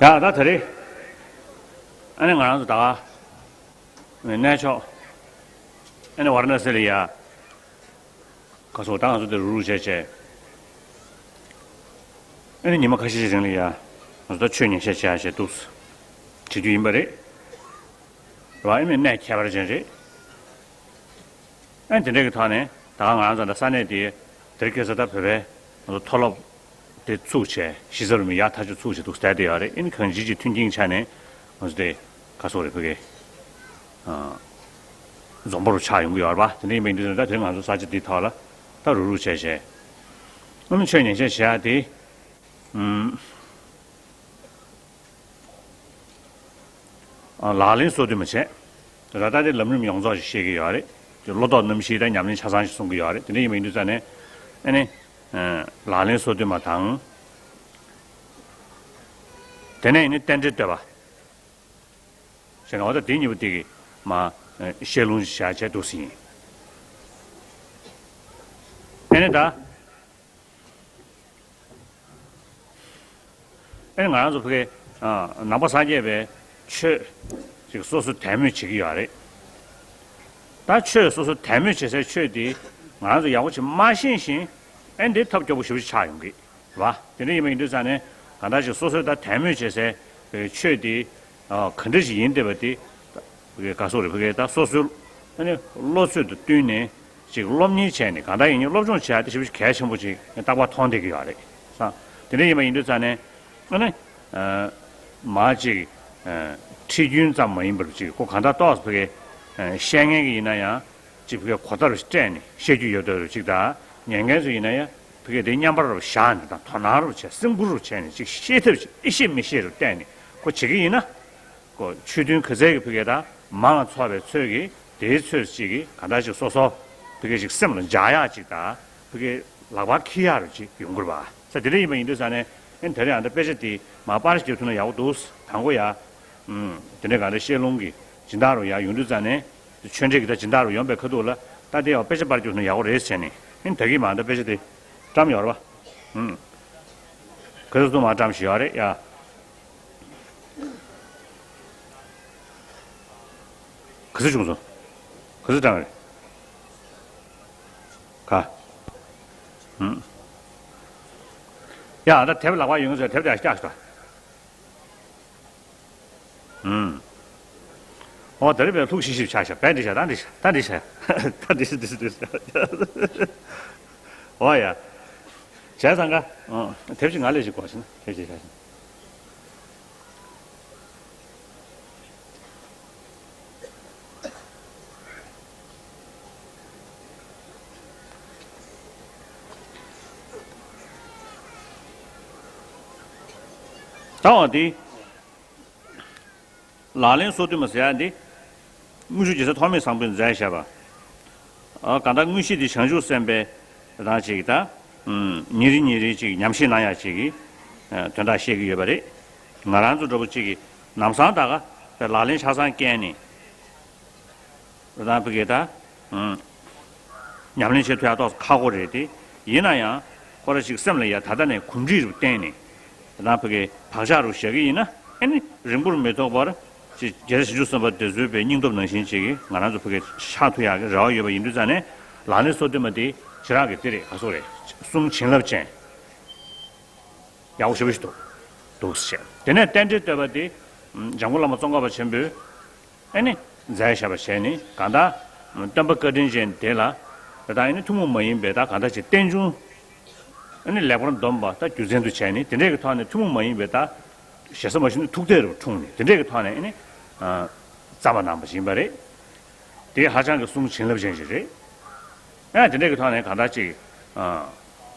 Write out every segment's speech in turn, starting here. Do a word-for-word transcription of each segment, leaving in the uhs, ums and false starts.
ཡ་ད་ད་རེས་ཨ་ནི་ང་རང་ཚོ་ད་ག་གནས་མཆོག་ཨ་ནི་ཝཱ་ར་ཎ་སི་ལ་ཡ། ཁ་སོ་ད་ང་ཚོ་དེ་རུག་རུག་བྱས་བྱས། ཨ་ནི་ཉི་མ་ཁ་ཤས་ཤིག་རིང་ལ་ཡ། ང་ཚོ་ད་ཆོས་ཉན་ཤས་བྱས་བྱས་འདུག་བྱེད་རྒྱུ་ཡིན་པ་རེད། རེད་བ། ཨ་ནི་གནས་ཁྱད་པར་ཅན་རེད། ཨ་ནི་དེ་འདྲ་གི་ཐོག་ནས་ད་ག་ང་རང་ཚོ་ད་ས་གནས་དེ་དེར་སྐྱེས་ས་ད་བོད་པའི་ང་ཚོ་མཐོ་སློབ་དེ་ཚུགས་བྱས་གཞིས་རྩ་རུ་མི་ཡག་ཐག་ཆོད་ཚུགས་བྱས་འདུག་བསྡད་དེ་ཡོད་རེད། ཨ་ནི་གང་ཅི་ཅི་མཐུན་རྐྱེན་ཆ་ནས་ང་ཚོ་དེ་ཁ་སོ་རེད་བོད་སྐད། འཛོམས་པོ་རུ་ཆགས་ཡོང་གི་ཡོད་རེད་པ། དེ་འདྲ་ཡིན་པ་ཡིན་དུས་ད་དེ་ང་ཚོ་ས་ཆ་འདི་ཐོག་ལ་ད་རུག་རུག་བྱས་བྱས། ཨ་ནི་ཆོས་ཉན་ཆས་བྱེད་ཡག་དེ། ཨུམ། ལག་ལེན་སོ་བདུན་མ་བྱས། ད་ལྟ་དེ་ལམ་རིམ་ཡོངས་རྫོགས་ཤིག་བཤད་ཀྱི་ཡོད་རེད། དེ་བློ་ལྡོག་རྣམ་བཞི་དང་ཉམས་ལེན་ཆ་ཚང་ཞིག་གསུང་གི་ཡོད་རེད། དེ་འདྲ་ཡིན་པ་ཡིན་དུས་ཙང་ནས། ཨ་ནི། ལག་ལེན་སོ་བདུན་མ་དང་། དེ་ནས་ཡིན་ནི་རྟེན་འབྲེལ་བསྟོད་པ། ཞེས་ན་འོ་ད་དེ་གཉིས་པོ་དེ་གི་མ་བཤད་ལུང་བྱ་བྱས་འདུག་ཟིན། ཨེ་ནི་ད། ཨེ་ནི་ང་རང་ཚོ་ཕ་གི་ནང་པ་སངས་རྒྱས་པའི་ཆོས་ཅིག་སོ་སོ་དད་མོས་བྱེད་ཀྱི་ཡོད་རེད། ད་ཆོས་སོ་སོ་དད་མོས་བྱེད་སའི་ཆོས་དེ་ང་རང་ཚོ་ཡག་པོ་ཅིག་མ་ཤེས་ཤིང་། ཨེ་འདི་ཐབས་སྐྱོ་པོ་ཞེ་པོ་ཅིག་ཆགས་ཡོང་གི། རེད་བ། དེ་འདྲ་ཡིན་པ་ཡིན་དུས་ཙང་ནས་གང་ལྟར་ཅིག་སོ་སོའི་ད་དད་མོས་བྱེད་སའི་ཆོས་དེ་ག་འདྲ་ཞིག་ཡིན་བསྡད་པ་དེ་ཕ་གི་ག་སོག་རེད། ཕ་གི་ད་སོ་སོའི་ཨ་ནི་བློ་ཚོད་དང་བསྟུན་ནས་ཅིག་སློབ་གཉེར་བྱས་ནས་གང་ལྟར་ཡིན་ནའི་སློབ་སྦྱོང་བྱེད་ཡ་དེ་ཞེ་པོ་ཅིག་གལ་ཆེན་པོ་ཅིག་རྟག་པར་མཐོང་བསྡད་ཀྱི་ཡོད་རེད་ས། དེ་འདྲ་ཡིན་པ་ཡིན་དུས་ཙང་ནས་ཨ་ནི་མ་ཅིག་ཁྲིད་རྒྱུན་ཙམ་མ་ཡིན་པར་ཅིག་ཁོ་གང་ལྟར་ཏོག་ཙམ་ཕ་གི་བཤད་མཁན་གྱི་ཡིན་ན་ཡང་། ཅིག་ཕ་གིའི་གོ་བརྡ་རུ་སྤྲད་ནས་བཤད་རྒྱུ་ཡོད་དོ་རུ་ཅིག་དང་ཉན་མཁན་ཚོ་ཡིན་ན་ཡང་ཕ་གིའི་དེ་མཉམ་པར་རུ་བཞག་ནས་དང་དོ་སྣང་རུ་བྱས་སེམས་ཁུར་རུ་བྱས་ནས་ཅིག་ཤེས་ཐབས་ཅིག་ཨེ་ཤེས་མི་ཤེས་རུ་བལྟས་ནས་ཁོ་བྱེད་ཀྱི་ཡིན་ན། ཁོ་ཆོས་མཐུན་ག་ཚད་ཀྱི་ཕ་གིའི་དང་མང་ཚོགས་པའི་ཚོད་ཀྱིས་དེའི་ཚོད་ཅིག་གིས་གང་ལྟར་ཅིག་སོ་སོ་ཕ་གིའི་ཅིག་སེམས་ལ་འཇགས་ཡག་ཅིག་དང་ཕ་གིའི་ལག་པར་འཁྱེར་ཡག་རུ་ཅིག་ཡོང་དགོས་པ་ས། དེ་འདྲ་ཡིན་པ་ཡིན་དུས་ས་ནས་ཨེ་ད་རེས་ཨ་ད་དཔེ་ཆ་དེ་མ་པར་རྒྱབ་ཐུབ་ན་ཡག་པོ་འདུག་དང་པོ་ཡ། ཨུམ། དེ་འདྲའི་ག་རེ་བཤད་ལུང་གི་སྦྱིན་བདག་རུ་ཡར་ཡོང་དུས་ཙང་ནས། ཆོས་འབྲེལ་གྱི་ད་སྦྱིན་བདག་རུ་ཡོང་པའི་ཁ་ཐུག་ལ་ད་དེ་ཡང་དཔེ་ཆ་པར་རྒྱུགས་ན་ཡག་པོ་རེད་ཟེར་ནས་ཨིན། ད་གིན་མ་ད་དཔེ་ཆ་དེ་བཀྲམ་ཡོད་རེད་པ། ཨུམ། ག་ཚོད་ཚོད་མ་བཀྲམ་ཞིག་ཡོད་རེད་ཡ། ག་ཚོད་བྱུང་སོང་། ག་ཚོད་བཀྲམ་རེད། ག་ཨུམ། ཡ་ད་དེབ་ལག་པ་ཡོད་ངེས་ཟེར་དེབ་དེ་ཡར་བཀྱགས་ཤོག་ད། ཨུམ། ཨོ་ད་རེས་པས་ལྷུག་ཤིག་ཤིག་ཆགས་ཤག་བས་འདི་ཤག་ད་འདི་ཤག་ད་འདི་ཤག་ད་འདི་ཤག་འདི་ཤག་འདི་ཤག་འདི་ཤག་ཨོ་ཡ། བྱས་ཙང་ཀ་ཨོ་དེབ་ཅིག་ང་ལས་ཤིག་གོ་ཤིག་ན་དེབ་ཅིག་བྱས་ཤིག་ད་འོ་འདི། ལག་ལེན་སོ་བདུན་མ་ཟེར་ཡ་འདི། དངུལ་ཆུ་རྒྱལ་སྲས་ཐོགས་མེད་བཟང་པོས་མཛད་བཞག་པ། ཨ་གང་ལྟར་དངོས་གཞི་འདི་བྱང་ཆུབ་སེམས་དཔའི་རང་ཅིག་ད། ཉིན་རེ་ཉིན་རེ་ཅིག་ཉམས་བཞེས་གནང་ཡ་ཅིག་གི་དོན་དག་བཤད་ཀྱི་ཡོད་པ་རེད། ང་རང་ཚོ་འདྲ་པོ་ཅིག་གིས་ལམ་སང་ད་ག་ལག་ལེན་ཆ་ཚང་བཀལ་ནས། རང་ཕ་གི་ད། ཉམས་ལེན་བྱེད་ཐུབ་ཡག་ཏོག་ཙམ་ཁག་པོ་རེད་དེ། ཡིན་ན་ཡང་ཁོ་ར་ཅིག་སེམས་ལ་ཡ་ད་ལྟ་ནས་གོམས་འདྲིས་རུ་བསྟན་ནས། རང་ཕ་གི་བག་ཆགས་རུ་བཞག་གི་ཡིན་ན་ཨེ་ནི་རིང་པོར་མི་ཐོགས་པར་ཅིག་རྒྱལ་སྲས་བྱང་ཆུབ་སེམས་དཔའ་དེ་ཚོའི་པའི་སྙིང་སྟོབས་ནང་བཞིན་ཅིག་གིས་ང་རང་ཚོ་ཕ་གི་ཆགས་ཐུབ་ཡག་གི་རེ་བ་ཡོད་པ་ཡིན་དུས་ཙང་ནས་ལག་ལེན་སོ་བདུན་མ་དེ་ཇི་རག་གི་དེ་རེད་ག་སོ་རེད། གསུང་བྱིན་རླབས་ཅན། ཡག་པོ་ཞེ་པོ་ཞིག་འདུག་འདུག་ཟེར། དེ་ནས་རྟེན་འབྲེལ་བསྟོད་པ་དེ། འཇམ་མགོན་བླ་མ་ཙོང་ཁ་པ་ཆེན་པོས། ཨེ་ནི། མཛད་བཞག་པ་བྱས་ནི་གང་ལྟར། སྟོན་པ་བཀའ་དྲིན་ཅན་དེ་ལ། ད་ལྟ་ཨེ་ནི་ཐུན་མོང་མ་ཡིན་པའི་ད་གང་ལྟར་ཅིག་རྟེན་འབྱུང་། ཨེ་ནི་ལེགས་པར་འདོམས་པ་ད་རྒྱུ་མཚན་དུ་བྱས་ནི་དེ་འདྲས་ཀྱི་ཐོག་ནས་ཐུན་མོང་མ་ཡིན་པའི་ད། ཞེ་ས་མ་ཞུ་ནི་ཐུགས་གཏད་རུ་འཁྲུངས་ནི་དེ་འདྲས་ཀྱི་ཐོག་ནས་ཨེ་ནི། བརྩམས་པ་གནང་བ་ཡིན་པ་རེད། དེ་ཧ་ཅང་གི་གསུང་བྱིན་རླབས་ཅན་ཞིག་རེད། ཨེ་དེ་འདྲས་ཀྱི་ཐོག་ནས་གང་ལྟར་ཅིག་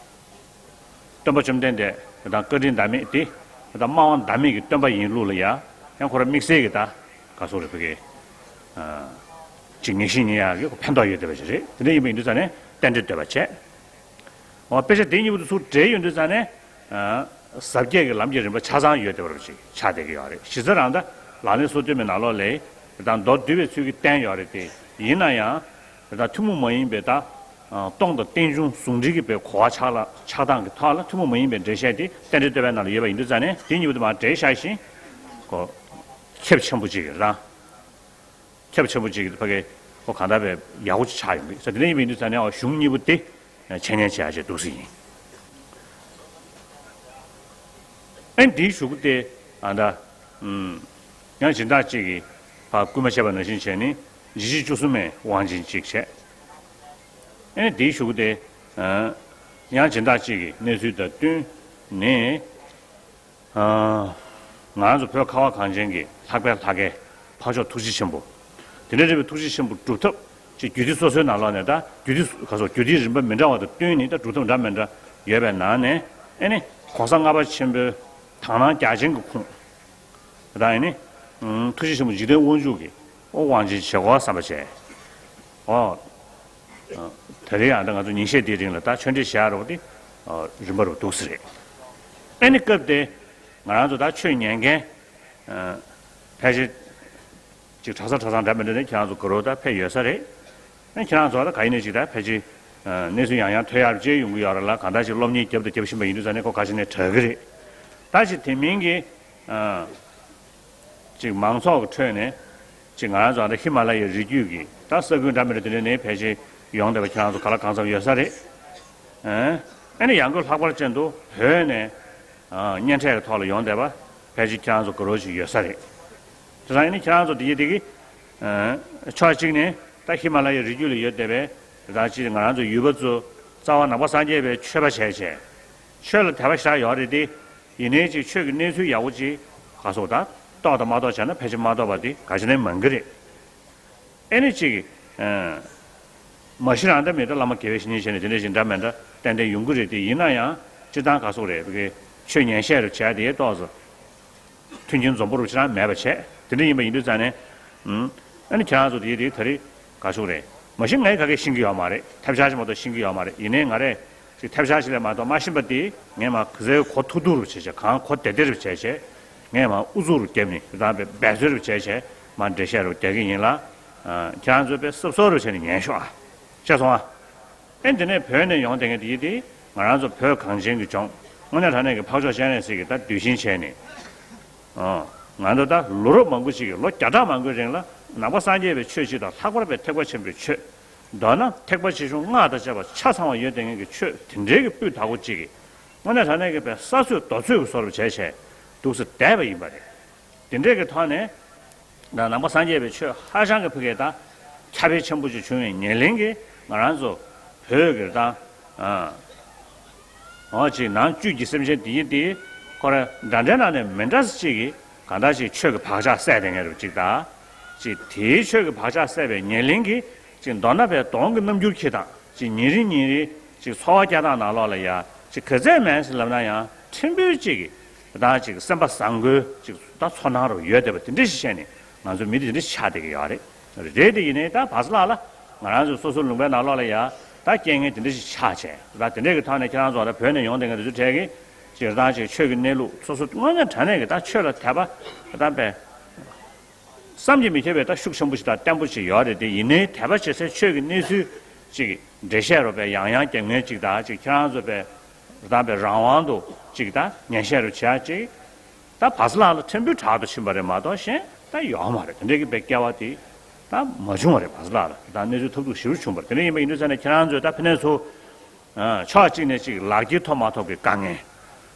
སྟོན་པ་བཅོམ་ལྡན་འདས་དང་བཀའ་དྲིན་ཟླ་མེད་དེ་དང་སྨྲ་བ་ཟླ་མེད་ཀྱི་སྟོན་པ་ཡིན་ལུགས་ལ་ཡང་ཡང་ཁོ་རང་དམིགས་བསལ་གྱི་ད་ག་སོགས་རེད་ཕ་གི་ཅིག་ངེས་ཤེས་རྙེད་ཡག་གི་ཕན་ཐོགས་ཡོད་བསྡད་པ་ཞིག་རེད། དེ་འདྲ་ཡིན་པ་ཡིན་དུས་ཙང་ནས་རྟེན་འབྲེལ་བསྟོད་པ་བྱས། འོ་དཔེ་ཆ་དེ་གཉིས་པོ་དེ་ཚུར་འབྲེལ་ཡོང་དུས་ཙང་ནས་ཨ་ཟབ་རྒྱས་ཀྱི་ལམ་གྱི་རིམ་པ་ཆ་ཚང་ཡོད་བསྡད་པ་ཅིག་ཆགས་བསྡད་ཀྱི་ཡོད་རེད། གཞི་རྩ་རང་ད་ལག་ལེན་སོ་བདུན་པའི་ནང་ལོགས་ལ་ད་མདོར་བསྡུས་པའི་ཚུལ་གྱིས་བསྟན་ཡོད་རེད་དེ། ཡིན་ན་ཡང་ད་ཐུན་མོང་མ་ཡིན་པའི་ད་སྟོང་དང་རྟེན་འབྱུང་ཟུང་འབྲེལ་གྱི་པའི་གོ་བ་ཆགས་ལ་ཆགས་སྟངས་ཀྱི་ཐོག་ལ་ཐུན་མོང་མ་ཡིན་པའི་འགྲེལ་བཤད་དེ་རྟེན་འབྲེལ་བསྟོད་པའི་ནང་ལ་ཡོད་པ་ཡིན་དུས་ཙང་ནས་དེ་གཉིས་པོ་དེ་མར་འབྲེལ་བཞག་བཞིན་ཁྱབ་ཆེན་པོ་ཅིག་རེད་ད། ཁྱབ་ཆེན་པོ་ཅིག་ཕ་གི་ཁོ་གང་ལྟར་བས་ཡག་པོ་ཅིག་ཆགས་ཡོང་གི་ས། དེ་འདྲ་ཡིན་པ་ཡིན་དུས་ཙང་ནས་འོ་གཞུང་གཉིས་པོ་དེ་འཆད་ཉན་བྱེད་ཡ་ཅིག་འདུག་སེ་ཡིན། ཨེ་འདིའི་གཞུག་གུ་དེ་ཨ་ད་ཡང་སྦྱིན་བདག་གཅིག་གིས་ཕར་བསྐུལ་མ་བྱས་པ་ནང་བཞིན་བྱས་ནས་འཇིགས་བྱེད་བཅུ་གསུམ་མའི་དབང་ཆེན་གཅིག་བྱས། ཨེ་འདིའི་གཞུག་གུ་དེ་ཡང་སྦྱིན་བདག་གཅིག་གིས་གནས་ཚུལ་དང་བསྟུན་ནས། ང་རང་ཚོ་བོད་ཁ་བ་གངས་ཅན་གྱི་ལྷག་པའི་ལྷ་སྐལ་འཕགས་མཆོག་ཐུགས་རྗེ་ཆེན་པོ། དེ་འདྲ་རེད་པའི་ཐུགས་རྗེ་ཆེན་པོ་སྒྲུབ་ཐབས་ཀྱི་རྒྱུད་སྡེ་སོ་སོའི་ནང་ལོགས་ནས་ད་རྒྱུད་སྡེ་ག་སོགས་རྒྱུད་སྡེའི་རིམ་པ་མི་འདྲ་བ་དང་བསྟུན་ནས་ད་སྒྲུབ་ཐབས་འདྲ་མི་འདྲ་ཡོད་པའི་ནང་ནས་ཨེ་ནི་གོང་ས་ལྔ་པ་ཆེན་པོའི་དག་སྣང་རྒྱ་ཆེན་གྱི་ཁུངས་ད་ཨེ་ནི་ཐུགས་རྗེ་ཆེན་པོ་འཇིག་རྟེན་དབང་ཕྱུག་གི་ཨོ་དབང་ཆེན་བྱེད་སྒོ་བསམ་པ་བྱས། ཨོ། ད་རེས་ཡང་ད་ང་ཚོ་ཉིན་ཤས་འདིའི་རིང་ལ་ད་ཆོས་འབྲེལ་བཞག་རོགས་དེ་རིམ་པ་རུ་འདུག་ས་རེད། ཨེ་ནི་སྐབས་དེ་ང་རང་ཚོ་ད་ཆོས་ཉན་མཁན་ཕལ་ཆེར་ཅིག་གྲྭ་ས་གྲྭ་ཚང་འདྲ་མི་འདྲ་ནས་ཁྱེད་རང་ཚོ་དགའ་རོགས་ད་ཕེབས་ཡོད་ས་རེད། ཨེ་ཁྱེད་རང་ཚོ་ད་ག་ཡིན་ནས་ཅིག་ད་ཕལ་ཆེར་གནས་ཚུལ་ཡང་ཡང་ཐོས་ཡག་བྱས་ཡོང་གི་ཡོད་རེད་ལ། གང་ལྟར་ཅིག་སློབ་གཉེར་རྒྱབ་དང་རྒྱབ་བཞིན་པ་ཡིན་དུས་ཙང་ནས་ཁོ་ག་ཅིག་ནས་གྲག་གི་རེད། ད་ཅིག་དེ་མིན་གྱི། ཅིག་མང་ཚོགས་ཀྱི་ཁྲོད་ནས་ཅིག་ང་རང་ཚོ་ཨ་ནི་ཧི་མ་ལ་ཡའི་རི་རྒྱུད་ཀྱི་ད་ས་ཁུལ་འདྲ་མི་འདྲ་དེ་འདྲ་ནས་ཕལ་ཆེར་ཡོང་བསྡད་པ་ཁྱེད་རང་ཚོ་ག་ལ་གང་འཚམ་ཡོད་ས་རེད། ཨ་ནི་ཡང་སྒོས་ལྷག་པར་ཅན་དུ་བོད་ནས་གཉེན་འཕྲད་ཀྱི་ཐོག་ལ་ཡོང་བསྡད་པ་ཕལ་ཆེར་ཁྱེད་རང་ཚོ་དགའ་རོགས་ཅིག་ཡོད་ས་རེད། དེ་ཙང་ཨ་ནི་ཁྱེད་རང་ཚོ་དེ་གི་དེ་གི་ཕྱོགས་གཅིག་ནས་ད་ཧི་མ་ལ་ཡའི་རི་རྒྱུད་ལ་ཡོད་བསྡད་པའི་ད་ཅིག་ང་རང་ཚོ་ཡུལ་པ་ཚོ་རྩ་བ་ནང་པ་སངས་རྒྱས་པའི་ཆོས་པ་བྱས་བྱས་ཆོས་ལ་དད་པ་ཞེ་དྲག་ཡོད་རེད་དེ། ཡིན་ནའི་ཅིག་ཆོས་ཀྱི་གནས་ཚུལ་ཡག་པོ་ཅིག་ག་སོགས་དང་རྟོགས་དང་མ་རྟོགས་བྱས་ན་ཕལ་ཆེར་མ་རྟོགས་པ་དེ་ག་ཅི་ནས་མང་གི་རེད། ཨེ་ནི་ཅིག་མ་གཞི་རང་ད་མི་ད་བླ་མ་དགེ་བའི་བཤེས་གཉེན་བྱས་ནས་དེ་འདྲ་ཞིག་འདྲ་མི་འདྲ་ཏན་ཏན་ཡོང་གི་རེད་དེ། ཡིན་ན་ཡང་སྤྱིར་བཏང་ག་སོགས་རེད་བི་གི་ཆོས་ཉན་བཤད་རུ་བྱས་དེ་ཏོག་ཙམ་མཐུན་རྐྱེན་འཛོམས་པོ་རུ་ཅི་རང་མེད་པ་བྱས། དེ་འདྲ་ཡིན་པ་ཡིན་དུས་ཙང་ནས། ཨ་ནི་ཁྱེད་རང་ཚོ་དེ་དེ་ད་རེས་ག་ཤོག་རེད། མ་གཞི་ངས་ག་གེ་ཤེས་ཀྱི་ཡོད་མ་རེད། ཐབས་ཆག་ཅིག་མ་གཏོགས་ཤེས་ཀྱི་ཡོད་མ་རེད། ཡིན་ནའི་ང་རས་ཅིག་ཐབས་ཆག་ཅིག་ལས་མ་གཏོགས་མ་ཤེས་པ་དེ་ངས་མ་ག་ཚོད་གོ་ཐུག་ཐུག་རུ་བྱས་བྱས་གང་གོ་བདེ་བདེ་རུ་བྱས་བྱས་ངས་མ་ཨུ་ཚུགས་རུ་བརྒྱབ་ནས་དེ་དང་འབད་རྩོལ་རུ་བྱས་བྱས་མ་འགྲེལ་བཤད་རུ་རྒྱག་གི་ཡིན་ལ། ཁྱེད་རང་ཚོ་དཔེ་སོབ་སོབ་རུ་བྱས་ནས་ཉན་ཤོག་ཨ། ཤེས་སོང་ཨ། ཨེ་འདི་ནས་བོད་ནས་ཡོང་བསྡད་མཁན་དེ་ཡིན་དེ་ང་རང་ཚོ་བོད་གངས་ཅན་གྱི་ལྗོངས་དངོས་གནས་དྲང་གནས་ཀྱི་འཕགས་མཆོག་སྤྱན་རས་གཟིགས་ཀྱི་ད་གདུལ་ཞིང་བྱས་ནས། ང་ཚོ་ད་ལོ་རབས་མང་པོ་ཞིག་གི་ལོ་བརྒྱ་ཕྲག་མང་པོའི་རིང་ལ་ནང་པ་སངས་རྒྱས་པའི་ཆོས་སྤྱི་དང་ལྷག་པར་བའི་ཐེག་པ་ཆེན་པོའི་ཆོས། མདོར་ན་ཐེག་པ་ཆེ་ཆུང་སྔགས་དང་བཅས་པ་ཆ་ཚང་བ་ཡོད་བསྡད་མཁན་གྱི་ཆོས་དེ་འདྲའི་གི་སྤུས་དག་པོ་ཅིག་གི་དངོས་གནས་དྲང་གནས་ཀྱི་པའི་ས་ཚོད་རྡོ་ཚོད་ཀྱི་བཟོ་འདྲ་བྱས་བྱས་འདུག་སེ་བསྡད་པ་ཡིན་པ་རེད། དེ་འདྲས་ཀྱི་ཐོག་ནས་ནང་པ་སངས་རྒྱས་པའི་ཆོས་ཧ་ཅང་གི་ཕ་གིའི་དང་ཁྱབ་སྤེལ་ཆེན་པོ་ཅིག་བྱུང་བའི་ཉེར་ལེན་གྱིས་ང་རང་ཚོ་བོད་ཀྱི་དང་འོ་ཅིག་ནང་བཅུད་ཀྱི་སེམས་ཅན་དེ་ཡི་དེ་ཁོ་ར་འདྲ་འདྲའི་ནང་ནས་མི་འདྲ་ས་ཅིག་གིས་གང་ལྟར་ཅིག་ཆོས་ཀྱི་བག་ཆགས་སད་དེ་ངེས་རུ་ཅིག་དང་ཅིག་དེའི་ཆོས་ཀྱི་བག་ཆགས་སད་པའི་ཉེར་ལེན་གྱིས་ཅིག་མདོར་ན་པའི་གདོང་གི་རྣམ་འགྱུར་འཁྱེར་སྟངས་ཅིག་ཉིན་རེ་ཉིན་རེ་ཅིག་འཚོ་བ་སྐྱེལ་སྟངས་ནང་ལོགས་ལ་ཡ་ཅིག་ག་ཚད་མེད་ཟེར་ལབ་ན་ཡང་ཕྲན་བུ་ཅིག་གི་ད་ཅིག་སེམས་པ་བཟང་པོའི་ཅིག་ད་ཚོར་སྣང་རུ་ཡོད་བསྡད་པ་དེ་འདྲ་ཞིག་བྱས་ནས་ང་ཚོ་མི་དེ་འདྲ་ཞིག་ཆགས་བསྡད་ཀྱི་ཡོད་རེད། རེད་དེ་ཡིན་ནའི་ད་བར་སླ་ལ་ང་རང་ཚོ་སོ་སོ་ལུང་པའི་ནང་ལོགས་ལ་ཡ་ད་རྐྱེན་ངན་དེ་འདྲ་ཞིག་ཆགས་བྱས་ད་དེ་འདྲ་གི་ཐོག་ནས་ཁྱེད་རང་ཚོ་ད་བོད་ནས་ཡོང་བསྡད་མཁན་དེ་ཚོའི་གྲས་ཀྱི་ཅིག་ད་ཅིག་ཆོས་ཀྱི་གནས་ལུགས་སོ་སོ་དངོས་གནས་དྲང་གནས་ཀྱི་ད་ཆོས་ལ་དད་པ་ད་པའི་བསམ་གྱིས་མི་ཁྱབ་པའི་ད་ཤུགས་ཆེན་པོ་ཞིག་དང་བརྟན་པོ་ཞིག་ཡོད་རེད་དེ། ཡིན་ནའི་དད་པ་བྱེད་སའི་ཆོས་ཀྱི་གནས་ཚུལ་ཅིག་འགྲེལ་བཤད་རུ་པའི་ཡང་ཡང་རྒྱབ་ངེས་ཅིག་དང་ཅིག་ཁྱེད་རང་ཚོ་པའི་རང་པའི་རང་དབང་དུ་ཅིག་ད་ཉན་བཤད་རུ་བྱས་ཅིག་ད་བར་སླ་ལ་ཕྲན་བུ་དྲག་ཏུ་ཕྱིན་པ་རེད་མ་གཏོགས་གཞན་ད་ཡོད་མ་རེད། དེ་འདྲའི་གི་པའི་སྐལ་བ་དེ་ད་མ་བྱུང་བ་རེད། བར་སླ་ལ་ད་གནས་ཚུལ་ཐབས་སྡུག་ཞེ་པོ་བྱུང་བ་རེད། དེ་འདྲ་ཡིན་པ་ཡིན་དུས་ཙང་ནས་ཁྱེད་རང་ཚོས་ད་ཕ་ནས་ཚུར། ཕྱོགས་གཅིག་ནས་གཅིག་ལག་འཁྱེར་ཐོབ་མ་ཐོབ་ཀྱི་དཀའ་ངལ།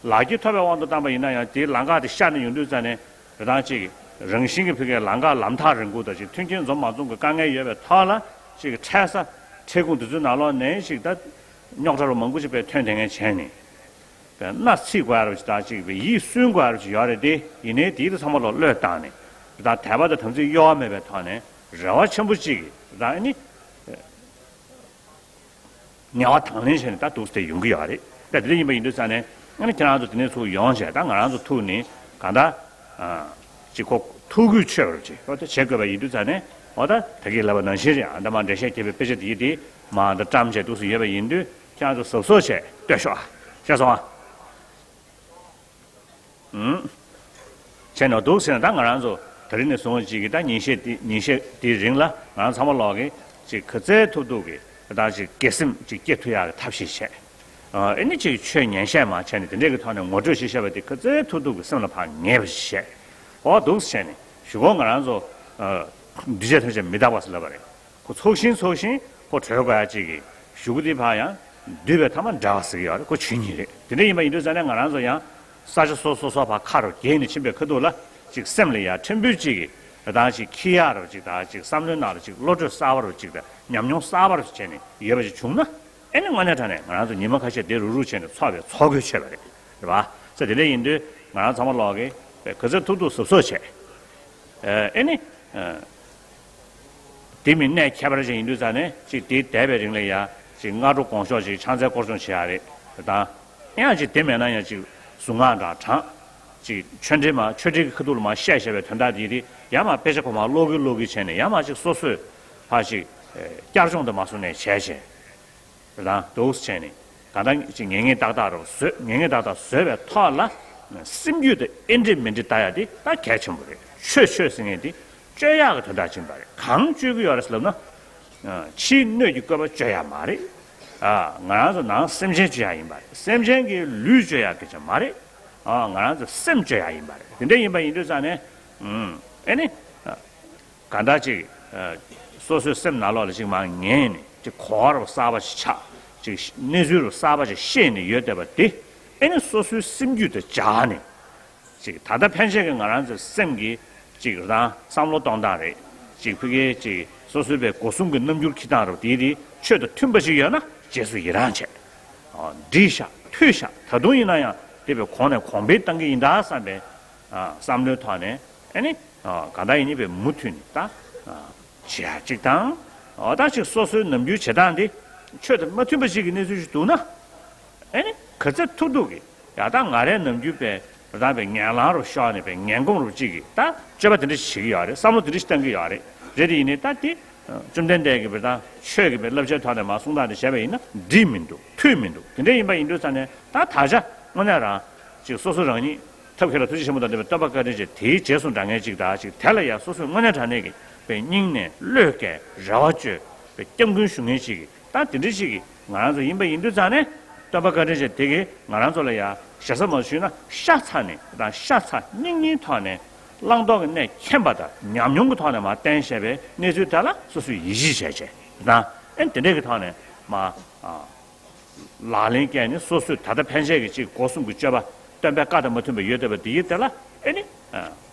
ལག་འཁྱེར་ཐོབ་པའི་དབང་དུ་བཏང་པ་ཡིན་ན་ཡང་དེའི་ལམ་ཁ་དེ་ཤར་ནས་ཡོང་དུས་ཙང་ནས་རེ་སྟངས་གཅིག་རང་བཞིན་གྱི་ཕ་གིའི་ལམ་ཁ་ལམ་ཐག་རིང་པོ་དང་གཅིག་མཐུན་རྐྱེན་འཛོམས་མ་འཛོམས་ཀྱི་དཀའ་ངལ་ཡོད་པའི་ཐོག་ལ་གཅིག་འཕྲལ་ས་འཕྲལ་ཁུངས་དེ་ཚོའི་ནང་ལོགས་ནས་གཅིག་ད་རྙོག་དྲ་རུ་མང་པོ་ཞིག་པའི་ཐོན་དེ་ངས་བྱས་ནས་པའི་སྣ་ཚིག་དགོས་ཡ་རུ་ཅིག་དང་གཅིག་པའི་ཡིད་སུན་དགོས་ཡ་རུ་ཅིག་ཡོད་རེད་དེ། ཡིན་ནའི་དེའི་དེ་ཚང་མ་ལོག་བློས་བཏང་ནས་རེ་སྟངས་དད་པ་དང་དམ་ཚིག་གཡོ་བ་མེད་པའི་ཐོག་ནས་རེ་བ་ཆེན་པོ་གཅིག་གིས་རེ་སྟངས་ཨ་ནི། ངལ་བ་དང་ལེན་བྱས་ནས་ད་འདུག་སེ་ཡོང་གི་ཡོད་རེད། ད་དེ་འདྲ་ཡིན་པ་ཡིན་དུས་ཙང་ནས་ ཨ་ནི་ཁྱེད་རང་ཚོ་དེ་ནས་ཚུར་ཡོང་བྱས་ད་ང་རང་ཚོ་ཐུག་ནས་གང་ལྟར། ཅིག་ཁོ་ཐུགས་ཁུར་ཆོད་པར་བྱེད། ཨོ་ད་བྱེད་དགོས་པ་ཡིན་དུས་ཙང་ནས་ཨོ་ད་ད་གིན་ལབ་པ་ནང་བཞིན་རེད། ཨ་ད་མ་འགྲེལ་བཤད་རྒྱབ་པའི་དཔེ་ཆ་དེ་དེ་མ་ད་བཀྲམ་བྱས་འདུག་སེ་ཡོད་པ་ཡིན་དུས་ཁྱེད་རང་ཚོ་གཟབ་གཟབ་བྱས་ལྟོས་ཤོག་ཨ། ཤེས་སོང་ཨ། ཨུམ། བྱས་ནས་འདུག་ཟེར་ན་ད་ང་རང་ཚོ་ད་རིང་ནས་བཟུང་ཅིག་གི་ད་ཉིན་ཤས་དེ་ཉིན་ཤས་དེའི་རིང་ལ་ང་རང་ཚང་མ་ལོག་གི་ཅིག་ག་ཚད་ཐུབ་ཐུབ་ཀྱི་ད་ཅིག་དགེ་སེམས་ཅིག་སྐྱེ་ཐུབ་ཡག་གི་ཐབས་ཤེས་བྱས། ཨ་ནི་ཅིག་ཆོས་ཉན་བཤད་མ་བྱས་ནས་དེ་འདྲས་ཀྱི་ཐོག་ནས་ངོ་སྤྲོད་ཞིག་བཤད་པ་དེ་ག་ཚད་ཐུབ་ཐུབ་ཀྱི་སེམས་ལ་ཕར་ངེས་པ་ཞིག་བྱས། ཨོ་འདུག་ཟེར་ནས་གཞུག་གུ་ང་རང་ཚོ་འདུས་བྱས་ཐམས་ཅད་མི་རྟག་པ་ཟེར་ལབ་པ་རེད། ཁོ་ཚོགས་ཤིང་ཚོགས་ཤིང་ཁོ་གྲོལ་དགོས་ཡ་གཅིག་གི་གཞུག་གུ་དེ་ཕར་ཡང་འདུས་པའི་ཐ་མ་འབྲལ་བ་ཟེར་གྱི་ཡོད་རེད། ཁོ་ཆོས་ཉིད་རེད། དེ་འདྲ་ཡིན་པ་ཡིན་དུས་ཙང་ནས་ང་རང་ཚོ་ཡང་ས་ཆ་སོ་སོ་སོ་ཕར་ཁ་རུ་གྱེས་ནས་ཕྱིན་པའི་ཁ་ཐུག་ལ་ཅིག་སེམས་ལ་ཡང་ཕྲན་བུ་གཅིག་གི་ད་ཅིག་འཁྱེར་ཡག་རུ་ཅིག་ད་ཅིག་བསམ་བློའི་ནང་ལ་ཅིག་བློ་གྲོས་གསར་པ་རུ་ཅིག་དང་ཉམས་མྱོང་གསར་པ་རུ་བྱས་ནས་ཡོད་པ་ཅིག་བྱུང་ན། ཨེ་ནི་དངོས་གནས་དྲང་གནས་ང་རང་ཚོ་ཉི་མ་ཁ་ཤས་དེ་རུག་རུག་བྱས་ནས་འཚོ་བའི་འཚོ་དགོས་ཆོད་པ་རེད། རེད་པ། ས་དེ་འདྲ་ཡིན་དུས་ང་རང་ཚང་མ་ལོག་གི་ག་ཚོད་ཐུབ་ཐུབ་གཟབ་གཟབ་བྱས། ཨེ་ནི། དེ་མིན་གནད་ཁྱད་པར་ཅན་ཡིན་དུས་ཙང་ནས་ཅིག་དེའི་འདས་པའི་རིང་ལ་ཡ་ཅིག་སྔ་དྲོ་དགོང་ཞོགས་ཅིག་ཕྱག་འཚལ་སྐོར་སྦྱོང་བྱེད་ཡ་རེད་དང་། ཡང་ཅིག་དེ་མེད་ན་ཡང་ཅིག་གཟུངས་སྔགས་འདྲ་བགྲང་། ཅིག་ཆོས་འབྲེལ་མ་ཆོས་འབྲེལ་གྱི་ཁ་ཐུག་ལ་མ་བཤད་བཤད་པའི་དོན་དག་དེ་དེ་ཡང་མ་དཔེ་ཆ་ཁོ་མ་ཀློག་གི་ཀློག་གི་བྱས་ནས་ཡང་མ་ཅིག་སོ་སོས་ཕར་ཅིག་བསྐྱར་སྦྱོང་དུ་མ་སོང་ནས་བྱས་བྱས། རང་འདུག་བྱས་ནས་གང་ལྟར་ཅིག་ངེས་ངེས་ཏག་ཏག་རུ་བཟོས། ངེས་ངེས་ཏག་ཏག་བཟོས་པའི་ཐོག་ལ་སེམས་རྒྱུད་དུ་ཨེ་འདྲེ་མི་འདྲེ་ལྟ་ཡ་དེ་ད་གལ་ཆེན་པོ་རེད། ཆོས་ཆོས་ཟེར་མཁན་དེ་བཅོས་ཡག་གི་དོན་དག་ཅིག་ཡིན་པ་རེད། གང་བཅོས་ཀྱི་ཡོད་རེད་ཟེར་ལབ་ན། ཕྱིའི་སྣོད་ཀྱི་བཀོད་པ་བཅོས་ཡག་མ་རེད། ང་རང་ཚོ་ནང་སེམས་ཅན་བཅོས་ཡག་ཡིན་པ་རེད། སེམས་ཅན་གྱི་ལུས་བཅོས་ཡག་སྐད་ཆ་མ་རེད། ང་རང་ཚོ་སེམས་བཅོས་ཡག་ཡིན་པ་རེད། དེ་འདྲ་ཡིན་པ་ཡིན་དུས་ཙང་ནས་ཨེ་ནི། གང་ལྟར་ཅིག་སོ་སོའི་སེམས་ནང་ལོགས་ལ་ཅིག་མར་ངེས་ནས་ཅིག་གོ་བ་རུ་གསར་པ་ཞིག་ཆགས། ཅིག་གནས་ཚུལ་རུ་གསར་པ་ཞིག་ཤེས་ནས་ཡོད་བསྡད་པ་དེ་ཨེ་ནི་སོ་སོའི་སེམས་རྒྱུད་དུ་འཇགས་ནས། ཅིག་ད་ལྟ་ཕན་ཆད་ཀྱི་ང་རང་ཚོའི་སེམས་ཀྱི་ཅིག་རང་བསམ་བློ་གཏོང་སྟངས་རེད། ཅིག་ཕ་གིའི་ཅིག་སོ་སོའི་པའི་སྒོ་གསུམ་གྱི་རྣམ་འགྱུར་འཁྱེར་སྟངས་རུ་དེའི་དེ་ཆོས་དང་མཐུན་པ་ཞིག་ཡོད་ན་རྗེས་སུ་ཡི་རང་བྱས། འགྲིག་ཤག་འཐུས་ཤག་ད་དུང་ཡིན་ན་ཡང་དེ་བས་གོང་ནས་གོང་འཕེལ་གཏང་གི་ཡིན་ད་བསམ་པའི་བསམ་བློའི་ཐོག་ནས་ཨེ་ནི་གང་ལྟར་ཡིན་ནི་བས་མུ་མཐུད་ནས་ད་བྱེད་ཡ་གཅིག་དང་། ཨོ་ད་ཅིག་སོ་སོའི་ནམ་རྒྱུན་བྱེད་སྟངས་དེ་ཆོས་དང་མ་མཐུན་པ་ཞིག་གི་གནས་ཚུལ་ཞིག་འདུག་ན་ཨེ་ནི་ག་ཚད་ཐུབ་ཐུབ་ཀྱིས་ཡ་ད་ང་རའི་ནམ་རྒྱུན་པའི་རང་པའི་ངན་ལང་རུ་ཤོར་ནས་པའི་ངན་གོམས་རུ་གཅིག་གིས་ད་སྤྱོད་པ་དེ་འདྲ་ཞིག་བྱེད་ཀྱི་ཡོད་རེད། བསམ་བློ་དེ་འདྲ་ཞིག་བཏང་གི་ཡོད་རེད། རེད་དེ་ཡིན་ནའི་ད་དེ་བཅོམ་ལྡན་འདས་ཀྱི་པའི་ད་ཆོས་ཀྱི་པའི་བསླབ་བྱའི་ཐོག་ནས་མ་གསུང་སྟངས་དེ་བྱས་པ་ཡིན་ན་འགྲིག་མི་འདུག་འཐུས་མི་འདུག་དེ་འདྲ་ཡིན་པ་ཡིན་དུས་ཙང་ནས་ད་ད་ཆ་དངོས་གནས་རང་ཅིག་སོ་སོ་རང་ཉིད་ཐབས་མཁས་ལ་ཐུགས་རྗེ་ཆེན་པོ་དང་ལྡན་པའི་སྟོན་པ་བཀའ་དྲིན་ཅན་དེའི་རྗེས་སུ་འབྲང་མཁན་ཅིག་དང་ཅིག་དེ་ལ་ཡང་སོ་སོའི་དངོས་གནས་དྲང་གནས་ཀྱི་པའི་སྙིང་ནས་བློས་བཀལ་རེ་བ་བཅོལ་པའི་སྐྱབས་མགོན་ཞུ་མཁན་ཅིག་གིས་ད་དེ་འདྲ་ཞིག་གིས་ང་རང་ཚོ་ཡིན་པ་ཡིན་དུས་ཙང་ནས་སྟོན་པ་བཀའ་དྲིན་ཅན་དེ་གིས་ང་རང་ཚོ་ལ་ཡང་ཞེ་ས་མ་ཞུས་ན་ཤ་ཚ་ནས་དང་ཤ་ཚ་སྙིང་སྙིང་ཐོག་ནས་བླང་དོར་གྱི་གནས་མཁྱེན་པ་དང་ཉམས་མྱོང་གི་ཐོག་ནས་མར་བསྟན་བཞག་པའི་གནས་ཚུལ་དེ་ལ་སོ་སོས་ཡིད་ཆེས་བྱས་བྱས་དང་ཨེ་དེ་འདྲས་ཀྱི་ཐོག་ནས་མར། ལག་ལེན་བཀལ་ནས་སོ་སོས་ད་ལྟ་ཕན་ཆད་ཀྱི་ཅིག་སྒོ་གསུམ་གྱི་སྤྱོད་པ་སྟོན་པའི་བཀའ་དང་མ་མཐུན་པ་ཡོད་བསྡད་པ་འདི་ཡིན་དེ་ལ་ཨེ་ནི།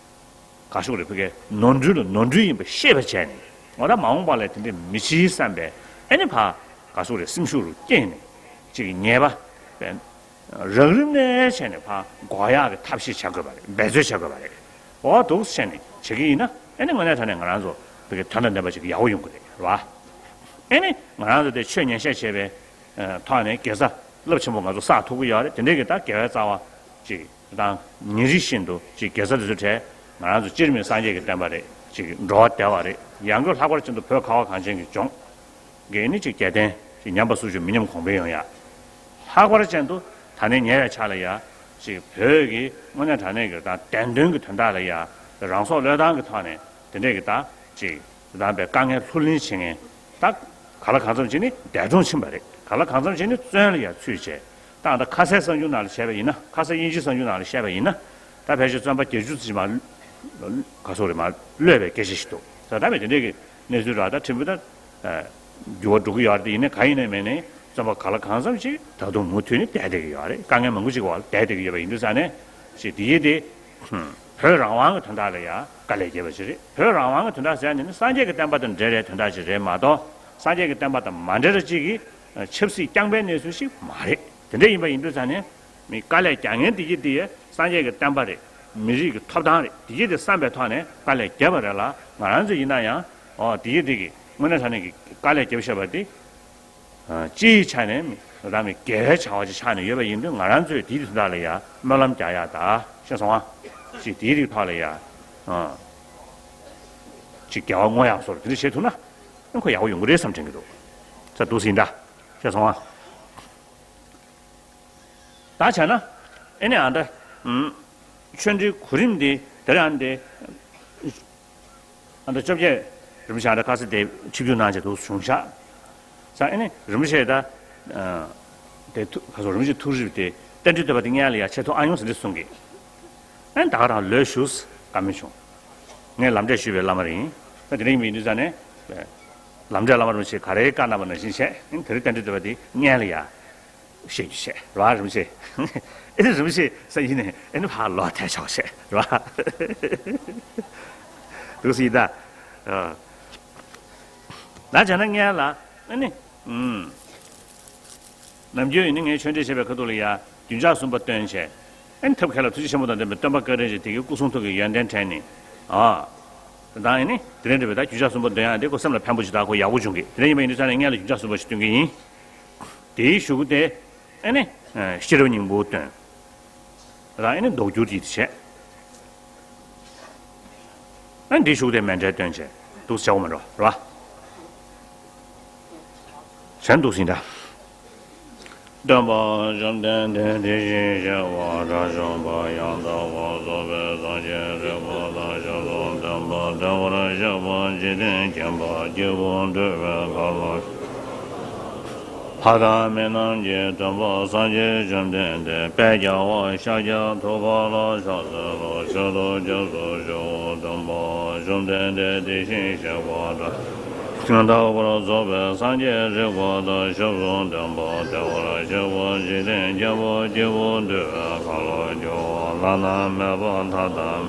ག་ཤོག་རེད་ཕ་གིའི་ནོར་འཁྲུལ་ལ་ནོར་འཁྲུལ་ཡིན་པ་ཤེས་པ་བྱས་ནས་འོ་ད་མ་འོངས་པ་ལ་དེ་འདྲས་མི་བྱེད་བསམ་པའི་ཨེ་ནི་ཕ་ག་ཤོག་རེད་སེམས་ཤུགས་རུ་བསྐྱེད་ནས་ཅིག་ཉེས་པ་རགས་རིམ་ནས་བྱས་ནས་ཕ་འགོག་ཡག་གི་ཐབས་ཤེས་བྱ་དགོས་པ་རེད། འབད་རྩོལ་བྱ་དགོས་པ་རེད། འོ་འདུག་བྱས་ནས་བྱེད་ཀྱི་ཡིན་ན་ཨེ་ནི་དངོས་གནས་དྲང་གནས་ང་རང་ཚོ་ཕ་གི་དོན་དང་ལྡན་པ་ཞིག་ཡག་པོ་ཡོང་གི་རེད་རེད་བ། ཨེ་ནི་ང་རང་ཚོ་དེ་ཆོས་ཉན་བཤད་བྱས་པའི་ཐོག་ནས་དགེ་རྩ་རླབས་ཆེན་པོ་ང་ཚོ་བསགས་ཐུབ་ཀྱི་ཡོད་རེད། དེ་འདྲའི་གི་ད་དགེ་བའི་རྩ་བ་ཅིག་དང་ཉིན་རེ་བཞིན་དུ་ཅིག་དགེ་རྩ་དེ་ཚོའི་གྲས་ང་རང་ཚོ་སྤྱིར་མི་སངས་རྒྱས་ཀྱི་བསྟན་པ་རེད། ཅིག་འགྲོ་བ་བདེ་བ་རེད། ཡང་སྒོས་ལྷག་པར་ཅན་དུ་བོད་ཁ་བ་གངས་ཅན་གྱི་ལྗོངས་ཀྱི་ནི་ཅིག་རྒྱལ་བསྟན་ཅིག་ཉམས་པ་སུ་ཞིག་མི་ཉམས་གོང་འཕེལ་ཡོང་ཡ། ལྷག་པར་ཅན་དུ་ད་ནས་ཉེ་བའི་ཆར་ལ་ཡ་ཅིག་བོད་ཀྱི་དངོས་གནས་དྲང་གནས་ཀྱི་དང་བདེན་དོན་གྱི་དོན་དག་ལ་ཡ་རང་སྲོག་བློས་བཏང་གི་ཐོག་ནས་དེ་འདྲས་ཀྱི་ད་ཅིག་རང་པའི་དཀའ་ངལ་ལྷུར་ལེན་བྱེད་མཁན་ད་ག་ལ་གང་འཚམ་ཅིག་ནི་འདས་གྲོངས་ཕྱིན་པ་རེད། ག་ལ་གང་འཚམ་ཅིག་ནི་བཙོན་ལ་ཡང་ཚུད་བྱས་ད་ད་ཁ་སའི་གསར་འགྱུར་ནང་ལ་བཤད་པ་ཡིན་ན་ཁ་ས་དབྱིན་ཇིའི་གསར་འགྱུར་ནང་ལ་བཤད་པ་ཡིན་ན་ད་ཕལ་ཆེར་བཙོན་པ་བརྒྱད་ཅུ་ཙམ་ཅིག་མ་ག་སོག་རེད་མ་གློད་པའི་སྐད་ཆ་ཞིག་འདུག་ད་ད་བས་དེ་འདྲས་ཀྱི་གནས་ཚུལ་ར་ད་ཕྲན་བུ་ད་འགྱུར་བ་འགྲོ་གི་ཡོད་རེད། དེ་ཡིན་ནའི་གང་ཡིན་ནའི་མིན་ནའི་བཙོན་པ་ག་ལ་གང་འཚམ་ཅིག་ད་དུང་མུ་མཐུད་ནས་བསྡད་བསྡད་ཀྱི་ཡོད་རེད། དཀའ་ངལ་མང་པོ་ཅིག་གི་འོག་ལ་བསྡད་བསྡད་ཀྱི་ཡོད་པ་ཡིན་དུས་ཙང་ནས་ཅིག་དེ་ཡིན་ཏེ། བོད་རང་དབང་གི་དོན་དག་ལ་ཡང་དཀའ་ལས་བརྒྱབ་པ་ཞིག་རེད། བོད་རང་དབང་གི་དོན་དག་ཟེར་ཡ་ནི་ནི་སངས་རྒྱས་ཀྱི་བསྟན་པ་དང་འབྲེལ་བའི་དོན་དག་ཞིག་རེད་མ་གཏོགས་སངས་རྒྱས་ཀྱི་བསྟན་པ་དང་མ་འབྲེལ་བ་ཅིག་གི་ཆབ་སྲིད་རྐྱང་པའི་གནས་ཚུལ་ཞིག་མ་རེད། དེ་འདྲ་ཡིན་པ་ཡིན་དུས་ཙང་ནས་མི་དཀའ་ལས་རྒྱག་མཁན་དེ་གྱིས་དེ་སངས་རྒྱས་ཀྱི་བསྟན་པ་རེད། མི་རིགས་ཀྱི་ཐོབ་ཐང་རེད། དེ་གྱིས་དེ་བསམ་པའི་ཐོག་ནས་དཀའ་ལས་བརྒྱབ་པ་རེད་ལ་ང་རང་ཚོ་ཡིན་ན་ཡང་ཨོ་དེ་གྱིས་དེ་གི་དངོས་གནས་དྲང་གནས་ཀྱི་དཀའ་ལས་བརྒྱབ་བཞག་པ་དེ། སྤྱིའི་ཆ་ནས་ རང་གི་དགེ་བའི་བྱ་བ་ཅིག་ཆགས་ནས་ཡོད་པ་ཡིན་དུས། ང་རང་ཚོས་དེའི་དོན་དག་ལ་ཡ་སྨོན་ལམ་རྒྱག་ཡག་དང་། ཤེས་སོང་ང་། ཅིག་དེའི་རིགས་ཐོག་ལ་ཡ་ཨ་ཅིག་དགེ་བ་བསྔོ་ཡག་བཟོ་འདྲ་དེ་འདྲ་བྱེད་ཐུབ་ན། ཨ་ཁོ་ཡག་པོ་ཡོང་གི་རེད་བསམ་དྲན་གྱི་འདུག། ས་འདུག་ཟིན་འདྲ། ཤེས་སོང་ང་། ད་བྱས་ན། ཨེ་ནི་ཨ་འདྲ། ཨུམ། ཆོས་འབྲེལ་གོ་རིམ་འདི་དེ་རང་འདི། ཨ་འདྲ་བཅོ་བརྒྱད་རིན་པོ་ཆེ་ཨ་འདྲ་དཀར་ས་དེ་ཆིབས་བསྒྱུར་གནང་བྱས་འདུག་བྱུང་ཤག། ས་ཨེ་ནི་རིན་པོ་ཆེ་ད། ཨ། དེ་ཐུགས་ཁ་སོ་རིན་པོ་ཆེ་ཐུགས་རིག་དེ་རྟེན་འབྲེལ་བསྟོད་པ་དེ་སྔོན་ལ་ཡ་ཆེ་མཐོང་ཨ་ཡོང་ཟེར་འདྲ་གསུང་གི། ཨེ་ད་ག་རང་ལོས་ཞུས་བཀའ་མོལ་བྱུང་། ངས་ལམ་འབྲས་ཞུས་པའི་བླ་མ་རེད། ད་དེ་རིང་མི་འདི་ས་ནས། ལམ་འབྲས་བླ་མ་རིན་པོ་ཆེས་ག་རེ་བཀའ་གནང་བ་ནང་བཞིན་བྱས། ཨེ་དེ་རིང་རྟེན་འབྲེལ་བསྟོད་པ་དེ་སྔོན་ལ་ཡ། བཤད་རྒྱུ་བྱས་ར་བ་རིན་པོ་ཆེ། ཨེ་ནི་རིན་པོ་ཆེ་ས་ཡིན་ནས་ཨེ་ནི་ཕར་ལོག་ཐལ་ཆོག་བྱས་ར་བ། འདུག་སེ་ཡིན་ད། ཨ། ད་བྱས་ན་སྔོན་ལ་ཨེ་ནི། ཨུམ། ནམ་རྒྱུན་ཡིན་ནི་ངས་ཆོས་འབྲེལ་བྱེད་པའི་ཁ་ཐུག་ལ་ཡ་རྒྱུན་ཆགས་གསུམ་པ་བཏོན་བྱས། ཨེ་ནི་ཐབས་མཁས་ལ་ཐུགས་རྗེ་ཆེན་པོ་དང་ལྡན་པའི་སྟོན་པ་བཀའ་དྲིན་ཆེ་དེ་གའི་སྐུ་གསུང་ཐུགས་ཀྱི་ཡོན་ཏན་དྲན་ནས། ཨ། ད་ཨེ་ནི་དེ་རིང་འདྲ་བའི་ད་རྒྱུན་ཆགས་གསུམ་པ་འདོན་ཡག་འདི་ཁོ་སེམས་ལ་ཕན་པོ་ཅིག་ད་ཁོ་ཡག་པོ་བྱུང་གི། དེ་རིང་ཡིན་པ་ཡིན་དུས་ས་ནས་སྔོན་ལ་རྒྱུན་ཆགས་གསུམ་པ་ཞིག་བཏོན་གི་ཡིན། དེའི་གཞུག་གུ་དེ། ཨེ་ནི། ཤེས་རབ་སྙིང་པོ་བཏོན། རང་ཨེ་ནི་ལྡོག་འགྱུར་དེ་བྱས། ཨེ་འདི་གཞུག་དེ་མཎྜལ་བཏོན་བྱས་འདུག་སེ་བྱ་བ་མ་འགྲོ་ར་བ། གཞན་འདུག་སེ་འདྲ། སྟོན་པ་བཅོམ་ལྡན་འདས་དེ་བཞིན་གཤེགས་པ་དགྲ་བཅོམ་པ་ཡང་དག་པར་རྫོགས་པའི་སངས་རྒྱས་རིག་པ་དང་ཞབས་སུ་ལྡན་པ་བདེ་བར་གཤེགས་པ་འཇིག་རྟེན་མཁྱེན་པ་སྐྱེས་བུ་འདུལ་བའི་ཁ་ལོ། ལྷ་དང་མི་རྣམས་ཀྱི་སྟོན་པ་སངས་རྒྱས་བཅོམ་ལྡན་འདས་དཔལ་རྒྱལ་བ་ཤཱཀྱ་ཐུབ་པ་ལ་ཕྱག་འཚལ་ལོ། མཆོད་དོ་སྐྱབས་སུ་མཆིའོ། སྟོན་པ་བཅོམ་ལྡན་འདས་དེ་བཞིན་གཤེགས་པ་དགྲ་ཡང་དག་པར་རྫོགས་པའི་སངས་རྒྱས་རིག་པ་དང་ཞབས་སུ་ལྡན་པ་བདེ་བར་གཤེགས་པ་འཇིག་རྟེན་མཁྱེན་པ་སྐྱེས་བུ་འདུལ་བའི་ཁ་ལོ་སྒྱུར་བ་བླ་ན་མེད་པ་མཐའ་དག་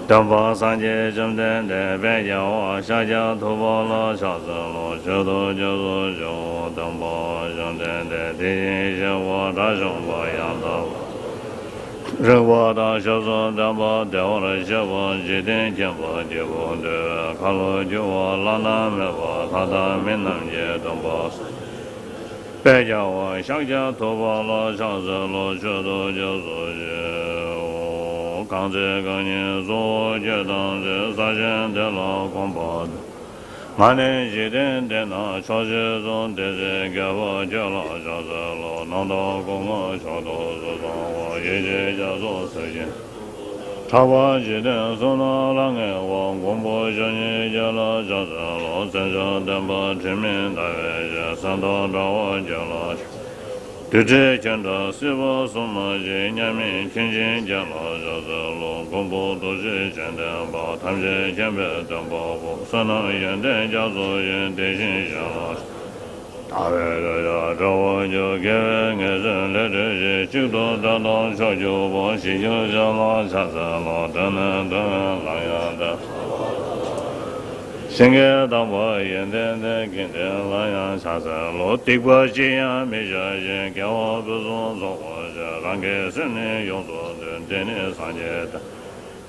སྟོན་པ་སངས་རྒྱས་བཅོམ་ལྡན་འདས་དཔལ་རྒྱལ་བ་ཤཱཀྱ་ཐུབ་པ་ལ་ཕྱག་འཚལ་ལོ། མཆོད་དོ་སྐྱབས་སུ་མཆིའོ། སྟོན་པ་བཅོམ་ལྡན་འདས་དེ་བཞིན་གཤེགས་པ་དགྲ་བཅོམ་པ་ཡང་དག་པར་རིག་པ་དང་ཞབས་སུ་ལྡན་པ་བདེ་བར་གཤེགས་པ་འཇིག་རྟེན་མཁྱེན་པ་སྐྱེས་བུ་འདུལ་བའི་ཁ་ལོ་སྒྱུར་བ་བླ་ན་མེད་པ་ལྷ་དང་མི་རྣམས་ཀྱི་སྟོན་པ་སངས་རྒྱས་དཔལ་རྒྱལ་བ་ཤཱཀྱ་ཐུབ་པ་ལ་ཕྱག་འཚལ་ལོ། མཆོད་དོ་སྐྱབས་སུ་མཆིའོ། གང་ཚེ་རྐང་གཉིས་གཙོ་བོ་ཁྱོད་བལྟམས་ཚེ། ས་གཞན་དེ་ལ་གོམས་པ་དང་། ང་ནི་འཇིག་རྟེན་འདི་ན་མཆོག་ཤོས་སོ། དེ་ཚེ་རྒྱལ་བ་ཁྱོད་ལ་ཕྱག་འཚལ་ལོ། རྣམ་དག་སྐུ་མངའ་མཆོག་ཏུ་བཟོད་གསོལ་བ། ཡེ་ཤེས་རྒྱ་མཚོ་ཟིལ་གྱིས་གྲགས་པ་འཇིག་རྟེན་གསུམ་ན་ལྷང་ངེ་བ། མགོན་པོ་མཆོག་བཞིན་ཁྱོད་ལ་ཕྱག་འཚལ་ལོ། མཚན་མཆོག་ལྡན་པ་དྲི་མེད་ཟླ་བའི་ཞལ། གསེར་མདོག་འདྲ་བ་ཁྱོད་ལ་ཕྱག། རྡུལ་བྲལ་ཁྱོད་འདྲ་སྲིད་པ་གསུམ་མ་མཆིས། མཉམ་མེད་མཁྱེན་ཅིང་རྒྱལ་ལ་ཕྱག་འཚལ་ལོ། མགོན་པོ་རྡོ་རྗེ་སྤྱན་ལྡན་པ། ཐམས་ཅད་མཁྱེན་པའི་སྟོན་པ་པོ། བསོད་ནམས་ཡོན་ཏན་རྒྱ་མཚོ་ཡི། དེ་བཞིན་གཤེགས་ལ་ཕྱག། ལྟ་བའི་རོལ་ཆ་སྒྲ་བོར་གྱུར། དགེ་བའི་ངེས་འབྱུང་ལས་སྒྲིབ་ཞི། གཅིག་ཏུ་བྲལ་དང་མཆོག་གྱུར་པ། ཞི་ཁྱོད་ཞབས་ལ་ཕྱག་འཚལ་ལོ། དོན་ནི་འགྲོ་བའི་ལམ་ཡང་དག་ཞིང་གི་དག་པ་ཡོན་ཏན་ལྡན། དགེ་འདུན་ལ་ཡང་ཕྱག་འཚལ་ལོ། སྡིག་པ་ཅི་ཡང་མི་བྱ་ཞིང་། དགེ་བ་ཕུན་སུམ་ཚོགས་པར་སྤྱད། རང་གི་སེམས་ནི་ཡོངས་སུ་འདུལ། འདི་ནི་སངས་རྒྱས་དང་།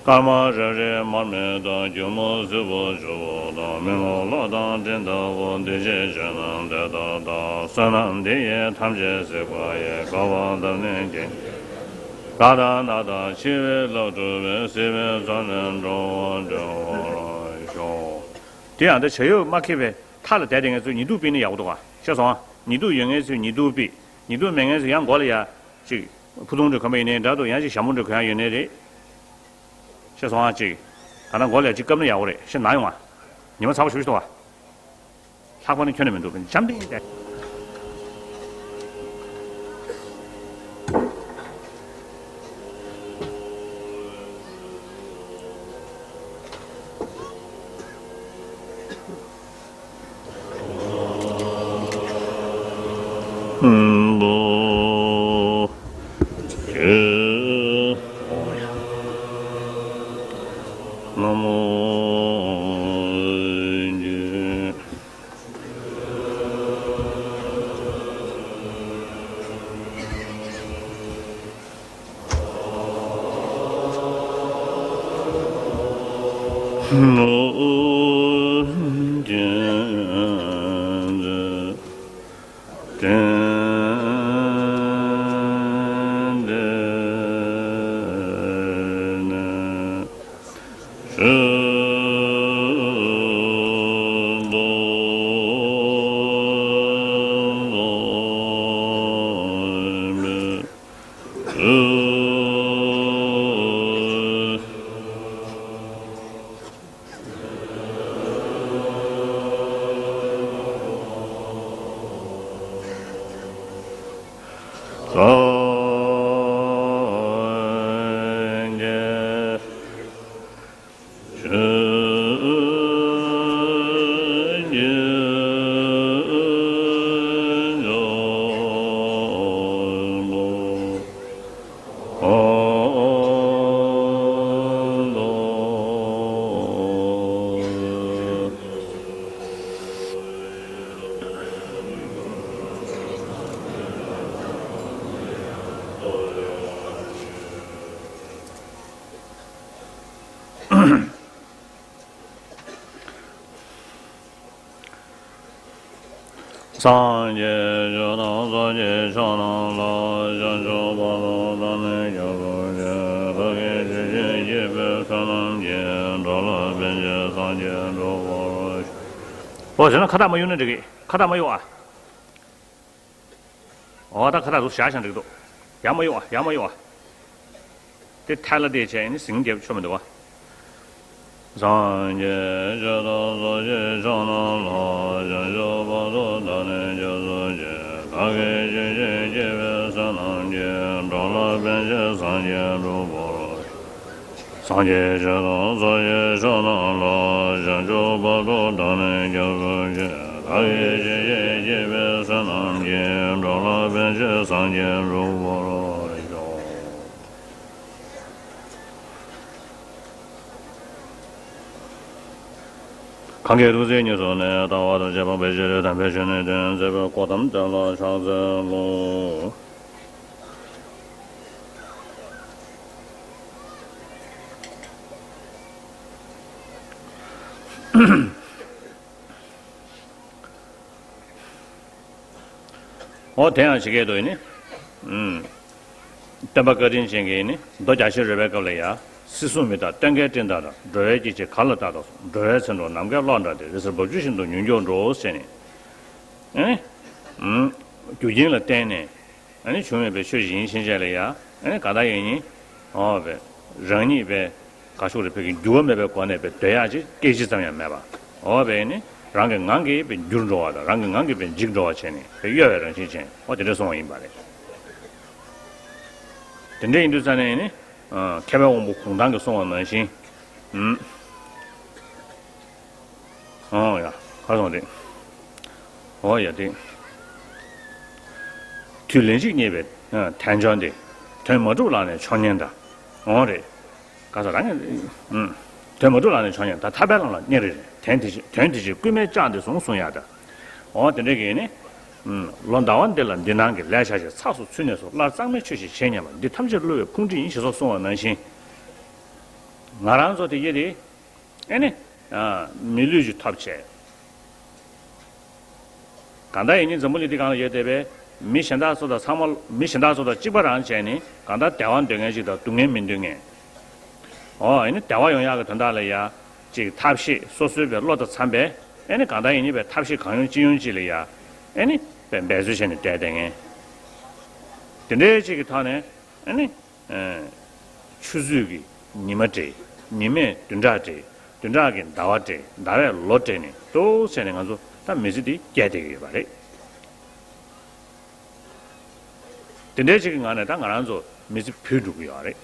སྐར་མ་རེ་རེ་མར་མེ་ལྟར། སྒྱུ་མ་ཟིལ་པ་བྱུག་པ་དང་། མེ་ལོང་གློག་དང་སྤྲིན་ལྟ་བུ། འདུས་བྱས་ཆོས་རྣམས་དེ་ལྟར་བལྟ། བསོད་ནམས་འདི་ཡིས་ཐམས་ཅད་གཟིགས་པ་ཡི། དགའ་བ་དང་ནི་དགེ་བ་དང་། ན་དང་འཆི་བའི་རླབས་འཁྲུགས་པའི། སྲིད་པའི་མཚོ་ནས་འགྲོ་བ་སྒྲོལ་བར་ཤོག། དེ་ཡང་ད་བྱ་ཡུལ་མ་ཁེལ་བའི་མཐའ་ལ་བསྡད་དེ་ངས་ཚུར་ཉེ་དུ་ཕུད་ན་ཡག་པོ་འདུག་ག། ཤེས་སོང་ཨ། ཉེ་དུ་ཡོད་མཁན་ཚོས་ཉེ་དུ་ཕུད། ཉེ་དུ་མེད་མཁན་ཚོས་ཡང་མགོ་ལ་ཡ་ཅིག་ཕུ་ཐུང་འདྲ་གོན་པ་ཡིན་ནའི་འདྲ་འདུག། ཡང་ཅིག་ཞྭ་མོ་འདྲ་གོན་ཡ་ཡོད་ནའི་རེད། ཤེས་སོང་ཨ། ཅིག་ད་ལྟ་མགོ་ལ་ཡ་ཅིག་བཀབ་ན་ཡག་པོ་རེད། ཤེས་ན་ཡོང་ཨ། ཉི་མ་ཚ་པོ་ཞེ་པོ་ཞིག་འདུག་ག། ལྷག་པ་ནི་ཁྱོན་ནས་མི་འདུག། འཇམ་ཐིང་ཐིང་། སངས་རྒྱས་ཆོས་ཀྱི་མཆོག་ཏུ། སངས་རྒྱས་ཆོས་དང་ཚོགས་ཀྱི་མཆོག་རྣམས་ལ། བྱང་ཆུབ་བར་དུ་བདག་ནི་སྐྱབས་སུ་མཆི། བདག་གིས་ཇི་བཞིན་གཤེགས་པའི་བསོད་ནམས་ཀྱིས། འགྲོ་ལ་ཕན་ཕྱིར་སངས་རྒྱས་འགྲུབ་པར་ཤོག། ཨོ་བྱས་ན་ཁ་བཏགས་མ་གཡུག་ན་འགྲིག་གི། ཁ་བཏགས་མ་གཡུག་ཨ། ཨོ་ད་ཁ་བཏགས་ཟུར་བཞག་བཞག་འགྲིག་འདུག། ཡར་མ་གཡུག་ཨ། ཡར་མ་གཡུག་ཨ། དེ་ཐལ་ལ་དེ་བྱས་ནི་ཟིང་རྒྱབ་ཆོ་མི་འདུག་བ། སངས་རྒྱས་ཆོས་དང་ཚོགས་ཀྱི་མཆོག་རྣམས་ལ། བྱང་ཆུབ་བར་དུ་བདག་ནི་སྐྱབས་སུ་མཆི། བདག་གིས་ཇི་བཞིན་གཤེགས་པའི་བསོད་ནམས་ཀྱིས། འགྲོ་ལ་ཕན་ཕྱིར་སངས་རྒྱས་འགྲུབ་པར་ཤོག། སངས་རྒྱས་ཆོས་དང་ཚོགས་ཀྱི་མཆོག་རྣམས་ལ། བྱང་ཆུབ་བར་དུ་བདག་ནི་སྐྱབས་སུ་མཆི། བདག་གིས་ཇི་བཞིན་གཤེགས་པའི་བསོད་ནམས་ཀྱིས། འགྲོ་ལ་ཕན་ཕྱིར་སངས་རྒྱས་འགྲུབ་པར་ཤོག། གང་གིས་ཐུགས་བརྩེ་ཉེར་བཟུང་ནས། ལྟ་བ་དང་བཅས་པ་འབད་ཞིང་ལུས། དམ་པའི་ཆོས་ནི་སྟོན་མཛད་པ། གཽ་ཏམ་དེ་ལ་ཕྱག་འཚལ་ལོ། ཨོ་དེ་ཡང་ཇི་སྐད་དུ་ཡིན་ནི། ཨུམ། སྟོན་པ་བཀའ་དྲིན་ཅན་གྱིས་ནི་མདོ་རྒྱ་ཆེར་རོལ་པའི་སྐབས་ལ་ཡང་། སྲིད་གསུམ་མི་རྟག་སྟོན་ཀའི་སྤྲིན་ལྟར། འགྲོ་བའི་སྐྱེ་མཆེད་ག་ལ་བཏགས་སྟོན། འགྲོ་བའི་ཚེ་འགྲོ་ནམ་མཁའི་གློག་འདྲ་སྟེ། རི་སུལ་རྦབ་ཆུ་བཞིན་དུ་མྱུར་མགྱོགས་འགྲོ་ཟེར་ནས། ཨེ་ནི། ཨུམ། རྒྱུ་རྐྱེན་ལ་བརྟེན་ནས། ཨ་ནི་བྱུང་བའི་ཆོས་ཤིག་ཡིན་ཕྱིན་ཆད་ལ་ཡང་། ཨ་ནི་གང་ལྟར་ཡིན་ནི། འོ་བས། རང་ཉིད་པའི་ག་ཤོག་རེ་བོད་ཀྱི་འགྱུར་བ་མེད་པའི་སྒོ་ནས་པའི་སྡོད་ཡག་ཅིག་སྐད་ཅིག་ཙམ་ཡང་མེད་པ། འོ་བས་ནི་རང་གི་ངང་གིས་པའི་འགྱུར་འགྲོ་བ་དང་རང་གི་ངང་གིས་པའི་འཇིག་འགྲོ་བ་བྱས་ནས་པའི་གཡོ་བའི་རང་བཞིན་ཅན། འོ་དེ་འདྲ་གསུངས་པ་ཡིན་པ་རེད། དེ་འདྲ་ཡིན་དུས་ཙ་ནས་ནི། མཁས་པའི་དབང་པོ་གུང་ཐང་གིས་གསུངས་པ་ནང་བཞིན། ཨུམ། ཨོ་ཡ། ག་སོང་རེད། ཨོ་ཡ་དེ། དུས་ལན་གཅིག་རྙེད་པའི་དལ་འབྱོར་འདི། དོན་མ་གྲུབ་ལག་ནས་འཕྱོག་ཉེན་འདྲ། ཨོ་རེད། ག་ས་རང་ངས། དོན་མ་གྲུབ་ལག་ནས་འཕྱོག་ཉེན་འདྲ། ཐར་པའི་ལམ་ལ་གཉེར་རེ་རེད། དོན་དེ་བཞིན་དོན་དེ་བཞིན་རྐུན་མས་བཅག་འདི་བཟུང་གསུང་ཡག་འདྲ། ཨོ་དེ་འདྲ་གི་ནི། ལོ་ཟླ་བ་འདི་ལ་འདི་སྣང་གི་ལས་བྱ་ཞིང་ཚགས་སུ་ཚུད་ནས་སུ། སླར་གཙང་མའི་ཆོས་ཤིག་བྱེད་སྙམ་པ། འདི་ཐམས་ཅད་བསླུ་བའི་ཕུང་ཁྲིད་ཡིན། ཞེས་སོགས་གསུངས་པ་ནང་བཞིན། ང་རང་ཚོ་དེ་གྱད་དེ། ཨེ་ནི། མི་ལུས་ཅིག་ཐོབ་བྱས། གང་ལྟར་ཡིན་ནི་འཛམ་བུ་གླིང་འདི་སྒང་ལ་ཡོད་བསྡད་པའི་མི་གཞན་དག་ཚོ་དང་ཚང་མ། མི་གཞན་དག་ཚོ་དང་གཅིག་པ་རང་བྱས་ནས་གང་ལྟར་བདེ་བ་འདོད་མཁན་ཅིག་དང་སྡུག་བསྔལ་མི་འདོད་མཁན། ཨོ་ཨེ་ནི་བདེ་བ་ཡོང་ཡག་གི་དོན་དག་ལ་ཡ། ཅིག་ཐབས་ཤེས་སོ་སོའི་པའི་བློ་དང་འཚམ་པའི། ཨེ་ནི་གང་ལྟར་ཡིན་ནི་པའི་ཐབས་ཤེས་གང་ཡོང་ཅི་ཡོང་ཅིག་ལ་ཡ། ཨེ་ནི་པའི་འབད་རྩོལ་བྱས་ནས་བསྡད་བསྡད་མཁན། དེ་འདྲའི་ཅིག་གི་ཐོག་ནས། ཨེ་ནི། ཆུ་ཚོད་ཀྱི་ཉི་མ་སྤྲད། ཉི་མས་བདུན་ཕྲག་སྤྲད། བདུན་ཕྲག་གིས་ཟླ་བ་སྤྲད། ཟླ་བས་ལོ་སྤྲད་ནས་ཏོག་ཙམ་ནས་ང་ཚོ་ད་མི་ཚེ་འདི་སྐྱེལ་བསྡད་ཀྱི་ཡོད་པ་རེད། དེ་འདྲའི་ཅིག་གི་ངང་ནས་ད་ང་རང་ཚོ་མི་ཚེ་བུད་འགྲོ་གི་ཡོད་རེད།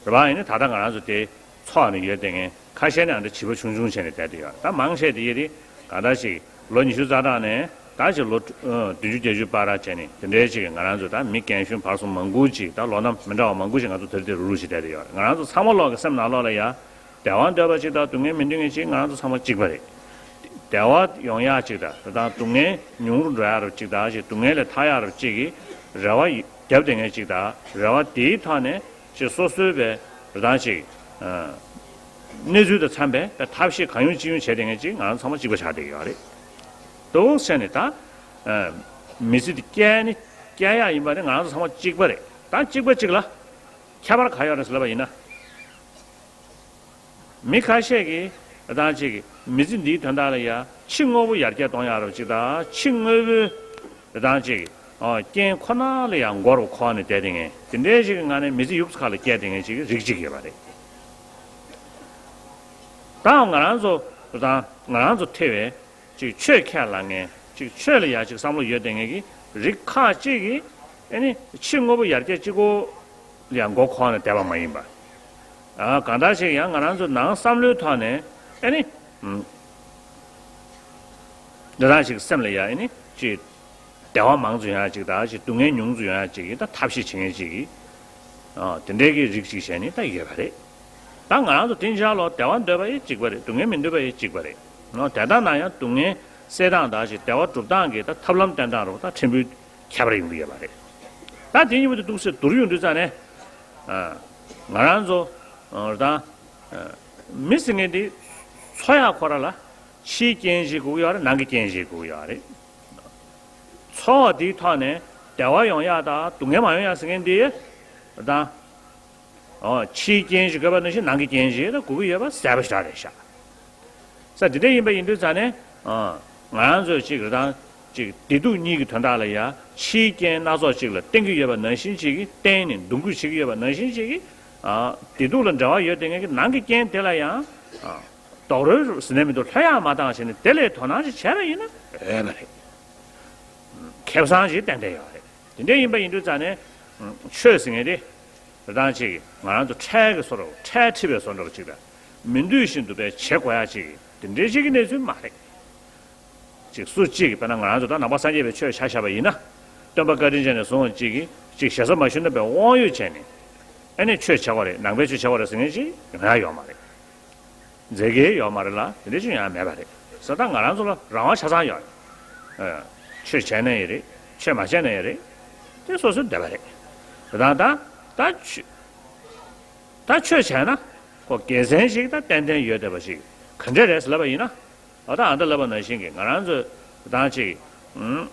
རེད་པ། ཡིན་ནི་ད་ལྟ་ང་རང་ཚོ་དེ། ཚོགས་ནས་ཡོད་བསྡད་མཁན་ཁ་ཤས་ནི་ཨ་འདྲ་བྱིས་པ་ཆུང་ཆུང་བྱས་ནས་བསྡད་དེ་ཡོད། ད་མང་ཆེ་དེ་ཡི་དེ་ག་འདྲ་ཞིག་ལོ་ཉི་ཤུ་རྩ་གྲངས་ནས་ད་ཅིག་ལོ་བདུན་ཅུ་བརྒྱད་ཅུ་བར་བྱས་ནས་དེ་འདྲའི་ཅིག་ང་རང་ཚོ་ད་མི་རྒན་གཞོན་བར་གསུམ་མང་པོ་ཅིག་ད་ལོ་ན་མི་འདྲ་བ་མང་པོ་ཞིག་ང་ཚོ་དེར་དེ་རུ་རུ་ཞིག་བསྡད་དེ་ཡོད། ང་རང་ཚོ་ཚང་མ་ལོག་གི་སེམས་ནང་ལོགས་ལ་ཡ་བདེ་བ་འདོད་པ་ཅིག་དང་སྡུག་བསྔལ་མི་འདོད་མཁན་ཅིག་ང་རང་ཚོ་ཚང་མ་གཅིག་པ་རེད། བདེ་བ་ཡོང་ཡག་ཅིག་དང་དེ་དང་སྡུག་བསྔལ་ཉུང་རུ་འགྲོ་ཡག་རབ་ཅིག་དང་ཅིག་སྡུག་བསྔལ་ལས་ཐར་ཡག་རབ་ཅིག་གི་རེ་བ་ཡི་རྒྱབ་བསྡད་མཁན་ཅིག་དང་རེ་བ་དེའི་ཐོག་ནས། ཅིག་སོ་སོའི་པའི་རེ་སྟངས་ཅིག་ཨ། གནས་ཚུལ་དང་འཚམས་པའི་པའི་ཐབས་ཤེས་གང་ཡོང་ཅི་ཡོང་བྱས་བསྡད་མཁན་ཅིག་ང་རང་ཚང་མ་གཅིག་པ་ཆགས་བསྡད་ཀྱི་ཡོད་རེད། ཏོག་ཙམ་ནས་ད། ཨ། མི་ཚེ་འདི་སྐྱེལ་ནི་སྐྱེལ་ཡག་ཡིན་པ་ནི་ང་རང་ཚོ་ཚང་མ་གཅིག་པ་རེད། ད་གཅིག་པ་གཅིག་ལ་ཁྱད་པར་ག་ཡོད་རེད་ཟེར་ལབ་པ་ཡིན་ན། མི་ཁ་ཤས་ཀྱིས་རེ་སྟངས་ཅིག་མི་ཚེ་འདིའི་དོན་དག་ལ་ཡ་ཕྱི་དངོས་པོ་ཡར་རྒྱས་གཏོང་ཡག་རབ་ཅིག་དང་ཕྱི་དངོས་པོའི་རེ་སྟངས་ཅིག་ཨོ། རྐྱེན་ཁོ་ན་ལ་ཡང་མགོ་རུ་འཁོར་ནས་བསྡད་དེ་ངས་དེ་འདྲའི་ཞིག་གི་ངང་ནས་མི་ཚེ་ཡུགས་སུ་ཁ་ལ་བསྐྱལ་བསྡད་མཁན་ཅིག་གི་རིགས་ཅིག་ཡོད་པ་རེད། ད་ང་རང་ཚོ་ད་ང་རང་ཚོ་ཐེ་བའི་ཅིག་ཆོས་ཁས་བླངས་མཁན་ ཅིག་ཆོས་ལ་ཡ་ཅིག་བསམ་བློ་ཡོད་བསྡད་མཁན་གྱི་རིགས་ཁག་ཅིག་གིས་ཨ་ནི་ཕྱི་དངོས་པོ་ཡར་རྒྱས་གཅིག་པོ་ལ་ཡང་མགོ་འཁོར་ནས་བསྡད་པ་མ་ཡིན་པ། ཨ་གང་ལྟར་ཞིག་ཡང་ང་རང་ཚོ་ནང་བསམ་བློའི་ཐོག་ནས་ཨ་ནི་ཨུམ། འདི་དག་ཅིག་སེམས་ལ་ཡ་ཨ་ནི་ཅིག་བདེ་བ་མང་ཙམ་ཡོང་ཡ་ཅིག་དང་ཅིག་སྡུག་བསྔལ་ཉུང་ཙམ་ཡོང་ཡ་ཅིག་གི་ད་ཐབས་ཤེས་བྱེད་མཁན་ཅིག་གི་ཨ་དེ་འདྲའི་གི་རིགས་ཅིག་བྱས་ནས་ད་ཡོད་པ་རེད། ད་ང་རང་ཚོ་དེང་སང་ལོ་བདེ་བ་འདོད་པ་ཡི་གཅིག་པ་རེད། སྡུག་བསྔལ་མི་འདོད་པ་ཡི་གཅིག་པ་རེད། ནོ་དེ་ལྟར་ན་ཡང་སྡུག་བསྔལ་སེལ་སྟངས་དང་ཅིག་བདེ་བ་སྒྲུབ་སྟངས་ཀྱི་ད་ཐབས་ལམ་བསྟེན་སྟངས་རུ་ད་ཕྲན་བུ་ཁྱད་པར་ཡོང་གི་ཡོད་པ་རེད། ད་དེ་གཉིས་པོ་དེ་འདུག་སེ་བསྡུར་ཡོང་དུས་ཙང་ནས་ཨ་ང་རང་ཚོ་ཨ་ད་ཨ་མི་ཟེར་མཁན་དེ་འཚོ་ཡག་ཁོ་ར་ལ་ཕྱིའི་རྐྱེན་ཞིག་དགོས་ཀྱི་ཡོད་རེད། ནང་གི་རྐྱེན་ཞིག་དགོས་ཀྱི་ཡོད་རེད། འཚོ་བ་འདིའི་ཐོག་ནས་བདེ་བ་ཡོང་ཡག་དང་སྡུག་བསྔལ་མ་ཡོང་ཡག་ཟེར་མཁན་འདི་ད་ཨོ་ཕྱིའི་རྐྱེན་ཞིག་དགོས་པ་ནང་བཞིན་ནང་གི་རྐྱེན་ཞིག་ད་དགོས་ཀྱི་ཡོད་པ་གསལ་པོ་ཞེ་དྲག་རེད་ཤག་ས་འདི་འདྲ་ཡིན་པ་ཡིན་དུས་ཙང་ནས་ཨ་ང་རང་ཚོས་ཅིག་རེད་དང་ཅིག་བདེ་སྡུག་གཉིས་ཀྱི་དོན་དག་ལ་ཡང་ཕྱིའི་རྐྱེན་སྣ་ཚོགས་ཅིག་ལ་བརྟེན་གྱི་ཡོད་པ་ནང་བཞིན་ཅིག་གིས་བརྟེན་ནས་འདུ་འགོད་བྱེད་ཀྱི་ཡོད་པ་ནང་བཞིན་ཅིག་གིས་ཨ་བདེ་སྡུག་ལ་འབྲེལ་བ་ཡོད་བསྡད་མཁན་གྱི་ནང་གི་རྐྱེན་དེ་ལ་ཡང་ཨ་རྡོག་རོལ་ཟེར་ནས་མི་འདུག་ལྷོད་ཡག་མ་བཏང་བྱས་ནས་དེ་ལས་དོ་སྣང་ཅིག་བྱས་པ་ཡིན་ན་འོས་པ་རེད། ཁེ་བཟང་ཞིག་ཏན་ཏན་ཡོད་རེད། དེ་འདྲ་ཡིན་པ་ཡིན་དུས་ཙང་ནས་ཆོས་ཟེར་མཁན་དེ་རེད་དང་ཅིག་ང་རང་ཚོ་འཕྲལ་གྱི་བཟོ་འདྲ་འཕྲལ་འཁྲི་བའི་བཟོ་འདྲ་ཅིག་དང་མི་འདོད་བཞིན་དུ་བས་བྱེད་དགོས་ཡ་ཅིག་དེ་འདྲའི་ཅིག་གི་གནས་ཚུལ་མ་རེད། ཅིག་སུ་གཅིག་གིས་དཔེར་ན་ང་རང་ཚོ་ད་ནང་པ་སངས་རྒྱས་པའི་ཆོས་ཆ་བཞག་པ་ཡིན་ན་སྟོན་པ་བཀའ་དྲིན་ཅན་ནས་བཟུང་བ་ཅིག་གིས་ཅིག་ཞེ་ས་མ་ཞུ་ན་བས་དབང་ཡོད་བྱས་ནས་ཨ་ནི་ཆོས་བྱེད་དགོས་རེད། ནང་པའི་ཆོས་བྱེད་དགོས་རེད་ཟེར་མཁན་ཅིག་ཡོང་ཡ་ཡོད་མ་རེད། མཛད་ཀྱི་ཡོད་མ་རེད་ལ་དེ་འདྲ་ཅིག་ཡང་མེད་པ་རེད། ས་ད་ང་རང་ཚོ་ལ་རང་དབང་ཆ་ཚང་ཡོད་རེད། ཨ་ཆོས་བྱས་ན་ཡང་རེད། ཆོས་མ་བྱས་ན་ཡང་རེད། དེ་སོ་སོའི་འདོད་པ་རེད། ད་ད་ད་ཆོས་ད་ཆོས་བྱས་ན་ཁོ་དགེ་མཚན་ཞིག་ད་ཏན་ཏན་ཡོད་བསྡད་པ་ཞིག་ག་འདྲ་རེད་ཟེར་ལབ་པ་ཡིན་ན་ཨ་ད་ཨ་ད་ལབ་པ་ནང་བཞིན་གྱི་ང་རང་ཚོས་ད་ཅིག་ཨུམ།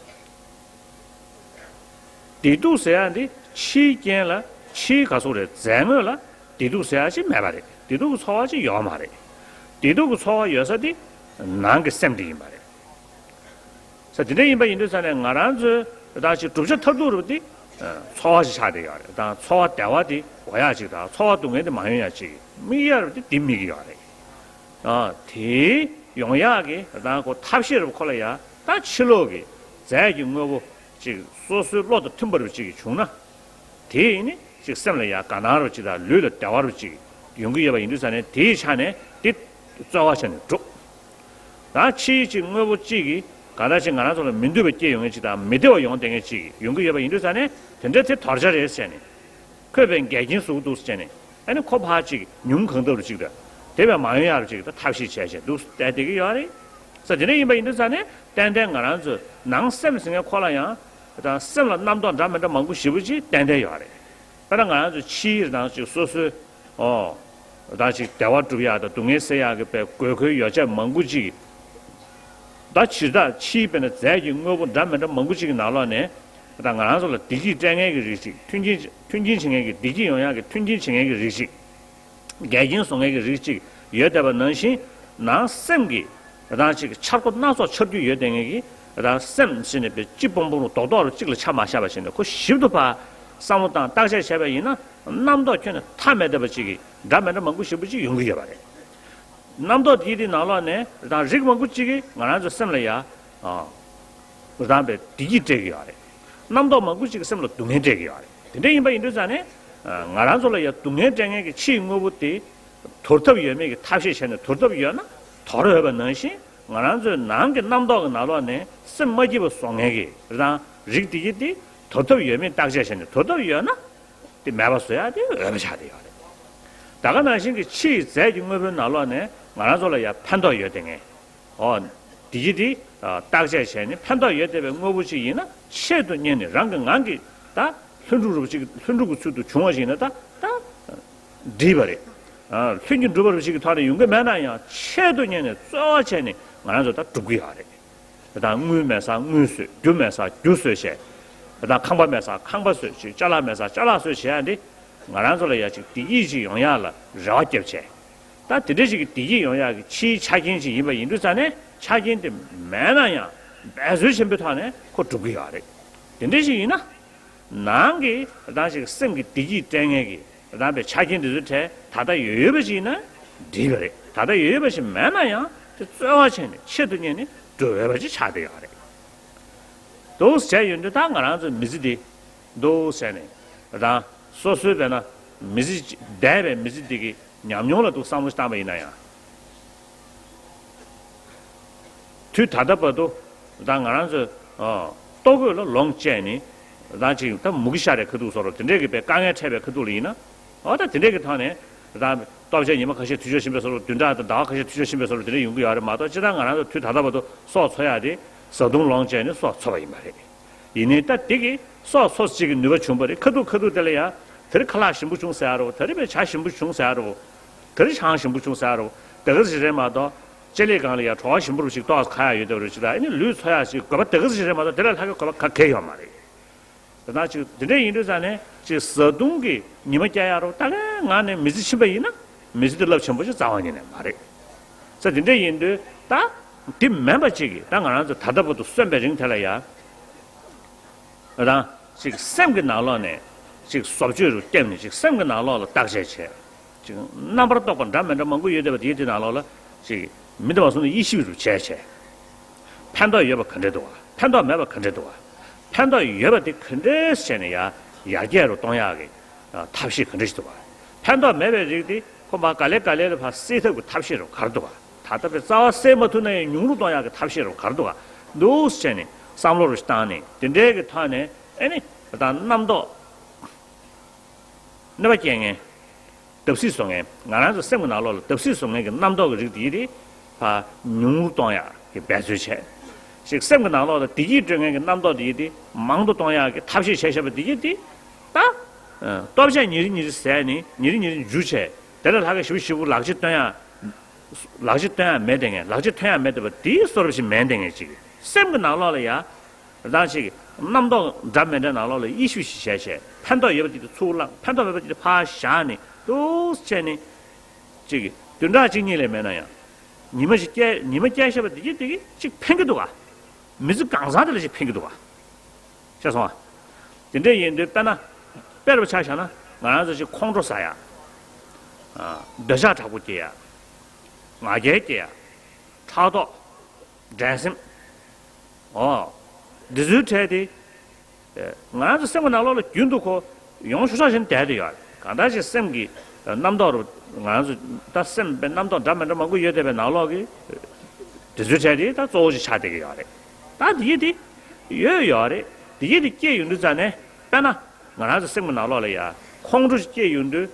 བདེ་སྡུག་ཟེར་ཡ་འདི་ཕྱིའི་རྐྱེན་ལ་ཕྱིའི་ག་ཟུག་རེད་རྫས་དངོས་ལ་བདེ་སྡུག་ཟེར་ཡ་ཅིག་མེད་པ་རེད། བདེ་སྡུག་གི་ཚོར་བ་ཅིག་ཡོད་མ་རེད། བདེ་སྡུག་གི་ཚོར་བ་ཡོད་ས་འདི་ནང་གི་སེམས་འདི་ཡིན་པ་རེད། ས་དེ་འདྲ་ཡིན་པ་ཡིན་དུས་ཙང་ནས་ང་རང་ཚོའི་ད་ཅིག་བསྒྲུབ་བྱ་མཐར་ཐུག་རུ་འདི་ཚོར་བ་ཞིག་ཆགས་བསྡད་ཡོད་རེད། ད་ཚོར་བ་བདེ་བ་འདི་དགོས་ཡ་ཅིག་དང་ཚོར་བ་སྡུག་བསྔལ་འདི་མ་ཡོང་ཡ་ཅིག་དམིགས་ཡ་རུ་འདི་འདི་དམིགས་ཀྱི་ཡོད་རེད། ཨ་དེ་ཡོང་ཡག་གི་ད་ཁོ་ཐབས་ཤེས་རུ་ཁོ་ལ་ཡ་ད་ཕྱི་ལོགས་ཀྱི་རྫས་ཀྱི་དངོས་པོ་ཅིག་སོ་སོའི་བློ་དང་མཐུན་པ་རུ་ཅིག་བྱུང་ན། དེ་ཡིན་ནི་ཅིག་སེམས་ལ་ཡ་དགའ་སྣང་རུ་ཅིག་དང་ལུས་ལ་བདེ་བ་རུ་ཅིག་ཡོང་གི་ཡོད་པ་ཡིན་དུས་ཙང་ནས་དེའི་ཆ་ནས་དེ་རྩོལ་བ་བྱས་ནས་འགྲུབ། ད་ཕྱིའི་ཅིག་དངོས་པོ་གཅིག་གིས་ག་ད་ཅིག་ང་རང་ཚོ་ལ་མི་འདོད་པ་སྐྱེ་ཡོང་མཁན་ཅིག་དང་མི་བདེ་བ་ཡོང་བསྡད་མཁན་ཅིག་ཡོང་གི་ཡོད་པ་ཡིན་དུས་ཙང་ནས་དེ་འདྲ་དེ་དོར་བྱ་རེད་ཟེར་ནས། ཁོས་བས་འགལ་རྐྱེན་བཟོ་གི་འདུག་ཟེར་ནས་ཨ་ནི་ཁོ་ཕར་ཅིག་ཉུང་གང་ཐབས་རུ་ཅིག་དང་དེ་བས་མ་ཡོང་ཡག་རུ་ཅིག་ད་ཐབས་ཤེས་བྱས་བྱས་འདུག་བསྡད་བསྡད་ཀྱི་ཡོད་རེད། ས་དེ་འདྲ་ཡིན་པ་ཡིན་དུས་ཙང་ནས་ཏན་ཏན་ང་རང་ཚོའི་ནང་སེམས་ཟེར་མཁན་ཁོ་ལ་ཡང་ད་སེམས་ལ་རྣམ་རྟོག་འདྲ་མི་འདྲ་མང་པོ་ཞེ་པོ་ཅིག་ཏན་ཏན་ཡོད་རེད། དཔེར་ན་ང་རང་ཚོ་ཕྱིའི་རང་ཅིག་སོ་སོའི་ཨོ། ད་ཅིག་བདེ་བ་སྒྲུབ་ཡག་དང་སྡུག་བསྔལ་སེལ་ཡག་གི་དཔེ་དགོས་མཁོའི་ཡོ་བྱད་མང་པོ་ཅིག་ད་ཕྱིར་ད་ཕྱིའི་དཔེར་ན་རྫས་ཀྱི་དངོས་པོ་འདྲ་མི་འདྲ་མང་པོ་ཅིག་གི་ནང་ལོགས་ནས་ད་ང་རང་ཚོ་ལ་བདེ་སྐྱིད་སྤྲད་མཁན་གྱི་རིགས་ཅིག་མཐུན་རྐྱེན་མཐུན་རྐྱེན་བྱེད་མཁན་གྱི་བདེ་སྐྱིད་ཡོང་ཡག་གི་མཐུན་རྐྱེན་བྱེད་མཁན་གྱི་རིགས་ཅིག་འགལ་རྐྱེན་བཟོ་མཁན་གྱི་རིགས་ཅིག་ཡོད་བསྡད་པ་ནང་བཞིན་ནང་སེམས་ཀྱི་ད་ཅིག་འཆར་སྒོ་སྣ་ཚོགས་འཆར་རྒྱུ་ཡོད་བསྡད་མཁན་གྱི་ད་སེམས་ཟེར་ནས་དཔེ་གཅིག་སྤོང་སྤོང་རུ་རྡོག་རྡོག་རུ་གཅིག་ལ་ཆ་མ་བཞག་པ་བྱས་ནས་ཁོ་ཞིབ་ཏུ་ཕར་བསམ་བློ་བཏང་བརྟག་དཔྱད་བྱས་པ་ཡིན་ན། རྣམ་རྟོག་ཁྱོན་ནས་མཐའ་མེད་བསྡད་པ་ཅིག་གིས་འདྲ་མི་འདྲ་མང་པོ་ཞེ་པོ་ཅིག་ཡོང་གི་ཡོད་པ་རེད། རྣམ་རྟོག་དེའི་དེའི་ནང་ལོགས་ནས་རང་རིགས་མང་པོ་ཅིག་གིས་ང་རང་ཚོའི་སེམས་ལ་ཡ། ཨ། རང་པའི་བདེ་སྐྱིད་སྤྲད་ཀྱི་ཡོད་རེད། རྣམ་རྟོག་མང་པོ་ཅིག་གིས་སེམས་ལ་སྡུག་བསྔལ་སྤྲད་ཀྱི་ཡོད་རེད། དེ་འདྲ་ཡིན་པ་ཡིན་དུས་ཙང་ནས། ང་རང་ཚོ་ལ་ཡ་སྡུག་བསྔལ་སྤྲད་མཁན་གྱི་ཕྱིའི་དངོས་པོ་དེ། དོར་ཐབས་ཡོད་མེད་ཀྱི་ཐབས་ཤེས་བྱས་ནས་དོར་ཐབས་ཡོད་ན་དོར་འོས་པ་ནང་བཞིན་ང་རང་ཚོའི་ནང་གི་རྣམ་རྟོག་གི་ནང་ལོགས་ནས་སེམས་མ་སྐྱིད་པ་བཟོ་མཁན་གྱི་རང་རིགས་དེ་གྱིས་དེ་དོར་ཐབས་ཡོད་མེད་བརྟག་དཔྱད་བྱས་ནས་དོར་ཐབས་ཡོད་ན། དེ་མེད་པ་བཟོ་ཡག་དེ་འོས་པ་ཆགས་བསྡད་ཡོད་རེད། ད་ག་ནང་བཞིན་གྱི་ཕྱིའི་རྫས་ཀྱི་དངོས་པོའི་ནང་ལོགས་ནས་ང་རང་ཚོ་ལ་ཡང་ཕན་ཐོགས་ཡོད་དེ་ངས། ཨོ། དེ་གྱིས་དེ་བརྟག་དཔྱད་བྱས་ནས་ཕན་ཐོགས་ཡོད་བསྡད་པའི་དངོས་པོ་ཅིག་ཡིན་ན་ཆེད་དུ་གཉེར་ནས་རང་གི་ངང་གིས་ད་ལྷུན་གྲུབ་རུ་ཅིག་ལྷུན་གྲུབ་ཀྱི་ཚུལ་དུ་བྱུང་བ་ཞིག་ཡིན་ན་ད་ད་འགྲིག་པ་རེད། ལྷུན་གྱིས་གྲུབ་པ་རུ་ཅིག་གི་ཐོག་ནས་ཡོང་གི་མེད་ན་ཡང་ཆེད་དུ་གཉེར་ནས་རྩོལ་བ་བྱས་ནས་ང་རང་ཚོ་ད་སྒྲུབ་ཀྱི་ཡོད་རེད། ད་དངུལ་མེད་སར་དངུལ་བཟོས། རྒྱུ་མེད་སར་རྒྱུ་བཟོས་བྱས། ད་ཁང་པ་མེད་སར་ཁང་པ་བཟོས་བྱས། ཅ་ལག་མེད་སར་ཅ་ལག་བཟོས་བྱས་ཡ་འདི། ང་རང་ཚོ་ལ་ཡ་ཅིག་བདེ་སྐྱིད་ཅིག་ཡོང་ཡ་ལ་རེ་བ་བརྒྱབ་བྱས། ད་དེ་འདྲ་ཞིག་གི་བདེ་སྐྱིད་ཡོང་ཡག་གི་ཕྱིའི་ཆ་རྐྱེན་ཅིག་ཡིན་པ་ཡིན་དུས་ཙང་ནས་ཆ་རྐྱེན་དེ་མེད་ན་ཡང་འབད་རྩོལ་ཆེན་པོའི་ཐོག་ནས་ཁོ་སྒྲུབ་ཀྱི་ཡོད་རེད། དེ་འདྲ་ཞིག་ཡིན་ན། ནང་གི་རང་ཞིག་སེམས་ཀྱི་བདེ་སྐྱིད་སྤྲད་མཁན་གྱི་རང་པའི་ཆ་རྐྱེན་དེ་ཚོའི་གྲས་ད་ལྟ་ཡོད་ཡོད་པ་ཞིག་ཡིན་ན་འགྲིག་པ་རེད། ད་ལྟ་ཡོད་ཡོད་པ་ཞིག་མེད་ན་ཡང་དེ་རྩོལ་བ་བྱས་ནས་ཆེད་དུ་གཉེར་ནས་འགྲོ་འོས་པ་ཅིག་ཆགས་བསྡད་ཡོད་རེད། འདུག་བྱས་ཡོང་དུས་ད་ང་རང་ཚོའི་མི་ཚེ་འདི་འདུག་བྱས་ནས་ད་སོ་སོའི་དཔེར་ན་མི་ཚེ་འདས་པའི་མི་ཚེ་འདི་གི་ཉམས་མྱོང་ལ་འདུག་བསམ་བློ་བཏང་པ་ཡིན་ན་ཡང་། དུས་ད་ལྟ་བར་དུ་ད་ང་རང་ཚོས་ཨ་ལྟོ་གོས་ལ་ལོངས་སྤྱད་ནས་ད་ཅིག་ད་མུ་གེ་ཤ་རའི་ཁ་ཐུག་བཟོ་འདྲ་དེ་འདྲའི་གི་དཔེ་དཀའ་ངལ་འཕྲད་པའི་ཁ་ཐུག་ལ་ཡིན་ན། འོ་ད་དེ་འདྲའི་གི་ཐོག་ནས་ད་ལྟོ་ཆས་ཉི་མ་ཁ་ཤས་འཐུས་ཤོར་ཕྱིན་པའི་བཟོ་འདྲ། བདུན་ཕྲག་དང་ཟླ་བ་ཁ་ཤས་འཐུས་ཤོར་ཕྱིན་པའི་བཟོ་འདྲ་དེ་འདྲ་ཡོང་གི་ཡོད་རེད་མ་གཏོགས། སྤྱིར་བཏང་ང་རང་ཚོ་དུས་ད་ལྟ་བར་དུ་སྲོག་འཚོ་ཡག་དེ་བཟའ་བཏུང་ལོངས་སྤྱད་ནས་སྲོག་འཚོ་བ་ཡིན་པ་རེད། ཡིན་ནའི་ད་དེ་གི་སྲོག་འཚོ་ཅིག་གི་ནུས་པ་བྱུང་བ་རེད། ཁ་ཐུག་ཁ་ཐུག་དེ་ལ་ཡ་དེ་རིང་ཁ་ལག་ཞིམ་པོ་བྱུང་ཟེར་ཡ་རོ། དེ་རིང་བས་ཇ་ཞིམ་པོ་བྱུང་ཟེར་ཡ་རོ། དེ་རིང་ཆང་ཞིམ་པོ་བྱུང་ཟེར་ཡ་རོ། དེ་ག་ཞིག་རེད་མ་གཏོགས། ལྕེ་ལེ་སྒང་ལ་ཡ་བྲོ་བ་ཞིམ་པོ་རུ་ཞིག་ཏོག་ཙམ་ཁ་ཡ་ཡོད་དེ་རུ་ཞིག་ད་ཨེ་ནི་ལུས་འཚོ་ཡ་ཞིག་དགོས་པ་དེ་ག་ཞིག་རེད་མ་གཏོགས། དེ་ལས་ལྷག་གི་དགོས་པ་ག་གེ་ཡོད་མ་རེད། དེ་ན་ཅིག་དེ་འདྲ་ཡིན་དུས་ཙང་ནས་ཅིག་བཟའ་བཏུང་གི་ཉི་མ་སྐྱེལ་ཡ་རོ། ད་གའི་ངང་ནས་མི་ཚེ་ཕྱིན་པ་ཡིན་ན་མི་ཚེ་འདི་རླབས་ཆེན་པོ་ཞིག་རྩ་བ་ཉིད་ནས་མ་རེད། ས་དེ་འདྲ་ཡིན་དུས་ད་འདི་མིན་པ་ཅིག་གིས་ད་ང་རང་ཚོ་ད་ལྟ་བར་དུ་གསོན་པའི་རིང་དེ་ལ་ཡ་རང་ཅིག་སེམས་ཀྱི་ནང་ལོགས་ནས་ཅིག་བཟོ་བཅོས་རུ་བརྒྱབ་ནས་ཅིག་སེམས་ཀྱི་ནང་ལོགས་ལ་བརྟག་དཔྱད་བྱས། ཅིག་རྣམ་པར་རྟོག་པ་འདྲ་མི་འདྲ་མང་པོ་ཡོད་བསྡད་པ་དེའི་དེ་ནང་ལོགས་ལ་ཅིག་མི་འདི་བ་སོང་ནས་དབྱེ་ཞིབ་རུ་བྱས་བྱས། ཕན་ཐོགས་ཡོད་པ་ག་འདྲས་འདུག་བ། ཕན་ཐོགས་མེད་པ་ག་འདྲས་འདུག་བ། ཕན་ཐོགས་ཡོད་པ་དེ་ག་འདྲས་བྱས་ནས་ཡར་ཡར་རྒྱས་རུ་གཏོང་ཡག་གི་ཐབས་ཤེས་ག་འདྲས་ཞིག་འདུག་བ། ཕན་ཐོགས་མེད་པའི་རིགས་དེ་ཁོ་མར་ག་ལེ་ག་ལེ་ལ་ཕར་སེལ་ཐབས་ཀྱི་ཐབས་ཤེས་རུ་ག་རེ་འདུག་བ། ད་ལྟ་བའི་རྩ་བ་སེལ་མ་ཐུབ་ན་ཡང་ཉུང་རུ་གཏོང་ཡག་གི་ཐབས་ཤེས་རུ་ག་རེ་འདུག་བ། འདུག་བྱས་ནས་བསམ་བློ་རུ་བཏང་ནས་དེ་འདྲའི་གི་ཐོག་ནས་ཨེ་ནི་ད་རྣམ་རྟོག་གནོད་པ་སྐྱེལ་མཁན། བརྡབ་གསིག་བཟོ་མཁན། ང་རང་ཚོ་སེམས་ཀྱི་ནང་ལོགས་ལ་བརྡབ་གསིག་བཟོ་མཁན་གྱི་རྣམ་རྟོག་གི་རིགས་དེ་དེ་ཕར་ཉུང་རུ་གཏོང་ཡག་གི་འབད་རྩོལ་བྱས། ཞིག་སེམས་ཀྱི་ནང་ལོགས་ལ་བདེ་སྐྱིད་སྤྲོད་མཁན་གྱི་རྣམ་རྟོག་དེ་དེ་མང་དུ་གཏོང་ཡག་གི་ཐབས་ཤེས་བྱས་བཞག་པ་དེ་དེ་ད་ལྟོ་ཆས་ཉིན་རེ་ཉིན་རེ་ཟས་ནས་ཉིན་རེ་ཉིན་རེ་འཇུ་བྱས། དེ་ལས་ལྷག་གི་ཞིབ་ཞིབ་ལག་ཆ་སྟོན་ཡག་ལག་ཆ་སྟོན་ཡག་མེད་དེ་ངས་ལག་ཆ་ཐོན་ཡག་མེད་དེ་བ་དེའི་བཟོ་འདྲ་ཞིག་མེད་དེ་ངས་ཅིག་སེམས་ཀྱི་ནང་ལོགས་ལ་ཡ། རང་ཅིག་རྣམ་རྟོག་འདྲ་མི་འདྲ་ནང་ལོགས་ལ་དབྱེ་ཞིབ་ཞིག་བྱས་བྱས། ཕན་ཐོགས་ཡོད་པ་དེ་དེ་ཚུར་བླངས། ཕན་ཐོགས་མེད་པ་དེ་དེ་ཕར་བཞག་ནས་འདུག་བྱས་ནས། ཅིག་བདུན་ཕྲག་གཅིག་གཉིས་ལས་མེད་ན་ཡང་། ཉི་མ་ཞིག་སྐྱེལ་ཉི་མ་སྐྱེལ་བཞག་པ་དེ་གི་དེ་གི་ཅིག་ཕན་གི་འདུག་ག་མི་ཚེ་གང་ཟག་དེ་ལ་ཅིག་ཕན་གི་འདུག་ག་ཤེས་སོང་ཨ། དེ་འདྲ་ཡིན་དུས་དཔེར་ན། དཔེ་རུ་ཆ་བཞག་ན་ང་རང་ཚོ་ཅིག་ཁོང་ཁྲོ་ཟ་ཡ། ཨ། འདོད་ཆགས་དྲག་པོ་སྐྱེ་ཡ། ང་རྒྱལ་སྐྱེ་ཡ། ཕྲག་དོག་འགྲན་སེམས། ཨོ། འདི་ཚོའི་གྲས་དེ། ཨེ། ང་རང་ཚོ་སེམས་ཀྱི་ནང་ལོགས་ལ་རྒྱུན་དུ་ཁོ་ཡོང་ཤུགས་ཆག་བཞིན་བསྡད་དེ་ཡོད་རེད། གང་ལྟར་ཞིག་སེམས་ཀྱི་རྣམ་རྟོག་རུ་ང་རང་ཚོ་ད་སེམས་པའི་རྣམ་རྟོག་འདྲ་མི་འདྲ་མང་པོ་ཡོད་བསྡད་པའི་ནང་ལོགས་ཀྱི་འདི་ཚོའི་གྲས་དེ་ད་གཙོ་བོ་ཞིག་ཆགས་བསྡད་ཀྱི་ཡོད་རེད། ད་འདི་ཡི་དེ་ཡོད་ཡོད་རེད། འདི་ཡི་དེ་སྐྱེས་ཡོང་དུས་ཙ་ནས་དཔེར་ན་ང་རང་ཚོ་སེམས་ཀྱི་ནང་ལོགས་ལ་ཡ་ཁོང་ཁྲོ་ཞིག་སྐྱེས་ཡོང་དུས།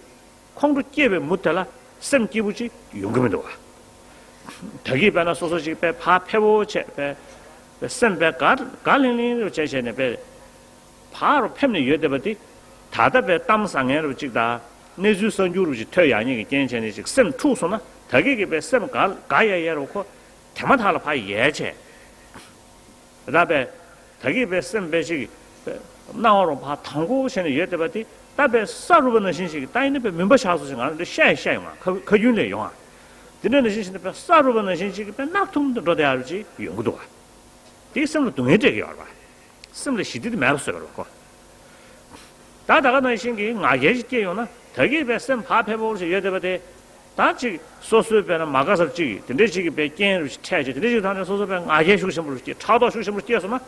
ཁོང་ཁྲོ་སྐྱེས་པའི་མུ་མཐུད་ལ་སེམས་སྐྱིད་པོ་ཅིག་ཡོང་གི་མི་འདུག་བ། ད་གིན་དཔེར་ན་སོ་སོ་ཅིག་དཔེ་ཕར་ཕེབས་པོ་བྱས་དཔེ། དཔེ་སེམས་དཔེ་དགའ་དགའ་ལྷིང་ལྷིང་རུ་བྱས་བྱས་ནས་དཔེ། ཕར་རུ་ཕེབས་ནས་ཡོད་བསྡད་པ་དེ། ད་ལྟ་དཔེ་གཏམ་བཟང་ངན་རུ་ཅིག་དང་། གནས་ཚུལ་གསར་འགྱུར་རུ་ཅིག་ཐོས་ཡག་ཉིད་ཀྱི་རྐྱེན་བྱས་ནས་ཅིག་སེམས་འཁྲུགས་སོང་ན་ད་གིན་གི་དཔེ་སེམས་དགའ་དགའ་ཡ་ཡ་རུ་ཁོ། དེ་མ་ཐག་ལ་ཕར་ཡལ་བྱས། ར་པས། ད་གིན་པའི་སེམས་པའི་ཅིག་སྣང་བ་རུ་ཕར་དང་པོ་བྱས་ནས་ཡོད་བསྡད་པ་དེ་ད་པའི་ས་རུབ་པ་ནང་བཞིན་ཞིག་ད་ཡིན་ན་པའི་མུན་པ་ཆགས་སོང་ཞིག་ང་ལ་འདི་བཤད་ཡིན་བཤད་ཡོང་ང་ཁ་ཁ་རྒྱུན་ལས་ཡོང་ང་། དེ་འདྲ་ནང་བཞིན་ཞིག་ན་པའི་ས་རུབ་པ་ནང་བཞིན་ཅིག་པའི་གནག་ཐུམ་དུ་འགྲོ་བསྡད་ཡ་རུ་ཅིག་ཡོང་གི་འདུག་བ། དེའི་སེམས་ལ་སྡུག་བསྔལ་སྤྲད་ཀྱི་ཡོད་རེད་བ། སེམས་ལ་ཞི་བདེ་དེ་མེད་པ་བཟོས་པ་རེད་བ་ཁོ། ད་ད་ག་ནང་བཞིན་གྱི་ང་རྒྱལ་ཞིག་སྐྱེས་ཡོང་ན་ད་གིན་པའི་སེམས་ཕར་ཕེབས་པོ་ཞིག་ཡོད་བསྡད་པ་དེ། ད་ཅིག་སོ་སོའི་དཔེར་ན་མ་དགའ་ས་ཅིག་དེ་འདྲའི་ཅིག་གི་དཔེ་རྐྱེན་རུ་ཞིག་འཕྲད་ཅིག་དེ་འདྲའི་ཅིག་ཐང་ནས་སོ་སོ་དཔེ་ང་རྒྱལ་ཤུགས་ཆེན་པོ་རུ་སྐྱེས་ཕྲག་དོག་ཤུགས་ཆེན་པོ་རུ་སྐྱེས་སོང་ན།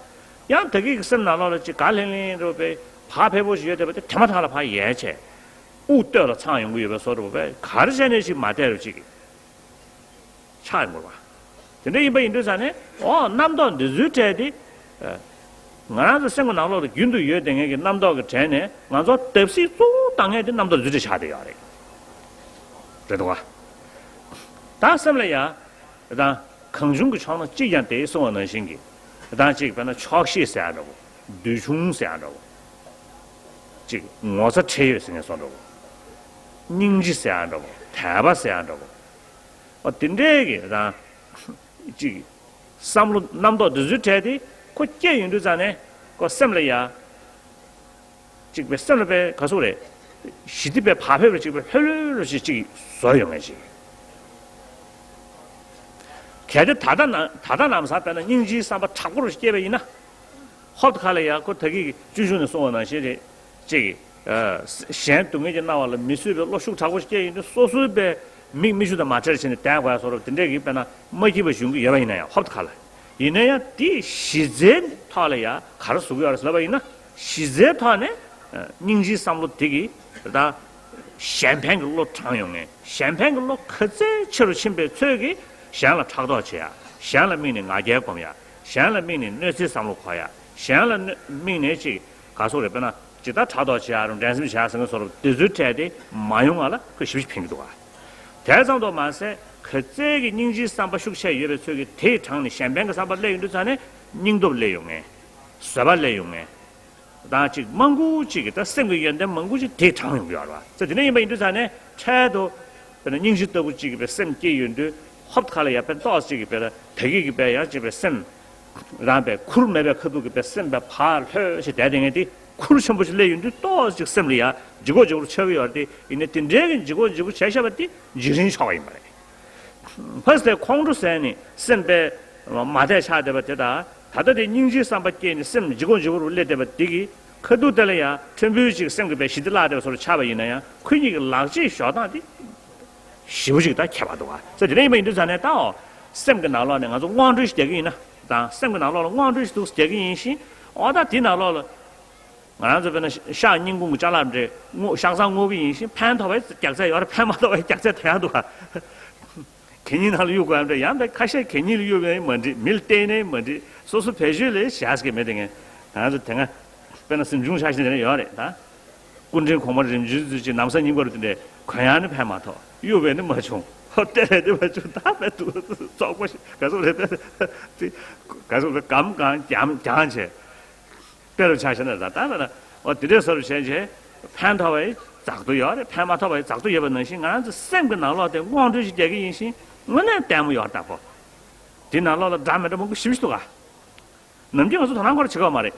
ཡང་ད་གིན་གི་སེམས་ནང་ལོགས་ལ་ཅིག་དགའ་ལྷིང་ལྷིང་རུ་དཔེ་ཕར་ཕེབས་པོ་ཞིག་ཡོད་བསྡད་པ་དེ་དེ་མ་ཐག་ལ་ཕར་ཡལ་བྱས། དབུགས་སྟོད་ལ་འཚང་ཡོང་གི་ཡོད་པའི་བཟོ་འདྲ་བོ་དཔེ་ག་རེ་བྱས་ནས་ཅིག་མ་བསྡད་རུ་ཅིག་གི་ཆགས་ཡོང་གི་རེད་བ། དེ་འདྲ་ཡིན་པ་ཡིན་དུས་ཙང་ནས་ཨོ་རྣམ་རྟོག་འདི་ཚོའི་གྲས་དེ། ཨ། ང་རང་ཚོ་སེམས་ཀྱི་ནང་ལོགས་ལ་རྒྱུན་དུ་ཡོད་བསྡད་མཁན་གྱི་རྣམ་རྟོག་གི་གྲས་ནས་ང་ཚོ་བརྡབ་གསིག་གཙོ་བོ་བཏང་མཁན་དེ་རྣམ་རྟོག་འདི་ཚོའི་གྲས་ཆགས་བསྡད་ཡོད་རེད། རེད་འདུག་བ། ད་སེམས་ལ་ཡ། ད་གང་བྱུང་གི་ཕྱོགས་ན་གཅིག་ཀྱང་དེ་གསུང་བ་ནང་བཞིན་གྱི། ད་གཅིག་དཔེར་ན་ཆོག་ཤེས་ཟེར་ཡ་འདྲ་བོ། འདོད་ཆུང་ཟེར་ཡ་འདྲ་བོ། གཅིག་ངོ་ཚ་ཁྲེལ་ཡོད་ཟེར་མཁན་བཟོ་འདྲ་བོ། སྙིང་རྗེ་ཟེར་ཡ་འདྲ་བོ། དད་པ་ཟེར་ཡ་འདྲ་བོ། ཨ་དེ་འདྲའི་གི་རང་། ཅིག་བསམ་བློ་རྣམ་རྟོག་འདི་ཚོའི་གྲས་དེ་ཁོ་སྐྱེས་ཡོང་དུས་ཙང་ནས་ཁོ་སེམས་ལ་ཡ། ཅིག་པའི་སེམས་ལ་པའི་ག་ཟུག་རེད། ཞི་བདེ་པའི་བག་ཕེབས་རེ་ཅིག་པའི་ལྷོད་ལྷོད་རེ་ཞིག་ཅིག་བཟོ་ཡོང་ངེས་ཅིག་གལ་ཏེ་ད་ལྟ་ན་ད་ལྟ་ལམ་སང་དཔེར་ན་སྙིང་རྗེའི་བསམ་པ་དྲག་པོ་རེ་སྐྱེས་པ་ཡིན་ན། ཧོབ་ཏེ་ཁ་ལ་ཡ་ཁོ་ད་གིན་གི་ཅུན་ཤུང་ནས་གསུངས་པ་ནང་བཞིན་རེད། ཅིག་ཨ། གཞན་སྡུག་བསྔལ་གྱིས་མནར་བ་ལ་མི་བཟོད་པའི་བློ་ཤུགས་དྲག་པོ་ཞིག་སྐྱེས་ཡོང་དུས་སོ་སོའི་པའི་མིག་མིག་ཆུ་དང་མ་བྲལ་བྱས་ནས་བསྡད་དགོས་ཡ་བཟོ་འདྲ་དེ་འདྲས་ཀྱི་དཔེར་ན་མ་སྐྱིད་པ་ཞུ་གི་ཡོད་པ་ཡིན་ན་ཡང་ཧོབ་ཏེ་ཁ་ལ། ཡིན་ན་ཡང་དེ་གཞི་རྩའི་ཐོག་ལ་ཡང་ག་རེ་བཟོ་གི་ཡོད་རེད་ཟེར་ལབ་པ་ཡིན་ན། གཞི་རྩའི་ཐོག་ནས་ཨ་སྙིང་རྗེའི་བསམ་བློ་དེ་གིས་ད་གཞན་ཕན་གྱི་བློ་དྲངས་ཡོང་མཁན། གཞན་ཕན་གྱི་བློ་ག་ཚད་ཆེ་རུ་ཕྱིན་པའི་ཚོད་ཀྱིས་གཞན་ལ་ཕྲག་དོག་བྱེད་ཡ། གཞན་ལ་དམིགས་ནས་ང་རྒྱལ་སྒོམ་ཡ། གཞན་ལ་དམིགས་ནས་གནོད་འཚེའི་བསམ་བློ་འཁོར་ཡ། གཞན་ལ་གནོད་དམིགས་ནས་ཅིག་ག་སོག་རེད། དཔེར་ན་ཇི་ལྟར་ཕྲག་དོག་བྱེད་ཡ་རུང་འགྲན་སེམས་བྱེད་ཡ་ཟེར་མཁན་སོགས་དེ་ཚོའི་གྲས་དེ་མ་ཡོང་བ་ལ་ཁོས་ཞེ་པོ་ཅིག་ཕན་གྱི་འདུག་ག། དེ་ཙམ་དུ་མ་ཟད་ག་ཚད་ཀྱི་སྙིང་རྗེའི་བསམ་པ་ཤུགས་ཆེ་ཡོད་པའི་ཚོད་ཀྱིས་དེ་དྲངས་ནས་གཞན་ཕན་གྱི་བསམ་པ་སླེབས་ཡོང་དུས་ཙང་ནས་སྙིང་སྟོབས་སླེབས་ཡོང་ངེས། བཟོད་པ་སླེབས་ཡོང་ངེས། དང་ཅིག་མང་པོ་ཅིག་གིས་ད་སེམས་ཀྱི་ཡོན་ཏན་མང་པོ་ཅིག་དེ་དྲངས་ཡོང་གི་ཡོད་རེད་བ། ཙང་དེ་འདྲ་ཡིན་པ་ཡིན་དུས་ཙང་ནས་འཕྲལ་དུ་དཔེར་ན་སྙིང་རྗེ་ལྟ་བུ་ཅིག་གི་བའི་སེམས་སྐྱེས་ཡོང་དུས་ཧོབ་ཁ་ལ་ཡ་དཔེ་ཏོག་ཅིག་གི་བའི་ད་གི་གི་བའི་ཡང་ཅིག་བའི་སེམས་རང་བའི་ཁུར་མེད་པའི་ཁ་ཐུག་གི་བའི་སེམས་པའི་ཕར་ལྷོད་ཞེས་བསྡད་དེ་ངས་དེ་ཁུར་ཆེན་པོ་ཞིག་སླེབས་ཡོང་དུས་ཏོག་ཅིག་སེམས་ལ་ཡ་ལྗིད་ཁོག་ལྗིད་ཁོག་ཆགས་ཀྱི་ཡོད་རེད། དེ་ཡིན་ནའི་དེ་འདྲའི་གི་ལྗིད་ཁོག་ལྗིད་ཁོག་བྱས་བཞག་པ་དེ་འཇིགས་རིན་ཆོག་པ་ཡིན་པ་རེད། ཕ་སི་ལྟས་ཁོང་ཁྲོ་ཟེར་ནས་སེམས་པའི་མ་བདེ་ཆགས་བསྡད་པ་དེ་དང་། ད་ལྟ་དེ་སྙིང་རྗེའི་བསམ་པ་སྐྱེས་ནས་སེམས་ལྗིད་ཁོག་ལྗིད་ཁོག་རུ་སླེབས་བསྡད་པ་དེ་གིས་ཁ་ཐུག་དེ་ལ་ཡང་ཕྲན་བུ་ཅིག་སེམས་ཀྱི་བའི་ཞི་བདེ་བརླག་བསྡད་པ་སོགས་ཆགས་པ་ཡིན་ན་ཡང་ཁོ་གཉིས་ཀྱི་ལག་རྗེས་ཞོག་སྟངས་དེ་ཞེ་པོ་ཅིག་ད་ཁྱད་པར་འདུག་ག། ཙང་དེ་འདྲ་ཡིན་པ་ཡིན་དུས་ཙང་ནས་ད་འོ་སེམས་ཀྱི་ནང་ལོགས་ནས་ང་ཚོ་དབང་སྒྲོལ་ཞིག་རྒྱག་གི་ཡིན་ན་དང་། སེམས་ཀྱི་ནང་ལོགས་ལ་དབང་སྒྲོལ་ཞིག་འདུག་རྒྱག་གི་ཡིན་ཞིང་། འོ་ད་དེའི་ནང་ལོགས་ལ། ང་རང་ཚོ་དཔེར་ན་ཤ་སྙིང་ཁུང་གི་ཅ་ལག་འདྲ་བསྔོ་ཤ་ཚང་བསྔོ་གི་ཡིན་ཞིང་ཕན་ཐོགས་པའི་རྒྱགས་ཚད་ཡོད་རེད། ཕན་མ་ཐོགས་པའི་རྒྱགས་ཚད་དེ་ཡང་འདུག་ག། གད་སྙིགས་ནང་ལ་གཡུག་དགོས་ཡ་འདྲ་ཡང་འདྲ་ཁ་ཤས་གད་སྙིགས་ལ་གཡུག་པ་ཡང་མ་འགྲིག། མི་ལ་སྟེར་ནའི་མ་འགྲིག། སོ་སོ་བེད་སྤྱོད་ལས་བྱས་ཀྱི་མེད་དེ། ངས་ང་ཚོ་དེ་སྔ་དཔེར་ན་གཟིམ་ཆུང་ཆ་ཤས་དེ་འདྲ་ཡོད་རེད་ད། སྐུ་ཕྲེང་གོང་མ་རིམ་བྱོན་ཚོས་ཅིག་ན་བཟའ་རྙིང་པ་རུ་དེ་འདྲ་གོན་ཡག་ནི་ཕན་མ་ཐོགས། གཡུག་པས་ནི་མ་བྱུང་། ཧོ་སྟེར་ལས་ནི་མ་བྱུང་། ད་བས་འདུག་བཙོག་པོ་ཞིག་ག་ཚོད་རེད་པས། ག་ཚོད་རེད། གམ་གང་རྒྱང་རྒྱང་བྱས། དཔེ་རུ་ཆ་བཞག་ན་ད་ལྟ་ན་འོ་དེ་འདྲའི་བཟོ་རུ་བྱས་བྱས་ཕན་ཐོགས་པའི་རྩག་ཏུ་ཡོད་རེད། ཕན་མ་ཐོགས་པའི་རྩག་ཏུ་ཡོད་པ་ནང་བཞིན་ང་རང་ཚོ་སེམས་ཀྱི་ནང་ལོགས་དེ་དབང་སྒྲོལ་ཞིག་རྒྱག་གི་ཡིན་ཞིང་དངོས་གནས་ལྟད་མོ་ཡོད་རེད་ད་ཁོ། དེ་ནང་ལོགས་ལ་འདྲ་མི་འདྲ་མང་པོ་ཞིབ་ཞིབ་འདུག་ག། ནམ་རྒྱུན་ང་ཚོ་དོ་སྣང་ཁོ་ར་བྱེད་ཀྱི་ཡོད་མ་རེད།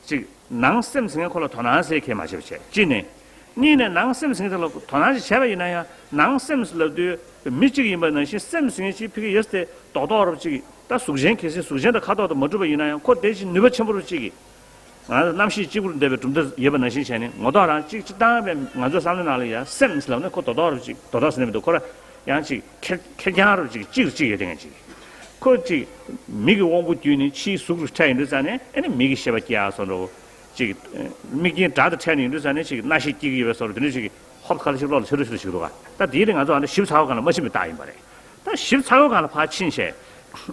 གཅིག་ནང་སེམས་ཟེར་མཁན་ཁོ་ལ་དོ་སྣང་ཟེར་མཁན་མ་བྱེད་པ་བྱས། གཅིག་ནས། གཉིས་ནས་ནང་སེམས་ཟེར་མཁན་དེ་ལ་དོ་སྣང་ཞིག་བྱས་པ་ཡིན་ན་ཡང་ནང་སེམས་ལབ་དུས་མི་གཅིག་ཡིན་པ་ནང་བཞིན་སེམས་ཟེར་མཁན་གཅིག་ཕ་གི་ཡོད་དེ་རྡོག་རྡོག་རུ་གཅིག་ད་གཟུགས་ཅན་གལ་སྲིད་གཟུགས་ཅན་དང་ཁ་དོག་དང་མ་གྲུབ་པ་ཡིན་ན་ཡང་ཁོ་དེ་བཞིན་ནུས་པ་ཆེན་པོ་རུ་གཅིག་གིས། ང་རང་ཚོ་རྣམ་ཤེས་གཅིག་པུར་འདོད་པའི་གྲུབ་མཐའ་ཡོད་པ་ནང་བཞིན་བྱས་ནས་ངོ་ཐོག་རང་གཅིག་གཅིག་བཏང་བའི་ང་ཚོའི་བསམ་བློའི་ནང་ལ་ཡང་སེམས་ལབ་ན་ཁོ་རྡོག་རྡོག་རུ་གཅིག་རྡོག་རྡོག་ཟེར་ནས་མི་འདུག་ཁོ་ར་ཡང་གཅིག་ཁེར་ཁེར་རྐྱང་རུ་གཅིག་གཅིག་རུ་གཅིག་ཡོད་དེ་ངས་གཅིག་ཁོ་གཅིག་མིག་གི་དབང་པོ་བརྒྱུད་ནས་ཕྱིའི་གཟུགས་རུ་འཕྲད་ཡོང་དུས་ཙང་ནས་ཨེ་ནི་མིག་གི་ཤེས་པ་སྐྱེ་ཡག་བཟོ་འདྲ་བོ། གཅིག་དམིགས་རྐྱེན་སྒྲ་དང་འཕྲད་ནས་ཡོང་དུས་ཙང་ནས་གཅིག་རྣ་ཤེས་སྐྱེ་གི་ཡོད་པའི་བཟོ་འདྲ་དེ་འདྲ་ཞིག་ཧོབ་ཁ་ལ་ཞིག་བློ་ལ་ཆེ་རུ་ཆེ་རུ་ཞིག་འདུག་ག། ད་དེའི་རིང་ང་ཚོ་ཨ་འདྲ་ཞིབ་ཚགས་པོ་སྒང་ལ་མ་ཕྱིན་པའི་རྟགས་ཡིན་པ་རེད། ད་ཞིབ་ཚགས་པོའི་སྒང་ལ་ཕར་ཕྱིན་བྱས།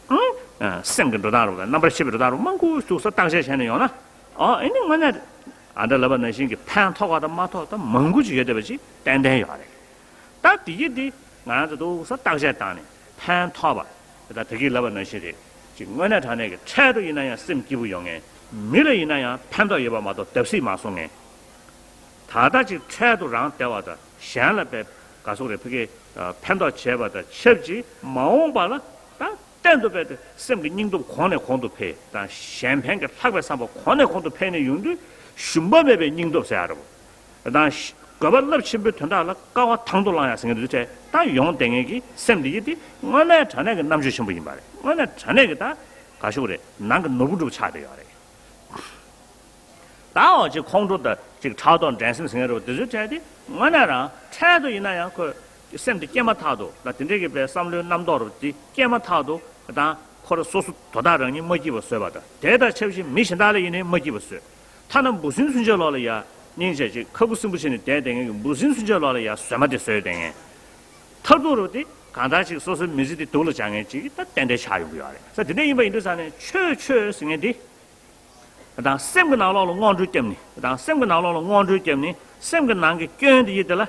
ཨང་། སེམས་ཀྱི་འགྲོ་སྟངས་རུ་དང་རྣམ་པར་ཤེས་པའི་འགྲོ་སྟངས་རུ་མང་པོ་ཞིག་བརྟག་དཔྱད་བྱས་ནས་ཡོང་ན། ཨོ་ཨེ་ནི་དངོས་གནས་ཨ་འདྲ་ལབ་པ་ནང་བཞིན་གྱི་ཕན་ཐོགས་པ་དང་མ་ཐོགས་དང་མང་པོ་ཅིག་ཡོད་བསྡད་པ་ཅིག་ཏན་ཏན་ཡོད་རེད། ད་དེ་གི་འདི་ང་རང་ཚོ་འདུག་ས་བརྟག་དཔྱད་བཏང་ནས་ཕན་ཐོགས་པ་ད་དེ་གི་ལབ་པ་ནང་བཞིན་རེད། ཅིག་དངོས་གནས་དྲང་གནས་ཀྱི་འཕྲལ་དུ་ཡིན་ན་ཡང་སེམས་སྐྱིད་པོ་ཡོང་མཁན། མི་ལ་ཡིན་ན་ཡང་ཕན་ཐོགས་ཡོད་པ་མ་གཏོགས་བརྡབ་གསིག་མ་སོང་མཁན། ད་ལྟ་ཅིག་འཕྲལ་དུ་རང་བདེ་བ་དང་གཞན་ལ་བས་དགའ་སོགས་རེ་ཕ་གི་ཕན་ཐོགས་བྱས་པ་དང་ཆབས་ཅིག་མ་འོངས་པ་ལ་ད་གཏན་དུ་བས་ཏེ་སེམས་ཀྱི་སྙིང་སྟོབས་གོང་ནས་གོང་དུ་འཕེལ་དང་གཞན་ཕན་གྱི་ལྷག་པའི་བསམ་པ་གོང་ནས་གོང་དུ་འཕེལ་ནས་ཡོང་དུས་ཞུམ་པ་མེད་པའི་སྙིང་སྟོབས་ཟེར་ཡ་རེད་བོ། དང་། དགོས་པ་རླབས་ཆེན་པོའི་དོན་དག་ལ་དཀའ་བ་དང་དུ་བླང་ཡ་ཟེར་མཁན་དེ་ཚོ་ད་ཡོང་བསྡད་མཁན་གྱི་སེམས་འདི་ཡིད་དེ་དངོས་གནས་དྲང་གནས་ཀྱི་རྣམ་དཔྱོད་ཆེན་པོ་ཡིན་པ་རེད། དངོས་གནས་དྲང་གནས་ཀྱི་ད་ག་ཤོག་རེད། ནང་གི་ནོར་བུ་འགྲུབ་ཆགས་བསྡད་ཡོད་རེད། ད་འོ་ཅིག་ཁོང་ཁྲོ་དང་ཅིག་ཕྲག་དོག་འགྲན་སེམས་ཟེར་མཁན་རེད་བ། དེ་ཚོའི་གྲས་དེ་དངོས་གནས་རང་འཕྲལ་དུ་ཡིན་ན་ཡང་ཁོས་སེམས་དེ་སྐྱེས་མ་ཐག་ཏུ་ལ་དེ་འདྲས་ཀྱི་པའི་བསམ་བློའི་རྣམ་རྟོག་རུ་དེ་སྐྱེས་མ་ཐག་ཏུ་དང་ཁོ་ར་སོ་སོ་དོ་བདག་རང་ཉིད་མ་སྐྱིད་པ་བཟོས་པ་དང་། དེ་དང་ཆབས་ཅིག་མི་གཞན་དག་ལ་ཡིན་ནའི་མ་སྐྱིད་པ་བཟོས། ཐ་ན་འབུ་སྲིན་ཚུན་ཆད་ལོག་ལ་ཡ་སྙིང་རྗེ་ཅིག་ཁ་ཁུ་སིམ་པོ་བྱས་ནས་བསྡད་བསྡད་མཁན་གྱི་འབུ་སྲིན་ཚུན་ཆད་ལོག་ལ་ཡ་བཟོད་མ་དེ་བཟོས་བསྡད་མཁན། མཐར་ཐུག་རུ་དེ་གང་ལྟར་ཅིག་སོ་སོའི་མི་ཚེ་དེ་སྡུག་ལ་སྦྱར་མཁན་ཅིག་ད་ཏན་ཏན་ཆགས་ཡོང་གི་ཡོད་རེད། ས་དེ་འདྲ་ཡིན་པ་ཡིན་དུས་ཙང་ནས་ཆོས་ཆོས་ཟེར་མཁན་དེ། དང་སེམས་ཀྱི་ནང་ལོགས་ལ་དབང་སྒྲོལ་བརྒྱབ་ནས། དང་སེམས་ཀྱི་ནང་ལོགས་ལ་དབང་སྒྲོལ་བརྒྱབ་ནས་སེམས་ཀྱི་ནང་གི་སྐྱོན་དེ་ཡིད་དེ་ལ།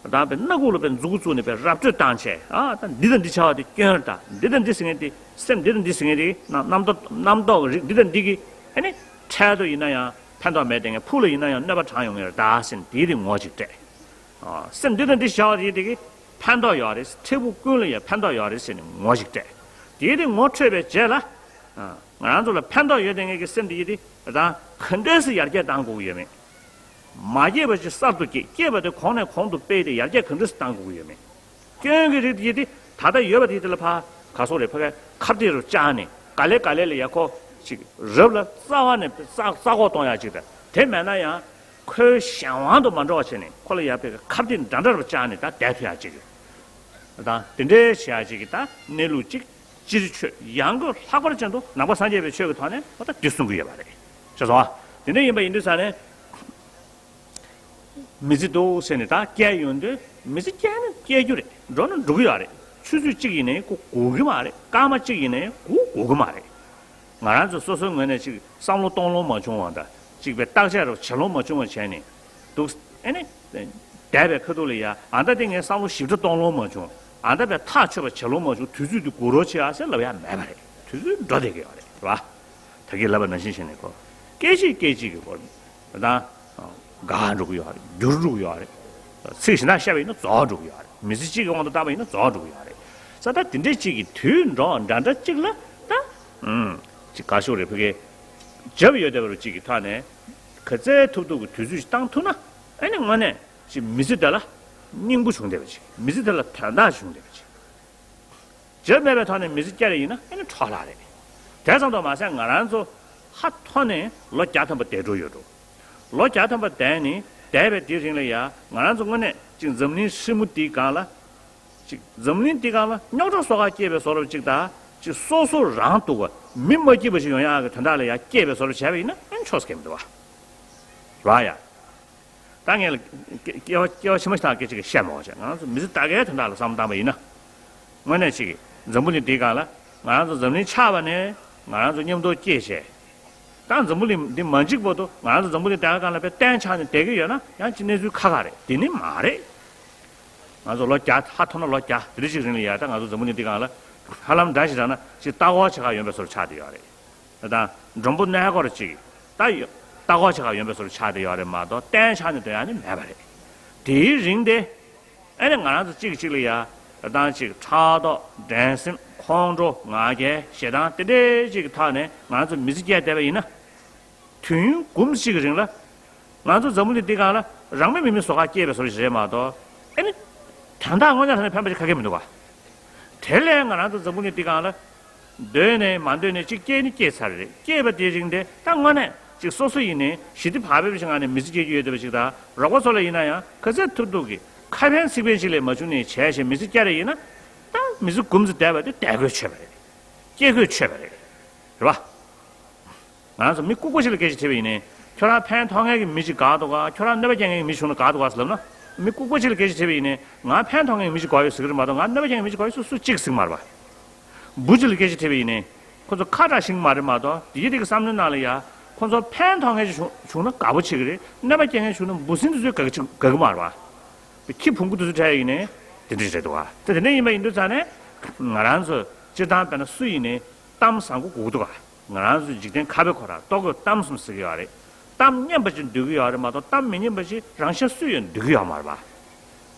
དང་པའི་སྣ་ཁུག་ལ་པའི་མཛུ་གུ་བཙུགས་ནས་པའི་ར་སྤྲོད་བཏང་བྱས། ཨ་ད་འདི་དང་འདི་བྱ་བ་དེ་སྐྱོན་རེད། ད་འདི་དང་འདི་ཟེར་མཁན་དེ་སེམས་འདི་དང་འདི་ཟེར་མཁན་དེ་རྣམ་རྣམ་རྟོག་རྣམ་རྟོག་གི་རིགས་འདི་དང་འདི་གི་ཨ་ནི་འཕྲལ་དུ་ཡིན་ན་ཡང་ཕན་ཐོགས་མེད་དེ་ངས་ཕུགས་ལ་ཡིན་ན་ཡང་གནོད་པ་དྲངས་ཡོང་ངེས་རེད་ད་ཟེར་ནས་དེའི་རིགས་ངོ་ཅིག་སྤྲད། ཨ་སེམས་འདི་དང་འདི་བྱ་བ་དེ་དེ་གི་ཕན་ཐོགས་ཡོད་རེད། འཕྲལ་ཕུགས་ཀུན་ལ་ཡང་ཕན་ཐོགས་ཡོད་རེད་ཟེར་ནས་ངོ་ཞིག་སྤྲད། དེའི་རིགས་ངོ་འཕྲོད་པའི་རྗེས་ལ། ང་རང་ཚོ་ལ་ཕན་ཐོགས་ཡོད་དེ་ངེས་ཀྱི་སེམས་དེ་ཡིད་དེ་རང་ག་འདྲས་སེ་ཡར་རྒྱས་བཏང་དགོས་ཀྱི་ཡོད་མེད། མ་སྐྱེས་པ་ཅིག་གསར་དུ་སྐྱེས། སྐྱེས་པ་དེ་གོང་ནས་གོང་དུ་སྤེལ་ཏེ་ཡར་རྒྱས་ག་འདྲས་སེ་བཏང་དགོས་ཀྱི་ཡོད་མེད། སྐྱོན་གྱི་རིགས་དེ་ཡིད་དེ་ད་ལྟ་ཡོད་པ་དེ་ཡིད་དེ་ལ་ཕར་ག་སོགས་རེད་ཕ་གའི་ཁ་གཏད་རུ་བཅག་ནས་ག་ལེ་ག་ལེ་ལ་ཡ་ཁོ་ཅིག་རབ་ལ་རྩ་བ་ནས་རྩ་རྩ་འགོག་གཏོང་ཡ་ཅིག་དང་། དེ་མེད་ན་ཡང་ཁོའི་གཞན་དབང་དུ་མ་འགྲོ་བ་བྱས་ནས་ཁོ་ལ་ཡ་ཕ་གའི་ཁ་གཏད་འདྲ་འདྲ་རུ་བཅག་ནས་ད་བསྡད་ཐུབ་ཡ་ཅིག་རེད། དང་དེ་འདྲའི་བྱེད་ཡ་ཅིག་གི་ད་གནས་ལུགས་ཅིག་ སྤྱིར་ཆོས་ཡང་སྒོས་ལྷག་པར་ཅན་དུ་ནང་པ་སངས་རྒྱས་པའི་ཆོས་ཀྱི་ཐོག་ནས་འོ་ད་འདི་གསུང་གི་ཡོད་པ་རེད། ཤེས་སོང་ཨ། དེ་འདྲ་ཡིན་པ་ཡིན་དུས་ཙང་ནས། མི་ཚེ་འདུག་ཟེར་ནས་ད་བསྐྱལ་ཡོང་དུས་མི་ཚེ་བསྐྱལ་ན་བསྐྱལ་རྒྱུ་རེད། འགྲོ་ན་འགྲོ་གི་ཡོད་རེད། ཆུ་ཚོད་གཅིག་ཡིན་ནའི་སྒུག་སྒུག་གི་མ་རེད། སྐར་མ་གཅིག་ཡིན་ནའི་སྒུག་སྒུག་གི་མ་རེད། ང་རང་ཚོ་སོ་སོའི་ངོས་ནས་ཅིག་བསམ་བློ་གཏོང་ལོང་མ་བྱུང་བ་དང་ཅིག་པའི་བརྟག་དཔྱད་རོགས་བྱེད་ལོང་མ་བྱུང་བ་བྱས་ནས་འདུག་ཨེ་ནི། འདས་པའི་ཁ་ཐུག་ལ་ཡ་ཨ་ད་དེ་ངས་བསམ་བློ་ཞིབ་ཕྲ་གཏོང་ལོང་མ་བྱུང་། ཨ་ད་པའི་ཐག་ཆོད་པ་བྱེད་ལོང་མ་བྱུང་། དུས་ཚོད་འདི་སྒུག་རོགས་བྱེད་ཨ་ཟེར་ལབ་ཡ་མེད་པ་རེད། དུས་ཚོད་འགྲོ་བསྡད་ཀྱི་ཡོད་རེད། རེད་བ། ད་གིན་ལབ་པ་ནང་བཞིན་བྱས་ནས་གོ། སྐད་ཅིག་སྐད་ཅིག་གི་སྐོར་ད་འགག་འགྲོ་གི་ཡོད་རེད། འགྱུར་འགྲོ་གི་ཡོད་རེད། ཚིག་ཞིག་ན་བཤད་པ་ཡིན་ན་རྫོགས་འགྲོ་གི་ཡོད་རེད། མི་ཚེ་གཅིག་གི་དབང་དུ་བཏང་པ་ཡིན་ན་རྫོགས་འགྲོ་གི་ཡོད་རེད། ས་ད་དེ་འདྲས་གཅིག་གི་དུས་འགྲོ་འདྲ་འདྲ་གཅིག་ལ་ད་ཨུམ་ཅིག་ག་ཤོག་རེད། ཕ་གི་འཇབ་ཡོད་བསྡད་པ་རུ་གཅིག་གི་ཐོག་ནས་ག་ཚད་ཐུབ་ཐུབ་ཀྱི་དུས་ཚོད་ཅིག་བཏང་ཐུབ་ན་ཨ་ནི་དངོས་གནས་ཅིག་མི་ཚེ་དེ་ལ་སྙིང་པོ་བྱུང་བསྡད་པ་ཅིག་མི་ཚེ་དེ་ལ་དོན་དག་བྱུང་བསྡད་པ་ཅིག་འཇབ་མེད་པའི་ཐོག་ནས་མི་ཚེ་བསྐྱལ་བ་ཡིན་ན་ཨ་ནི་འཕྲོ་བརླག་རེད། དེ་ཙམ་དུ་མ་ཟད་ང་རང་ཚོ་ཧ་ཐོ་ནས་ལོ་བརྒྱ་ཐམ་པ་འདས་འགྲོ་ཡོད་འགྲོ། ལོ་བརྒྱ་ཐམ་པ་འདས་ནས་འདས་པའི་དེའི་རིང་ལ་ཡ་ང་རང་ཚོ་དངོས་གནས་ཅིག་འཛམ་གླིང་ཧྲིལ་མོ་འདིའི་སྒང་ལ། ཅིག་འཛམ་གླིང་འདིའི་སྒང་ལ་རྙོག་དྲ་སོ་ཁ་སྐྱེས་པའི་བཟོ་འདྲ་ཅིག་དང་ཅིག་སོ་སོ་རང་སྡུག་པ་མི་མ་སྐྱིད་པ་ཞིག་ཡོང་ཡག་གི་དོན་དག་ལ་ཡ་སྐྱེས་པའི་བཟོ་འདྲ་བྱས་པ་ཡིན་ན་ཨ་ནི་ཆོག་ས་གང་མི་འདུག་བ། རེད་བ་ཡ། ད་ངས་ལ་སྐྱེ་བ་སྐྱེ་བ་ཕྱི་མ་ཞིག་དང་སྐད་ཅིག་གིས་བཤད་མ་འོང་བྱས། ང་ཚོ་མི་ཚེ་ད་གའི་དོན་དག་ལ་བསམ་བློ་བཏང་པ་ཡིན་ན། དངོས་གནས་ཅིག་གིས་འཛམ་བུ་གླིང་འདིའི་སྒང་ལ་ང་རང་ཚོ་འཛམ་གླིང་ཆགས་པ་ནས་ང་རང་ཚོ་མཉམ་དུ་སྐྱེས་བྱས། ད་འཛམ་བུ་གླིང་འདི་མ་འཇིག་བར་དུ་ང་རང་ཚོ་འཛམ་བུ་གླིང་དེ་ག་སྒང་ལ་དཔེ་གཏན་ཆགས་ནས་བསྡད་ཀྱི་ཡོད་ན་ཡང་ཅིག་གནས་ཚུལ་ཁག་ཁག་རེད། དེ་ནི་མ་རེད། ང་ཚོ་ལོ་བརྒྱ་ཧ་ཐོ་ན་ལོ་བརྒྱ་དེ་འདྲ་ཅིག་རིང་ལ་ཡ་ད་ང་ཚོ་འཛམ་བུ་གླིང་འདི་སྒང་ལ་ཧ་ལམ་འདྲ་ཞིག་རག་ན་ཅིག་ལྟ་སྐོར་བྱེད་ག་ཡོང་པའི་བཟོ་འདྲ་ཆགས་བསྡད་ཡོད་རེད། དང་མགྲོན་པོ་གནས་སྐོར་ཅིག་ད་ཡོ་ལྟ་སྐོར་བྱེད་ག་ཡོང་པའི་བཟོ་འདྲ་ཆགས་བསྡད་ཡོད་རེད་མ་གཏོགས་གཏན་ཆགས་ནས་སྡོད་ཡ་ནི་མེད་པ་རེད། དེའི་རིང་དེ་ཨ་ནི་ང་རང་ཚོ་གཅིག་གིས་གཅིག་ལ་ཡ་ད་ཅིག་ཕྲག་དོག་འགྲན་སེམས་ཁོང་ཁྲོ་ང་རྒྱལ་ཞེ་སྡང་དེ་འདྲའི་ཅིག་གི་ཐོག་ནས་ང་རང་ཚོ་མི་ཚེ་སྐྱེལ་བསྡད་པ་ཡིན་ན། དུས་ཡུན་འགུམ་གཅིག་གི་རིང་ལ། ང་ཚོ་འཛམ་བུ་གླིང་འདི་སྒང་ལ་རང་མོས་མི་མེད་བཟོ་ཁ་སྐྱེས་པའི་བཟོ་འདྲ་ཞིག་རེད་མ་གཏོགས་ཨ་ནི། དོན་དག་དངོས་གནས་དྲང་གནས་ཕན་པ་ཞིག་ག་གེ་མི་འདུག་ག་དེ་ལས་ང་རང་ཚོ་འཛམ་བུ་གླིང་འདི་སྒང་ལ། འདོད་ནས་མ་འདོད་ནས་གཅིག་སྐྱེས་ནི་སྐྱེས་ཚར་རེད། སྐྱེས་པ་དེའི་རིང་དེ་ད་དངོས་གནས་ཅིག་སོ་སོ་ཡིན་ནའི་ཞི་བདེ་བག་ཕེབས་ཤིག་ངང་ནས་མི་ཚེ་སྐྱེལ་རྒྱུ་ཡོད་བསྡད་པ་ཞིག་དང་རོགས་པ་ཚོ་ལ་ཡིན་ན་ཡང་ག་ཚད་ཐུབ་ཐུབ་ཀྱིས་ཁ་ཕན་ཚིག་ཕན་ཞིག་ལས་མ་བྱུང་ནས་བྱས་བྱས་མི་ཚེ་སྐྱེལ་རེ་ཡིན་ན། ད་མི་ཚེ་འགུམ་ཚེ་བསྡད་པ་དེ་དད་གུས་ཆོད་པ་རེད། སྐྱེ་དགོས་ཆོད་པ་རེད། རེད་བ། ང་ཚོ་མི་ལྐུགས་པ་ཞིག་ལ་སྐད་ཆ་དྲིས་པ་ཡིན་ནའི། ཁྱོད་རང་ཕན་ཐོགས་མཁན་གྱི་མི་ཞིག་དགའ་འདུག་ག་ཁྱོད་རང་གནོད་པ་སྐྱེལ་མཁན་གྱི་མི་བྱུང་ན་དགའ་འདུག་ག་ཟེར་ལབ་ན། མི་ལྐུགས་པ་ཞིག་ལ་སྐད་ཆ་དྲིས་པ་ཡིན་ནའི་ང་ཕན་ཐོགས་མཁན་གྱི་མི་ཞིག་དགོས་ཡོད་ཟེར་གྱི་རེད་མ་གཏོགས་ང་གནོད་པ་སྐྱེལ་མཁན་གྱི་མི་ཞིག་དགོས་ཡོད་སུ་སུ་གཅིག་ཟེར་གྱི་མ་རེད་པ། བུ་ཅིག་ལ་སྐད་ཆ་དྲིས་པ་ཡིན་ནའི། ཁོ་ཚོ་ཁ་གྲག་ཤེས་ཀྱི་མ་རེད་མ་གཏོགས་དེ་ཡི་དེ་གི་བསམ་བློའི་ནང་ལ་ཡ། ཁོ་ཚོ་ཕན་ཐོགས་མཁན་ཞིག་བྱུང་བྱུང་ན་དགའ་པོ་བྱེད་ཀྱི་རེད། གནོད་པ་སྐྱེལ་མཁན་བྱུང་ན་འབུ་སྲིན་དེ་ཚོས་དགའ་གི་བྱེད་དགའ་གི་མ་རེད་པ། ཁྱི་བོང་གུ་དེ་ཚོ་འཕྲད་ཡིན་ནའི་དེ་འདྲ་རེད་འདུག་ག་དེ་དེ་འདྲ་ཡིན་པ་ཡིན་དུས་ཙང་ནས་ང་རང་ཚོ་སྤྱིར་བཏང་དཔེར་ན་སུ་ཡིན་ནའི་གཏམ་བཟང་པོ་དགོས་ཀྱི་འདུག་ག་ང་རང་ཚོའི་འཇིག་རྟེན་ཁ་དཔེ་ཁོ་རང་ལྟོ་གོས་གཏམ་གསུམ་ཟེར་གྱི་ཡོད་རེད། གཏམ་སྙན་པ་ཅིག་འདོད་ཀྱི་ཡོད་རེད་མ་གཏོགས་གཏམ་མི་སྙན་པ་ཅིག་རང་ཤ་སུས་ཡང་འདོད་ཀྱི་ཡོད་མ་རེད་པ།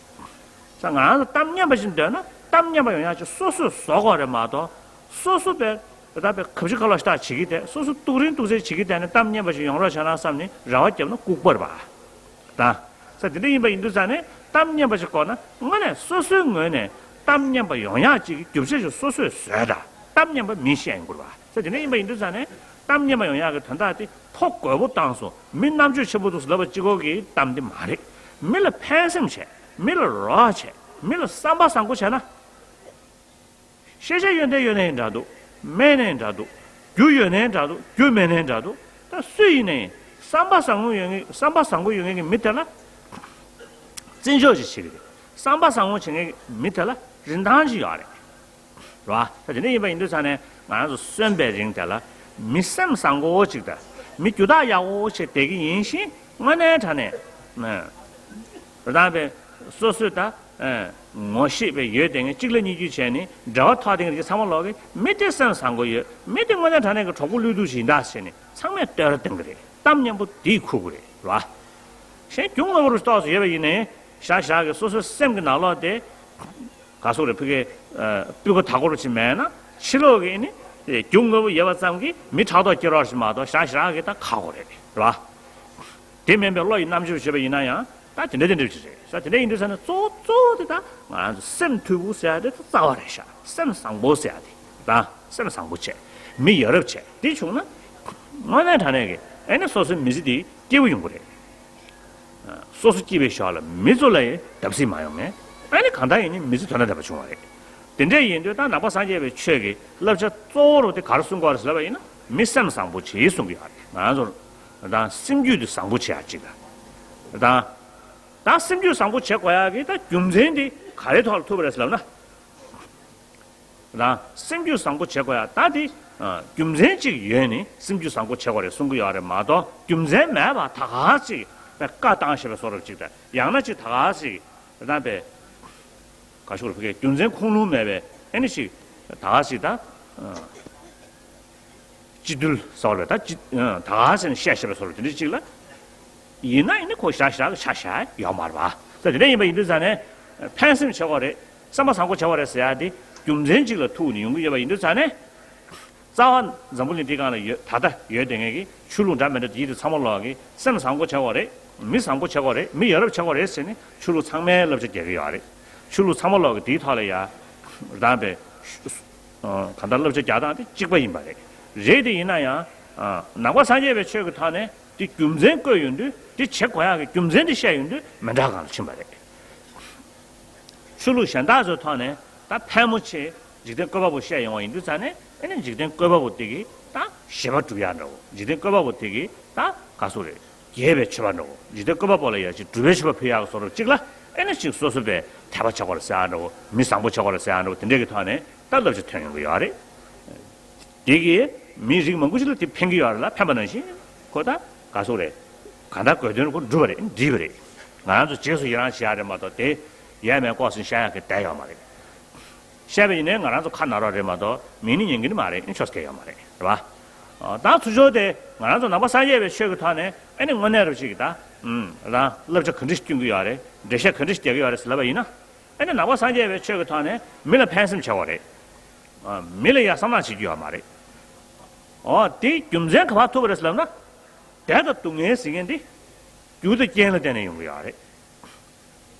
ས་ང་རང་ཚོ་གཏམ་སྙན་པ་ཅིག་འདོད་ན་གཏམ་སྙན་པ་ཡོང་ཡག་ཅིག་སོ་སོས་བཟོ་དགོས་རེད་མ་གཏོགས། སོ་སོ་པའི་ད་ལྟ་པའི་གབ་ཆུ་ཁ་ལོག་ཤ་སྟག་བྱེད་ཀྱི་དེ་སོ་སོ་གཏུག་རིང་གཏུག་ཚད་བྱེད་ཀྱི་དེ་ནི་གཏམ་སྙན་པ་ཅིག་ཡོང་རོགས་བྱས་ན་བསམ་ནས་རེ་བ་བརྒྱབ་ན་ལྐུགས་པ་རེད་པ། ད། ས་དེ་འདྲ་ཡིན་པ་ཡིན་དུས་ཙང་ནས་གཏམ་སྙན་པ་ཞིག་དགོས་ན་དངོས་གནས་སོ་སོའི་ངོས་ནས་གཏམ་སྙན་པ་ཡོང་ཡག་ཅིག་གི་རྒྱུ་ཆ་ཞིག་སོ་སོས་བཟོས་དང་གཏམ་སྙན་པ་མིས་བཤད་ཡོང་དགོས་པ། ས་དེ་འདྲ་ཡིན་པ་ཡིན་དུས་ཙང་ནས་གཏམ་སྙན་པ་ཡོང་ཡག་གི་དོན་དག་དེ་ཕོ་རྒོད་པོ་བཏང་སོང་། མི་རྣམ་དཔྱོད་ཆེན་པོ་འདུག་ཟེར་ལབ་པ་གཅིག་པོ་གི་གཏམ་དེ་མ་རེད། མི་ལ་ཕན་སེམས་བྱས། མི་ལ་རོགས་བྱས། མི་ལ་བསམ་པ་བཟང་པོ་བྱས་ན། ཤེས་བྱ་ཡོན་ཏན་ཡོད་ནའི་འདྲ་འདུག་མེད་ནའི་འདྲ་འདུག་རྒྱུ་ཡོད་ནའི་འདྲ་འདུག་རྒྱུ་མེད་ནའི་འདྲ་འདུག་ད་སུ་ཡིན་ནའི་བསམ་པ་བཟང་པོ་ཡོད་མཁན་བསམ་པ་བཟང་པོ་ཡོད་མཁན་གྱི་མི་དེ་ལ་བརྩི་འཇོག་ཅིག་བྱེད་ཀྱི་རེད། བསམ་པ་བཟང་པོ་བྱེད་མཁན་གྱི་མི་དེ་ལ་རིན་ཐང་ཅིག་ཡོད་རེད། རེད་བ། ད་དེ་འདྲ་ཡིན་པ་ཡིན་དུས་ཙང་ནས་ང་རང་ཚོ་གསོན་པའི་རིང་དེ་ལ་མི་སེམས་བཟང་པོ་ཅིག་དང་མི་རྒྱུ་དག་ཡག་པོ་ཅིག་བསྡད་ཀྱི་ཡིན་ཞིང་དངོས་གནས་དྲང་གནས་རེ་དང་པའི་སོ་སོའི་ད། ངོ་ཤེས་པའི་ཡོད་དེ་ངས་གཅིག་ལ་གཉིས་བརྒྱུད་བྱས་ནས་འབྲེལ་བ་ཐོགས་དེ་འདྲ་ཚང་མ་ལོག་གི་མི་དེ་སེམས་བཟང་པོ་ཡོད། མི་དེ་དངོས་གནས་དྲང་གནས་ཀྱི་གྲོགས་པོ་བློས་གཏུག་ཅིག་ཡིན་ད་ཟེར་ནས་ཚང་མས་བསྟོད་ར་གཏོང་གི་རེད། གཏམ་སྙན་པོ་དེས་ཁུག་གི་རེད་ར། གཞན་རྒྱུ་དངོས་པོ་རུ་ཏོག་ཙམ་ཡོད་པ་ཡིན་ནའི་ཞག་ཞག་གི་སོ་སོའི་སེམས་ཀྱི་ནང་ལོགས་དེ་ག་སོག་རེད་ཕ་གི་སྤུས་ཀ་དག་པོ་རུ་ཅིག་མེད་ན་ཕྱི་ལོགས་ཀྱི་ནི་རྒྱུ་དངོས་པོ་ཡོད་པ་ཙམ་གྱིས་མི་ཕྲག་དོག་སྐྱེ་རོགས་ཞིག་མ་གཏོགས་ཞག་ཞག་གི་ད་ཁག་པོ་རེད་ར། དེ་མིན་པའི་བློ་ཡི་རྣམ་དཔྱོད་བྱས་པ་ཡིན་ན་ཡང་ད་དེ་འདྲ་དེ་འདྲ་ཅིག་རེད་ས། དེ་འདྲ་ཡིན་དུས་ས་ནས་གཙོ་བོ་གཙོ་བོ་དེ་ད་ང་རང་ཚོ་སེམས་མཐུ་བོ་ཟེར་ཡ་དེ་ད་རྩ་བ་རེད་ཤག་སེམས་བཟང་པོ་ཟེར་ཡ་དེ་ད་སེམས་བཟང་པོ་བྱས་མི་ཡ་རབས་བྱས་དེ་བྱུང་ན་དངོས་གནས་དྲང་གནས་ཀྱི་ཨེ་ནི་སོ་སོའི་མི་ཚེ་དེ་སྐྱིད་པོ་ཡོང་གི་རེད། སོ་སོ་སྐྱིད་པའི་ཞོར་ལ་མི་ཚོ་ལ་ཡང་བརྡབ་གསིག་མ་ཡོང་ངེས་ཨེ་ནི་གང་ལྟར་ཡིན་ནི་མི་ཚེ་དོན་དང་ལྡན་པ་བྱུང་བ་རེད། དེ་འདྲ་ཡིན་དུས་ད་ནང་པ་སངས་རྒྱས་པའི་ཆོས་ཀྱི་བསླབ་བྱ་གཙོ་བོ་རུ་དེ་ག་རེ་གསུང་གི་ཡོད་རེད་ཟེར་ལབ་པ་ཡིན་ན། མི་སེམས་བཟང་པོ་བྱེད་གསུང་གི་ཡོད་རེད། ང་རང་ཚོ་ད་སེམས་རྒྱུད་དེ་བཟང་པོ་བྱེད་ཡ་གཅིག་དང་། ད་ད་སེམས་རྒྱུད་བཟང་པོ་བྱེད་དགོས་ཡ་གི་ད་རྒྱུ་མཚན་དེ་ག་རེ་ཐོག་ལ་ཐུག་པ་རེད་ཟེར་ལབ་ན། རང་སེམས་རྒྱུད་བཟང་པོ་བྱེད་དགོས་ཡ་ད་དེ་རྒྱུ་མཚན་གཅིག་ཡོད་ནི་སེམས་རྒྱུད་བཟང་པོ་བྱེད་དགོས་རེད་གསུང་གི་ཡོད་རེད་མ་གཏོགས། རྒྱུ་མཚན་མེད་པ་ད་ག་ཅིག་པའི་བཀའ་བཏང་ཞེས་པའི་བཟོ་འདྲ་ཅིག་དང་། ཡང་ན་ཅིག་ད་ག་ཅིག་རང་པའི་ག་ཞུ་རུ་ཕ་གིའི་རྒྱུ་མཚན་ཁུངས་ལུང་མེད་པའི་ཨེ་ནི་ཅིག་ད་ག་ཅིག་ད་སྤྱི་འཐུས་ཟེར་བ་རེད། ད་ཅི་ད་ག་ཟེར་ནས་བཤད་བཤད་པའི་བཟོ་འདྲ་དེ་འདྲ་ཅིག་ལ། ཡིན་ན་ཡིན་ན་ཁོ་ཞག་ཞག་ཆ་བཞག་ཡོད་མ་རེད་པ། ད་དེ་འདྲ་ཡིན་པ་ཡིན་དུས་ཙང་ནས་ཕན་སེམས་བྱེད་དགོས་རེད། སེམས་པ་བཟང་པོ་བྱེད་དགོས་རེད་ཟེར་ཡ་དེ་རྒྱུ་མཚན་གཅིག་ལ་ཐུག་ནས་ཡོང་གི་ཡོད་པ་ཡིན་དུས་ཙང་ནས། རྩ་བ་འཛམ་བུ་གླིང་འདི་སྒང་ལ་ཡོད་ད་ལྟ་ཡོད་བསྡད་མཁན་གྱི་ཆོས་ལུགས་འདྲ་མི་འདྲ་དེ་དེ་ཚང་མ་ལོག་གི་སེམས་བཟང་པོ་བྱེད་དགོས་རེད། མི་བཟང་པོ་བྱེད་དགོས་རེད། མི་ཡ་རབས་བྱེད་དགོས་རེད་ཟེར་ནས་ཆོས་ལུགས་ཚང་མའི་བསླབ་བྱ་རྒྱག་གི་ཡོད་རེད། ཆོས་ལུགས་ཚང་མ་ལོག་གི་དེའི་ཐོག་ལ་ཡ་རང་པའི་གང་ལྟར་བསླབ་བྱ་རྒྱག་སྟངས་དེ་གཅིག་པ་ཡིན་པ་རེད། རེད་དེ་ཡིན་ན་ཡང་ནང་པ་སངས་རྒྱས་པའི་ཆོས་ཀྱི་ཐོག་ནས་དེ་རྒྱུ་མཚན་བཀོད་ཡོང་དུས། དེ་བྱེད་དགོས་ཡག་གི་རྒྱུ་མཚན་དེ་བཤད་ཡོང་དུས་མི་འདྲ་གང་ལ་ཕྱིན་པ་རེད། ཆོས་ལུགས་གཞན་དག་ཚོའི་ཐོག་ནས་ད་ཕལ་མོ་ཆེ་འཇིག་རྟེན་བཀོད་པ་པོ་བཤད་ཡོང་བ་ཡིན་དུས་ཙང་ནས། ཨེ་ནི་འཇིག་རྟེན་བཀོད་པ་པོ་དེ་གིས་ད་ཞི་བ་སྒྲུབ་ཡག་འདྲ་བོ། འཇིག་རྟེན་བཀོད་པ་པོ་དེ་གིས་ད་ག་ཟེར་རེད། རྒྱས་པའི་མཆོད་པ་འདྲ་བོ། འཇིག་རྟེན་བཀོད་པ་པོ་ལ་ཡ་ཅིག་སྒྲུབ་པའི་མཆོད་པ་ཕུལ་ཡག་གི་བཟོ་འདྲ་ཅིག་ལ། ཨེ་ནི་ཅིག་སོ་སོ་པའི་དད་པ་བྱེད་དགོས་རེད་ཟེར་ཡག་འདྲ་བོ། མི་བཟང་པོ་བྱེད་དགོས་རེད་ཟེར་ཡག་འདྲ་བོ་དེ་འདྲས་ཀྱི་ཐོག་ནས་ད་བསླབ་བྱ་ཐོན་ཡོང་གི་ཡོད་རེད། དེ་གིས་མི་རིགས་མང་པོ་ཞིག་ལ་དེ་ཕན་གྱི་ཡོད་རེད་ལ། ཕན་པ་ནང་བཞིན་ཁོ་ད་ག་ཟེར་རེད། གང་ལྟར་དགོས་དོན་ཁོ་འགྲུབ་པ་རེད། འགྲིག་པ་རེད། ང་རང་ཚོ་རྗེས་སུ་ཡི་རང་བྱེད་ཡག་རེད་མ་གཏོགས། དེ་ཡས་མས་ལྐོག་ཟ་བཤད་ཡག་གི་བསྡད་ཡོད་མ་རེད། བཤད་པ་ཡིན་ནའི་ང་རང་ཚོ་ཁ་ན་རོ་རེད་མ་གཏོགས་མིག་ནི་ཉན་གི་ནི་མ་རེད། ཆོས་སྐད་ཡོད་མ་རེད། རེད་པ། ད་ཚུར་ཕྱོགས་དེ་ང་རང་ཚོ་ནང་པ་སངས་རྒྱས་པའི་ཆོས་ཀྱི་ཐོག་ནས་ཨེ་ནི་དངོས་གནས་རུ་ཅིག་གི་ད་རང་བསླབ་བྱ་ག་འདྲ་ཞིག་སྟོན་གི་ཡོད་རེད། འགྲེལ་བཤད་ག་འདྲ་ཞིག་རྒྱག་གི་ཡོད་རེད་ཟེར་ལབ་པ་ཡིན་ན། ཨེ་ནི་ནང་པ་སངས་རྒྱས་པའི་ཆོས་ཀྱི་ཐོག་ནས་མི་ལ་ཕན་སེམས་བྱེད་དགོས་རེད། མི་ལ་ཡ་བསམ་བློ་བྱེད་རྒྱུ་ཡོད་མ་རེད། འོ་དེ་རྒྱུ་མཚན་ག་པར་ཐུག་པ་རེད་ཟེར་ལབ་ན། བདེ་དང་སྡུག་བསྔལ་ཟེར་མཁན་དེ་རྒྱུ་དང་རྐྱེན་ལ་བརྟེན་ནས་ཡོང་གི་ཡོད་རེད།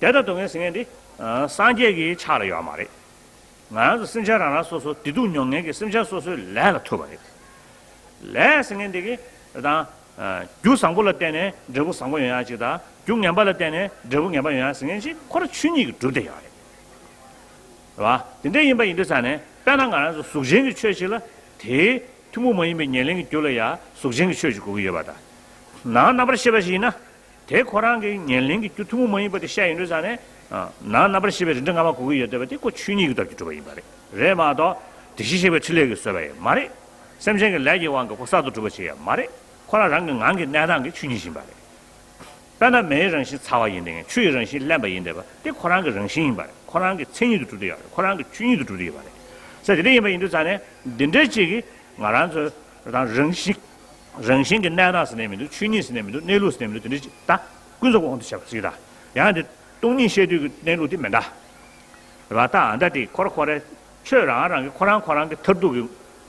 བདེ་དང་སྡུག་བསྔལ་ཟེར་མཁན་དེ་སངས་རྒྱས་ཀྱི་ཕྱག་ལ་ཡོད་མ་རེད། ང་རང་ཚོ་སེམས་ཅན་རང་རང་སོ་སོ་བདེ་སྡུག་མྱོང་མཁན་གྱི་སེམས་ཅན་སོ་སོའི་ལས་ལ་ཐུག་པ་རེད། ལས་ཟེར་མཁན་དེ་གི་དང་རྒྱུ་བཟང་པོ་ལ་བརྟེན་ནས་འབྲས་བུ་བཟང་པོ་ཡོང་ཡག་ཅིག་དང་། རྒྱུ་ངན་པ་ལ་བརྟེན་ནས་འབྲས་བུ་ངན་པ་ཡོང་ཡག་ཟེར་མཁན་ཅིག་ཁོ་རང་ཆོས་ཉིད་ཀྱིས་གྲུབ་བསྡད་ཡོད་རེད། རེད་པ། དེ་འདྲ་ཡིན་པ་ཡིན་དུས་ཙང་ནས་དཔེར་ན་ང་རང་ཚོ་གཟུགས་ཅན་གྱི་ཆོས་ཅིག་ལ་དེའི་ཐུན་མོང་མ་ཡིན་པའི་ཉེར་ལེན་གྱི་རྒྱུ་ལ་ཡ་གཟུགས་ཅན་གྱི་ཆོས་ཅིག་དགོས་ཀྱི་ཡོད་པ་དང་། ནང་རྣམ་པར་ཤེས་པ་ཞིག་ཡིན་ན། དེ་ཁོ་རང་གི་ཉེར་ལེན་གྱི་རྒྱུ་ཐུན་མོང་མ་ཡིན་པ་དེ་བཤད་ཡོང་དུས་ཙང་ནས། ནང་རྣམ་པར་ཤེས་པའི་རིགས་འདྲ་སྔ་མ་དགོས་ཀྱི་ཡོད་བསྡད་པ་དེ་ཁོ་ཆོས་ཉིད་ཀྱི་སྟོབས་ཀྱིས་གྲུབ་པ་ཡིན་པ་རེད། རེད་མ་གཏོགས་དེ་བཞིན་གཤེགས་པའི་ཕྲིན་ལས་ཀྱིས་བཟོས་པ་ཡང་མ་རེད། སེམས་ཅན་གྱི་ལས་ཀྱི་དབང་གིས་ཁོ་གསར་དུ་གྲུབ་པ་ཞིག་ཡང་མ་རེད། ཁོ་རང་རང་གི་ངང་གི་གནས་སྟངས་ཀྱིས་ཆོས་ཉིད་ཡིན་པ་རེད། དཔེར་ན་མེའི་རང་བཞིན་ཚ་བ་ཡིན་བསྡད་མཁན། ཆུ་ཡི་རང་བཞིན་རླན་པ་ཡིན་བསྡད་པ་དེ་ཁོ་རང་གི་རང་བཞིན་ཡིན་པ་རེད། ཁོ་རང་གི་མཚན་ཉིད་དུ་གྲུབ་བསྡད་ཡོད་རེད། ཁོ་རང་གི་ཆོས་ཉིད་དུ་གྲུབ་བསྡད་ཡོད་པ་རེད། ས་དེ་འདྲ་ཡིན་པ་ཡིན་དུས་ཙང་ནས་འདི་འདྲའི་ཅིག་གིས་ང་རང་ཚོའི་རང་རང་བཞིན། རང་བཞིན་གྱི་གནས་སྟངས་ཟེར་ནས་མི་འདུག་ཆོས་ཉིད་ཟེར་ནས་མི་འདུག་གནས་ལུགས་ཟེར་ནས་མི་འདུག་དེ་འདྲ་ཅིག་ད་ཀུན་རྫོབ་དབང་དུ་བྱས་པ་ཞིག་དང་། ཡང་དེ་སྟོང་ཉིད་བཤད་དུས་ཀྱི་གནས་ལུགས་དེ་མི་འདྲ། རེད་པ། ད་ཨ་ད་དེ་ཁོ་ར་ཁོ་རའི་ཆོས་རང་རང་གི་ཁོ་རང་ཁོ་རང་གི་མཐར་ཐུག་གི་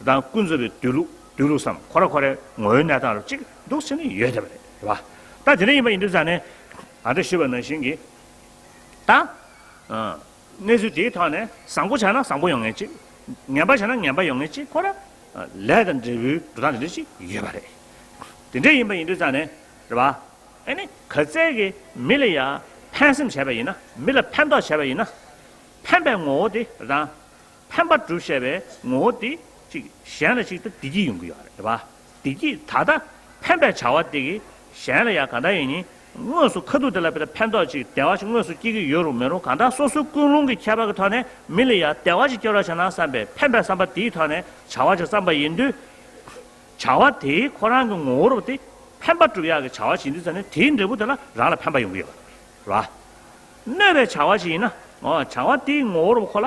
དང་ཀུན་རྫོབ་པའི་སྡོད་ལུགས་སྡོད་ལུགས་སམ། ཁོ་ར་ཁོ་རའི་ངོ་བོའི་གནས་སྟངས་རུ་གཅིག་འདུག་ཟེར་ནས་ཡོད་བསྡད་པ་རེད། རེད་པ། ད་དེ་འདྲ་ཡིན་པ་ཡིན་དུས་ཙང་ནས་ཨ་ད་ཞུས་པ་ནང་བཞིན་གྱི་ད་ཨ་གནས་ཚུལ་དེའི་ཐོག་ནས་བཟང་པོ་བྱས་ན་བཟང་པོ་ཡོང་མཁན་གཅིག་ངན་པ་བྱས་ན་ངན་པ་ཡོང་མཁན་གཅིག་ཁོ་ར་ལས་དང་འབྲས་བུའི་འགྲོ་སྟངས་དེ་འདྲ་ཅིག་ཡོད་པ་རེད། དེ་འདྲ་ཡིན་པ་ཡིན་དུས་ཙང་ནས། རེད་པ། ཨ་ནི་ག་ཚད་ཀྱིས་མི་ལ་ཡང་ཕན་སེམས་བྱས་པ་ཡིན་ན། མི་ལ་ཕན་ཐོགས་བྱས་པ་ཡིན་ན། ཕན་པའི་ངོ་བོ་དེ་རང་། ཕན་པ་སྒྲུབ་བྱས་པའི་ངོ་བོ་དེ་ཅིག་གཞན་ལ་ཅིག་ད་བདེ་སྐྱིད་ཡོང་གི་ཡོད་རེད་པ། བདེ་སྐྱིད་ད་ལྟ་ཕན་པའི་བྱ་བ་དེ་གིས་གཞན་ལ་ཡང་གང་ལྟར་ཡིན་ནི། དངོས་སུ་ཁ་ཐུག་དེ་ལ་དཔེ་ད་ཕན་ཐོགས་ཅིག་བདེ་བ་ཞིག་དངོས་སུ་སྐྱེ་གི་ཡོད་རུང་མེད་རུང་། གང་ལྟར་སོ་སོའི་ཀུན་སློང་གི་ཁྱད་པར་གྱི་ཐོག་ནས་མི་ལ་ཡང་བདེ་བ་ཞིག་སྐྱེ་རོགས་བྱས་ན་བསམ་པའི་ཕན་པའི་བསམ་པ་དེའི་ཐོག་ནས་བྱ་བ་ཅིག་བརྩམས་པ་ཡིན་དུས། བྱ་བ་དེའི་ཁོ་རང་གི་ངོ་བོ་རུ་དེ་ཕན་པ་སྒྲུབ་ཡག་གི་བྱ་བ་ཞིག་ཡིན་དུས་ཙང་ནས་དེའི་འབྲས་བུ་དེ་ལ་རང་ལ་ཕན་པ་ཡོང་གི་ཡོད་རེད་པ། གནོད་པའི་བྱ་བ་ཞིག་ཡིན་ན། འོ་བྱ་བ་དེའི་ངོ་བོ་རུ་ཁོ་ལ་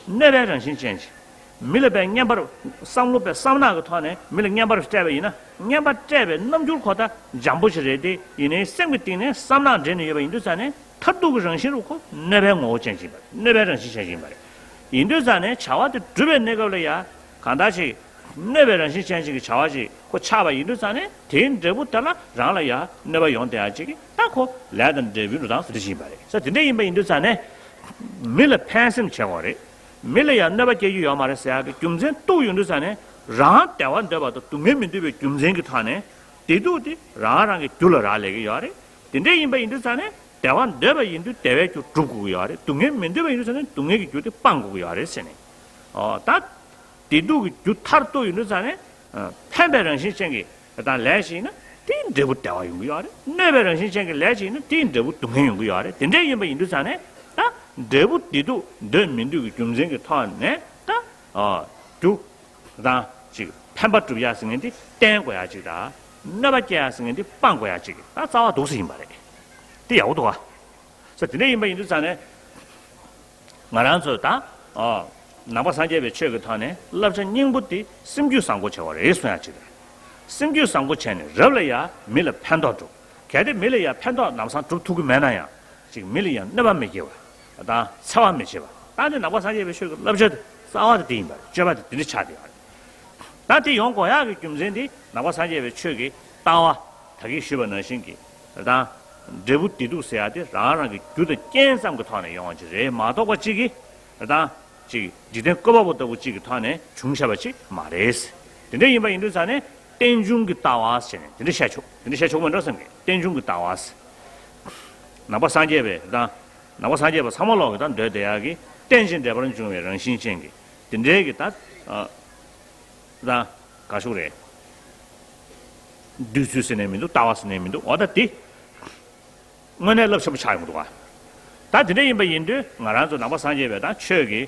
གནོད་པའི་རང་བཞིན་ཅན་ཞིག་མི་ལ་དཔེ་ངན་པར་བསམ་བློ་དཔེ་བསམ་ནག་གི་ཐོག་ནས་མི་ལ་ངན་པར་སྤྲད་པ་ཡིན་ན། ངན་པ་སྤྲད་པའི་རྣམ་འགྱུར་ཁོ་ད་འཇམ་པོ་ཞིག་རེད་དེ། ཡིན་ནའི་སེམས་ཀྱི་གཏིང་ནས་བསམ་ནག་འདྲེས་ནས་ཡོད་པ་ཡིན་དུས་ཙང་ནས་མཐར་ཐུག་གི་རང་བཞིན་རུ་ཁོ་གནོད་པའི་ངོ་བོ་ཅན་ཞིག་ཡིན་པ་རེད། གནོད་པའི་རང་བཞིན་ཅན་ཞིག་ཡིན་པ་རེད། ཡིན་དུས་ཙང་ནས་བྱ་བ་དེ་སྒྲུབ་པའི་གནས་སྐབས་ལ་ཡང་གང་ལྟར་ཞིག་གནོད་པའི་རང་བཞིན་ཅན་ཞིག་གི་བྱ་བ་ཞིག་ཁོ་ཆགས་པ་ཡིན་དུས་ཙང་ནས་དེའི་འབྲས་བུ་དེ་ལ་རང་ལ་ཡང་གནོད་པ་ཡོང་བསྡད་ཡ་ཅིག་གི་ད་ཁོ་ལས་དང་འབྲས་བུའི་འགྲོ་སྟངས་སུ་དེ་བཞིན་པ་རེད། ས་དེ་འདྲ་ཡིན་པ་ཡིན་དུས་ཙང་ནས་མི་ལ་ཕན་སེམས་བྱེད་དགོས་རེད། མི་ལ་ཡང་གནོད་པ་སྐྱེལ་རྒྱུ་ཡོད་མ་རེད་ཟེར་ཡ་གི་རྒྱུ་མཚན་རྟོགས་ཡོང་དུས་ཙང་ནས་རང་བདེ་བ་འདོད་པ་དང་སྡུག་བསྔལ་མི་འདོད་པའི་རྒྱུ་མཚན་གྱི་ཐོག་ནས་བདེ་སྡུག་དེ་རང་རང་གི་རྒྱུ་ལ་རག་ལས་ཀྱི་ཡོད་རེད། དེ་འདྲ་ཡིན་པ་ཡིན་དུས་ཙང་ནས་བདེ་བ་འདོད་པ་ཡིན་དུས་བདེ་བའི་རྒྱུ་སྒྲུབ་དགོས་ཀྱི་ཡོད་རེད། སྡུག་བསྔལ་མི་འདོད་པ་ཡིན་དུས་ཙང་ནས་སྡུག་བསྔལ་གྱི་རྒྱུ་དེ་སྤང་དགོས་ཀྱི་ཡོད་རེད་ཟེར་ནས། ཨོ་ད་བདེ་སྡུག་གི་རྒྱུ་མཐར་གཏུགས་ཡོང་དུས་ཙང་ནས། ཨ་ཕན་པའི་རང་བཞིན་ཅན་གྱི་དང་ལས་ཤིག་ཡིན་ན་དེའི་འབྲས་བུ་བདེ་བ་ཡོང་གི་ཡོད་རེད། གནོད་པའི་རང་བཞིན་ཅན་གྱི་ལས་ཤིག་ཡིན་ན་དེའི་འབྲས་བུ་སྡུག་བསྔལ་ཡོང་གི་ཡོད་རེད། དེ་འདྲ་ཡིན་པ་ཡིན་དུས་ཙང་ནས་ད་འབྲས་བུ་བདེ་སྡུག་འདོད་མི་འདོད་ཀྱི་རྒྱུ་མཚན་གྱི་ཐོག་ནས་ད་ཨ་རྒྱུ་དང་ཅིག་ཕན་པ་སྒྲུབ་ཡ་ཟེར་མཁན་དེ་བསྟེན་དགོས་ཡ་ཅིག་དང་གནོད་པ་སྐྱེལ་ཡ་ཟེར་མཁན་དེ་སྤང་དགོས་ཡ་ཅིག་ད་རྩ་བ་འདུག་སེ་ཡིན་པ་རེད། དེ་ཡག་པོ་འདུག་ག་ས་དེ་འདྲ་ཡིན་པ་ཡིན་དུས་ཙང་ནས། ང་རང་ཚོས་ད་ཨ་ནང་པ་སངས་རྒྱས་པའི་ཆོས་ཀྱི་ཐོག་ནས་བསླབ་བྱ་སྙིང་པོ་དེ་སེམས་རྒྱུད་བཟང་པོ་བྱ་བ་རེད་གསུང་ཡ་ཅིག་རེད། སེམས་རྒྱུད་བཟང་པོ་བྱས་ནས་རབ་ལ་ཡ་མི་ལ་ཕན་ཐོགས་སྒྲུབ། གལ་ཏེ་མི་ལ་ཡ་ཕན་ཐོགས་ལམ་སང་སྒྲུབ་ཐུབ་ཀྱི་མེད་ན་ཡང་ཅིག་མི་ལ་ཡ་གནོད་པ་མི་སྐྱེལ་བ་དང་འཚེ་བ་མི་བྱེད་པ། ད་ནི་ནང་པ་སངས་རྒྱས་པའི་ཆོས་ཀྱི་བསླབ་བྱ་དེ་རྩ་བ་དེ་དེ་ཡིན་པ་རེད། སྤྱོད་པ་དེ་དེ་འདྲ་ཆགས་བསྡད་ཡོད་རེད། ད་དེ་ཡོང་དགོས་ཡག་གི་རྒྱུ་མཚན་དེ་ནང་པ་སངས་རྒྱས་པའི་ཆོས་ཀྱི་ལྟ་བ་ད་གིན་ཞུས་པ་ནང་བཞིན་གྱི་ད་འབྲས་བུ་བདེ་སྡུག་ཟེར་ཡ་དེ་རང་རང་གི་རྒྱུ་དང་རྐྱེན་ཙམ་གྱི་ཐོག་ནས་ཡོང་བ་ཅིག་རེད་མ་གཏོགས་པ་གཅིག་གིས་ད་ཅིག་འཇིག་རྟེན་བཀོད་པ་པོ་ལྟ་བུ་གཅིག་གི་ཐོག་ནས་བྱུང་བཞག་པ་ཅིག་མ་རེད། དེ་འདྲ་ཡིན་པ་ཡིན་དུས་ཙང་ནས་རྟེན་འབྱུང་གི་ལྟ་བ་ཟེར་ནས་དེ་འདྲ་བཤད་ཆོག་དེ་འདྲ་བཤད་ཆོག་མིན་འགྲོ་བསམ་གི་རྟེན་འབྱུང་གི་ལྟ་བ་ཟེར། ནང་པ་སངས་རྒྱས་པའི་ད་ནང་པ་སངས་རྒྱས་པ་ཚང་མ་ལོག་གི་ད་འདོད་བསྡད་ཡག་གི་རྟེན་ཅིང་འབྲེལ་པར་འབྱུང་བའི་རང་བཞིན་ཅན་གྱི་དེ་འདྲའི་གི་ད་ཨ། ད་ག་ཤུག་རེད། བདུད་རྩི་ཟེར་ནས་མི་འདུག་ལྟ་བ་ཟེར་ནས་མི་འདུག་འོ་ད་དེ་དངོས་གནས་རླབས་ཆེན་པོ་ཆགས་ཡོང་གི་འདུག་ག་ད་དེ་འདྲ་ཡིན་པ་ཡིན་དུས་ང་རང་ཚོ་ནང་པ་སངས་རྒྱས་པའི་ད་ཆོས་ཀྱི་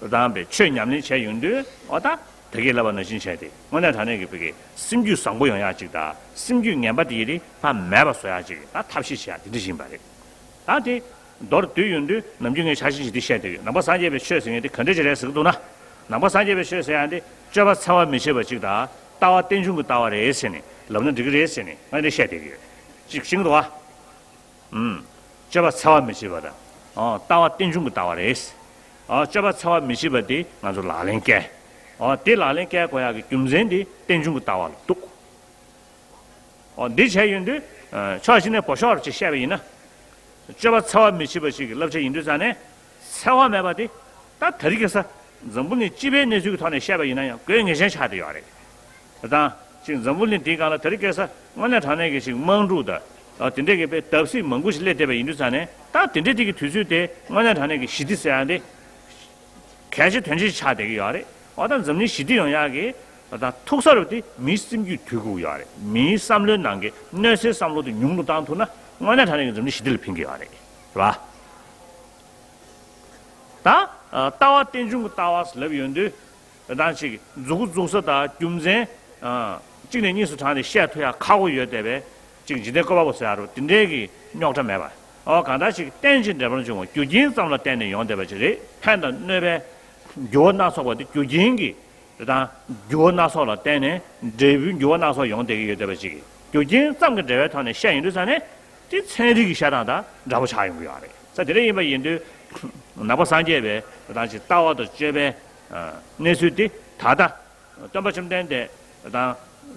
དང་པའི་ཆོས་ཉམས་ལེན་བྱས་ཡོང་དུས་འོ་ད་ད་གིན་ལབ་པ་ནང་བཞིན་བྱས་ཏེ་དངོས་གནས་དྲང་གནས་ཀྱི་བོད་ཀྱི་སེམས་རྒྱུད་བཟང་པོ་ཡོང་ཡག་ཅིག་དང་སེམས་རྒྱུད་ངན་པ་དེ་ཡི་རིགས་ཕར་མེད་པ་བཟོ་ཡག་ཅིག་ད་ཐབས་ཤེས་བྱེད་ཡག་དེ་འདྲ་ཞིག་ཡིན་པ་རེད། ད་དེ། མདོར་བསྡུས་ཡོང་དུས་ནམ་རྒྱུན་ངས་ཆ་ཤས་ཤིག་འདི་བཤད་བསྡད་ཡོད། ནང་པ་སངས་རྒྱས་པའི་ཆོས་ཟེར་མཁན་དེ་ག་འདྲ་ཅིག་རེད་ཟེར་གི་འདུག་ན། ནང་པ་སངས་རྒྱས་པའི་ཆོས་ཟེར་ཡག་འདི་སྤྱོད་པ་འཚེ་བ་མི་བྱེད་པ་ཅིག་དང་ལྟ་བ་རྟེན་འབྱུང་གི་ལྟ་བ་རེད་ཟེར་ནས་ལབ་ན་འགྲིག་གི་རེད་ཟེར་ནས་ང་འདི་བཤད་བསྡད་ཀྱི་ཡོད། ཅིག་ཤེས་ཀྱི་འདུག་བ། ཨུམ། སྤྱོད་པ་འཚེ་བ་མི་བྱེད་པ་དང་། ཨོ། ལྟ་བ་རྟེན་འབྱུང་གི་ལྟ་བ་རེད། ཨོ། སྤྱོད་པ་འཚེ་བ་མི་བྱེད་པ་འདི་ང་ཚོ་ལག་ལེན་བཀལ། ཨོ། དེ་ལག་ལེན་བཀལ་དགོས་ཡག་གི་རྒྱུ་མཚན་འདི་རྟེན་འབྱུང་གི་ལྟ་བ་ལ་འདུག་ཨོ་འདི་བྱས་ཡོང་དུས། ཕྱོགས་གཅིག་ནས་བོད་ཤོག་ཅིག་བཤད་པ་ཡིན་ན། སྤྱོད་པ་འཚེ་བ་མི་བྱེད་པ་ཞིག་གི་བསླབ་བྱ་ཡིན་དུས་ཙང་ནས། འཚེ་བ་མེད་པ་དེ། ད་དེ་རིང་ཁ་སང་། འཛམ་བུ་གླིང་སྤྱི་པའི་གནས་ཚུལ་གྱི་ཐོག་ནས་བཤད་པ་ཡིན་ན་ཡང་དགོས་ངེས་ཅན་ཆགས་བསྡད་ཡོད་རེད། ད་ཅིག་འཛམ་བུ་གླིང་འདིའི་སྒང་ལ་དེ་རིང་ཁ་སང་དངོས་གནས་དྲང་གནས་ཀྱི་ཅིག་དམག་འཁྲུག་དང་། དེ་འདྲས་ཀྱི་དཔེ་བརྡབ་གསིག་མང་པོ་ཞིག་སླེབས་བསྡད་པ་ཡིན་དུས་ཙང་ནས་ད་དེ་འདྲས་དེ་གི་དུས་ཚོད་དེ་དངོས་གནས་དྲང་གནས་ཀྱི་ཞི་བདེ་ཟེར་ཡག་འདི། གལ་ཆེ་དོན་ཆེ་ཆགས་བསྡད་ཀྱི་ཡོད་རེད། འོ་ད་འཛམ་གླིང་ཞི་བདེ་ཡོང་ཡག་གི་འོ་ད་ཐུག་ས་རུ་དེ་མིའི་སེམས་རྒྱུད་དུས་འགུག་ཡོད་རེད། མིའི་བསམ་བློའི་ནང་གི་གནོད་འཚེའི་བསམ་བློ་དེ་ཉུང་དུ་བཏང་ཐུབ་ན་དངོས་གནས་དྲང་གནས་ཀྱི་འཛམ་གླིང་ཞི་བདེ་ལ་ཕན་གྱི་ཡོད་རེད། རེད་བ། ད་ལྟ་བ་རྟེན་འབྱུང་གི་ལྟ་བ་ཟེར་ལབ་ཡོང་དུས་ད་ཅིག་མཛུབ་གུ་འཛུགས་ས་དང་རྒྱུ་མཚན་གཅིག་ནས་གཉིས་སུ་དྲངས་ཏེ་བཤད་ཐུབ་ཡག་ཁག་པོ་ཡོད་བསྡད་པས། ཅིག་འཇིག་རྟེན་བཀོད་པ་པོ་ཟེར་ཡ་རུ་དེ་འདྲའི་གི་རྙོག་དྲ་མེད་པ། ཨོ་གང་ལྟར་ཅིག་རྟེན་ཅིང་འབྲེལ་པར་འབྱུང་བ་རྒྱུ་རྐྱེན་ཙམ་ལ་བརྟེན་ནས་ཡོང་བསྡད་པ་ཅིག་རེད། ཕན་དང་གནོད་པའི་འགྱུར་བ་སྣ་ཚོགས་པ་དེ་རྒྱུ་རྐྱེན་གྱི་དང་འགྱུར་བ་སྣ་ཚོགས་ལ་བརྟེན་ནས་འབྲས་བུའི་འགྱུར་བ་སྣ་ཚོགས་ཡོང་བསྡད་ཀྱི་ཡོད་བསྡད་པ་ཅིག་རྒྱུ་རྐྱེན་ཙམ་གྱི་འབྲེལ་བའི་ཐོག་ནས་བཤད་ཡོང་དུས་ཙང་ནས་དེ་ཚན་རིག་གི་བཤད་སྟངས་དང་འདྲ་པོ་ཆགས་ཡོང་གི་ཡོད་རེད། ས་དེ་འདྲ་ཡིན་པ་ཡིན་དུས་ནང་པ་སངས་རྒྱས་པའི་དང་ཅིག་ལྟ་བ་དང་སྤྱོད་པའི་གནས་ཚུལ་དེ་ད་ལྟ། སྟོན་པ་བཅོམ་ལྡན་འདས་དང་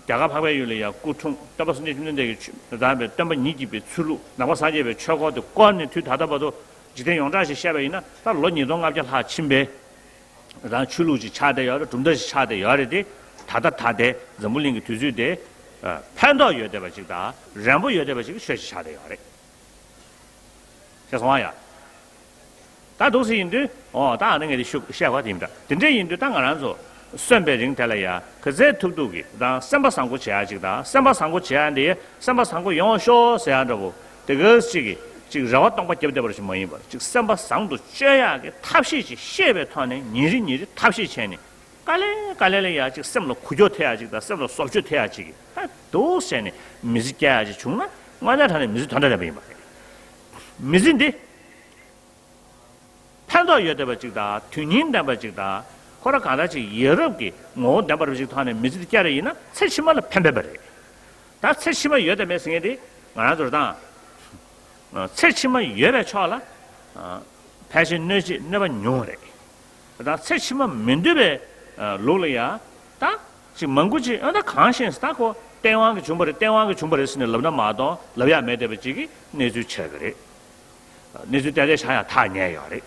རྒྱ་གར་འཕགས་པའི་ཡུལ་ལ་ཡང་སྐུ་འཁྲུངས། སྟོན་པ་སངས་རྒྱས་བཅོམ་ལྡན་འདས་ཀྱི་ཆོས་དང་པའི་སྟོན་པ་ཉིད་ཀྱི་པའི་ཚུལ་ལུགས་ནང་པ་སངས་རྒྱས་པའི་ཆོས་སྐོར་དེ་བསྐོར་ནས་དུས་ད་ལྟ་བར་དུ་འཇིག་རྟེན་ཡོངས་གྲགས་ཤིག་བཤད་པ་ཡིན་ན་ད་ལོ་ཉིས་སྟོང་ལྔ་བརྒྱ་ལྷག་ཕྱིན་པའི་དང་ཆོས་ལུགས་ཅིག་ཆགས་བསྡད་ཡོད་རེད། གྲུབ་མཐའ་ཞིག་ཆགས་བསྡད་ཡོད་རེད་དེ། ད་ལྟ་ད་ལྟའི་འཛམ་བུ་གླིང་གི་དུས་ཚོད་དེ་ཕན་ཐོགས་ཡོད་བསྡད་པ་ཅིག་དང་རན་པོ་ཡོད་བསྡད་པ་ཅིག་གི་ཆོས་ཤིག་ཆགས་བསྡད་ཡོད་རེད། ཤེས་སོང་ཨ་ཡ། ད་འདུག་སེ་ཡིན་དུས་ཨོ་ད་ཨ་ནི་ངས་དེ་ཤུགས་བཤད་པ་དེ་ཡིན་འདྲ། དེ་འདྲས་ཡིན་དུས་ད་ང་རང་ཚོ་གསོན་པའི་རིང་དེ་ལ་ཡ་ག་ཚད་ཐུབ་ཐུབ་ཀྱིས་དང་སེམས་པ་བཟང་པོ་བྱེད་ཡ་ཅིག་དང་སེམས་པ་བཟང་པོ་བྱེད་ཡ་འདི་སེམས་པ་བཟང་པོ་ཡོང་ཤོག་ཟེར་ཡ་འདྲ་པོ་དེ་ག་ཅིག་གིས་ཅིག་རེ་བ་སྟོང་པ་བརྒྱབ་བསྡད་པ་ཞིག་མ་ཡིན་པར་ཅིག་སེམས་པ་བཟང་དུ་བཅོས་ཡ་གི་ཐབས་ཤེས་ཅིག་ཤེས་པའི་ཐོག་ནས་ཉིན་རེ་ཉིན་རེ་ཐབས་ཤེས་བྱས་ནས་དཀའ་ལས་དཀའ་ལས་ལ་ཡ་ཅིག་སེམས་ལ་འགུལ་སྐྱོད་ཐེབས་ཡ་ཅིག་དང་སེམས་ལ་བཟོ་བཅོས་ཐེབས་ཡ་ཅིག་གིས་ད་འདུག་ཟེར་ནས་མི་ཚེ་སྐྱེལ་ཡ་ཅིག་བྱུང་ན་དངོས་གནས་དྲང་གནས་མི་ཚེ་དོན་དག་ལྡན་པ་ཡིན་པ་རེད། མི་ཚེ་འདི། ཕན་ཐོགས་ཡོད་བསྡད་པ་ཅིག་དང་དོན་སྙིང་ལྡན་པ་ཅིག་དང་ཁོ་རང་གང་ལྟར་ཅིག་ཡ་རབས་ཀྱི་ངོ་བོ་ལྡན་པ་རུ་ཅིག་ཐོག་ནས་མི་ཚེ་འདི་བསྐྱལ་རེ་ཡིན་ན་ཚེ་ཕྱི་མ་ལ་ཕན་པ་རེད། ད་ཚེ་ཕྱི་མ་ཡོད་དམ་མེད་ཟེར་མཁན་དེ་ང་རང་ཚོར་དང་། ཚེ་ཕྱི་མ་ཡོད་པའི་ཕྱོགས་ལ་ཕལ་ཆེར་གནོད་བྱེད་གནོད་པ་ཉུང་བ་རེད། ད་ཚེ་ཕྱི་མ་མི་འདོད་པའི་ལུགས་ལ་ཡང་ད་ཅིག་མང་པོ་ཅིག་ཨ་ད་གང་ཤེས་ད་ཁོ་སྟེས་དབང་གིས་བྱུང་བ་རེད་སྟེས་དབང་གིས་བྱུང་བ་རེད་ཟེར་ནས་ལབ་ན་མ་གཏོགས་ལབ་ཡ་མེད་བསྡད་པ་ཅིག་གི་གནས་ཚུལ་ཆགས་ཀྱི་རེད། གནས་ཚུལ་ཏན་ཏན་ཆགས་ཡ་ཐག་ཉེ་ཡོད་རེད།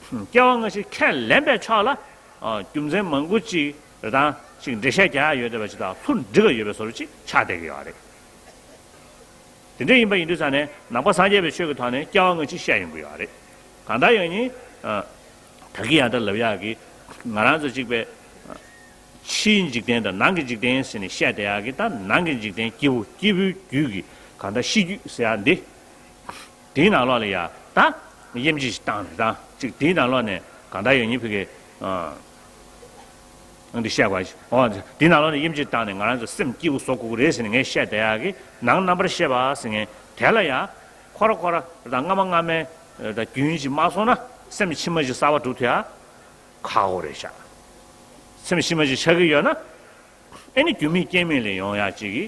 སྐྱེ་བ་སྔ་ཕྱི་ཁས་ལེན་པའི་ཕྱོགས་ལ་རྒྱུ་མཚན་མང་པོ་ཅིག་རེད་དང་ཅིག་འགྲེལ་བཤད་རྒྱག་ཡ་ཡོད་བསྡད་པ་ཅིག་དང་ལྷུ་འགྲིག་ག་ཡོད་པའི་བཟོ་འདྲ་ཅིག་ཆགས་བསྡད་ཀྱི་ཡོད་རེད། དེ་འདྲ་ཡིན་པ་ཡིན་དུས་ཙང་ནས་ནང་པ་སངས་རྒྱས་པའི་ཆོས་ཀྱི་ཐོག་ནས་སྐྱེ་བ་སྔ་ཕྱི་བཤད་ཡོང་གི་ཡོད་རེད། གང་ལྟར་ཡང་ནི། ད་གི་ཡང་ད་ལབ་ཡག་གི་ ང་རང་ཚོ་གཅིག་པའི་ཕྱིའི་འཇིག་རྟེན་དང་ནང་གི་འཇིག་རྟེན་ཟེར་ནས་བཤད་བསྡད་ཡག་གི། ད་ནང་གི་འཇིག་རྟེན་སྐྱེས་བུ་སྐྱེས་བུའི་རྒྱུད་ཀྱི་གང་ལྟར་ཤེས་རྒྱུད་ཟེར་ཡག་འདི། དེའི་ནང་ལོགས་ལ་ཡ་ད་དབྱེ་འབྱེད་ཞིག་བཏང་ནས། ད་ཅིག་དེའི་ནང་ལོགས་ནས་གང་ལྟར་ཡོད་ཉིད་ཕ་གི་ཨ་འདི་བཤད་པ་ཞིག་འོ། དེའི་ནང་ལོགས་ནས་དབྱེ་འབྱེད་བཏང་ནས་ང་རང་ཚོ་སེམས་སྐྱིད་པོ་བཟོ་དགོས་ཀྱི་རེད་ཟེར་ནས་ངས་བཤད་བསྡད་ཡག་གི། ནང་རྣམ་པར་ཤེས་པ་ཟེར་མཁན་དེ་ལ་ཡ་ཁོ་ར་ཁོ་ར་ད་སྔ་མ་སྔ་མའི་ད་རྒྱུན་ཞིག་མ་སོང་ན་སེམས་ཕྱི་མ་ཞིག་གསར་པ་སྒྲུབ་ཐུབ་ཡ་ཁག་པོ་རེད་ཤག་སེམས་ཕྱི་མ་ཞིག་ཆགས་ཀྱི་ཡོད་ན། ཨེ་ནི་རྒྱུ་མེད་རྐྱེན་མེད་ལས་ཡོང་ཡག་ཅིག་གི་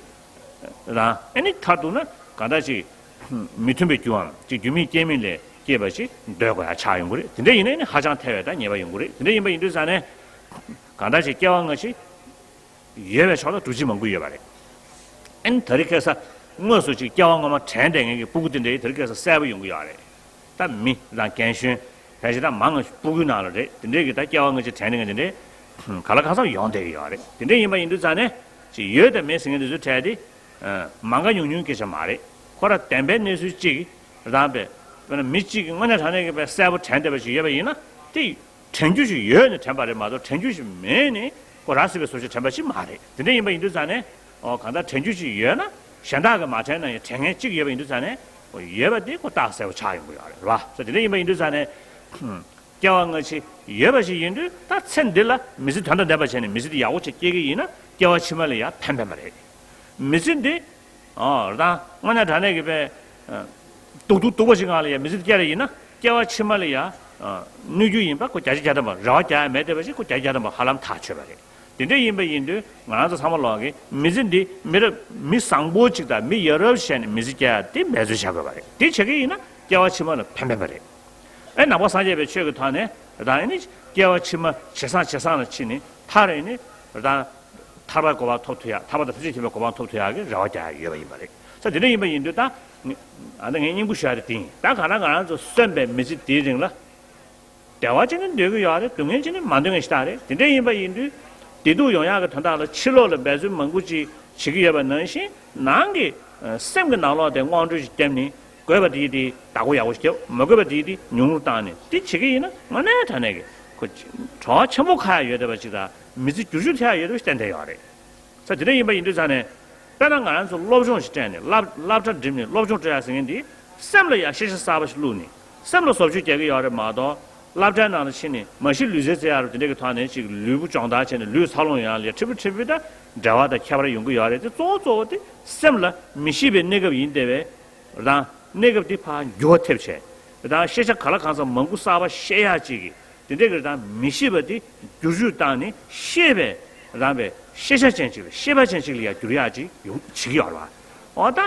རང་། ཨེ་ནི་མཐར་གཏུགས་ན་གང་ལྟར་ཅིག་མི་མཐུན་པའི་རྒྱུ་འམ་ཅིག་རྒྱུ་མེད་རྐྱེན་མེད་ལས་སྐྱེས་པ་ཅིག་འདོད་དགོས་ཡག་ཆགས་ཡོང་གི་རེད། དེ་འདྲ་ཡིན་ན་ཨེ་ནི་ཧ་ཅང་ཐལ་བའི་ད་ཉེས་པ་ཡོང་གི་རེད། དེ་འདྲ་ཡིན་པ་ཡིན་དུས་ཙང་ནས་གང་ལྟར་ཅིག་སྐྱེ་བ་སྔ་ཕྱི་ཡོད་པའི་ཕྱོགས་ལ་འདུ་བྱེད་མང་པོ་ཡོད་པ་རེད། ཨེ་ནི་དེ་རིང་ཁ་སང་དངོས་སུ་ཅིག་སྐྱེ་བ་སྔ་མ་དྲན་བསྡད་མཁན་གྱི་སྤུ་གུ་དེ་འདྲའི་དེ་རིང་ཁ་སང་གསལ་པོ་ཡོང་གི་ཡོད་རེད། ད་མི་དང་རྒན་གཞོན་ཕལ་ཆེར་ད་མང་ང་སྤུ་གུའི་ནང་ལ་རེད། དེ་འདྲའི་གི་ད་སྐྱེ་བ་སྔ་ཕྱི་དྲན་ནས་དེ་འདྲའི་ག་ལ་གང་འཚམ་ཡོང་བསྡད་ཀྱི་ཡོད་རེད། དེ་འདྲ་ཡིན་པ་ཡིན་དུས་ཙང་ནས་ཅིག་ཡོད་དང་མེད་ཟེར་མཁན་དེ་ཚོའི་གྲས་དེ་མང་ག་ཉུང་ཉུང་སྐད་ཆ་མ་རེད། ཁོ་ར་བདེན་པའི་གནས་ཚུལ་གཅིག་རང་པས། དཔེར་ན་མི་གཅིག་གིས་དངོས་གནས་དྲང་གནས་ཀྱི་པའི་གསལ་པོ་དྲན་བསྡད་པ་ཞིག་ཡོད་པ་ཡིན་ན་དེ། དྲན་རྒྱུ་ཞིག་ཡོད་ནས་དྲན་པ་རེད་མ་གཏོགས་དྲན་རྒྱུ་ཞིག་མེད་ནས་ཁོ་རང་སྲིད་པའི་བཟོ་ཆ་དྲན་པ་ཞིག་མ་རེད། དེ་འདྲ་ཡིན་པ་ཡིན་དུས་ཙང་ནས་ཨོ་གང་ལྟར་དྲན་རྒྱུ་ཞིག་ཡོད་ན་གཞན་དག་གིས་མ་དྲན་ན་ཡང་དྲན་མཁན་གཅིག་ཡོད་པ་ཡིན་དུས་ཙང་ནས་ཨོ་ཡོད་པ་དེ་ཁོ་རྟགས་གསལ་པོ་ཆགས་ཡོང་གི་ཡོད་རེད་བ། ས་དེ་འདྲ་ཡིན་པ་ཡིན་དུས་ཙང་ནས་སྐྱེ་བ་སྔ་ཕྱི་ཡོད་པ་ཞིག་ཡིན་དུས་ད་ཚེ་འདི་ལ་མི་ཚེ་དོན་དང་ལྡན་པ་བྱས་ནས་མི་ཚེ་འདི་ཡག་པོ་བྱས་སྐྱེལ་གི་ཡིན་ན་སྐྱེ་བ་ཕྱི་མ་ལ་ཡང་ཕན་ཕན་པ་རེད། མི་ཚེ་འདི། ཨོ་རང་དངོས་གནས་དྲང་གནས་ཀྱི་པའི། སྡུག་སྡུག་སྡུག་པ་ཞིག་ངང་ལ་ཡ་མི་ཚེ་སྐྱེལ་རེ་ཡིན་ན་སྐྱེ་བ་ཕྱི་མ་ལ་ཡ། གནོད་རྒྱུ་ཡིན་པ་ཁོ་བརྒྱ་ཆ་བརྒྱ་ཐམ་པ་རེ་བ་རྒྱག་ཡ་མེད་བསྡད་པ་ཞིག་ཁོ་བརྒྱ་ཆ་བརྒྱ་ཐམ་པ་ཧ་ལམ་ཐག་ཆོད་པ་རེད། དེ་འདྲ་ཡིན་པ་ཡིན་དུས་ང་རང་ཚོ་ཚང་མ་ལོག་གི་མི་ཚེ་འདི་མི་རབས་མི་བཟང་པོ་ཅིག་དང་མི་ཡ་རབས་བྱས་ནས་མི་ཚེ་སྐྱེལ་ཡ་དེ་འབད་རྩོལ་བྱ་དགོས་པ་རེད། དེ་བྱེད་ཀྱི་ཡིན་ན་སྐྱེ་བ་ཕྱི་མ་ལ་ཕན་ཕན་པ་རེད། ཨེ་ནང་པ་སངས་རྒྱས་པའི་ཆོས་ཀྱི་ཐོག་ནས་རང་ཨེ་ནི་སྐྱེ་བ་ཕྱི་མ་ཇེ་བཟང་ཇེ་བཟང་ལ་ཕྱིན་ནས་མཐར་ཨེ་ནི་རང་ཐར་པའི་གོ་འཕང་ཐོབ་ཐུབ་ཡ། ཐར་པ་དང་ཐམས་ཅད་མཁྱེན་པའི་གོ་འཕང་ཐོབ་ཐུབ་ཡ་གི་རེ་བ་རྒྱག་ཡ་ཡོད་པ་ཡིན་པ་རེད། ས་དེ་འདྲ་ཡིན་པ་ཡིན་དུས་ད་ཨ་ནི་ངས་སྙིང་པོ་ཞུ་ཡ་དེ་དེ་ཡིན། ད་གང་ལྟར་ང་རང་ཚོ་གསོན་པའི་མི་ཚེ་དེའི་རིང་ལ་བདེ་བ་ཅན་ནི་འདོད་ཀྱི་ཡོད་རེད། སྡུག་བསྔལ་ཅན་ནི་མ་འདོད་མཁན་ཞིག་ད་རེད། དེ་འདྲ་ཡིན་པ་ཡིན་དུས་བདེ་སྡུག་ཡོང་ཡག་གི་དོན་དག་ལ་ཕྱི་ལོགས་ལ་འབད་རྩོལ་མང་པོ་ཅིག་བྱེད་ཀྱི་ཡོད་པ་ནང་བཞིན་ནང་གི་སེམས་ཀྱི་ནང་ལོགས་དེ་སྔོག་འདོན་ཞིག་བརྒྱབ་ནས། དགོས་པ་དེ་དེ་བདག་པོ་ཡག་པོ་ཞིག་བརྒྱབ། མ་དགོས་པ་དེ་དེ་ཉུང་རུ་བཏང་ནས་དེ་བྱེད་ཀྱི་ཡིན་ན་དངོས་གནས་དྲང་གནས་ཀྱི་ཁོ་གྲོགས་ཆེན་པོ་ཁ་ཡག་ཡོད་བསྡད་པ་ཅིག་དང་མི་ཚེ་བསྒྱུར་བཅོས་ཐེབས་ཡག་ཡོད་བསྡད་པ་ཞིག་གཏན་གཏན་ཡོད་རེད། ས་དེ་འདྲ་ཡིན་པ་ཡིན་དུས་ཙང་ནས་དཔེར་ན་ང་རང་ཚོ་སློབ་སྦྱོང་ཞིག་སྤྲད་ནས་སློབ་སློབ་གྲྭ་འགྲིམས་ནས་སློབ་སྦྱོང་སྤྲད་ཡག་ཟེར་མཁན་དེ་སེམས་ལ་ཡག་ཤེས་བྱ་གསར་པ་ཞིག་བླུགས་ནས་སེམས་ལ་བཟོ་བཅོས་རྒྱག་གི་ཡོད་རེད་མ་གཏོགས་སློབ་གྲྭའི་ནང་ལ་ཕྱིན་ནས་མ་གཞི་ལུས་རྩལ་རྩེ་ཡག་རུ་དེ་འདྲ་གི་ཐོག་ནས་ཅིག་ལུས་པོ་སྦྱོང་བརྡར་བྱས་ནས་ལུས་འཚར་ལོངས་ཡོང་ཡག་ལ་ཡ་ཕྲན་བུ་ཕྲན་བུ་ད་འབྲེལ་བ་དང་ཁྱད་པར་ཡོང་གི་ཡོད་རེད་དེ། གཙོ་བོ་གཙོ་བོ་དེ་སེམས་ལ་མི་ཤེས་པའི་གནས་སྐབས་ཡིན་བསྡད་པས། རང་གནས་སྐབས་འདི་ཕར་འགྱུར་བ་ཐེབས་བྱས། རང་ཤེས་བྱ་ག་ལ་གང་འཚམ་མང་པོ་གསར་པ་ཤེས་ཡག་ཅིག་གི་དེ་འདྲའི་གི་རང་མི་ཤེས་པ་དེ་བསྒྱུར་བཅོས་བཏང་ནས་ཤེས་པའི་རང་པའི་ཤེས་བྱ་ཅན་ཅིག་ལ་ཤེས་པ་ཅན་ཅིག་ལ་ཡང་བསྒྱུར་ཡག་ཅིག་ཡོང་བྱེད་ཀྱི་ཡོད་རེད་བ། འོ་ད་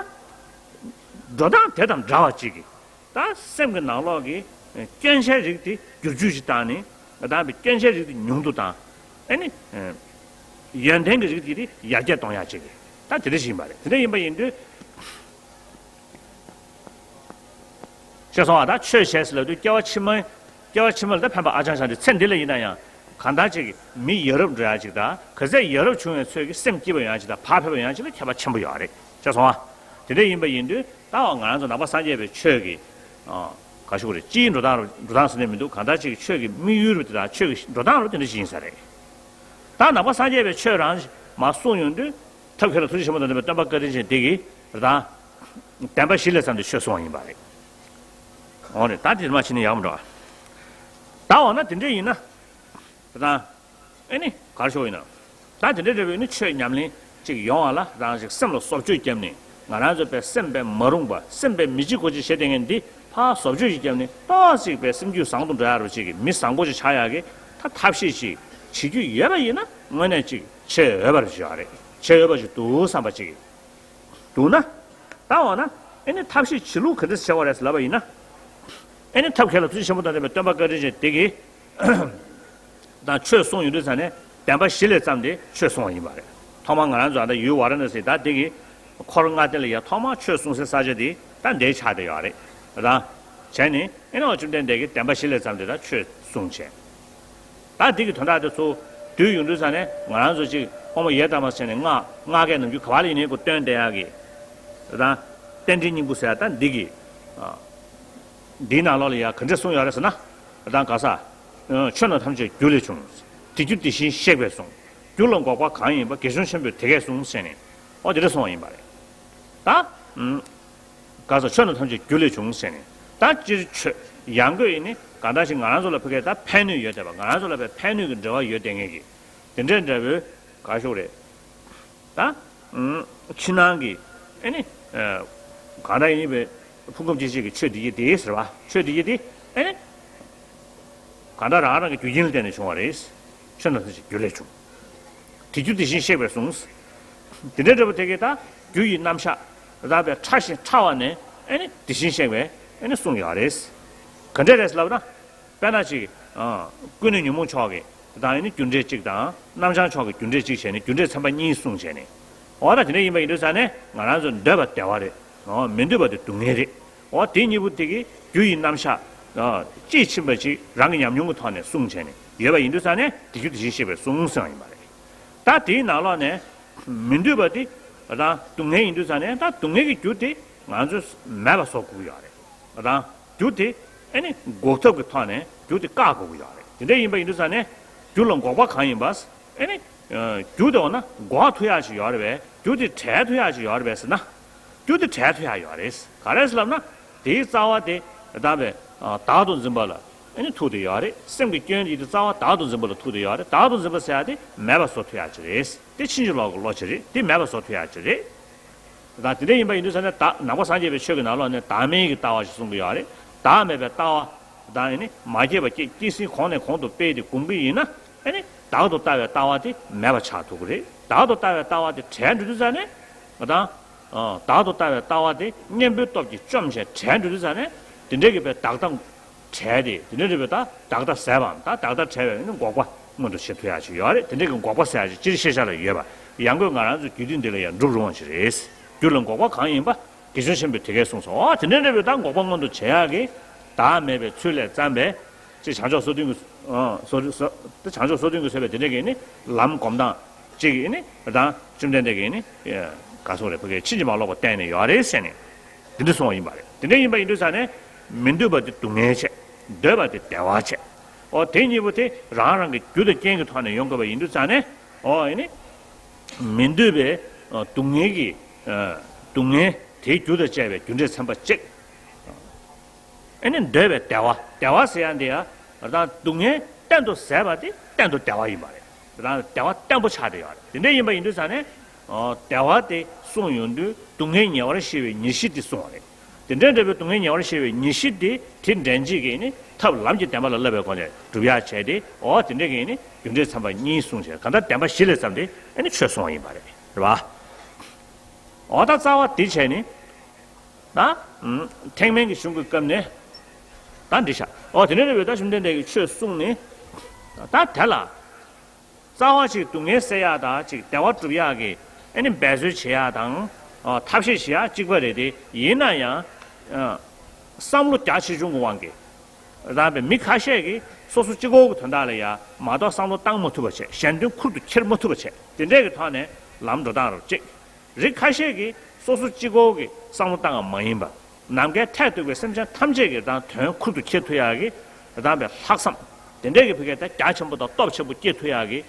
འགྲོ་སྟངས་དེ་དང་འདྲ་བ་ཅིག་གི་ད་སེམས་ཀྱི་ནང་ལོགས་ཀྱི་སྐྱོན་ཆའི་རིགས་དེ་བསྒྱུར་བཅོས་ཅིག་བཏང་ནས་ད་པའི་སྐྱོན་ཆའི་རིགས་དེ་ཉུང་དུ་བཏང་། ཨ་ནི་ཡོན་ཏན་གྱི་རིགས་དེ་དེ་ཡར་རྒྱས་གཏོང་ཡག་ཅིག་གི་ད་དེ་འདྲ་ཞིག་ཡིན་པ་རེད། དེ་འདྲ་ཡིན་པ་ཡིན་དུས། ཤེས་སོང་བ། ད་ཆོས་བྱས་ཟེར་ལབ་དུས་སྐྱེ་བ་ཕྱི་མ། སྐྱེ་བ་ཕྱི་མ་ལ་ད་ཕན་པ་ཨ་ཅང་ཤ་འདི་ཚེ་འདི་ལ་ཡིན་ན་ཡང་གང་ལྟར་ཅིག་མི་ཡ་རབས་འགྲོ་ཡག་ཅིག་དང་ག་ཚད་ཡ་རབས་བྱུང་བའི་ཚོད་ཀྱི་སེམས་སྐྱིད་པ་ཡོང་ཡག་ཅིག་དང་བག་ཕེབས་པ་ཡོང་ཡག་ཅིག་ལ་ཁྱད་པར་ཆེན་པོ་ཡོད་རེད། ཤེས་སོང་བ། དེ་འདྲ་ཡིན་པ་ཡིན་དུས་ད་འོ་ང་རང་ཚོ་ནང་པ་སངས་རྒྱས་པའི་ཆོས་ཀྱི་ག་ཞུ་དགོས་རེད། སྤྱིའི་འགྲོ་སྟངས་རུ་འགྲོ་སྟངས་ཟེར་ནས་མི་འདུག་གང་ལྟར་ཅིག་ཆོས་ཀྱི་དམིགས་ཡུལ་རུ་དེ་དང་ཆོས་ཀྱི་འགྲོ་སྟངས་རུ་དེ་འདྲ་ཞིག་ཡིན་ས་རེད། ད་ནང་པ་སངས་རྒྱས་པའི་ཆོས་རང་མར་གསུངས་ཡོང་དུས་ཐབས་མཁས་ལ་ཐུགས་རྗེ་ཆེན་པོ་དང་ལྡན་པའི་སྟོན་པ་བཀའ་དྲིན་ཅན་དེ་གིས་རང་བདེན་པ་བཞི་ལས་བརྩམས་ཏེ་ཆོས་གསུངས་པ་ཡིན་པ་རེད། འོ་རེད། ད་དེ་མ་ཕྱིན་ན་ཡག་མི་འགྲོ། ད་འོ་ན་དེ་འདྲ་ཡིན་ན་རང་ཨེ་ནི་གར་ཤོག་ཡིན་ན། ད་དེ་འདྲ་འདྲ་བའི་ནི་ཆོས་ཉམས་ལེན་ཅིག་ཡོང་བ་ལ་རང་ཅིག་སེམས་ལ་བཟོ་བཅོས་བརྒྱབ་ནས་ང་རང་ཚོ་པའི་སེམས་པའི་མ་རུངས་པ་སེམས་པའི་མི་གཅིག་གོ་གཅིག་བྱེད་བསྡད་མཁན་འདི་ཕར་བཟོ་བཅོས་ཅིག་བརྒྱབ་ནས་ཏོག་ཙིག་པའི་སེམས་རྒྱུད་བཟང་དུ་འགྲོ་ཡ་རུ་ཅིག་གི་མི་བཟང་པོ་ཅིག་ཆགས་ཡ་གི་ད་ཐབས་ཤེས་ཅིག་བྱེད་རྒྱུ་ཡོད་པ་ཡིན་ན་དངོས་གནས་ཅིག་བྱེད་འོས་པ་རུ་ཅིག་ཡོད་རེད། བྱེད་འོས་པ་ཅིག་འདུག་བསམ་པ་ཅིག་འདུག་ན། ད་འོ་ན་ཨེ་ནི་ཐབས་ཤེས་བྱེད་ལུགས་ག་འདྲ་བྱེད་པ་རེད་ཟེར་ལབ་པ་ཡིན་ན། ཨེ་ནི་ཐབས་མཁས་ལ་ཐུགས་རྗེ་ཆེན་པོ་དང་ལྡན་པའི་སྟོན་པ་བཀའ་དྲིན་ཅན་དེ་གིས་དང་ཆོས་གསུངས་ཡོང་དུས་ཙང་ནས་བདེན་པ་བཞི་ལས་བརྩམས་ཏེ་ཆོས་གསུངས་པ་ཡིན་པ་རེད། ཐོག་མར་ང་རང་ཚོ་ཨ་ད་ཡུལ་ཝཱ་ར་ཎ་སི་ད་འདི་གི་འཁོར་ལྔ་སྡེ་ལ་ཡ་ཐོག་མར་ཆོས་གསུང་སའི་ས་ཆ་འདི་ད་འདི་ཆགས་བསྡད་ཡོད་རེད། རང་བྱས་ནས་ཨེ་ནི་བཅོམ་ལྡན་འདས་ཀྱིས་བདེན་པ་བཞི་ལས་བརྩམས་ཏེ་ད་ཆོས་གསུངས་བྱས། ད་འདི་གི་དོན་དག་དེ་ཚོ་བསྡུས་ཡོང་དུས་ཙང་ནས་ང་རང་ཚོ་ཅིག་དབུ་མ་ཡས་བཏང་བ་བྱས་ནས་སྔགས་སྔགས་ཀྱི་ནམ་རྒྱུན་ག་བ་ལ་ཡིན་ནའི་ཁོ་བཏོན་བསྡད་ཡག་གི་རང་རྟེན་འབྲེལ་སྙིང་པོ་ཟེར་ཡ་ད་འདི་གི་འདིའི་ནང་ལོགས་ལ་ཡ་ག་འདྲ་གསུངས་ཡོད་རེད་ཟེར་ན། ད་ག་ས། ཆོས་རྣམས་ཐམས་ཅད་རྒྱུ་ལས་བྱུང་། དེ་རྒྱུ་དེ་བཞིན་གཤེགས་པས་གསུངས། རྒྱུ་ལ་འགོག་པ་གང་ཡིན་པ། དགེ་སྦྱོང་ཆེན་པོས་དེ་སྐད་གསུངས་ཟེར་ནས། ཨོ་དེ་འདྲ་གསུངས་པ་ཡིན་པ་རེད། ད། ག་ས་ཆོས་རྣམས་ཐམས་ཅད་རྒྱུ་ལས་བྱུང་ཟེར་ནས། ད་སྤྱིར་ཆོས་ཡང་སྒོས་ཡིན་ནི་གང་ལྟར་ཞིག་ང་རང་ཚོ་ལ་ཕ་གི་ད་ཕན་ནུས་ཡོད་བསྡད་པ། ང་རང་ཚོ་ལ་ཕན་ནུས་ཀྱི་འབྲེལ་བ་ཡོད་བསྡད་མཁན་གྱི་དེ་འདྲའི་འབྲས་བུ་ག་ཤོག་རེད། ད། ཕྱི་ནང་གི་ཨེ་ནི། གང་ལྟར་ཡིན་པའི་ཕུང་ཁམས་སྐྱེ་མཆེད་ཀྱི་ཆོས་འདི་ཡི་དེ་ཟེར་བ། ཆོས་འདི་ཡི་དེ་ཨེ་ནི། གང་ལྟར་རང་རང་གི་རྒྱུ་རྐྱེན་ལ་བརྟེན་ནས་བྱུང་བ་རེད། ཆོས་རྣམས་ཐམས་ཅད་རྒྱུ་ལས་བྱུང་། དེ་རྒྱུ་དེ་བཞིན་གཤེགས་པས་གསུངས། དེ་འདྲའི་འབྲས་བུ་དེ་གའི་ད་རྒྱུ་ཡི་རྣམ་གཞག་རང་པའི་ཕྲ་ཞིང་ཕྲ་བ་ནས་ཨེ་ནི་དེ་བཞིན་གཤེགས་པས་ཨེ་ནི་གསུངས་ཡོད་རེད། ག་འདྲས་རེད་ལབ་ན། དཔེར་ན་ཅིག་ཀུན་ནས་ཉོན་མོངས་ཕྱོགས་ཀྱི་དང་ཨེ་ནི་རྒྱུ་འབྲས་གཅིག་དང་རྣམ་བྱང་ཕྱོགས་ཀྱི་རྒྱུ་འབྲས་གཅིག་བྱས་ནས་རྒྱུ་འབྲས་ཚན་པ་གཉིས་གསུངས་བྱས་ནས། འོ་ད་དེ་འདྲ་ཡིན་པ་ཡིན་དུས་ཙང་ནས་ང་རང་ཚོ་འདོད་པ་བདེ་བ་རེད། འོ་མི་འདོད་པ་དེ་སྡུག་བསྔལ་རེད། འོ་དེ་གཉིས་པོ་དེ་གི་རྒྱུ་ཡི་རྣམ་གཞག་དཔྱིས་ཕྱིན་པ་ཅིག་རང་གི་ཉམས་མྱོང་གི་ཐོག་ནས་གསུངས་བྱས་ནས་ཡོད་པ་ཡིན་དུས་ཙང་ནས་དེ་རྒྱུ་དེ་བཞིན་གཤེགས་པས་གསུངས་ཟེར་བ་ཡིན་པ་རེད། ད་དེའི་ནང་ལོགས་ནས་མི་འདོད་པ་དེ་རང་སྡུག་བསྔལ་ཡིན་དུས་ཙང་ནས་ད་སྡུག་བསྔལ་གྱི་རྒྱུ་དེ་ང་ཚོས་མེད་པ་བཟོ་དགོས་ཀྱི་ཡོད་རེད། རང་རྒྱུ་དེ་ཨེ་ནི་འགོག་ཐབས་ཀྱི་ཐོག་ནས་རྒྱུ་དེ་བཀག་དགོས་ཀྱི་ཡོད་རེད། དེ་འདྲ་ཡིན་པ་ཡིན་དུས་ཙང་ནས་རྒྱུ་ལ་འགོག་པ་གང་ཡིན་པ། ཨེ་ནི། རྒྱུ་དེ་འོ་ན་འགོག་ཐུབ་ཡག་ཅིག་ཡོད་རེད་པས། རྒྱུ་དེ་བྲལ་ཐུབ་ཡག་ཅིག་ཡོད་རེད་པས་ཟེར་ན། རྒྱུ་དེ་བྲལ་ཐུབ་ཡག་ཡོད་རེད། ག་རེ་ཟེར་ལབ་ན། དེའི་རྩ་བ་དེ་དམ་པའི་བདག་ཏུ་འཛིན་པ་ལ་ཨེ་ནི་ཐུག་བསྡད་ཡོད་རེད། སེམས་ཀྱི་སྐྱོན་དེ་དེ་རྩ་བ་བདག་ཏུ་འཛིན་པ་ལ་ཐུག་བསྡད་ཡོད་རེད། བདག་ཏུ་འཛིན་པ་ཟེར་ཡག་དེ་མེད་པ་བཟོ་ཐུབ་ཡག་ཅིག་རེད། དེ་ཕྱིན་ཅི་ལོག་གི་བློ་ཅིག་རེད། དེ་མེད་པ་བཟོ་ཐུབ་ཡག་ཅིག་རེད། ད་དེ་འདྲ་ཡིན་པ་ཡིན་དུས་ཙང་ནས་ད་ནང་པ་སངས་རྒྱས་པའི་ཆོས་ཀྱི་ནང་ལོགས་ནས་བདག་མེད་ཀྱི་ལྟ་བ་ཞིག་གསུང་གི་ཡོད་རེད། བདག་མེད་པའི་ལྟ་བ་དང་ཨེ་ནི་མ་སྐྱེས་པ་སྐྱེ་སྐྱེས་ཟིན་གོང་ནས་གོང་དུ་སྤེལ་ཏེ་སྒོམ་གྱི་ཡིན་ན་ཨེ་ནི་བདག་ཏུ་ལྟ་བའི་ལྟ་བ་དེ་མེད་པ་ཆགས་ཐུབ་ཀྱི་རེད། བདག་ཏུ་ལྟ་བའི་ལྟ་བ་དེ་བྲལ་འགྲོ་དུས་ཙང་ནས་ང་དང་བདག་ཏུ་ལྟ་བའི་ལྟ་བ་དེ་གཉེན་པོའི་སྟོབས་ཀྱིས་བཅོམ་བྱས་བྲལ་འགྲོ་དུས་ཙང་ནས་དེ་འདྲའི་གི་བའི་བདག་ལྟ་བྲལ་ཏེ་དེ་འདྲའི་རེད་པས། ད་བདག་ལྟ་ཟད་པའམ་ད་བདག་ལྟ་བྲལ་བའི་ནི་འགོག་པ་མངོན་དུ་བྱེད་ཐུབ་ཡག་ཅིག་ཡོད་རེད། དེ་འདྲའི་གི་འགོག་པ་ཟེར་ཡག་ཅིག་སྤྱིར་ཤེས་བྱ་ལ་ཡོད་པ་ཡང་སྒོས་ང་རང་ཚོའི་རྒྱུད་སྡེ་འདི་ལ་ཡང་འགྲུབ་རུང་བ་ཞིག་རེད། རྒྱུ་ལ་འགོག་པ་གང་ཡིན་པ། དགེ་སྦྱོང་ཆེན་པོས་དེ་སྐད་གསུངས་སོ། ཨོ་དེ་འདྲའི་འདྲ་བའི་ད་འགོག་པ་མངོན་དུ་བྱེད་ཡག་གི་བདག་མེད་པའི་ཚུལ་ལས་བརྩམས་པའི་ཅེས་བྱང་ཆུབ་སོ་བདུན་གྱི་སོ་སོ་དེ་བྱང་ཆུབ་སོ་བདུན་གྱིས་བཟོས་པའི་དེ་འདྲ་གི་ནི་ལམ་སྒོམ་སྟངས་ཅིག་གི་ནི་ད་བཅོམ་ལྡན་འདས་ཀྱིས་ནི་ག་སོགས་རེ་ཕ་གིའི་ཕྱིན་ཅི་མ་ལོག་པ་བསྟན་ནས་ཡོད་རེད་ཟེར་ནས་དེ་འདྲ་གསུངས་པ་ཡིན་པ་རེད། དེ་འདྲ་ཡིན་པ་ཡིན་དུས་ཙང་ནས་མི་འདོད་པ་དེ་སྡུག་བསྔལ་བྱས། འདོད་པ་དེ་བདེ་བ་བྱས། ཨོ་དེ་གཉིས་པོ་དེ་རང་རང་གི་རྒྱུ་དང་རྐྱེན་གྱི་ཐོག་ནས་ཡོང་དགོས་པ་ཡིན་དུས་ཙང་ནས་ཨོ་ཨེ་ནི། མི་འདོད་པའི་སྡུག་བསྔལ་གྱི་སྡུག་བསྔལ་དེའི་རྒྱུ་དང་བཅས་པའི་རྒྱུ་འབྲས་ཚན་པ་གཅིག་ཨེ་ནི་འདོད་པའི་བདེ་བ། བདེ་བ་ཟེར་ཡ་འདི་ཡང་རང་སྡུག་བསྔལ་གཏན་དུ་ཟད་པ་དེ་གཏན་དུ་བདེ་བ་ཡིན་པ་རེད། རང་བདེ་བ་བརྟན་པོ་ཆགས་བསྡད་ཡོད་རེད། དེ་འདྲ་ཡིན་པ་ཡིན་དུས་ཙང་ནས་བདེ་བ་དེ་གསུངས་ཡོང་དུས་སྡུག་བསྔལ་ཉེ་བར་ཞི་བའི་ཉེར་ཞི་དེ་གསུངས་པ་རེད། དེ་འདྲ་འདྲ་བའི་སྡུག་བསྔལ་ཉེ་བར་ཞི་བའི་ཉེར་ཞི་དེ་དེ་འདྲེན་བྱེད་ཀྱི་ནི་ཐབས་ལམ་གྱི་བདེན་པ་ལ་བསླབ་པའི་སྒོ་ནས་སྒྲུབ་ཡག་བྱས་ཏེ་ཨོ་དེ་འདྲ་གི་ནི་རྒྱུ་འབྲས་ཚན་པ་གཉིས་གསུངས་བྱས། གང་ལྟར་བདེན་པ་བཞི་ལས་བརྩམས་ཏེ་ཨེ་ནི་ཆོས་གསུངས་པ་ཡིན་པ་རེད། རེད་པ། ཨོ་ད་རྩ་བ་དེ་བྱས་ནི། ད། ཐེག་དམན་གྱི་གཞུང་གི་སྐབས་ནས། ད་འདི་བཞག་ཨོ་དེ་ནས་རེད་པས། ད་བཅོམ་ལྡན་འདས་ཀྱིས་ཆོས་གསུངས་ནས། ད་དེ་ལ། རྩ་བ་ཅིག་སྡུག་བསྔལ་སེལ་ཡག་དང་ཅིག་བདེ་བ་སྒྲུབ་ཡག་གི་ཨེ་ནི་འབད་རྩོལ་བྱེད་ཡག་དང་། ཐབས་ཤེས་བྱེད་ཡག་གཅིག་པ་རེད་དེ། ཡིན་ན་ཡང་། བསམ་བློ་རྒྱ་ཆེ་ཆུང་གི་དབང་གིས། རང་པའི་མི་ཁ་ཤས་ཀྱིས་སོ་སོ་གཅིག་པོ་གི་དོན་དག་ལ་ཡ་མ་གཏོགས་བསམ་བློ་བཏང་མ་ཐུབ་པ་བྱས། གཞན་དོན་ཁུར་དུ་འཁྱེར་མ་ཐུབ་པ་བྱས། དེ་འདྲས་ཀྱི་ཐོག་ནས་ལམ་འགྲོ་སྟངས་རུ་གཅིག་རིགས་ཁ་ཤས་ཀྱིས་སོ་སོ་གཅིག་པོ་གི་བསམ་བློ་བཏང་བ་མ་ཡིན་པ། ནམ་མཁའི་མཐས་གཏུགས་པའི་སེམས་ཅན་ཐམས་ཅད་ཀྱི་དང་དོན་ཁུར་དུ་འཁྱེར་ཐུབ་ཡག་གི་རང་པའི་ལྷག་བསམ། དེ་འདྲས་ཀྱི་ཕ་གིའི་ད་རྒྱ་ཆེན་པོ་དང་སྟོབས་ཆེན་པོ་སྐྱེ་ཐུབ་ཡག་གི་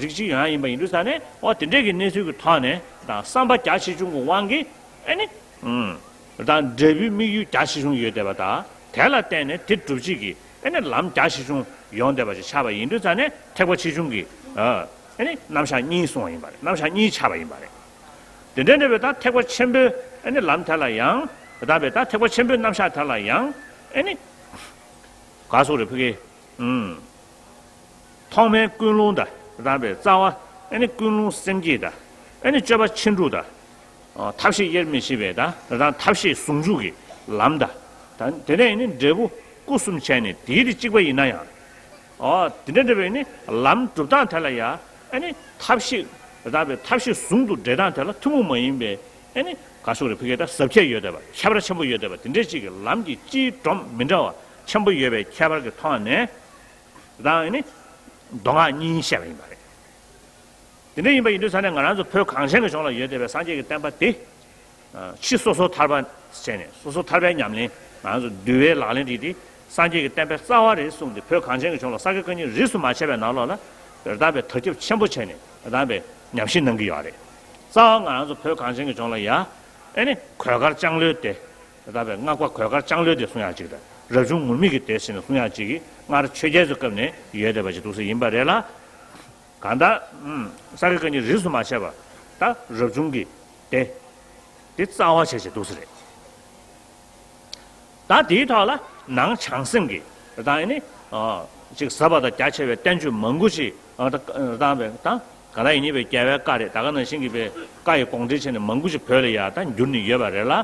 རིགས་གཅིག་ཡོང་ཡག་ཡིན་པ་ཡིན་དུས་ཙང་ནས། འོ་དེ་འདྲས་ཀྱི་གནས་ཚུལ་གྱི་ཐོག་ནས་དང་བསམ་པ་རྒྱ་ཆེ་ཆུང་གི་དབང་གིས་ཨེ་ནི། ཨུམ། དང་འབྲས་བུའི་དམིགས་ཡུལ་རྒྱ་ཆེ་ཆུང་ཡོད་བསྡད་པ་དང་། དེ་ལ་བརྟེན་ནས་དེ་སྒྲུབ་བྱེད་ཀྱི་ཨེ་ནི་ལམ་རྒྱ་ཆེ་ཆུང་ཡོང་བསྡད་པ་ཞིག་ཆགས་པ་ཡིན་དུས་ཙང་ནས་ཐེག་པ་ཆེ་ཆུང་གི་ཨ་ཨེ་ནི་རྣམ་གཞག་གཉིས་གསུངས་པ་ཡིན་པ་རེད། རྣམ་གཞག་གཉིས་ཆགས་པ་ཡིན་པ་རེད། དེ་འདྲའི་འདྲ་བའི་ད་ཐེག་པ་ཆེན་པོའི་ཨེ་ནི་ལམ་དེ་ལ་ཡང་། ད་བའི་ད་ཐེག་པ་ཆེན་པོའི་རྣམ་གཞག་དེ་ལ་ཡང་ཨེ་ནི། ག་སོགས་རེད་ཕ་གི། ཨུམ། ཐོག་མའི་ཀུན་སློང་དང་རང་པའི་རྩ་བ་ཨེ་ནི་ཀུན་སློང་སེམས་བསྐྱེད་དང་ཨེ་ནི་སྤྱོད་པ་ཕྱིན་དྲུག་དང་། ཐབས་ཤེས་དབྱེར་མི་ཕྱེད་པའི་དང་རང་ཐབས་ཤེས་ཟུང་འཇུག་གི་ལམ་དང་། དེ་ནས་ཨེ་ནི་འབྲས་བུ་སྐུ་གསུམ་བྱས་ནས་དེའི་དེ་གཅིག་པ་ཡིན་ན་ཡང་། ཨོ་དེ་འདྲ་འདྲ་བའི་ནི་ལམ་སྒྲུབ་སྟངས་དེ་ལ་ཡང་ཨེ་ནི་ཐབས་ཤེས་རང་པའི་ཐབས་ཤེས་ཟུང་དུ་འབྲེལ་སྟངས་དེ་ལ་ཐུན་མོང་མ་ཡིན་པའི་ཨེ་ནི་ག་སོགས་རེད་ཕ་གི་ད་ཟབ་ཁྱད་ཡོད་བསྡད་པ། ཁྱད་པར་ཆེན་པོ་ཡོད་བསྡད་པ་དེ་འདྲ་གཅིག་གི་ལམ་གྱི་སྤྱིའི་སྒྲོམ་མི་འདྲ་བ་ཆེན་པོ་ཡོད་པའི་ཁྱད་པར་གྱི་ཐོག་ནས། རང་ཨེ་ནི། མདོ་སྔགས་གཉིས་བཤད་པ་ཡིན་པ་རེད། དེ་འདྲ་ཡིན་པ་ཡིན་དུས་ཙང་ནས་ང་རང་ཚོ་བོད་གངས་ཅན་གྱི་ལྗོངས་ལ་ཡོད་བསྡད་པའི་སངས་རྒྱས་ཀྱི་བསྟན་པ་དེ། ཕྱི་སོ་སོ་ཐར་པ་བྱས་ནས་སོ་སོ་ཐར་པའི་ཉམས་ལེན། ང་རང་ཚོ་འདུལ་བའི་ལག་ལེན་རིགས་དེ་ སངས་རྒྱས་ཀྱི་བསྟན་པའི་རྩ་བ་རེད་གསུངས་ཏེ། བོད་གངས་ཅན་གྱི་ལྗོངས་ལ་ས་དགེ་བཀའ་རྙིང་རིས་སུ་མ་ཆད་པའི་ནང་ལོགས་ལ་རེད་དམ་པའི་དར་ཁྱབ་ཆེན་པོ་བྱས་ནས་རེད་དམ་པའི་ཉམས་ཞིབ་གནང་གི་ཡོད་རེད། རྩ་བ་ང་རང་ཚོ་བོད་གངས་ཅན་གྱི་ལྗོངས་ལ་ཡ་ཨེ་ནི་གོས་དཀར་ལྕང་ལོའི་སྡེ། རེད་དམ་པའི་སྔགས་པ་གོས་དཀར་ལྕང་ལོའི་སྡེ་གསུང་ཡག་ཅིག་དང་། རབ་བྱུང་ངུར་སྨྲིག་གི་སྡེ་ཟེར་ནས་གསུང་ཡག་ཅིག་གིས་སྔར་ཆོས་རྒྱལ་ཚོའི་སྐབས་ནས་ཡོད་བསྡད་པ་ཅིག་འདུག་ཟེར་ཡིན་པ་རེད་ལ། གང་ལྟར་ཨུམ། ས་དགེ་བཀའ་རྙིང་རིས་སུ་མ་ཆད་པ་ད་རབ་བྱུང་གི་སྡེ་དེ་རྩ་བ་བྱས་བྱས་འདུག་ཟེར་རེད། ད་དེའི་ཐོག་ལ་ནང་བྱང་སེམས་ཀྱི་ད་ཨེ་ནི་ཨ་ཅིག་ཟབ་པ་དང་རྒྱ་ཆེ་བའི་བསྟན་བཅོས་མང་པོ་ཞིག་ཨ་ད་ད་བས་ད་ག་ལ་ཡིན་ཉིད་པའི་རྒྱལ་བའི་བཀའ་རེད། ད་ག་ནང་བཞིན་གྱི་པའི་བཀའ་ཡི་དགོངས་འགྲེལ་བྱས་ནས་མང་པོ་ཞིག་བོད་ལ་ཡ་ད་བསྒྱུར་ནས་ཡོད་པ་རེད་ལ།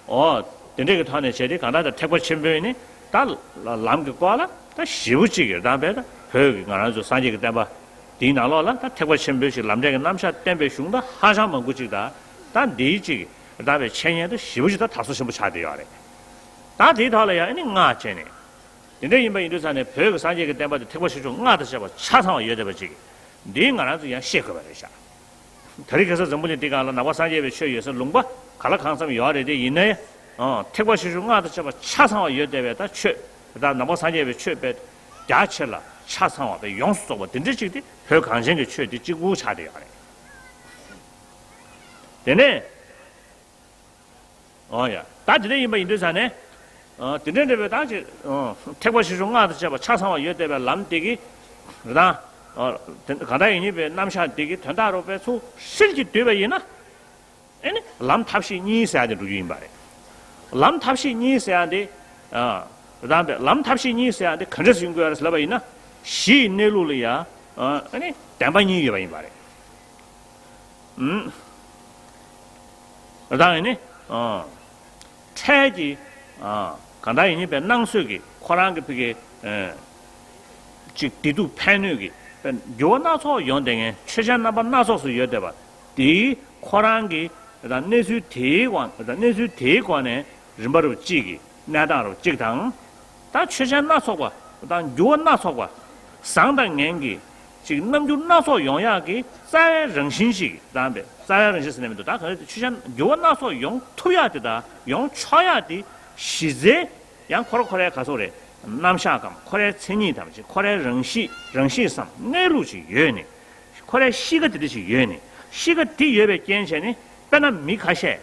ཨོ། དེ་འདྲས་ཀྱི་ཐོག་ནས་བྱས་ཏེ་གང་ལྟར་ད་ཐེག་པ་ཆེན་པོའི་ནི་ད་ལམ་གྱི་སྐོར་ལ་ད་ཞེ་པོ་ཅིག་གི་ད་བས་ད་བོད་ཀྱི་ང་རང་ཚོ་སངས་རྒྱས་ཀྱི་བསྟན་པ་དེའི་ནང་ལོགས་ལ་ད་ཐེག་པ་ཆེན་པོའི་ཞིག་ལམ་འབྲས་ཀྱི་རྣམ་གཞག་བསྟན་པའི་གཞུང་ད་ཧ་ཅང་མང་པོ་ཅིག་ད་ད་འདིའི་ཅིག་ད་བས་འཆད་ཉན་ད་ཞེ་པོ་ཅིག་ད་དར་སོ་ཆེན་པོ་ཆགས་བསྡད་ཡོད་རེད། ད་དེའི་ཐོག་ལ་ཡང་ཨ་ནི་སྔགས་བྱས་ནས། དེ་འདྲ་ཡིན་པ་ཡིན་དུས་ཙང་ནས་བོད་ཀྱི་སངས་རྒྱས་ཀྱི་བསྟན་པ་དེ་ཐེག་པ་ཆེ་ཆུང་སྔགས་དང་བཅས་པ་ཆ་ཚང་བ་ཡོད་བསྡད་པ་ཅིག་འདི་ང་རང་ཚོ་ཡང་ཤེས་དགོས་པ་རེད་ཤག་དེ་རིང་ཁ་སང་འཛམ་བུ་གླིང་འདི་སྒང་ལ་ནང་པ་སངས་རྒྱས་པའི་ཆོས་ཡོད་ས་ལུང་པ་ག་ལ་གང་འཚམ་ཡོད་རེད། དེ་ཡིན་ནའི་ཨང་ཐེག་པ་ཆེ་ཆུང་སྔགས་དང་བཅས་པ་ཆ་ཚང་བ་ཡོད་བསྡད་པའི་ད་ཆོས་ད་ནང་པ་སངས་རྒྱས་པའི་ཆོས་དཔེ་རྒྱ་ཆེ་ལ་ཆ་ཚང་བ་དཔེ་ཡོངས་སུ་རྫོགས་པ་དེ་འདྲ་ཅིག་དེ་བོད་གངས་ཅན་གྱི་ཆོས་དེ་གཅིག་པུ་ཆགས་བསྡད་ཡོད་རེད། དེ་ནས། ཨོ་ཡ། ད་དེ་འདྲ་ཡིན་པ་ཡིན་དུས་ཙང་ནས། ཨ་དེ་འདྲ་འདྲ་བའི་ད་ཅིག་ཨ་ཐེག་པ་ཆེ་ཆུང་སྔགས་དང་བཅས་པ་ཆ་ཚང་བ་ཡོད་བསྡད་པའི་ལམ་དེ་གི་རང་། ཨ་དེ་གང་ལྟར་ཡིན་ཉིད་པའི་རྣམ་གཞག་དེ་གི་དོན་དག་རོ་པའི་ཚུལ་ཧྲིལ་གྱིས་བསྡུས་པ་ཡིན་ན། ཨེ་ནི་ལམ་ཐབས་ཤེས་གཉིས་ཟེར་ཡ་དེ་འགྲོ་རྒྱུ་ཡིན་པ་རེད། ལམ་ཐབས་ཤེས་གཉིས་ཟེར་ཡ་དེ། ཨ་རང་པའི་ལམ་ཐབས་ཤེས་གཉིས་ཟེར་ཡ་དེ་ག་འདྲ་ཟིན་དགོས་རེད་ལབ་པ་ཡིན་ན། གཞི་ཡི་གནས་ལུགས་ལ་ཡ། ཨ་ཨེ་ནི་བདེན་པ་གཉིས་ཡོད་པ་ཡིན་པ་རེད། ཨུམ། རང་ཡིན་ནི། ཨ། འཕྲལ་གྱི། ཨ། གང་ལྟར་ཡིན་ནི་པའི་སྣང་ཚོད་ཀྱི་ཁོ་རང་གི་ཕ་གི། ཨ། ཅིག་བདེ་སྡུག་ཕན་གནོད་ཀྱི་འགྱུར་བ་སྣ་ཚོགས་ཡོང་བསྡད་མཁན་ཆོས་ཅན་རྣམ་པ་སྣ་ཚོགས་སུ་ཡོད་བསྡད་པ། དེའི་ཁོ་རང་གི་དང་གནས་ཚུལ་དེའི་དབང་དང་གནས་ཚུལ་དེའི་སྒོ་ནས་རིམ་པ་རུ་གཅིག་གི་གནས་སྟངས་རུ་གཅིག་དང་། ད་ཆོས་ཅན་སྣ་ཚོགས་པ་དང་འགྱུར་བ་སྣ་ཚོགས་པ། བཟང་དང་ངན་གྱི་ཅིག་རྣམ་འགྱུར་སྣ་ཚོགས་ཡོང་ཡག་གི་རྩ་བའི་རང་བཞིན་ཞིག་དང་པས་རྩ་བའི་རང་བཞིན་ཟེར་ནས་མི་འདུག་ད་གང་ལྟར་ཆོས་ཅན་འགྱུར་བ་སྣ་ཚོགས་ཡོང་ཐུབ་ཡག་དེ་དང་ཡོང་ཆོག་ཡག་དེ་གཞི་རྩའི་ཡང་ཁོ་ར་ཁོ་རའི་ག་སོགས་རེད། རྣམ་གཞག་གམ་ཁོ་རའི་མཚན་ཉིད་དམ་ཅིག་ཁོ་རའི་རང་གཤིས་རང་གཤིས་སམ་གནས་ལུགས་ཅིག་ཡོད་ནི། ཁོ་རའི་གཤིས་ཀ་དེ་འདྲ་ཞིག་ཡོད་ནི། གཤིས་ཀ་དེ་ཡོད་པའི་རྐྱེན་བྱས་ནི་དཔེར་ན་མི་ཁ་ཤས།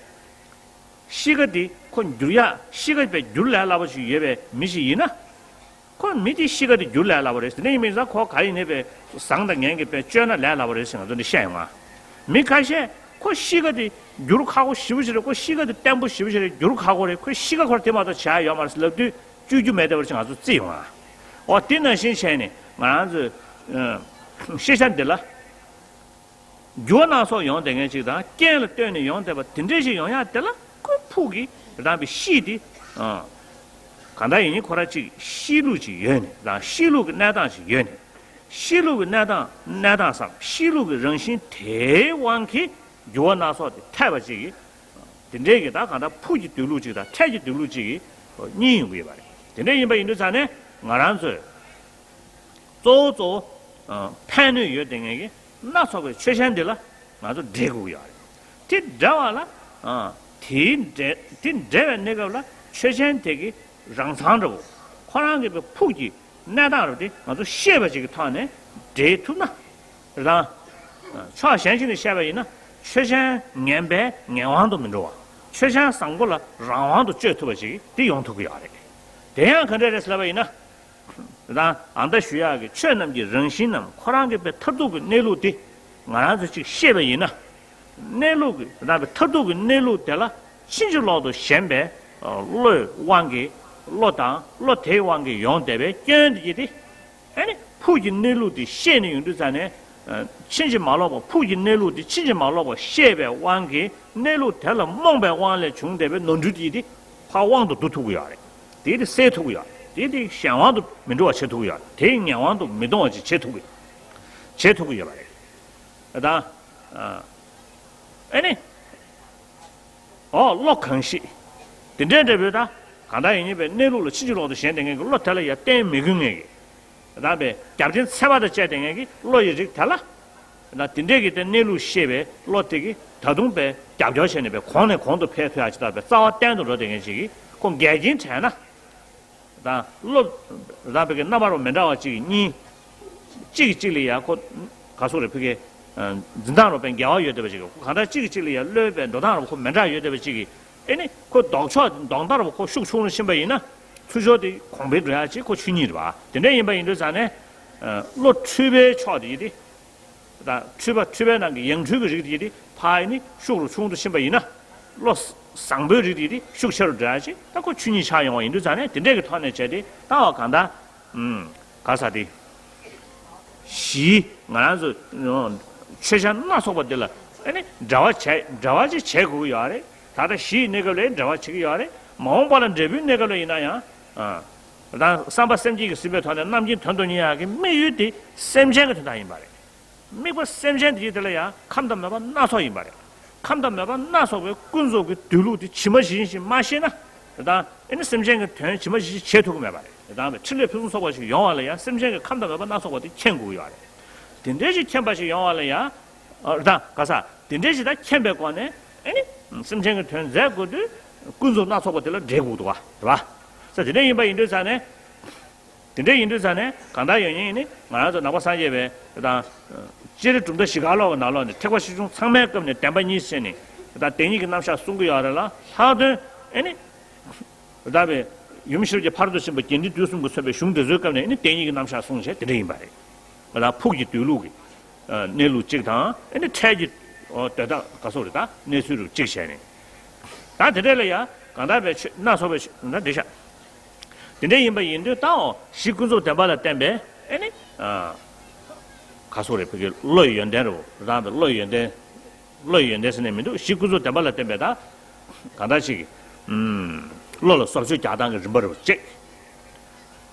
གཤིས་ཀ་དེ་ཁོ་འགྱུར་ཡག་གཤིས་ཀ་དཔེ་འགྱུར་ལས་སླ་པོ་ཞིག་ཡོད་པའི་མི་ཞིག་ཡིན་ན། ཁོ་མི་དེ་གཤིས་ཀ་དེ་འགྱུར་ལས་སླ་པོ་རེད། དེ་ནས་ཡིན་མིན་ཙང་ཁོ་ག་ཡིན་ནའི་དཔེ་བཟང་དང་ངན་གྱི་དཔེ་སྤྱོད་ན་ལས་སླ་པོ་རེད་ཟེར་ང་ཚོ་འདི་བཤད་ཡོང་ང་། མི་ཁ་ཤས་ཁོ་གཤིས་ཀ་དེ་འགྱུར་ཁག་པོ་ཞེ་པོ་ཞིག་རེད། ཁོ་གཤིས་ཀ་དེ་བརྟན་པོ་ཞེ་པོ་ཞིག་རེད། འགྱུར་ཁག་པོ་རེད། ཁོ་གཤིས་ཀ་ཁོར་དེ་མ་གཏོགས་བྱ་ཡག་ཡོད་མ་རེད་ཟེར་ལབ་དུས་བཅོས་རྒྱུ་མེད་བསྡད་པ་ཅིག་ང་ཚོ་བརྩི་ཡོང་ང་། འོ་དེ་ནང་བཞིན་བྱས་ནས་ང་རང་ཚོས་ཤེས་བྱ་འདི་ལ། འགྱུར་བ་སྣ་ཚོགས་ཡོང་བསྡད་མཁན་ཅིག་དང་རྐྱེན་ལ་ལྟོས་ནས་ཡོང་བསྡད་པ་དེ་འདྲས་ཞིག་ཡོང་ཡག་དེ་ལ་ཁོའི་ཕུགས་ཀྱི་རང་པའི་གཤིས་དེ། ཨ། གང་ལྟར་ཡིན་ནི་ཁོ་རང་ཅིག་གཤིས་ལུགས་ཅིག་ཡོད་ནི་དང་གཤིས་ལུགས་ཀྱི་གནས་སྟངས་ཤིག་ཡོད་ནི། གཤིས་ལུགས་ཀྱི་གནས་སྟངས་གནས་སྟངས་སམ་གཤིས་ལུགས་ཀྱི་རང་བཞིན་དེའི་དབང་གིས་འགྱུར་བ་སྣ་ཚོགས་དེ་འཕྲད་པ་ཅིག་གིས། དེ་འདྲས་ཀྱི་ད་གང་ལྟར་ཕུགས་ཀྱི་སྡོད་ལུགས་ཅིག་དང་འཕྲལ་གྱི་སྡོད་ལུགས་ཅིག་གིས་གཉིས་ཡོང་གི་ཡོད་པ་རེད། དེ་འདྲས་ཡིན་པ་ཡིན་དུས་ཙང་ནས་ང་རང་ཚོས། གཙོ་བོ་གཙོ་བོ། ཨ། ཕན་གནོད་ཡོད་བསྡད་མཁན་གྱི་སྣ་ཚོགས་པའི་ཆོས་ཅན་འདི་ལ་ང་ཚོ་འབྲེལ་དགོས་ཀྱི་ཡོད་རེད། དེ་འདྲ་བ་ལ། ཨ། དེའི་འབྲེལ་དེ་འབྲེལ་བའི་གནས་སྐབས་ལ་ཆོས་ཅན་དེ་གི་རང་མཚང་འདྲ་བོ། ཁོ་རང་གི་ཕུགས་ཀྱི་གནས་སྟངས་རུ་དེ་ང་ཚོ་ཤེས་པ་ཅིག་གི་ཐོག་ནས་འབྲེལ་ཐུབ་ན། རེད་དང་། ཕྱོགས་གཞན་ཞིག་ནས་བཤད་པ་ཡིན་ན་ཆོས་ཅན་ངན་པས་ངན་དབང་དུ་མི་འགྲོ་བ། ཆོས་ཅན་བཟང་པོ་ལ་རང་དབང་དུ་སྤྱོད་ཐུབ་པ་ཅིག་དེ་ཡོང་ཐུབ་ཀྱི་ཡོད་རེད། དེ་ཡང་ག་འདྲ་རེད་ཟེར་ལབ་པ་ཡིན་ན། དང་ཨ་མདའ་ཞུ་ཡག་གི་ཆོས་རྣམས་ཀྱི་རང་བཞིན་ནམ་ཁོ་རང་གི་པའི་མཐར་ཐུག་གི་གནས་ལུགས་དེ་ང་རང་ཚོས་ཅིག་ཤེས་པ་ཡིན་ན། གནས་ལུགས་ཀྱི་རང་པའི་མཐར་ཐུག་གི་གནས་ལུགས་དེ་ལ་ཕྱིན་ཅི་ལོག་ཏུ་ཞེན་པའི་བློའི་དབང་གིས་བློ་དང་བློ་དེའི་དབང་གིས་ཡོང་བསྡད་པའི་སྐྱོན་དེ་ཡིན་ཏེ། ཨ་ནི་ཕུགས་ཀྱི་གནས་ལུགས་དེ་ཤེས་ནས་ཡོང་དུས་ཙང་ནས། ཕྱིན་ཅི་མ་ལོག་པ་ཕུགས་ཀྱི་གནས་ལུགས་དེ་ཕྱིན་ཅི་མ་ལོག་པ་ཤེས་པའི་དབང་གིས་གནས་ལུགས་དེ་ལ་རྨོངས་པའི་དབང་ལས་བྱུང་བསྡད་པའི་ནོར་འཁྲུལ་དེ་ཡིན་ཏེ་ཕར་དབང་དུ་བསྡུ་ཐུབ་ཀྱི་ཡོད་རེད། དེ་དེ་སེལ་ཐུབ་ཀྱི་ཡོད་རེད། དེ་དེ་གཞན་དབང་དུ་མི་འགྲོ་བ་བྱེད་ཐུབ་ཀྱི་ཡོད་རེད། དེ་ངན་དབང་དུ་མི་གཏོང་བ་ཅིག་བྱེད་ཐུབ་ཀྱི་བྱེད་ཐུབ་ཀྱི་ཡོད་པ་རེད། ད་ཨ་ནི། ཨོ་བློ་གང་ཞིག་དེ་འདྲའི་འབྲས་བུ་དང་གང་ལྟར་ཡིན་ཉིད་པའི་གནས་ལུགས་ལ་ཕྱིན་ཅི་ལོག་ཏུ་ཞེན་བསྡད་མཁན་གྱི་བློ་དེ་ལ་ཡང་བརྟེན་མི་དགོས་མཁན་གྱི། ད་པའི་རྒྱབ་རྟེན་ཚད་མ་དང་བཅས་བསྡད་མཁན་གྱི་བློ་ཡི་རིགས་དེ་ལ། ན་དེ་འདྲའི་གི་དེ་གནས་ལུགས་ཤེས་པའི་བློ་དེ་གིས་ད་དུང་པའི་རྒྱབ་སྐྱོར་བྱས་ནས་པའི་གོང་ནས་གོང་དུ་འཕེལ་ཐུབ་ཡག་ཅིག་ད་པའི་རྩ་བ་བརྟན་དུ་འགྲོ་བསྡད་མཁན་ཅིག་གིས་ཁོ་འགལ་རྐྱེན་བྲལ་ན། དང་བློ་དང་བོད་ཀྱི་རྣམ་པ་རོ་མི་འདྲ་བ་གཅིག་གཉིས། གཅིག་གིས་གཅིག་ལ་ཡ་ཁོ་ག་སོགས་རེད་བོད་ཀྱི་འཛིན་སྟངས་རོ་པའི་འགལ་བ་ཡོད་བསྡད་པ་ཅིག་གང་ལྟར་གཅིག་གིས་གཅིག་ལ་ཡ་བློའི་པའི་འགྲོ་སྟངས་རོ་ཁོ་མི་འདྲ་ཡོད་བསྡད་པ་ཅིག་གིས་ཨེ་ནི་ཁོ་ལྡོག་ཕྱོགས་ལྡོག་ཟླ་རོ་ཁོ་ཤུགས་ཆུང་རུ་ཕྱིན་པ་ཡིན་ན་ཚུར་ཕྱོགས་དེ་གོང་འཕེལ་འགྲོ་ཡ་ཅིག་ཁོ་ཆོས་ཉིད་རེད་བ། དེ་འདྲ་ཡིན་པ་ཡིན་དུས་ཙང་ནས་བློ་འཁྲུལ་པའི་ཕྱོགས་དེ་ཡིན་ཏེ། དང་འཁྲུལ་པ་འཁྲུལ་པའི་ནང་གི་ཡང་འཁྲུལ་གྱི་རིགས་དེ་དེ་ཕར་ནི་ཤུགས་རུ་ཆུང་དུ་ཕྱིན་པ་ཡིན་ན། བློ་བཟང་པོའི་རིགས་དེ་དེ་ཤུགས་ཆེ་རུ་འགྲོ་ཡ་ཅིག་ད་ཁོ་ཆོས་ཉིད་ཆགས་ཡོང་བ་ཡིན་དུས་ཙང་ནས་དེ་འདྲས་ཀྱི་ཐོག་ནས་བྱས་ཏེ་ལྟ་བ་གང་ལྟར། ཨུམ། ག་ས་དེ། གཞི་ང་རང་ཚོ་ཆོས་ཅན་སྣ་ཚོགས་པ་འདི་ལ་ཨ་ནི་འབྲེལ་བ་བྱས་འབྲེལ་བ་ཅིག་བྱེད་དགོས་ཀྱི་ཡོད་རེད། ད་ལྟ་གཞི་ཡི་གནས་སྐབས་ལ་འབྲེལ་བ་བྱེད་ཀྱི་ཡོད་རེད། མ་འོངས་པ་ལ་འབྲས་བུའི་གནས་སྐབས་ལ་ཡིན་ན་ཡང་། ཨ། ད་བསམ་པ་སེམས་བསྐྱེད་ཀྱིས་ཟིན་པའི་ཐོག་ནས་རྣམ་མཁྱེན་དོན་དུ་གཉེར་ཡག་གི་དམིགས་ཡུལ་དེ་སེམས་ཅན་གྱི་དོན་དག་ཡིན་པ་རེད། དམིགས་པ་སེམས་ཅན་དེ་ཡི་དེ་ལ་ཡང་ཁམས་དང་མོས་པ་སྣ་ཚོགས་ཡིན་པ་རེད། ཁམས་དང་མོས་པ་སྣ་ཚོགས་པའི་ཀུན་རྫོབ་ཀྱི་སྡོད་ལུགས་དེ་ཇི་མ་ཇི་བཞིན་ཞིག་མ་ཤེས་ན། ད་ཨེ་ནི་སེམས་ཅན་གྱི་དོན་ཇི་མ་ཇི་བཞིན་བྱེད་ཐུབ་ཀྱི་མེད་པ་རེད། ད་ཕྲིན་ལས་ཕུན་སུམ་ཚོགས་པ་ཞིག་ཡོང་བ་ལ་ཡང་སེམས་ཅན་གྱི་ཁམས་དང་མོས་པ་སྣ་ཚོགས་པ་དེ་མཁྱེན་དགོས་ཀྱི་ཡོད་རེད། དེ་འདྲའི་ཞིག་མཁྱེན་པ་ཞིག་ཡོང་བ་ལ་ཡང་། ཨ། ད་ག་ས་དེ་འདྲའི་ཞིག་ད་མཁྱེན་པའི་སྒོ་ནས་ཨེ་ནི་སེམས་ཅན་གྱི་དོན་མཛད་དགོས་དུས་ཀུན་རྫོབ་སྣ་ཚོགས་པ་དེ་ལ་འབྲེལ་དགོས་འདུག་བ་རེད་བ། ས་དེ་འདྲ་ཡིན་པ་ཡིན་དུས་ཙང་ནས། དེ་འདྲ་ཡིན་དུས་ཙང་ནས་གང་ལྟར་ཡོད་ཉིད་ནི་ང་རང་ཚོ་ནང་པ་སངས་རྒྱས་པའི་དང་། སྤྱིར་གྲུབ་མཐའ་བཞི་ཀ་ལོག་གི་ནང་ལོགས་ནས་ཐེག་པ་ཆེ་ཆུང་ཚང་མའི་སྐབས་ནས་བདེན་པ་གཉིས་བཤད་ནས་དང་བདེན་གཉིས་ཀྱི་རྣམ་གཞག་གསུང་གི་ཡོད་རེད་ལ་ལྷག་དོན་ཨེ་ནི། ད་བའི་ཡུམ་ཤེས་རབ་ཀྱི་ཕ་རོལ་ཏུ་ཕྱིན་པ་དགེ་འདུན་དུས་གསུམ་གྱིས་མཚོན་པའི་གཞུང་འདི་ཚོའི་སྐབས་ནས་ཨེ་ནི་བདེན་གཉིས་ཀྱི་རྣམ་གཞག་གསུངས་བྱས་དེ་འདྲ་ཡིན་པ་རེད། ད་ཕུགས་ཀྱི་སྡོད་ལུགས་ཀྱི་གནས་ལུགས་གཅིག་དང་ཨེ་ནི་འཕྲལ་གྱི་ཟློས་ཟླ་ག་སོགས་རེད་ད་གནས་ཚུལ་རུ་གཅིག་བྱས་ནས། ད་དེ་འདྲ་ལ་ཡང་གང་ལྟར་བའི་ཆོས་སྣ་ཚོགས་པའི་ཆོས་ད་འདི་ཤག་དེ་འདྲ་ཡིན་པ་ཡིན་དུས་ད་འོ་གཞི་ཀུན་རྫོབ་བདེན་པ་ལ་བརྟེན་པའི་ཨེ་ནི། ཨ། ག་སོགས་རེད་བོད་ཀྱི་བློ་ཡི་ཡོན་ཏན་རུ་རང་དང་བློ་ཡི་ཡོན་ཏན། བློ་ཡི་ཡོན་ཏན་ཟེར་ནས་མི་འདུག་གཞི་ཀུན་རྫོབ་བདེན་པ་ལ་བརྟེན་པའི་ད། གང་ལྟར་ཅིག་ཨུམ། བློ་ལ་བཟོ་བཅོས་རྒྱག་སྟངས་ཀྱི་རིམ་པ་རུ་གཅིག་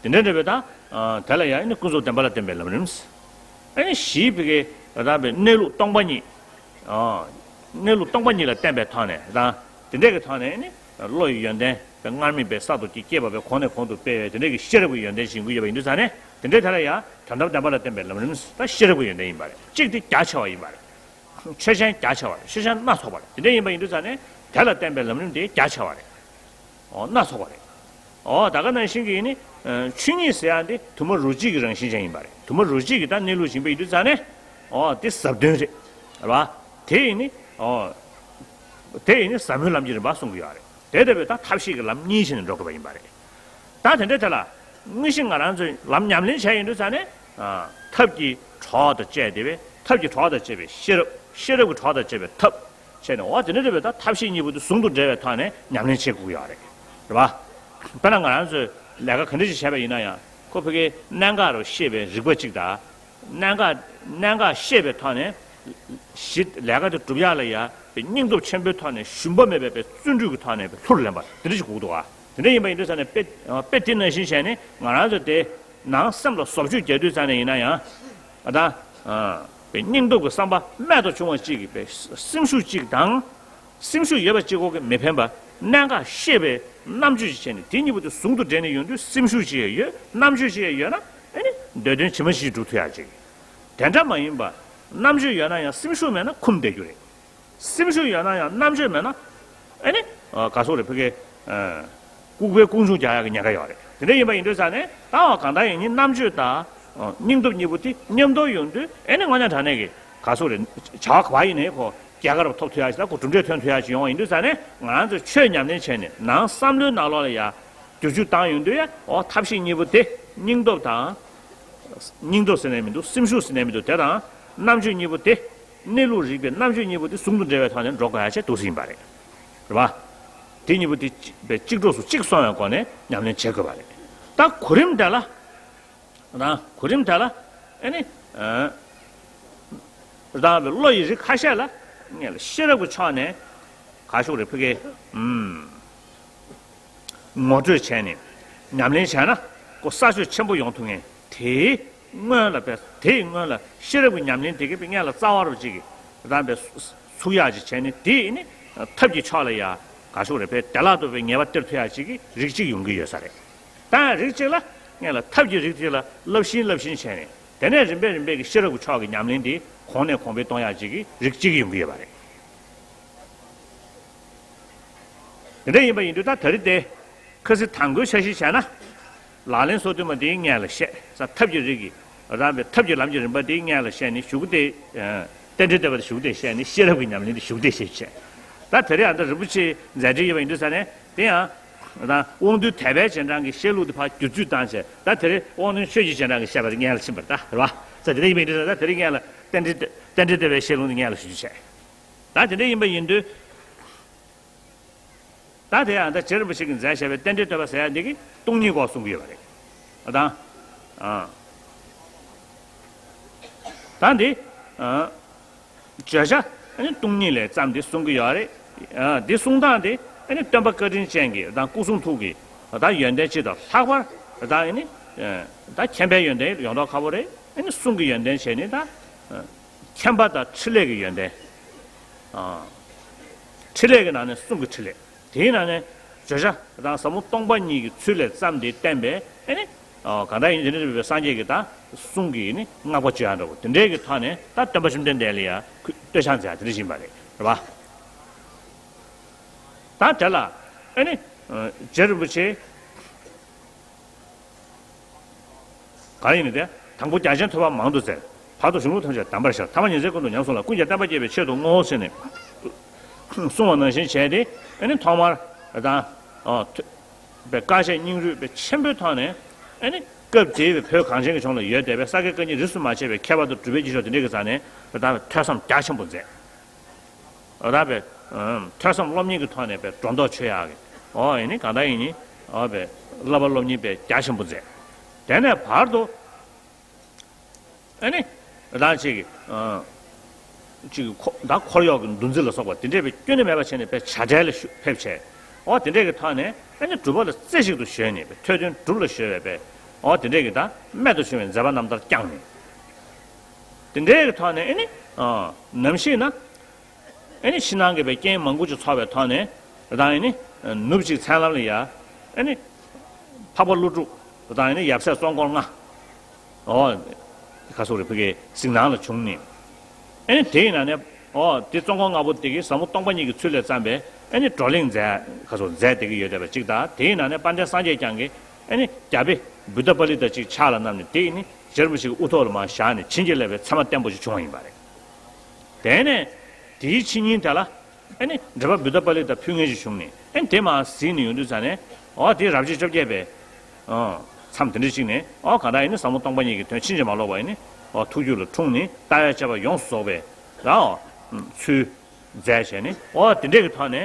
དེ་འདྲ་འདྲ་བའི་ད། ཨ། དེ་ལ་ཡང་ཨེ་ནི་ཀུན་རྫོབ་བདེན་པ་ལ་བརྟེན་པའི་ལམ་རིམ། ཨེ་ནི་གཞི་བོད་ཀྱི་རང་བའི་གནས་ལུགས་སྟོང་པ་ཉིད། ཨ། གནས་ལུགས་སྟོང་པ་ཉིད་ལ་བརྟེན་པའི་ཐོག་ནས་ད། དེ་འདྲ་གི་ཐོག་ནས་ཨེ་ནི། བློ་ཡི་ཡོན་ཏན། སྔར་མེད་པའི་གསར་དུ་སྐྱེས་པ་བས་གོང་ནས་གོང་དུ་སྤེལ་བའི་དེ་འདྲ་གི་ཤེས་རབ་ཀྱི་ཡོན་ཏན་ཞིག་ཡོང་གི་ཡོད་པ་ཡིན་དུས་ཙང་ནས་དེ་འདྲའི་ཐད་ལ་ཡང་དོན་དམ་བདེན་པ་ལ་བརྟེན་པའི་ལམ་རིམ་ད་ཤེས་རབ་ཀྱི་ཡོན་ཏན་ཡིན་པ་རེད། གཅིག་དེ་རྒྱ་ཆེ་བ་ཡིན་པ་རེད། ཆོས་ཅན་རྒྱ་ཆེ་བ་རེད། ཆོས་ཅན་སྣ་ཚོགས་པ་རེད། དེ་འདྲ་ཡིན་པ་ཡིན་དུས་ཙང་ནས་དེ་ལ་བརྟེན་པའི་ལམ་རིམ་དེ་རྒྱ་ཆེ་བ་རེད། ཨོ་སྣ་ཚོགས་པ་རེད། ཨོ་ད་ག་ནང་བཞིན་གྱི་ནི། ཆོས་ཉིད་ཟེར་ཡ་འདི་དུ་མ་རོ་གཅིག་གི་རང་བཞིན་ཅན་ཡིན་པ་རེད། དུ་མ་རོ་གཅིག་གི་ད་གནས་ལུགས་ཡིན་པ་ཡིན་དུས་ཙང་ནས། ཨོ་དེ་ཟབ་དོན་རེད། རེད་བ། དེ་ཡིན་ནི། ཨོ། དེ་ཡིན་ནི་ཟབ་མོའི་ལམ་གྱི་རིམ་པ་གསུང་གི་ཡོད་རེད། དེ་ལྟ་བུའི་ད་ཐབས་ཤེས་ཀྱི་ལམ་གཉིས་བྱས་ནས་འགྲོ་དགོས་པ་ཡིན་པ་རེད། ད་དེ་འདྲའི་དེ་ལ་དངོས་གཞི་ང་རང་ཚོས་ལམ་ཉམས་ལེན་བྱས་ཡིན་དུས་ཙང་ནས། ཨ། ཐབས་ཀྱི་གྲོགས་དང་བཅས་ཏེ་བས་ཐབས་ཀྱི་གྲོགས་དང་བཅས་པའི་ཤེས་རབ། ཤེས་རབ་ཀྱི་གྲོགས་དང་བཅས་པའི་ཐབས། བྱས་ནས་འོ་དེ་འདྲ་རེད་པས། ད་ཐབས་ཤེས་གཉིས་པོ་དེ་ཟུང་དུ་འབྲེལ་བའི་ཐོག་ནས་ཉམས་ལེན་བྱེད་དགོས་ཀྱི་ཡོད་རེད། རེད་པ། དཔེར་ན་ང་རང་ཚོས་ལས་ཀ་ག་འདྲ་ཞིག་བྱས་པ་ཡིན་ན་ཡང་ཁོ་ཕ་གིའི་གནད་འགག་རུ་ཤེས་པའི་རིག་པ་གཅིག་དང་། གནད་འགག་གནད་འགག་ཤེས་པའི་ཐོག་ནས་གཞི་ལས་ཀ་དེ་སྒྲུབ་ཡག་ལ་ཡ་པའི་སྙིང་སྟོབས་ཆེན་པོའི་ཐོག་ནས་ཞུམ་པ་མེད་པའི་པའི་བརྩོན་འགྲུས་ཀྱི་ཐོག་ནས་པའི་ལྷུར་ལེན་པ་དེ་འདྲ་ཞིག་དགོས་འདུག་ཨ། དེ་འདྲ་ཡིན་པ་ཡིན་དུས་ཙང་ནས་དཔེ་དཔེ་དེ་ནང་བཞིན་བྱས་ནས་ང་རང་ཚོ་དེ་ནང་སེམས་ལ་བཟོ་བཅོས་རྒྱག་དུས་ཙང་ནས་ཡིན་ན་ཡང་། ཨ། ད། ཨ། པའི་སྙིང་སྟོབས་ཀྱི་བསམ་པ་རྨད་དུ་བྱུང་བ་གཅིག་གིས་པའི་སེམས་ཤུགས་གཅིག་དང་། སེམས་ཤུགས་ཡོད་པ་གཅིག་པོ་གིས་མི་ཕན་པ། གནད་འགག་ཤེས་པའི་རྣམ་དཔྱོད་ཅིག་བྱས་ནས་དེ་གཉིས་པོ་དེ་ཟུང་དུ་འབྲེལ་ནས་ཡོང་དུས་སེམས་ཤུགས་ཅིག་ཡང་ཡོད། རྣམ་དཔྱོད་ཅིག་ཡང་ཡོད་ན་ཨེ་ནི་འདོད་དོན་ཇི་མ་ཇི་བཞིན་སྒྲུབ་ཐུབ་ཡག་ཅིག་དེ་འདྲ་མ་ཡིན་པ། རྣམ་དཔྱོད་ཡོད་ན་ཡང་སེམས་ཤུགས་མེད་ན་འཁུམས་བསྡད་རྒྱུ་རེད། སེམས་ཤུགས་ཡོད་ན་ཡང་རྣམ་དཔྱོད་མེད་ན། ཨེ་ནི། ཨ། ག་སོགས་རེད་ཕ་གི། ཨ། ལྐུགས་པའི་ལྐུགས་འབྱུང་རྒྱག་ཡག་གི་ཉེན་ཁ་ཡོད་རེད། དེ་འདྲ་ཡིན་པ་ཡིན་དུས་ཙང་ནས་ད་འོ་གང་ལྟར་ཡིན་ནི་རྣམ་དཔྱོད་དང་། ཨ། སྙིང་སྟོབས་གཉིས་པོ་དེ་མཉམ་དུ་ཡོང་དུས་ཨེ་ནི་དངོས་གནས་དྲང་གནས་ཀྱི་ག་སོགས་རེད། བྱ་བ་ག་པར་ཡིན་ནའི་ཁོ་རྒྱལ་ཁ་རུ་ཐོབ་ཐུབ་ཡག་ཅིག་དང་ཁོ་གྲུབ་འབྲས་ཐོན་ཐུབ་ཡག་ཅིག་ཡོང་བ་ཡིན་དུས་ཙང་ནས་ང་རང་ཚོས་ཆོས་ཉམས་ལེན་བྱས་ནས་ནང་བསམ་བློའི་ནང་ལོགས་ལ་ཡ་བསྒྱུར་བཅོས་བཏང་ཡོང་དུས་ཡ་འོ་ཐབས་ཤེས་གཉིས་པོ་དེ་སྙིང་སྟོབས་དང་། སྙིང་སྟོབས་ཟེར་ནས་མི་འདུག་སེམས་ཤུགས་ཟེར་ནས་མི་འདུག་དེ་དང་རྣམ་དཔྱོད་གཉིས་པོ་དེ། གནས་ལུགས་རིག་པའི་རྣམ་དཔྱོད་གཉིས་པོ་དེ་ཟུང་དུ་འབྲེལ་བའི་ཐོག་ནས་འགྲོ་དགོས་ཡ་ཆེད་དུ་ཟིན་པ་རེད། རེད་པ། དེ་གཉིས་པོ་དེ་གཅིག་པའི་གཅིག་གྲོགས་སུ་གཅིག་སོང་བའི་སྒོ་ནས་ཉམས་ལེན་བྱེད་དགོས་པ་རེད། ད་གོ་རིམ་དེ་ལ། ད་གོ་རིམ་དེ་ལ་ཨེ་ནི། ཨ། རང་བའི་བློ་ཡི་རིགས་ཁ་ཤས་ལ་ངས་ལ་ཤེས་རབ་ཀྱི་ཕྱོགས་ནས་ག་ཤོག་རེ་ཕུ་གེ། ཨུམ། ངོ་སྤྲོད་བྱས་ནས་ཉམས་ལེན་བྱས་ན་ཁོ་གསར་ཤོས་ཆེན་པོ་ཡོང་ཐུབ་ངེས། དེའི་སྔོན་ལ་བས་དེའི་སྔོན་ལ་ཤེས་རབ་ཀྱི་ཉམས་ལེན་དེ་གས་པའི་སྔོན་ལ་རྩ་བ་རུ་ཅིག་གིས་རང་བས་ཚུགས་ཡག་ཅིག་བྱས་ནས་དེ་ནི་ཐབས་ཀྱི་ཕྱོགས་ལ་ཡ་ག་ཤོག་རེ་བས་བདེ་བླག་ཏུ་བས་ངེས་པ་སྟེར་ཐུབ་ཡག་ཅིག་གི་རིགས་གཅིག་ཡོང་གི་ཡོད་ས་རེད། ད་རིགས་གཅིག་ལ་སྔོན་ལ་ཐབས་ཀྱི་རིགས་དེ་ལ་བསླབ་བཞིན་བསླབ་བཞིན་བྱས་ནས་དེ་ནས་རིམ་པས་རིམ་པས་ཀྱི་ཤེས་རབ་ཀྱི་ཕྱོགས་ཀྱི་ཉམས་ལེན་དེ་གོང་ནས་གོང་འཕེལ་གཏོང་ཡག་ཅིག་གི་རིགས་གཅིག་ཡོང་གི་ཡོད་པ་རེད། དེ་འདྲ་ཡིན་པ་ཡིན་དུས་ད་ད་རེས་དེ་ཁ་སང་དང་པོའི་འཆར་གཞི་བྱས་ན། ལག་ལེན་སོ་བདུན་པ་དེའི་སྔོན་ལ་བཤད། ས་ཐབས་ཀྱི་རིགས་ཀྱི་རང་པའི་ཐབས་ཀྱི་ལམ་གྱི་རིམ་པ་དེའི་སྔོན་ལ་བཤད་ནས་ཞུགས་ཏེ། རྟེན་འབྲེལ་བསྟོད་པ་དེ་ཞུགས་ཏེ་བཤད་ནས་ཤེས་རབ་ཀྱི་ཉམས་ལེན་དེ་ཞུགས་ཏེ་བཤད་བྱས། ད་དེ་རིང་ཨ་ད་རིན་པོ་ཆེའི་མཛད་འཕྲིན་ཡོད་པ་ཡིན་དུས་ས་ནས་དེ་ཡང་ད་དབང་རྟུལ་དད་པའི་རྗེས་འབྲང་གི་བཤད་ལུགས་དེ་ཕར་བསྒྱུར་བཅོས་བཏང་བྱས། ད་དེ་རིང་དབང་རྣོན་ཆོས་ཀྱི་རྗེས་འབྲང་གི་བཤད་པ་དེ་སྔོན་ལ་ཕྱིན་པ་རེད། ད་རེད་བ། ས་དེ་འདྲ་ཡིན་པ་ཡིན་དུས་ས་ད་དེ་རིང་སྔོན་ལ་རྟེན་འབྲེལ་རྟེན་འབྲེལ་བསྟོད་པའི་བཤད་ལུགས་དེ་སྔོན་ལ་ཞུ་རྒྱུ་བྱས། ད་དེ་འདྲ་ཡིན་པ་ཡིན་དུས། ད་དེ་ཡང་ད་རྗེ་རིན་པོ་ཆེ་གིས་མཛད་བཞག་པའི་རྟེན་འབྲེལ་བསྟོད་པ་ཟེར་ཡ་འདི་གིས་སྟོང་ཉིད་སྐོར་གསུང་གི་ཡོད་པ་རེད། ཨ་དང་། ཨ། ད་འདི། ཨ། བརྗོད་བྱ་ཨ་ནི་སྟོང་ཉིད་ལས་བརྩམས་ཏེ་གསུང་གི་ཡོད་རེད། ཨ། འདི་གསུང་སྟངས་དེ་ཨ་ནི་སྟོན་པ་བཀའ་དྲིན་ཅན་གྱི་ད་སྐུ་གསུང་ཐུགས་ཀྱི་ད་ཡོན་ཏན་སྤྱི་དང་ལྷག་པར་ད་ཨ་ནི། ཨ། ད་མཁྱེན་པའི་ཡོན་ཏན་ཡོང་མདོག་ཁ་པོ་རེད། ཨ་ནི་གསུང་གི་ཡོན་ཏན་བྱས་ནས་ད། ཨ། མཁྱེན་པ་དང་ཕྲིན་ལས་ཀྱི་ཡོན་ཏན། ཨ། ཕྲིན་ལས་ཀྱི་ནང་ནས་གསུང་གི་ཕྲིན་ལས། དེའི་ནང་ནས་བརྗོད་བྱ་དང་ཟབ་མོ་སྟོང་པ་ཉིད་ཀྱི་ཚུལ་ལས་བརྩམས་ཏེ་བསྟན་པའི་ཨེ་ནི། ཨ། གང་ལྟར་ཡིན་དེ་འདྲ་རེད་པའི་སངས་རྒྱས་ཀྱི་ད་གསུང་གི་ནི་བསྔགས་པ་བརྗོད་ཡ་འདྲ་བོ་དེ་འདྲའི་གི་ཐོག་ནས་ད་སྟོན་པ་བཅོམ་ལྡན་འདས་ལ་ཡ་བསྟོད་བྱ་མཛད་དེ་འདྲ་ཞིག་ཡིན་པ་རེད། རེད་པ། ད་དེ་ལ་ཨེ་ནི། ཨ། རྗེ་རིན་པོ་ཆེ། གང་ཡིན་ནི་དེ། དང་པོ་རྒྱ་ཆེན་ཐོས་པ་མང་དུ་བཙལ། བར་དུ་གཞུང་ལུགས་ཐམས་ཅད་གདམས་པར་ཤར། ཐ་མ་ཉི་ཚེ་ཀུན་ཏུ་ཉམས་སུ་བླངས། ཀུན་ཀྱང་བསྟན་པ་རྒྱས་པའི་ཆེད་དུ་བསྔོའོ་ཟེར་ནས་གསུངས་པ་ནང་བཞིན་བྱས་ཏེ། ཨ་ནི་ཐོག་མར་དང་། ཨོ། ཐོས་པའི་བཀའ་བཤད་སྙིང་རུས་པའི་ཆེན་པོའི་ཐོག་ནས། ཨ་ནི་སྐབས་དེའི་བོད་གངས་ཅན་གྱི་ལྗོངས་ལ་ཡོད་བསྡད་པའི་ས་དགེ་བཀའ་རྙིང་རིས་སུ་མ་ཆད་པའི་མཁས་པ་དང་གྲུབ་པའི་སྐྱེས་མཆོག་དེ་འདྲའི་གི་རྩ་ནས་ད་ཐོས་བསམ་རྒྱ་ཆེན་པོ་མཛད། རང་པའི་ཐོས་བསམ་སློབ་གཉེར་གྱི་ཐོག་ནས་པའི་སྒྲོ་འདོགས་ཆོད་ཡག་གི། ཨོ་ཡིན་ནི་གང་ལྟར་ཡིན་ནི། ཨོ་པའི་བསླབ་པ་སློབ་གཉེར་པའི་རྒྱ་ཆེན་པོ་མཛད། དེ་ནས་བར་དུ་ཨ་ནི་རང་ཅིག་གི་ཅིག་གི་ཁོ་ད་འཁོར་གཡོག་གི་འདུ་འཛི་ལ་སོགས་པ་དེ་འདྲས་པའི་སྐྱོན་ནི་མེད་པ་བྱས་ནས་པའི་བྱ་བྲལ་ལ་ཤུ་ཕེབས་བྱས། ཨོ་དེ་འདྲས་ཀྱི་ཐོག་ནས་ཨ་ནི་སྒྲུབ་པ་ལ་རྩེ་གཅིག་ཏུ་གཞོལ་ནས་པའི་ཐོས་དོན་སྒྲུབ་ལ་གཞོལ་བའི་པའི་ཨོ་དེ་འདྲས་ཀྱི་ད་རྨད་དུ་བྱུང་བའི་མཛད་པ་རྣམ་ཐར་བསྐྱངས་ནས། དེ་འདྲའི་གི་ཐོག་ནས་ཨེ་ནི། ཨ། ནམ་ཞིག་ན། ཨེ་ནི་ཕྱི་ནང་གི་པའི་རྐྱེན་མང་པོ་ཅིག་ཚོགས་པའི་ཐོག་ནས། དང་ཨེ་ནི། ནུབ་ཅིག་མཚན་ལམ་ལ་ཡ། ཨེ་ནི། འཕགས་པ་ཀླུ་སྒྲུབ། དང་ཨེ་ནི་ཡབ་སྲས་ཙོང་ཁོག་ལྔ། ཨོ། ག་སོགས་རེ་ཕ་གིའི་གཟིགས་སྣང་ལ་བྱུང་ནས། ཨེ་ནི་དེའི་ནང་ནས། ཨོ། དེ་ཙོང་ཁོག་ལྔ་པོ་དེ་གིས་ཟབ་མོ་སྟོང་པ་ཉིད་ཀྱི་ཚུལ་ལས་བརྩམས་པའི་ཨེ་ནི་བགྲོ་གླེང་མཛད། ག་སོགས་མཛད་བསྡད་ཀྱི་ཡོད་བསྡད་པ་ཅིག་དང་། དེའི་ནང་ནས་དཔལ་ལྡན་སངས་རྒྱས་བསྐྱངས་ཀྱིས་ཨེ་ནི་རྒྱ་དཔེ་བུདྡྷ་པཱ་ལི་ཏ་ཅིག་ཕྱག་ལ་བསྣམས་ནས་དེ་ཨེ་ནི། རྗེ་རིན་པོ་ཆེ་གི་དབུ་ཐོག་ལ་མར་བཞག་ནས་བྱིན་གྱིས་བརླབས་པའི་མཚན་མ་བརྟན་པོ་ཞིག་བྱུང་བ་ཡིན་པ་རེད། དེ་ནས་དེའི་ཕྱི་ཉིན་དེ་ལ་ཨ་ནི་འགྲེལ་པ་བུདྡྷ་པཱ་ལི་ཏ་ཕུལ་མཁན་ཞིག་བྱུང་ནས། ཨ་ནི་དེ་མར་གཟིགས་ནས་ཡོང་དུས་ཙ་ནས། ཨོ་དེ་རབ་བྱེད་བཅོ་བརྒྱད་པའི། ཨོ། མཚམས་དེ་འདྲ་ཅིག་ནས། ཨོ་གང་ལྟར་ཡིན་ན་ཟབ་མོ་སྟོང་པ་ཉིད་ཀྱི་དོན་ཕྱིན་ཅི་མ་ལོག་པ་ཡིན་ནི། ཨོ་ཐུགས་རྒྱུད་ལ་འཁྲུངས་ནས་ལྟ་བའི་དཔྱད་པ་ཡོངས་སུ་རྫོགས་པའི་རང་ཚུལ། མཛད་བྱས་ནས། ཨོ་དེ་འདྲས་ཀྱི་ཐོག་ནས་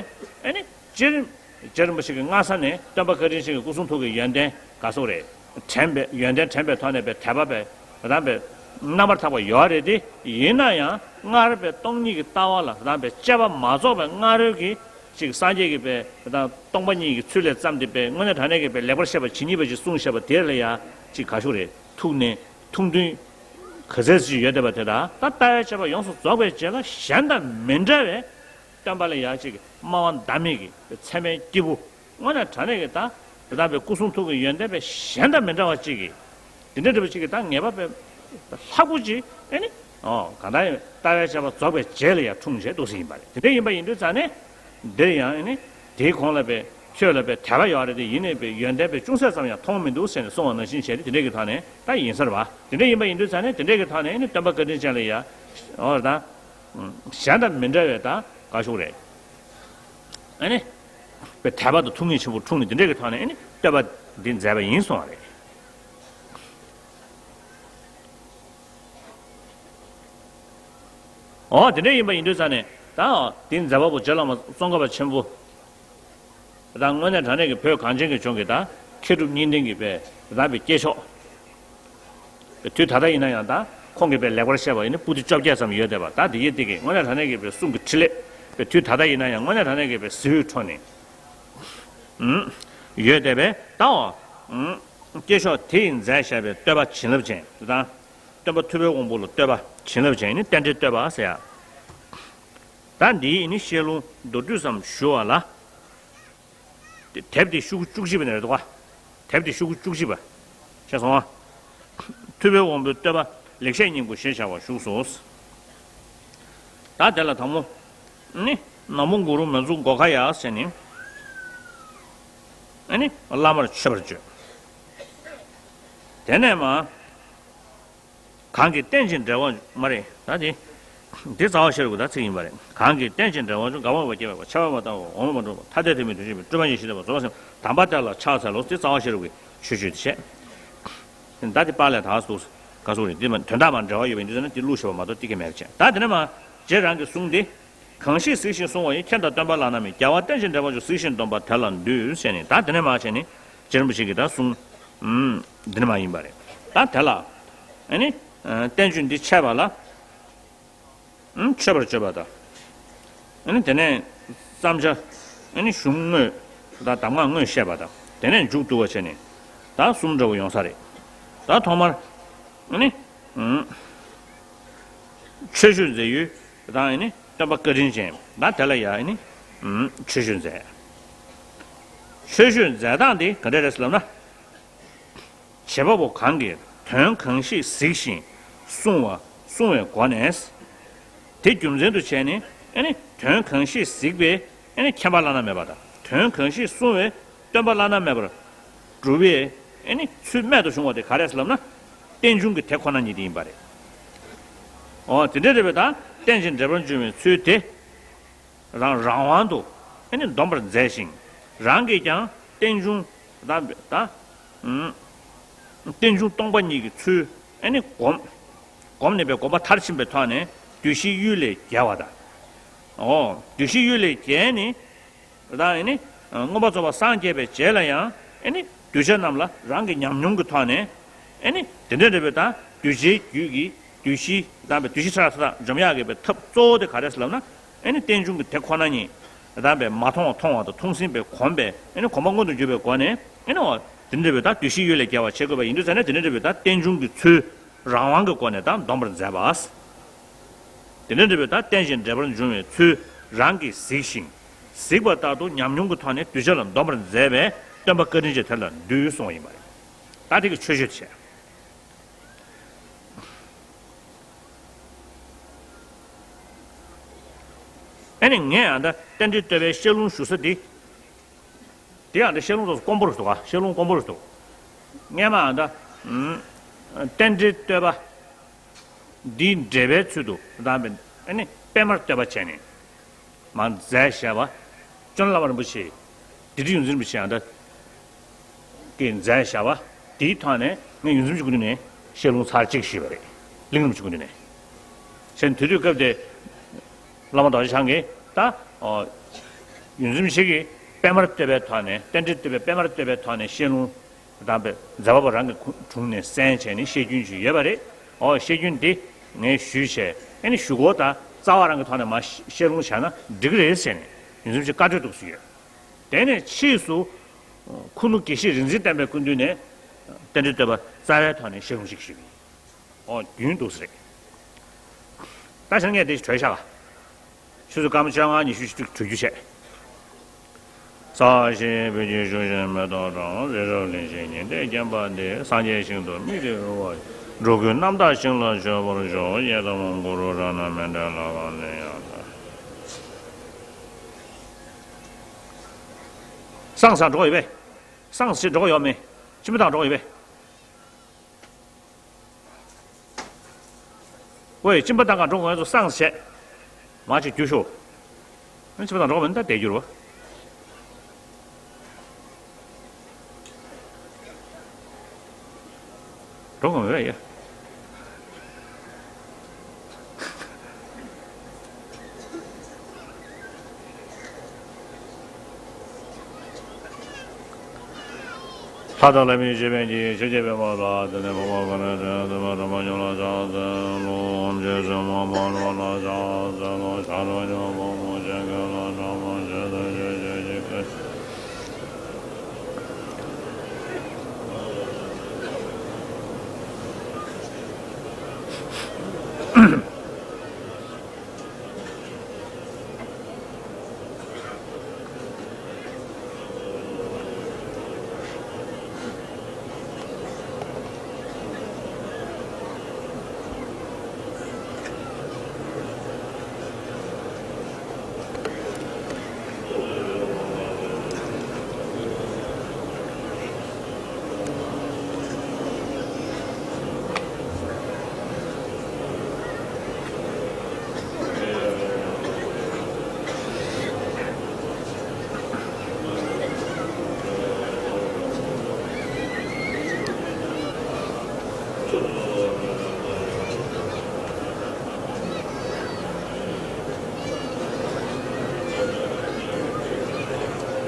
ཨེ་ནི་རྗེ་རིན། རྗེ་རིན་པོ་ཆེ་གི་སྔ་ས་ནས་སྟོན་པ་བཀའ་དྲིན་ཅན་གྱི་སྐུ་གསུང་ཐུགས་ཀྱི་ཡོན་ཏན་ག་སོགས་རེད། དྲན་པའི་ཡོན་ཏན་དྲན་པའི་ཐོག་ནས་པའི་དད་པ་པའི་རང་པའི་རྣམ་པར་དག་པ་ཡོད་རེད་དེ། ཡིན་ན་ཡང་སྔར་པའི་སྟོང་ཉིད་ཀྱི་ལྟ་བ་ལ་རང་པའི་དཔྱད་པ་མ་རྫོགས་པའི་སྔ་རོལ་གྱི་ཅིག་སངས་རྒྱས་ཀྱི་པའི་རང་སྟོང་པ་ཉིད་ཀྱི་ཚུལ་ལས་བརྩམས་ཏེ་པའི་དངོས་གནས་དྲང་གནས་ཀྱི་པའི་ལེགས་པར་བཤད་པ་ཇི་སྙེད་པ་ཞིག་གསུངས་བཞག་པ་དེ་ལ་ཡང་ཅིག་ག་ཤོག་རེད། ཐུགས་ནས། ཐུགས་འདུན་ག་ཚད་ཅིག་ཡོད་བསྡད་པ་དེ་དག་ད་ལྟ་བའི་དཔྱད་པ་ཡོངས་སུ་རྫོགས་པའི་རྗེས་ལ་གཞན་དང་མི་འདྲ་བའི་སྟོན་པ་ལ་ཡང་ཅིག་སྨྲ་བ་ཟླ་མེད་ཀྱི་ཚད་མའི་སྐྱེས་བུ་དངོས་གནས་དྲང་གནས་ཀྱི་ད་དེ་དག་པའི་སྐུ་གསུང་ཐུགས་ཀྱི་ཡོན་ཏན་པའི་གཞན་དང་མི་འདྲ་བ་ཅིག་གི་དེ་འདྲ་འདྲ་བ་ཅིག་གི་ད་ངེས་པ་པའི་ལྷག་པོ་ཅིག་ཨེ་ནི། ཨོ་གང་ལྟར་ཡང་ལྟ་བའི་དཔྱད་པ་རྫོགས་པའི་རྗེས་ལ་ཡང་འཁྲུངས་བྱས་འདུག་ཟེར་ཡིན་པ་རེད། དེ་འདྲ་ཡིན་པ་ཡིན་དུས་ཙ་ནས། འདིར་ཡང་ཨེ་ནི། དེའི་གོང་ལ་པའི་ཆོས་ལ་པའི་དད་པ་ཡོད་རེད་དེ། ཡིན་ནའི་པའི་ཡོན་ཏན་པའི་ཅུང་ཟད་ཙམ་ཡང་མཐོང་མི་འདུག་ཟེར་ནས་གསུངས་པ་ནང་བཞིན་བྱས་ཏེ་དེ་འདྲས་ཀྱི་ཐོག་ནས་ད་ཡིན་ས་རེད་པ། དེ་འདྲས་ཡིན་པ་ཡིན་དུས་ཙ་ནས་དེ་འདྲས་ཀྱི་ཐོག་ནས་ཨེ་ནི་སྟོན་པ་བཀའ་དྲིན་ཅན་ལ་ཡ། འོ་ད། གཞན་དང་མི་འདྲ་བའི་ད་ག་ཤོག་རེད། ཨེ་ནི། པའི་དད་པ་དང་ཐུགས་ངེས་ཆེན་པོ་འཁྲུངས་ནས་དེ་འདྲས་ཀྱི་ཐོག་ནས་ཨེ་ནི་བསྟོད་པ་འདི་མཛད་པ་ཡིན་གསུངས་པ་རེད། འོ་དེ་འདྲ་ཡིན་པ་ཡིན་དུས་ཙ་ནས་ད་འདི་མཛད་པ་པོ་རྗེ་བླ་མ་ཙོང་ཁ་པ་ཆེན་པོ། ད་དངོས་གནས་དྲང་གནས་ཀྱི་བོད་གངས་ཅན་གྱི་ལྗོངས་ཀྱི་ད་མཁས་གྲུབ་གཉིས་ལྡན་གྱི་པའི་རང་པའི་སྐྱེས་མཆོག། པའི་དུས་ད་ལྟ་ཡིན་ན་ཡང་ད་ཁོང་གིས་པའི་ལེགས་པར་བཤད་པ་ཡིན་ན་པོ་ཏི་བཅོ་བརྒྱད་ཙམ་ཡོད་བསྡད་པ། ད་འདི་ཡི་འདི་གི་དངོས་གནས་དྲང་གནས་ཀྱི་པའི་གསུང་གི་འཕྲིན་ལས་པའི་དུས་ད་ལྟ་ཡིན་ན་ཡང་དངོས་གནས་དྲང་གནས་ཀྱི་པའི་གཟི་འོད་འཕྲོ་ནས་ཡོད་བསྡད་པས། ད་འོ་སྐྱེས་མཆོག་དེ་ཡིས་མཛད་བཞག་པའི་བསྟོད་པ་བྱིན་རླབས་ཅན་དང་། སྟོན་པ་ཐུབ་པའི་དབང་པོ་ལ་བསྟོད་པ་བྱིན་རླབས་ཅན་ནི་རྟེན་འབྲེལ་བསྟོད་པ་ཟེར་ཡ། ད་འདིའི་ནི་བཤད་ལུང་མདོར་བསྡུས་ཙམ་ཞུ་བ་ལ། དེ་དེབ་དེ་ཤོག་གུ་བཅུ་གཅིག་པ་ནས་རེད་འདུག་ག། དེབ་དེ་ཤོག་གུ་བཅུ་གཅིག་པ། ཤེས་སོང་ཨ། ཐུབ་པའི་དབང་པོའི་བསྟོད་པ་ལེགས་བཤད་སྙིང་པོ་ཞེས་བྱ་བ་བཞུགས་སོ། ད་དེ་ལ་དང་པོ། ནི། ནག་མོ་གུ་རུ་མི་འཛུགས་སྒོ་ཁ་ཡ་ཟེར་ནི། ཨ་ནི་བླ་མར་མཆོད་པར་བརྗོད། དེ་ནས་མ། གང་གིས་རྟེན་ཅིང་འབྲེལ་བར་མ་རེད་ད་དེ། འདི་རྩ་བ་ཤེས་རབ་ཀྱི་ད་ཚིག་ཡིན་པ་རེད། གང་གིས་རྟེན་ཅིང་འབྲེལ་བར་འབྱུང་། དགའ་བ་མེད་པར་སྐྱེ་བ་མེད་པར། འཆལ་བ་མེད་པར་བརྟན་པར་འོང་། འོང་བ་མ་འགྲོ་བར་ཐ་དད་མཐུན་པའི་དོན་ཤེས་པའི། སྤྲོས་པ་ཉིད་ཞི་བདེ་བ་རྫོགས་པ་སེམས། དམ་པ་དེ་ལ་ཕྱག་འཚལ་ལོ། འདི་རྩ་བ་ཤེས་རབ་ཀྱི་ཆོས་སྤྱོད་དེ་བྱས། ད་དེ་པཱ་ལས་ད་སུ་ག་སུ་རེད། འདི་མ་དོན་དག་མ་འབྲེལ་བ་ཡོད་པའི་འདི་ཚོ་ན་དེ་བླུགས་ཤེས་པ་མ་གཏོགས་དེ་སྐད་མེད་པ་བྱས། ད་དེ་ནས་མ་རྗེ་རང་གི་གསུང་འདི། གང་ཞིག་གཟིགས་ཤིང་བསྲུང་བ་ཡིས། མཁྱེན་དང་སྟོན་པ་བླ་ན་མེད། རྒྱལ་བ་རྟེན་ཅིང་འབྲེལ་བར་འབྱུང་། གཟིགས་ཤིང་འདོམས་པ་དེ་ལ་འདུད། ཟེར་ནས་ད་དེ་ནས་མ་བྱས་ནས་རྗེ་རིན་པོ་ཆེ་གིས་ད་གསུང་། ཨུམ། འདི་ནས་མ་ཡིན་པ་རེད། ད་དེ་ལ། ཨ་ནི། ཨ། བསྟན་བཅོས་འདི་འཆད་པ་ལ། ཨུམ། མཆོད་པར་བརྗོད་པ་དང་། ཨ་ནི་དེ་ནས་བརྩམ་བྱ། ཨ་ནི་གཞུང་དངོས་དང་གདམས་ངག་དངོས་བཤད་པ་དང་། དེ་ནས་མཇུག་བསྡུ་བ་བྱས་ནས་ད་གསུམ་འདྲ་བོ་ཡོང་ས་རེད། ད་ཐོག་མར། ཨ་ནི། ཨུམ། ཆོས་སྤྱོད་མཛད་ཡུལ་དང་ཨ་ནི་སྟོན་པ་བཀའ་དྲིན་ཅན། ད་དེ་ལ་ཡ་ཨ་ནི། ཨུམ། ཆོས་སྤྱོད་མཛད། ཆོས་སྤྱོད་མཛད་སྟངས་དེ་ག་འདྲ་རེད་ཟེར་ལབ་ན། བྱེད་པ་པོ་གང་གིས་དོན་གང་ཞིག་གཟིགས་ཤིང་བསྲུང་བ་བསྲུང་བའི་སྒོ་ནས། དེ་རྒྱུ་མཚན་དུ་བྱས་ནས་ཨ་ནི་དོན་གང་ཞིག་གཟིགས་པའི་ཨ་ནི་མཁྱེན་པ་བླ་ན་མེད་པ་དང་། དོན་གང་ཞིག་བསྲུང་བའི་སྟོན་པ་བླ་ན་མེད་པར་གྲུབ་པའི་ཨ་ནི་ཚུལ་རྨད་དུ་བྱུང་བ་དེ་ག་རེ་ཟེར་ལབ་ན། རྟེན་འབྱུང་གི་དེ་ཁོ་ན་ཉིད་དེ་ཡིན་པ་རེད། འོ་དེ་འདྲ་རེད་པས། ད་རྟེན་ཅིང་འབྲེལ་པར་འབྱུང་བའི་ཚུལ་དེ། རང་རང་དབང་དུ་ཨ་ནི་འདོམས་པར་མཛད་ཅིང་། རང་གིས་ཀྱང་རྟེན་འབྱུང་ད་ད་ཨུམ། རྟེན་འབྱུང་སྟོང་པ་ཉིད་ཀྱི་ཚུལ་ཨ་ནི་བསྒོམ། བསྒོམས་ནས་པའི་སྒོམ་པ་མཐར་ཕྱིན་པའི་ཐོག་ནས་བདུད་བཞིའི་གཡུལ་ལས་རྒྱལ་བ་དང་། འོ་བདུད་བཞིའི་གཡུལ་ལས་རྒྱལ་ནས་ད་ཨ་ནི་མངོན་པར་རྫོགས་པར་སངས་རྒྱས་པའི་རྗེས་ལ་ཡང་ཨ་ནི་གདུལ་བྱ་རྣམས་ལ་རང་གི་ཉམས་མྱོང་གི་ཐོག་ནས། ཨ་ནི་དེ་འདྲ་འདྲ་བའི་ད་གདུལ་བྱའི་རྒྱུད་ཀྱི་བདུད་བཞི་དང་བའི་བདུད་བཞི་ཕྲ་རགས་མཐའ་དག་འཇོམས་ཡག་གི་པའི་ཐབས་གཙོ་བོ་དེ་ག་རེ་ཟེར་ལབ་ན། ཨ་ནི་རྟེན་འབྱུང་གི་དེ་ཁོ་ན་ཉིད་དང་པའི་མ་མཐོང་བ་མཐོང་བ་དང་མཐོང་ཟིན་པའི་གོམས་པས་ཨ་ནི་གོམས་པ་མངོན་དུ་གྱུར་པའི་སྒོ་ནས། ཨ་ནི་འོ་དེ་འདྲ་བའི་ད་བདུད་བཞིའི་གཡུལ་ལས་རྒྱལ་བ་བྱེད་དགོས་པ་ཡིན་དུས་ཙང་ནས། དེ་འདྲ་འདྲ་བའི་ད་རྟེན་འབྱུང་གི་ཚུལ་རང་དབང་གི་སྒོ་ནས་ད་འདོམས་པར་མཛད་པ། དེ་འདྲ་འདྲ་བའི་ད་རྟེན་ཅིང་འབྲེལ་པར་འབྱུང་བའི་ཚུལ་རང་གིས་གཟིགས་ཤིང་། གཟིགས་པ་ལྟར་དུ་ཉམས་མྱོང་གི་ཐོག་ནས་གདུལ་བྱ་ལ་འདོམས་པར་མཛད་པས་སྟོན་པ་བཀའ་དྲིན་ཅན་དེ་ལ་འདུད་གསུངས་པ་ཡིན་པ་རེད། ད་དེ་གི་ཆོས་སྤྱོད་བྱས། ཨ་ནི་ངས་ཨ་ད་རྟེན་འབྲེལ་བསྟོད་པའི་བཤད་ལུང་ཞུ་ས་འདི། དེ་ཡང་འདི་བཤད་ལུང་དུ་དཀོན་པོ་རུ་འདུག་ག་བཤད་ལུང་དཀོན་པོ་རུ་འདུག་སྔས་མ་ཨ་ད། ཨུམ། རྟེན་འབྲེལ་བསྟོད་པ། འདིའི་འགྲེལ་པའི་ཚུལ་དུ་དང་པའི་ཨ་ནི་པདྨར་བསྟོད་པ་བྱས་ནས་མ་མཛད་བཞག་པ། ཅོན་བླ་མ་རིན་པོ་ཆེ། སྡེ་སྲིད་ཡོངས་འཛིན་རིན་པོ་ཆེ་ཨ་ད། གིས་མཛད་བཞག་པ། དེའི་ཐོག་ནས་ངས་ཡོངས་འཛིན་རིན་པོ་ཆེ་སྐུ་མདུན་ནས་བཤད་ལུང་ཚར་གཅིག་ཞུས་པ་རེད། གླིང་རིན་པོ་ཆེ་སྐུ་མདུན་ནས། བྱས་ནས་དེ་དུས་སྐབས་དེ། བླ་མ་རྡོ་རྗེ་འཆང་གིས་ད། ཨོ། ཡོངས་འཛིན་རིན་པོ་ཆེ་གིས་པདྨར་བསྟོད་པའི་ཐོག་ནས། རྟེན་འབྲེལ་བསྟོད་པའི་པདྨར་བསྟོད་པའི་ཐོག་ནས་བཤད་ལུང་དང་པའི་མཛད་པ་པོ་རང་གི་དྲུང་ནས་གསན་བྱས་ནས་བཤད་རྒྱུན་ཞིག་ཡོད་པ་རེད། ཨོ་བཤད་རྒྱུན་འདི་ངས་ཞུས་བྱས། ཨ་ནི་ཞུ་སྒོ་དང་རྩ་བ་རང་གི་ཐོག་ནས་མ་བཤད་ལུང་བྱས་ན་འགྲིག་གི་རེད་ཟེར་ནས་ཡོངས་འཛིན་རིན་པོ་ཆེ་བཀའ་གྲོས་འདུག་ཟེར་ཡོད། དེ་ནས་ཕྱིས་སུ། ཁུ་ནུ་དགེ་བཤེས་རིག་འཛིན་བསྟན་པའི་སྐུ་མདུན་ནས་རྟེན་འབྲེལ་བསྟོད་པ་རྩ་བའི་ཐོག་ནས་བཤད་ལུང་ཞིག་ཞུས་པ་ཡིན། ཨོ་རྒྱུན་འདུག་ཟེར། ད་ཕྱིར་ངས་དེ་གྲོལ་བཞག་པ། ཆུ་ཚོད་སྐར་མ་བཅོ་ལྔ་ཉི་ཤུ་ཞིག་གྲོལ་རྒྱུ་བྱས། ས་གཞི་སྤོས་ཀྱིས་བྱུགས་ཤིང་མེ་ཏོག་དང་། རི་རབ་གླིང་བཞི་ཉི་ཟླས་བརྒྱན་པ་འདི། སངས་རྒྱས་ཞིང་དུ་དམིགས་ཏེ་དབུལ་བ་ཡི། འགྲོ་ཀུན་རྣམ་དག་ཞིང་ལ་སྤྱོད་པར་ཤོག་ཡི་དམ་གུ་རུ་རཏྣ་མཎྜལ་ལ་ཕར་ལེན་ཡང་དག་སངས་ས་འགྲོ་ཡོད་པས། སངས་ཞེས་འགྲོ་ཡོད་མེད། སྤྱི་པ་དང་འགྲོ་ཡོད་པས། ཝེ། སྤྱི་པ་དང་ག་འགྲོ་ངོས་སུ་སངས་བྱས། མ་ཅིག་རྒྱུ་ཤོག་སྤྱི་པ་དང་འགྲོ་མིན་ད་དེ་རྒྱུ་རུ། འགྲོ་ངོས་ཡ། ལྷ་དང་ལྷ་མིན་གཞན་ཕན་གྱི་ཆོས་ཀྱི་པདྨ་ལ་བརྟེན་ནས་འཕགས་པ་ཀུན་ལས་བཏུས་ཏེ་སྟོན་པ་དམ་པ་ཉིད་ལ་ཕྱག་འཚལ་ལོ། རྗེ་བཙུན་མ་འཕགས་པ་ལ་ཕྱག་འཚལ་ལོ། ཤཱཀྱ་ཐུབ་པ་དཔའ་མོ་ཆེན་ཁྱོད་ལ་གྲགས་པ་ཆེ་སྟེ་ཆོས་ཀྱི་ཞིང་ཁམས།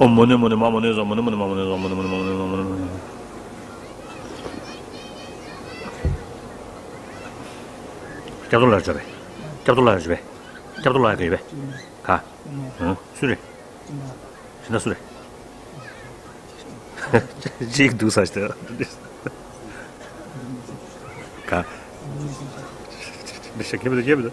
ཨོཾ་མུ་ནེ་མུ་ནེ་མ་མུ་ནེ་ཛཿ། མུ་ནེ་མུ་ནེ་མ་མུ་ནེ་ཛཿ། མུ་ནེ་མུ་ནེ་མ་མུ་ནེ་ཛཿ། མུ་ནེ་མུ་ནེ། སྐྱབས་ཏོ་ལ་ཡ་བྱོས་པས། སྐྱབས་ཏོ་ལ་ཡ་བྱོས་པས། སྐྱབས་ཏོ་ལ་ཡ་གི་ཡོད་པས། ག་ཨང་། སུ་རེད། ཤི་ན་སུ་རེད། གཅིག་འདུག་ས་ཞིག་ད། ག་མི་ཤ་ཁེབས་ད་ཁེབས་ད།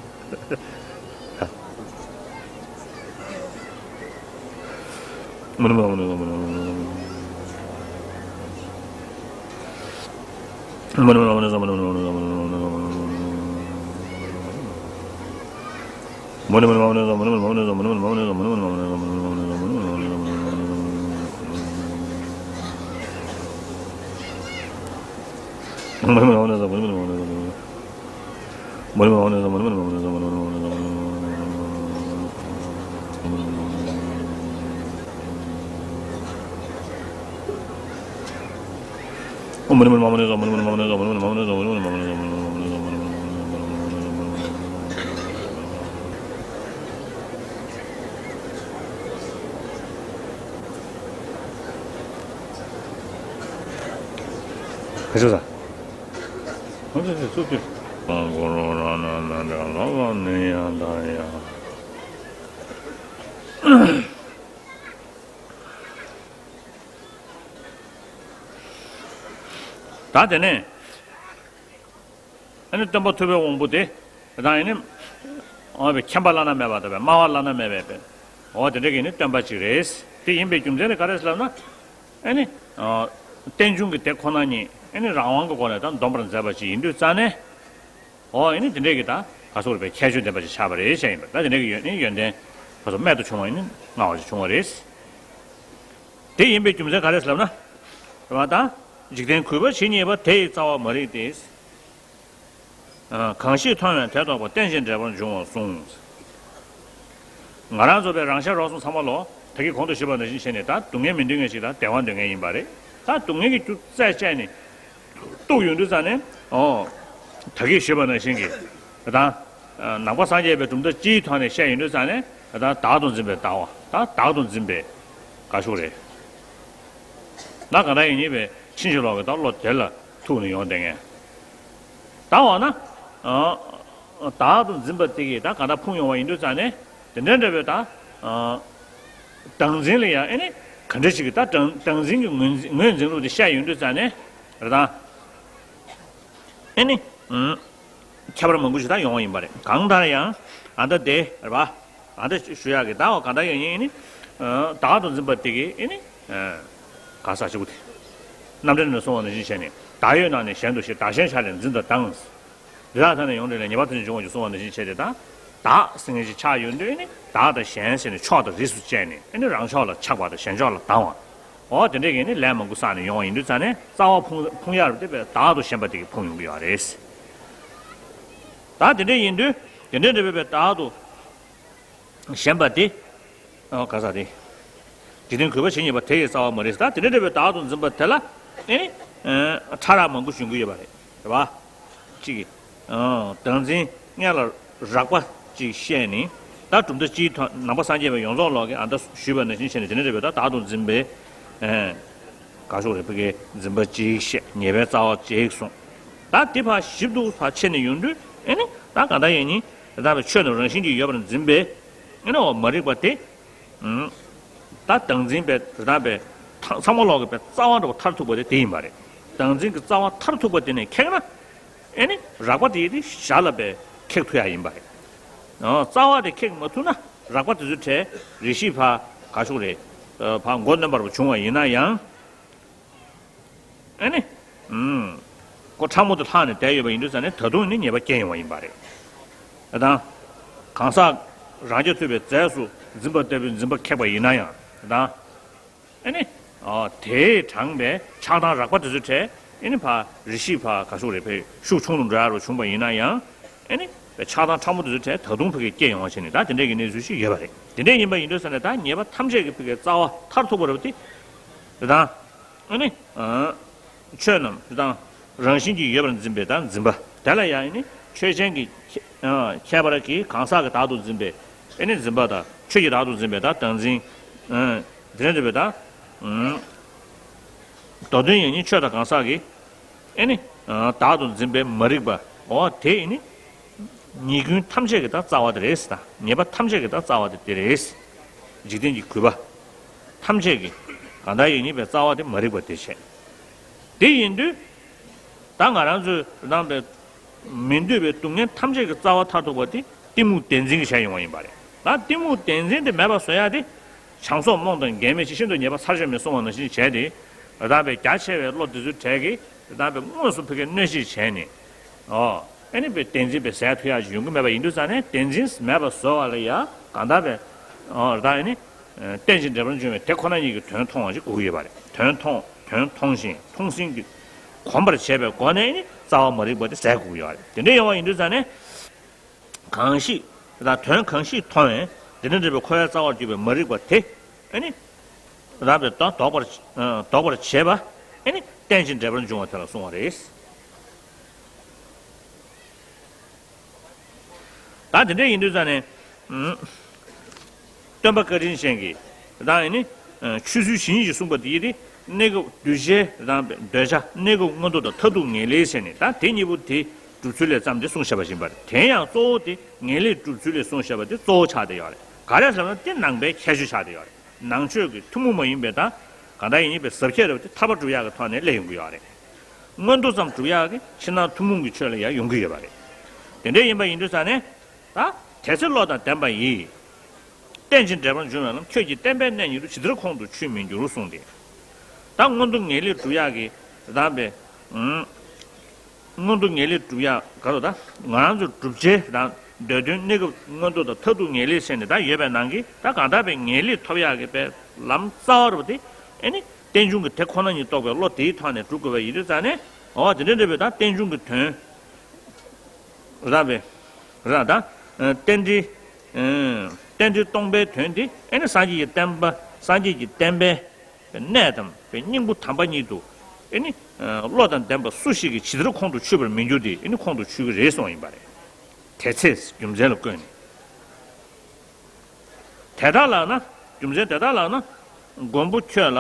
ག་ཤོད་ས། ཨ་ཙི་ཙི་ཙི་ཙི། གོ་རོ་ར་ན་ན་དྲ་ལ་ལ་ནི་ཡ་ད་ཡ། ད་དེ་ནས་ཨ་ནི་སྟོན་པ་ཐུབ་པའི་དབང་པོ་དེ། དེ་དང་ཡིན་ནི། འོ་བའི་མཁྱེན་པ་བླ་ན་མེད་པ་དང་བའི་སྨྲ་བ་བླ་ན་མེད་པའི་བའི། འོ་དེ་འདྲ་གི་ནི་སྟོན་པ་ཅིག་རེད། དེ་ཡིན་པའི་རྒྱུ་མཚན་ནི་ག་རེ་ཟེར་ལབ་ན། ཨེ་ནི། རྟེན་འབྱུང་གི་དེ་ཁོ་ན་ཉིད་ཨེ་ནི་རང་དབང་གི་སྒོ་ནས་ད་འདོམས་པར་མཛད་པ་ཅིག་ཡིན་དུས་ཙང་ནས། འོ་ཨེ་ནི་དེ་འདྲས་ཀྱི་ད་ག་སོགས་རེད་པའི་ཁྱད་ཆོས་ལྡན་པ་ཅིག་ཆགས་པ་རེད་བཤད་ཡིན་པ། ད་དེ་འདྲས་ཀྱི་ཡོན་ནི་ཡོན་ཏན་ཕར་ཚུར་རྨད་དུ་བྱུང་བ་ཡིན་ནི་མངའ་བ་ཅིག་བྱུང་བ་རེད། དེ་ཡིན་པའི་རྒྱུ་མཚན་ག་རེ་ཟེར་ལབ་ན། རེད་པ། ད་འཇིག་རྟེན་གུས་པ་ཇི་སྙེད་པ། དེ་ཡི་རྩ་བ་མ་རིག་སྟེ། གང་ཞིག་མཐོང་བས་དེ་རྟོགས་པ། རྟེན་ཅིང་འབྲེལ་པར་འབྱུང་བར་གསུངས། ང་རང་ཚོ་བའི་རང་ཤ་རོགས་ཟུང་ཚང་མ་ལོ་ད་གིན་གོང་དུ་ཞུས་པ་ནང་བཞིན་བྱས་ནས་ད་སྡུག་བསྔལ་མི་འདོད་མཁན་ཞིག་དང་བདེ་བ་འདོད་མཁན་ཡིན་པ་རེད། ད་སྡུག་བསྔལ་གྱི་རྒྱུ་རྩད་བཅད་ནས་གཏུགས་ཡོང་དུས་ཙང་ནས། ཨོ། ད་གིན་ཞུས་པ་ནང་བཞིན་གྱི་ད་ནང་པ་སངས་རྒྱས་པའི་གྲུབ་མཐའ་སྤྱིའི་ཐོག་ནས་བཤད་ཡོང་དུས་ཙང་ནས་ད་བདག་ཏུ་འཛིན་པའི་ལྟ་བ། ད་བདག་ཏུ་འཛིན་པའི་དགའ་ཕྱོགས་རེད། ད་ག་ད་ཡིན་ཉེས་པའི་ཕྱིན་ཅི་ལོག་གི་ད་བློ་དེ་ལ་ཐུག་ནས་ཡོང་བསྡད་མཁན། ད་འོ་ན། བདག་ཏུ་འཛིན་པ་དེ་གིས་ད་གང་ལྟར་ཕུང་ཡོང་བ་ཡིན་དུས་ཙང་ནས་དེ་འདྲ་འདྲ་བའི་ད། བདག་འཛིན་ལ་ཡང་ཨེ་ནི་ག་འདྲ་ཞིག་གིས་ད་བདག་བདག་འཛིན་གྱི་ངོས་འཛིན་ངོས་འཛིན་ལུགས་དེ་བཤད་ཡོང་དུས་ཙང་ནས་རེད་ད། ཨེ་ནི། ཁྱད་པར་མང་པོ་ཞིག་ད་ཡོང་བ་ཡིན་པ་རེད། གང་ལྟར་ཡང་ཨ་ད་དེ་རེད་པ། ཨ་ད་ཞུ་ཡག་གི་ད་འོ་གང་ལྟར་ཡང་ཡིན་ནི། བདག་ཏུ་འཛིན་པ་དེ་གིས་ཨེ་ནི། གང་ཟག་གཅིག་པུ་དེ། རྣམ་འགྲེལ་ནས་གསུངས་པ་ནང་བཞིན་བྱས་ནས་བདག་ཡོད་ན་ནི་གཞན་དུ་ཞེན། བདག་གཞན་ཆགས་ལས་འཛིན་དང་སྡང་། འདི་དག་ཐ་ན་ཡོངས་འདྲེན་ལས་ཉེས་པ་ཐམས་ཅད་འབྱུང་བ་ཞེས་གསུངས་པ་ནང་བཞིན་བྱས་ཏེ་ད། བདག་ཟེར་མཁན་ཞིག་ཆགས་ཡོང་དུས་ནི་བདག་དང་གཞན་ཟེར་ནས་ཕྱོགས་དང་རིས་སུ་བཅད་ནས་ཨེ་ནི་རང་ཕྱོགས་ལ་ཆགས་པ་དང་གཞན་ཕྱོགས་ལ་སྡང་བ། འོ་དེ་འདྲས་ཀྱི་ནི་ལས་མང་པོ་བསགས་ནས་ཡོང་བ་ཡིན་དུས་ཙང་ནས་རྩ་བ་ཕུང་ཕུང་ཡག་རེད་པས་བདག་ཏུ་ཞེན་པ་དེ་གིས་ཕུང་ཡོང་གི་ཡོད་རེད། ད་དེ་འདྲས་ཡིན་དུས་དེ་འདྲས་འདྲ་བའི་བདག་ཏུ་ཞེན་པ་དེ། ཨོ་ག་ས་དེ། འཇིག་རྟེན་གུས་པ་ཇི་སྙེད་པ། དེ་ཡི་རྩ་བ་མ་རིག་ཟེར། ད་དེ་འདྲ་འདྲ་བའི་བདག་ཏུ་འཛིན་པ་དེ་ལ་ཨེ་ནི། ཕྲ་རགས་མང་པོ་ཞིག་ཡོང་གི་ཡོད་པ་རེད། རེད་པ། གཅིག་གིས། བདག་འཛིན་སྔོན་ལ་རགས་པ་གཅིག་བཤད་ནས། ད་གྲུབ་མཐའ་སྤྱིའི་ཐོག་ནང་པ་སངས་རྒྱས་པའི་ཡོངས་རྫོགས་ལོག་གིས་ཨ་ད་ཞུས་པ་ནང་བཞིན་བྱས་ནས་དེ་འདྲ་འདྲ་བའི་ད་བདག་ཏུ་འཛིན་པའི། དགའ་ཕྱོགས་རེད་པ་གི་འཛིན་པ་གཅིག་བཤད། ཉེས་པའི་རྩ་བ་གཅིག་གསུངས། ད་དེ་ཕར་ཞིབ་ཏུ་ཕར་ཕྱེ་ནས་ཡོང་དུས་ཨེ་ནི་ད་གང་ལྟར་ཡིན་ནི། དེ་ལྟ་བུའི་ཆོས་རྣམས་རང་བཞིན་གྱིས་ཡོད་པར་འཛིན་པའི་ཨེ་ནི་འོ་མ་རིག་པ་དེ། ད་བདག་འཛིན་པའི་དེ་ལྟ་བུའི་ཚང་མ་ལོག་གི་པའི་རྩ་བ་འདྲ་བོ་མཐར་ཐུག་པ་དེ་དེ་ཡིན་པ་རེད། བདག་འཛིན་གྱི་རྩ་བ་མཐར་ཐུག་པ་དེ་ནས་ཁེགས་ན། ཨེ་ནི་རགས་པ་དེ་དེ་ཞར་ལ་པའི་ཁེགས་ཐུབ་ཡག་ཡིན་པ་རེད། རྩ་བ་དེ་ཁེགས་མ་ཐུབ་ན་རགས་པ་དེ་ཚོའི་གྲས་རེ་ཞིག་ཕར་ག་ཤོག་རེད། ཕར་མགོ་གནོན་པར་བྱུང་བ་ཡིན་ན་ཡང་། ཨེ་ནི། ཨུམ། ཁོ་ཕྲ་མོ་དེ་ལྷག་ནས་བསྡད་ཡོད་པ་ཡིན་དུས་ཙང་ནས་ད་དུང་ནི་ཉེས་པ་སྐྱེ་ཡོང་བ་ཡིན་པ་རེད། ཨེ་དང་། གང་ཟག་རང་རྐྱ་ཐུབ་པའི་རྫས་སུ་འཛིན་པ་ལྟ་བུའི་འཛིན་པ་ཁེགས་པ་ཡིན་ན་ཡང་། ཨེ་དང་། ཨེ་ནི། དེས་དྲངས་པའི་ཆགས་སྡང་རགས་པ་དེ་ཚོའི་གྲས་ཨེ་ནི་ཕར་རེ་ཞིག་ཕར་ག་ཤོག་རེ་ཕར་ཤུགས་ཆུང་དུ་འགྲོ་ཡག་རུ་བྱུང་བ་ཡིན་ན་ཡང་། ཨེ་ནི། ཆགས་སྡང་ཕྲ་མོ་དེ་ཚོའི་གྲས་ད་དུང་ཕ་གིར་སྐྱེ་ཡོང་བ་བྱས་ནས་ད་དེ་འདྲས་ཀྱི་གནས་ཚུལ་ཞིག་ཡོད་པ་རེད། དེ་འདྲས་ཡིན་པ་ཡིན་དུས་ཙང་ནས་ད་ཉེས་པ་ཐམས་ཅད་ཀྱི་ཕ་གིར་རྩ་བ་མཐར་ཐུག་པ་རེད་པ་དེ། དེ་དང་། ཨ་ནི། ཆོས་རྣམས་དེ་དང་རང་བཞིན་གྱིས་ཡོད་པར་འཛིན་པའི་ད་འཛིན་པ་དེ་ལ་ཡང་ཨ་ནི་ཆོས་ཅན་གྱི་ཁྱད་པར་གྱིས་གང་ཟག་གི་བདག་ཏུ་འཛིན་པའི་ཨ་ནི་འཛིན་པ་དང་ཆོས་ཀྱི་བདག་ཏུ་འཛིན་པའི་ད་བདག་འཛིན། དེ་འདྲ་འདྲ་བའི་ད། མདོ་དོན་ཡང་ནི་ཆོས་དང་གང་ཟག་གི་ཨ་ནི། བདག་ཏུ་འཛིན་པའི་མ་རིག་པ། འོ་དེ་ཨ་ནི། ཉེས་ཀུན་ཐམས་ཅད་ཀྱི་ད་རྩ་བ་དེ་རེད་ཟེར། ད་ཉེས་པ་ཐམས་ཅད་ཀྱི་ད་རྩ་བ་དེ་དེ་རེད། འཇིག་རྟེན་གྱི་གུས་པ་ཐམས་ཅད་ཀྱི་གང་དག་ཡོད་ཉེས་པའི་རྩ་བ་དེ་མ་རིག་པ་དེ་བྱས། དེ་ཡིན་དུས་ད་ང་རང་ཚོས་རང་པའི་མི་འདོད་པའི་སྡུག་བསྔལ་ཐམས་ཅད་ཀྱི་རྩ་བ་མཐར་ཐུག་པ་དེ་གཏི་མུག་བདེན་འཛིན་གྱིས་བྱས་ཡོང་བ་ཡིན་པ་རེད། ད་གཏི་མུག་བདེན་འཛིན་དེ་མེད་པ་བཟོ་ཡག་དེ་བྱང་སོགས་རྨོངས་དང་འགལ་མེད་ཅིང་ཤིན་ཏུ་ཉེས་པ་ཚར་གཅོད་མིན་གསུངས་པ་ནང་བཞིན་བྱས་ཏེ། རང་པའི་རྒྱ་ཆེ་བའི་བློ་དེ་ཚོའི་གྲས་ཀྱིས་རང་པའི་དངོས་སུ་ཕ་གིར་གནོད་གཞི་བྱས་ནས། ཨོ། ཨེ་ནི་པའི་བདེན་འཛིན་པའི་ཟས་ཐུབ་ཡག་ཅིག་ཡོང་གི་མེད་པ་ཡིན་དུས་ཙང་ནས་བདེན་འཛིན་མེད་པ་བཟོ་བ་ལ་ཡ་གང་ལྟར་པའི། ཨོ་རེད་ད་ཨེ་ནི། རྟེན་ཅིང་འབྲེལ་པར་འབྱུང་བའི་དེ་ཁོ་ན་ཉིད་ཀྱི་དོན་མཐོང་བ་ཞིག་དགོས་ཀྱི་ཡོད་པ་རེད། དོན་མཐོང་དོན་མཐོང་ཞིང་མཐོང་ཟིན་གྱི་གོམས་པར་བྱས་པའི་སྒོ་ནས་ཨེ་ནི་རྩ་བ་མ་རིག་པ་དེ་ཟད་དགོས་ཀྱི་ཡོད་པ་རེད། དེ་འདྲ་ཡོང་བ་ཡིན་དུས་ཙང་ནས། གང་ཞིག་དང་དོན་གང་ཞིག་མཐོང་བས་དེ་འདྲ་འདྲ་བའི་འཁོར་བའི་རྩ་བར་གྱུར་པའི་མ་རིག་པ་དེ་ཨེ་ནི། རང་པས་ད་ལྡོག་པར་ལྡོག་པར་བྱེད་པ་ཨེ་ནི་རྟེན་ཅིང་འབྲེལ་པར་འབྱུང་བ་དེ་ལ་གསུངས་པ་རེད། ད་དེ་འདྲ་ཡིན་དུས་ཙང་ནས། སྟོན་པ་བཀའ་དྲིན་ཅན་གྱིས་རང་ཨེ་ནི། ཆོས་ཚུལ་ཇི་སྙེད་ཅིག་གསུངས་པ་དེ་ཡིས་ཏེ། གནས་སྐབས་གདུལ་བྱའི་རང་པའི་འདོད་ཆགས་གནས་སྐབས་མངོན་མཐོ་དང་མཐར་ཐུག་ངེས་ལེགས་ཟེར་ནས་ད་དེ་གཉིས་པོ་དེ་སྒྲུབ་ཚུལ་ལས་བརྩམས་ཏེ་གསུངས་བཞག་པ་ཡིན་པ་རེད། དེ་ཡང་གཙོ་བོ་དེ་ངེས་ལེགས་སྒྲུབ་ཚུལ་ལས་གསུངས་བཞག་པ་དེ་གཙོ་བོ་ཆགས་བསྡད་ཡོད་རེད། ག་རེ་ཟེར་ན་དེ་ནང་པའི་ཁྱད་ཆོས་ཆགས་བསྡད་ཡོད་རེད། ནང་ཆོས་ཀྱི་ཐུན་མོང་མ་ཡིན་པའི་ད་གང་ལྟར་ཡིན་ཉེས་པའི་ཟབ་ཁྱད་རེད་པ་དེ་ཐར་པ་སྒྲུབ་ཡག་གི་ཐོག་ནས་སླེབས་ཡོང་གི་ཡོད་རེད། མངོན་མཐོ་ཙམ་སྒྲུབ་ཡག་གི་ཕྱི་ནང་ཐུན་མོང་གི་ཆོས་ལ་ཡང་ཡོང་གི་ཡོད་པ་རེད། དེ་འདྲ་ཡིན་པ་ཡིན་དུས་ཙང་ནས། ད་དེ་ཚེ་བློ་དང་ལྡན་པ་ཡིས། རྟེན་ཅིང་འབྲེལ་པར་འབྱུང་བའི་ལམ། ཁྱོད་ཀྱི་བསྟན་པའི་གནས་ཉིད་དུ། ཇི་ལྟར་ཁོང་དུ་ཆུད་མི་འགྱུར་གསུངས་ཏེ། ད་མངོན་མཐོ་ངེས་ལེགས་སྒྲུབ་ཡག་གི་དང་པའི། ཨུམ། མངོན་མཐོ་ངེས་ལེགས་སྒྲུབ་ཡག་ག་རེ་ད། ང་རང་ཚོའི་བསྒྲུབ་བྱའི་དང་འདོད་དོན་གནས་སྐབས་མངོན་མཐོ་དང་མཐར་ཐུག་ངེས་ལེགས་ཟེར་ནས་ད་ཡོད་པའི་ནང་གི་ད་གང་ལྟར་བའི་ངེས་ལེགས་ཐོབ་ཡག་གི་པའི་ལམ་རྩ་བ་རུ་དེ། ཨེ་ནི་རྟེན་འབྱུང་གི་དེ་ཁོ་ན་ཉིད་རྟོགས་པའི་བློ་དེའི་ཐོག་ནས་སྒྲུབ་དགོས་པ་ཡིན་དུས་ཙང་ནས། འོ་དེ་འདྲ་འདྲ་བའི་ད་རྟེན་འབྱུང་གི་དོན། རགས་པའི། རགས་ད། ཨ། རྟེན་འབྲེལ། ཨ། རྟེན་འབྲེལ་སྟོང་པའི་དོན་དེ་ཨེ་ནི་སངས་རྒྱས་ཀྱི་བསྟན་པ། སངས་རྒྱས་ཀྱི་བསྟན་པའི་གནས་དང་པའི་སྙིང་པོ་དམ་པ་ཉིད་དུ། ཨེ་ནི། ཨ། བློ་དང་ལྡན་པ་སུ་ཞིག་གིས་ཇི་ལྟར་ཁོང་དུ་ཆུད་པར་མི་འགྱུར་ཏེ། ཨེ་ནི་ཁོང་དུ་ཆུད་ཀྱི་རེད་གསུངས་ཡིན་པ་རེད། དེ་ཚེ་རྒྱུ་མཚན་ལ་བཀོད་ནས། དེ་ལྟར་ལགས་ན། རྒྱུ་མཚན་དེ་ལྟར་ལགས་ན། མགོན་པོ་ཁྱོད་ལ།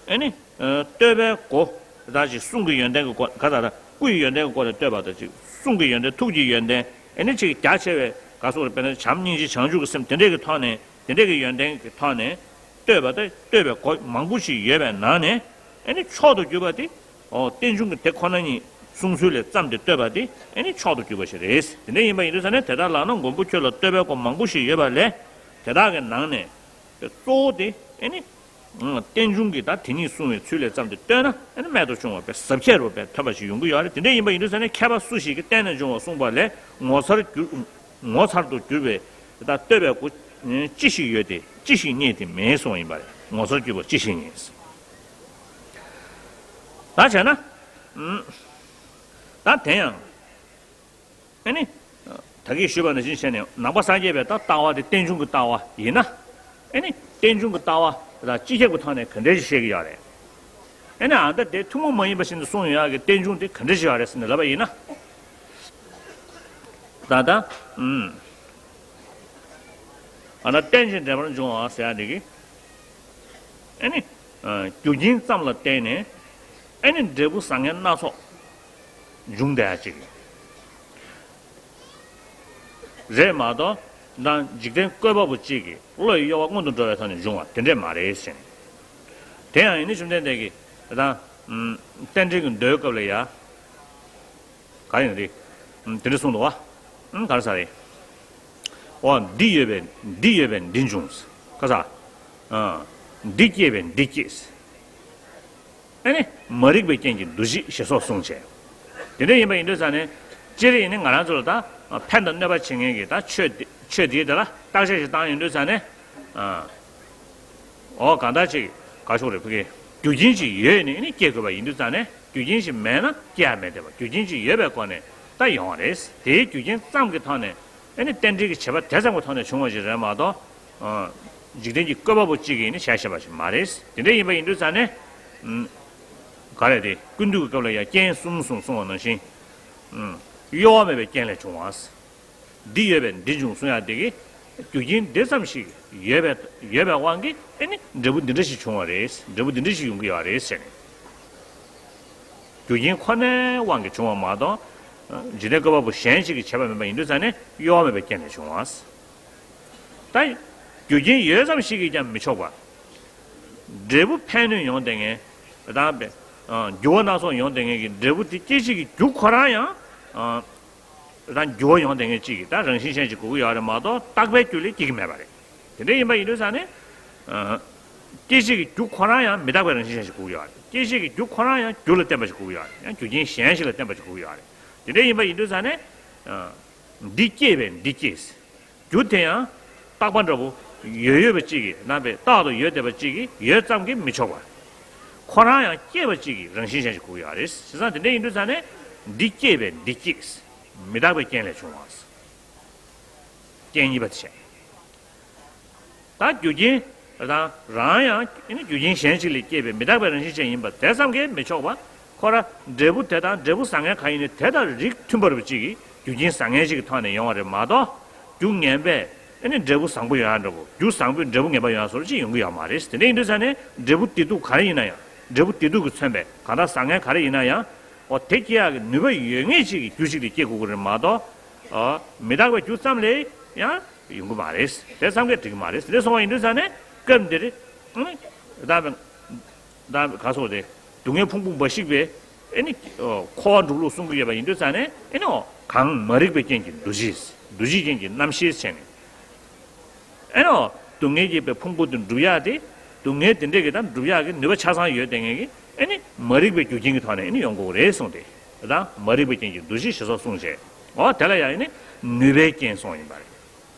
ཨེ་ནི། ཨ། བསྟོད་པའི་སྒོ། ད་ཅིག་གསུང་གི་ཡོན་ཏན་གྱི་སྒོ། ག་ད་ད་སྐུ་ཡི་ཡོན་ཏན་གྱི་སྒོ་ནས་བསྟོད་པ་དང་ཅིག་གསུང་གི་ཡོན་ཏན། ཐུགས་ཀྱི་ཡོན་ཏན། ཨེ་ནི་ཅིག་རྒྱ་ཆེ་བའི་ག་སོགས་དཔེར་ན་བྱམས་སྙིང་རྗེ་བྱང་ཆུབ་ཀྱི་སེམས་དེ་འདྲས་ཀྱི་ཐོག་ནས། དེ་འདྲས་ཀྱི་ཡོན་ཏན་གྱི་ཐོག་ནས་བསྟོད་པ་དང་བསྟོད་པའི་སྒོ་མང་པོ་ཞིག་ཡོད་པའི་ནང་ནས། ཨེ་ནི་མཆོག་ཏུ་གྱུར་པ་དེ། ཨོ། རྟེན་འབྱུང་གི་དེ་ཁོ་ན་ཉིད་གསུང་ཚུལ་ལས་བརྩམས་ཏེ་བསྟོད་པ་དེ་ཨེ་ནི་མཆོག་ཏུ་གྱུར་པ་ཞིག་རེད། དེ་འདྲ་ཡིན་པ་ཡིན་དུས་ཙང་ནས། དེ་ལྟར་ལགས་ན། མགོན་པོ་ཁྱོད་ལ་བསྟོད་པའི་སྒོ་མང་པོ་ཞིག་ཡོད་པ་ལས། དེ་དག་གི་ནང་ནས་གཙོ་བོ་དེ་ཨེ་ནི། ཨང་། རྟེན་འབྱུང་གི་ད་དེ་ཉིད་གསུང་བའི་ཚུལ་ལས་བརྩམས་ཏེ་བསྟོད་ན། ཨེ་ནི་རྨད་དུ་བྱུང་བ་པའི་ཟབ་ཁྱད་རུ་པའི་ཐོན་པ་ཞིག་ཡོང་གི་ཡོད་རེད། དེ་འདྲ་ཡིན་པ་ཡིན་དུས་ཙང་ནས། མཁས་པ་སུ་ཞིག་གིས་བསྟན་ནས་འབྱུང་བ་གསུངས་པ་ལས། ངོ་མཚར་གྱུར། ངོ་མཚར་དུ་གྱུར་པའི་ད་བསྟོད་པའི་སྒོ་ཅི་ཞིག་ཡོད་དེ། ཅི་ཞིག་རྙེད་དེ་མེད་གསུངས་ཡིན་པ་རེད། ངོ་མཚར་གྱུར་པ་ཅི་ཞིག་རྙེད། ད་བྱས་ན། ཨུམ། ད་དེ་ཡང་། ཨེ་ནི། ད་གིན་ཞུས་པ་ནང་བཞིན་བྱས་ནས། ནང་པ་སངས་རྒྱས་པའི་ད་ལྟ་བ་དེ་རྟེན་འབྱུང་གི་ལྟ་བ་ཡིན་ན། ཨེ་ནི་རྟེན་འབྱུང་གི་ལྟ་བ་ད་སྤྱི་ཁྱབ་ཀྱི་ཐོག་ནས་ག་འདྲ་ཞིག་བཤད་ཀྱི་ཡོད་རེད། ཨེ་ནི་ཨ་ད་དེ་ཐུན་མོང་མ་ཡིན་པ་ཞིག་ཏུ་གསུངས་ཡོད་ཡག་གི་རྟེན་འབྱུང་དེ་ག་འདྲ་ཞིག་ཡོད་རེད་ཟེར་ནས་ལབ་པ་ཡིན་ན། ད་ལྟ། ཨུམ། ཨ་ན་རྟེན་ཅིང་འབྲེལ་པར་འབྱུང་བ་ཟེར་ཡག་འདི་གི། ཨེ་ནི། ཨ། རྒྱུ་རྐྱེན་ཙམ་ལ་བརྟེན་ནས། ཨེ་ནི་འབྲས་བུ་བཟང་ངན་སྣ་ཚོགས་འབྱུང་བསྡད་ཡག་ཅིག་རེད་མ་གཏོགས། ད་འཇིག་རྟེན་བཀོད་པ་པོ་གཅིག་གིས་བློ་ཡི་གཡོ་བ་སྔོན་དུ་འགྲོ་བའི་ཐོག་ནས་འབྱུང་བ་དེ་འདྲས་མ་རེད་ཟེར་ནས། དེ་ཡང་ཡིན་ནི་བཅོམ་ལྡན་འདས་ཀྱིས་ད་ལྟ། ཨུམ། རྟེན་འབྲེལ་གྱི་མདོའི་སྐབས་ལ་ཡ། ག་ཡིན་རེད། ཨུམ། དེ་འདྲ་གསུངས་འདུག་བ། ཨུམ། ག་རེ་ཟེར་རེད། འོ། འདི་ཡོད་པས་འདི་ཡོད་པས་འདི་འབྱུང་། ག་ས། ཨ། འདི་སྐྱེས་པས་འདི་སྐྱེས། ཨ་ནི་མ་རིག་པའི་རྐྱེན་གྱིས་འདུ་བྱེད་ཞེས་སོགས་གསུངས་བྱས། དེ་འདྲ་ཡིན་པ་ཡིན་དུས་ཙང་ནས། སྤྱིར་ཡིན་ནི་ང་རང་ཚོ་ལ་ད་ཕན་དང་གནོད་པ་བྱེད་མཁན་གྱི་ད་ཆོས་དེ། ཆོས་དེའི་དེ་ལ་བརྟག་དཔྱད་ཞིག་བཏང་ཡོང་དུས་ཙང་ནས། ཨ། འོ། གང་ལྟར་ཅིག་ག་ཤོག་རེ་ཕུ་གེ། རྒྱུ་རྐྱེན་ཅིག་ཡོད་ནས་ཨ་ནི་སྐྱེ་དགོས་པ་ཡིན་དུས་ཙང་ནས། རྒྱུ་རྐྱེན་ཞིག་མེད་ན་སྐྱེ་ཡ་མེད་བསྡད་པ། རྒྱུ་རྐྱེན་ཅིག་ཡོད་པའི་སྒོ་ནས་ད་ཡོང་བ་རེད། དེའི་རྒྱུ་རྐྱེན་ཙམ་གྱི་ཐོག་ནས་ཨ་ནི་རྟེན་འབྲེལ་གྱི་བྱེད་པ་དེ་ཙམ་གྱི་ཐོག་ནས་བྱུང་བ་ཞིག་རེད་མ་གཏོགས། ཨ། འཇིག་རྟེན་གྱི་བཀོད་པ་པོ་གཅིག་གིས་ནི་བྱས་བཞག་པ་ཞིག་མ་རེད། དེ་འདྲ་ཡིན་པ་ཡིན་དུས་ཙང་ནས། ཨུམ། ག་རེ་རེད། ཀུན་བཏུས་ཀྱི་སྐབས་ལ་ཡང་རྐྱེན་གསུམ་གསུམ་གསུངས་པ་ནང་བཞིན། ཨུམ། གཡོ་བ་མེད་པའི་རྐྱེན་ལས་བྱུང་བ། འདི་ཡོད་པས་འདི་འབྱུང་གསུང་ཡག་དེ་གི། རྒྱུ་རྐྱེན་འདི་ཙམ་ཞིག་ཡོད་པའི། ཡོད་པའི་དབང་གིས་ཨེ་ནི་འབྲས་བུ་འདི་འདྲ་ཞིག་བྱུང་བ་རེད། འབྲས་བུ་འདི་འདྲ་ཞིག་ཡོང་གི་ཡོད་རེད་ཟེར་ནས། རྒྱུ་རྐྱེན་ཁོ་ནའི་དབང་གིས་བྱུང་བ་མ་གཏོགས། འཇིག་རྟེན་བཀོད་པ་པོ་གཞན་ཞིག་གིས་བྱས་པ་མིན་པ་ཡིན་དུས་ཙང་ནས། གཡོ་བ་མེད་པའི་རྐྱེན་ལས་བྱུང་བ། ད་རྒྱུ་རྐྱེན་ཡོད་ཙམ་ཞིག་གིས་ཀྱང་མི་ཆོག་པ། འབྲས་བུ་ཕན་གནོད་ཡོང་བསྡད་མཁན། ད་འགྱུར་བ་སྣ་ཚོགས་ཡོང་བསྡད་མཁན་གྱི་འབྲས་བུ་དེ་སྐྱེད་བྱེད་ཀྱི་རྒྱུ་ཁོ་རང་ཡང་། ད་འགྱུར་བ་ཡོང་བསྡད་མཁན་གཅིག་གི་ད་རང་བཞིན་ཅན་ཞིག་དགོས་ཀྱི་ཡོད་རེད་མ་གཏོགས། རྟག་པའི་རྒྱུ་ལས་སྐྱེ་གི་མེད་པ་རེད། དེ་འདྲ་ཡིན་པ་ཡིན་དུས་ཙང་ནས། སྐྱེད་བྱེད་ཀྱི་རྒྱུ་ཁོ་རང་ཡང་མི་རྟག་པའི་རང་བཞིན་ཅན་ཞིག་དགོས་ཀྱི་ཡོད་རེད། སྐྱེད་བྱེད་ཀྱི་རྒྱུ་ཁོ་རང་ཡང་རྒྱུ་ལ་བརྟེན་པ་ཞིག་དགོས་ཀྱི་ཡོད་རེད། ཡང་རྒྱུ་རྐྱེན་གཞན་ཞིག་ལ་བརྟེན་པ་ཞིག་དགོས་ཀྱི་ཡོད་རེད། དེ་འདྲ་ཡིན་པ་ཡིན་དུས་ཙང་ནས། འདི་སྐྱེས་པས་འདི་སྐྱེས། རྒྱུ་དེ་ཡང་རྟག་པ་འདྲ་བོ་ཡོད་ཡོད་པ་གཅིག་གིས། རྣམ་པའི་རྟག་ཏུ་ཡོད་བསྡད་པ་གཅིག་གིས་ཡོད་ཙམ་གྱིས་མི་ཆོག་པ། ཁོ་རང་ཡང་སྐྱེས་པ་གཅིག་གི་རང་བཞིན་ཅན་ཞིག་དགོས་ཀྱི་ཡོད་རེད། བྱས་ཙང་དེ་འདྲ་ཡིན་དུས་ཙང་ནས། འདི་སྐྱེས་པས་འདི་སྐྱེས། མི་རྟག་པའི་རྐྱེན་ལས་བྱུང་བ། རྐྱེན་གཉིས་པ་དེ་བྱས། ད་རྒྱུ་རྐྱེན་དང་རང་ཡང་རྒྱུ་རྐྱེན་གཞན་ཞིག་ལས་སྐྱེས་པའི་མི་རྟག་པའི་རང་བཞིན་ཅན་ཡིན་པ་དེ་ཙམ་གྱིས་མི་ཆོག་པ། ཁོ་རང་འབྲས་བུ་དེ་དང་འབྲས་བུ་བཟང་ངན་གང་ཡིན་ནའི་དེ་དང་རིགས་མཐུན་པ་རུ་གཅིག་གིས་རྒྱུ་རྐྱེན་བཟང་ངན་ཞིག་གི་ཐོག་ནས་ཡོང་བ་རེད་མ་གཏོགས། རྒྱུ་ངན་པས་ཨ་ནི་འབྲས་བུ་བཟང་པོ་ཡོང་ཡ་འདྲ་བོ། རྒྱུ་བཟང་པོས་འབྲས་བུ་ངན་པ་ཡོང་ཡ་བཟོ་འདྲ་ཅིག་ཡོང་གི་ཡོད་མ་རེད། དེ་འདྲ་ཡིན་དུས་ཙང་ནས་འབྲས་བུ་བདེ་སྡུག་ག་རེ་ཡིན་ན་ཡང་། འབྲས་བུ་བདེ་སྡུག་གིས་མཚོན་པའི་གང་ལྟར་བཟང་ངན་ག་རེ་ཡིན་ན་ཡང་། འོ། དེ་སྐྱེ་ཡག་གི་ནུས་པ་ཡོད་མཁན་ཅིག་གི་རྒྱུ་ཅིག་ལས་སྐྱེ་དགོས་ཀྱི་རེད་མ་གཏོགས། ཨ། མི་རྟག་པའི་རྒྱུ་ཙམ་ལས་ཡང་ཡོང་གི་མ་རེད། དེ་ཙམ་གྱིས་འགྲིག་གི་མ་རེད། དེ་སོང་བ་ཡིན་དུས་ཙང་ནས་སྐབས་འདིར། ཨང་། ད་ད་ག་སོགས་ཏེ། སྡུག་བསྔལ་ཕུང་པོ་འབའ་ཞིག་པའི། ཨེ་ནི་འཁོར་བ་སྒྲུབ་ལུགས་གསུང་གི་ཡོད་པ་ཡིན་དུས་ཙང་ནས། ཨེ་ནི་གང་མ་རིག་པའི་རྐྱེན་གྱིས་འདུ་བྱེད། འདུ་བྱེད་རྐྱེན་གྱིས་རྣམ་ཤེས་བྱས་ནས། ཨེ་ནི་སྡུག་བསྔལ་བསྐྱེད་པའི་ཕུང་པོ་དེ་འགྲུབ་ཡག་དེ། སྡུག་བསྔལ་དེ་འདྲས་ཀྱི་ད་འགྲུབ་ཡག་གི་ནུས་པ་ཆ་ཚང་ཡོད་དེ་ངེས་ཀྱི། ཨེ་ནི་མ་རིག་པའི་རྒྱུ་རྐྱེན་གྱི་ཐོག་ནས་ཨེ་ནི་ཡོང་དགོས་རེད་གསུངས་ཏེ། ད་མ་རིག་པའི་རྐྱེན་གྱིས་འདུ་བྱེད་ཞེས་སོགས་གསུངས་བྱས། འོ་དེ་ལ་ཡང་ཨེ་ནི་ནུས་པའི་རྐྱེན་གསུངས་ཡིན་པ་རེད།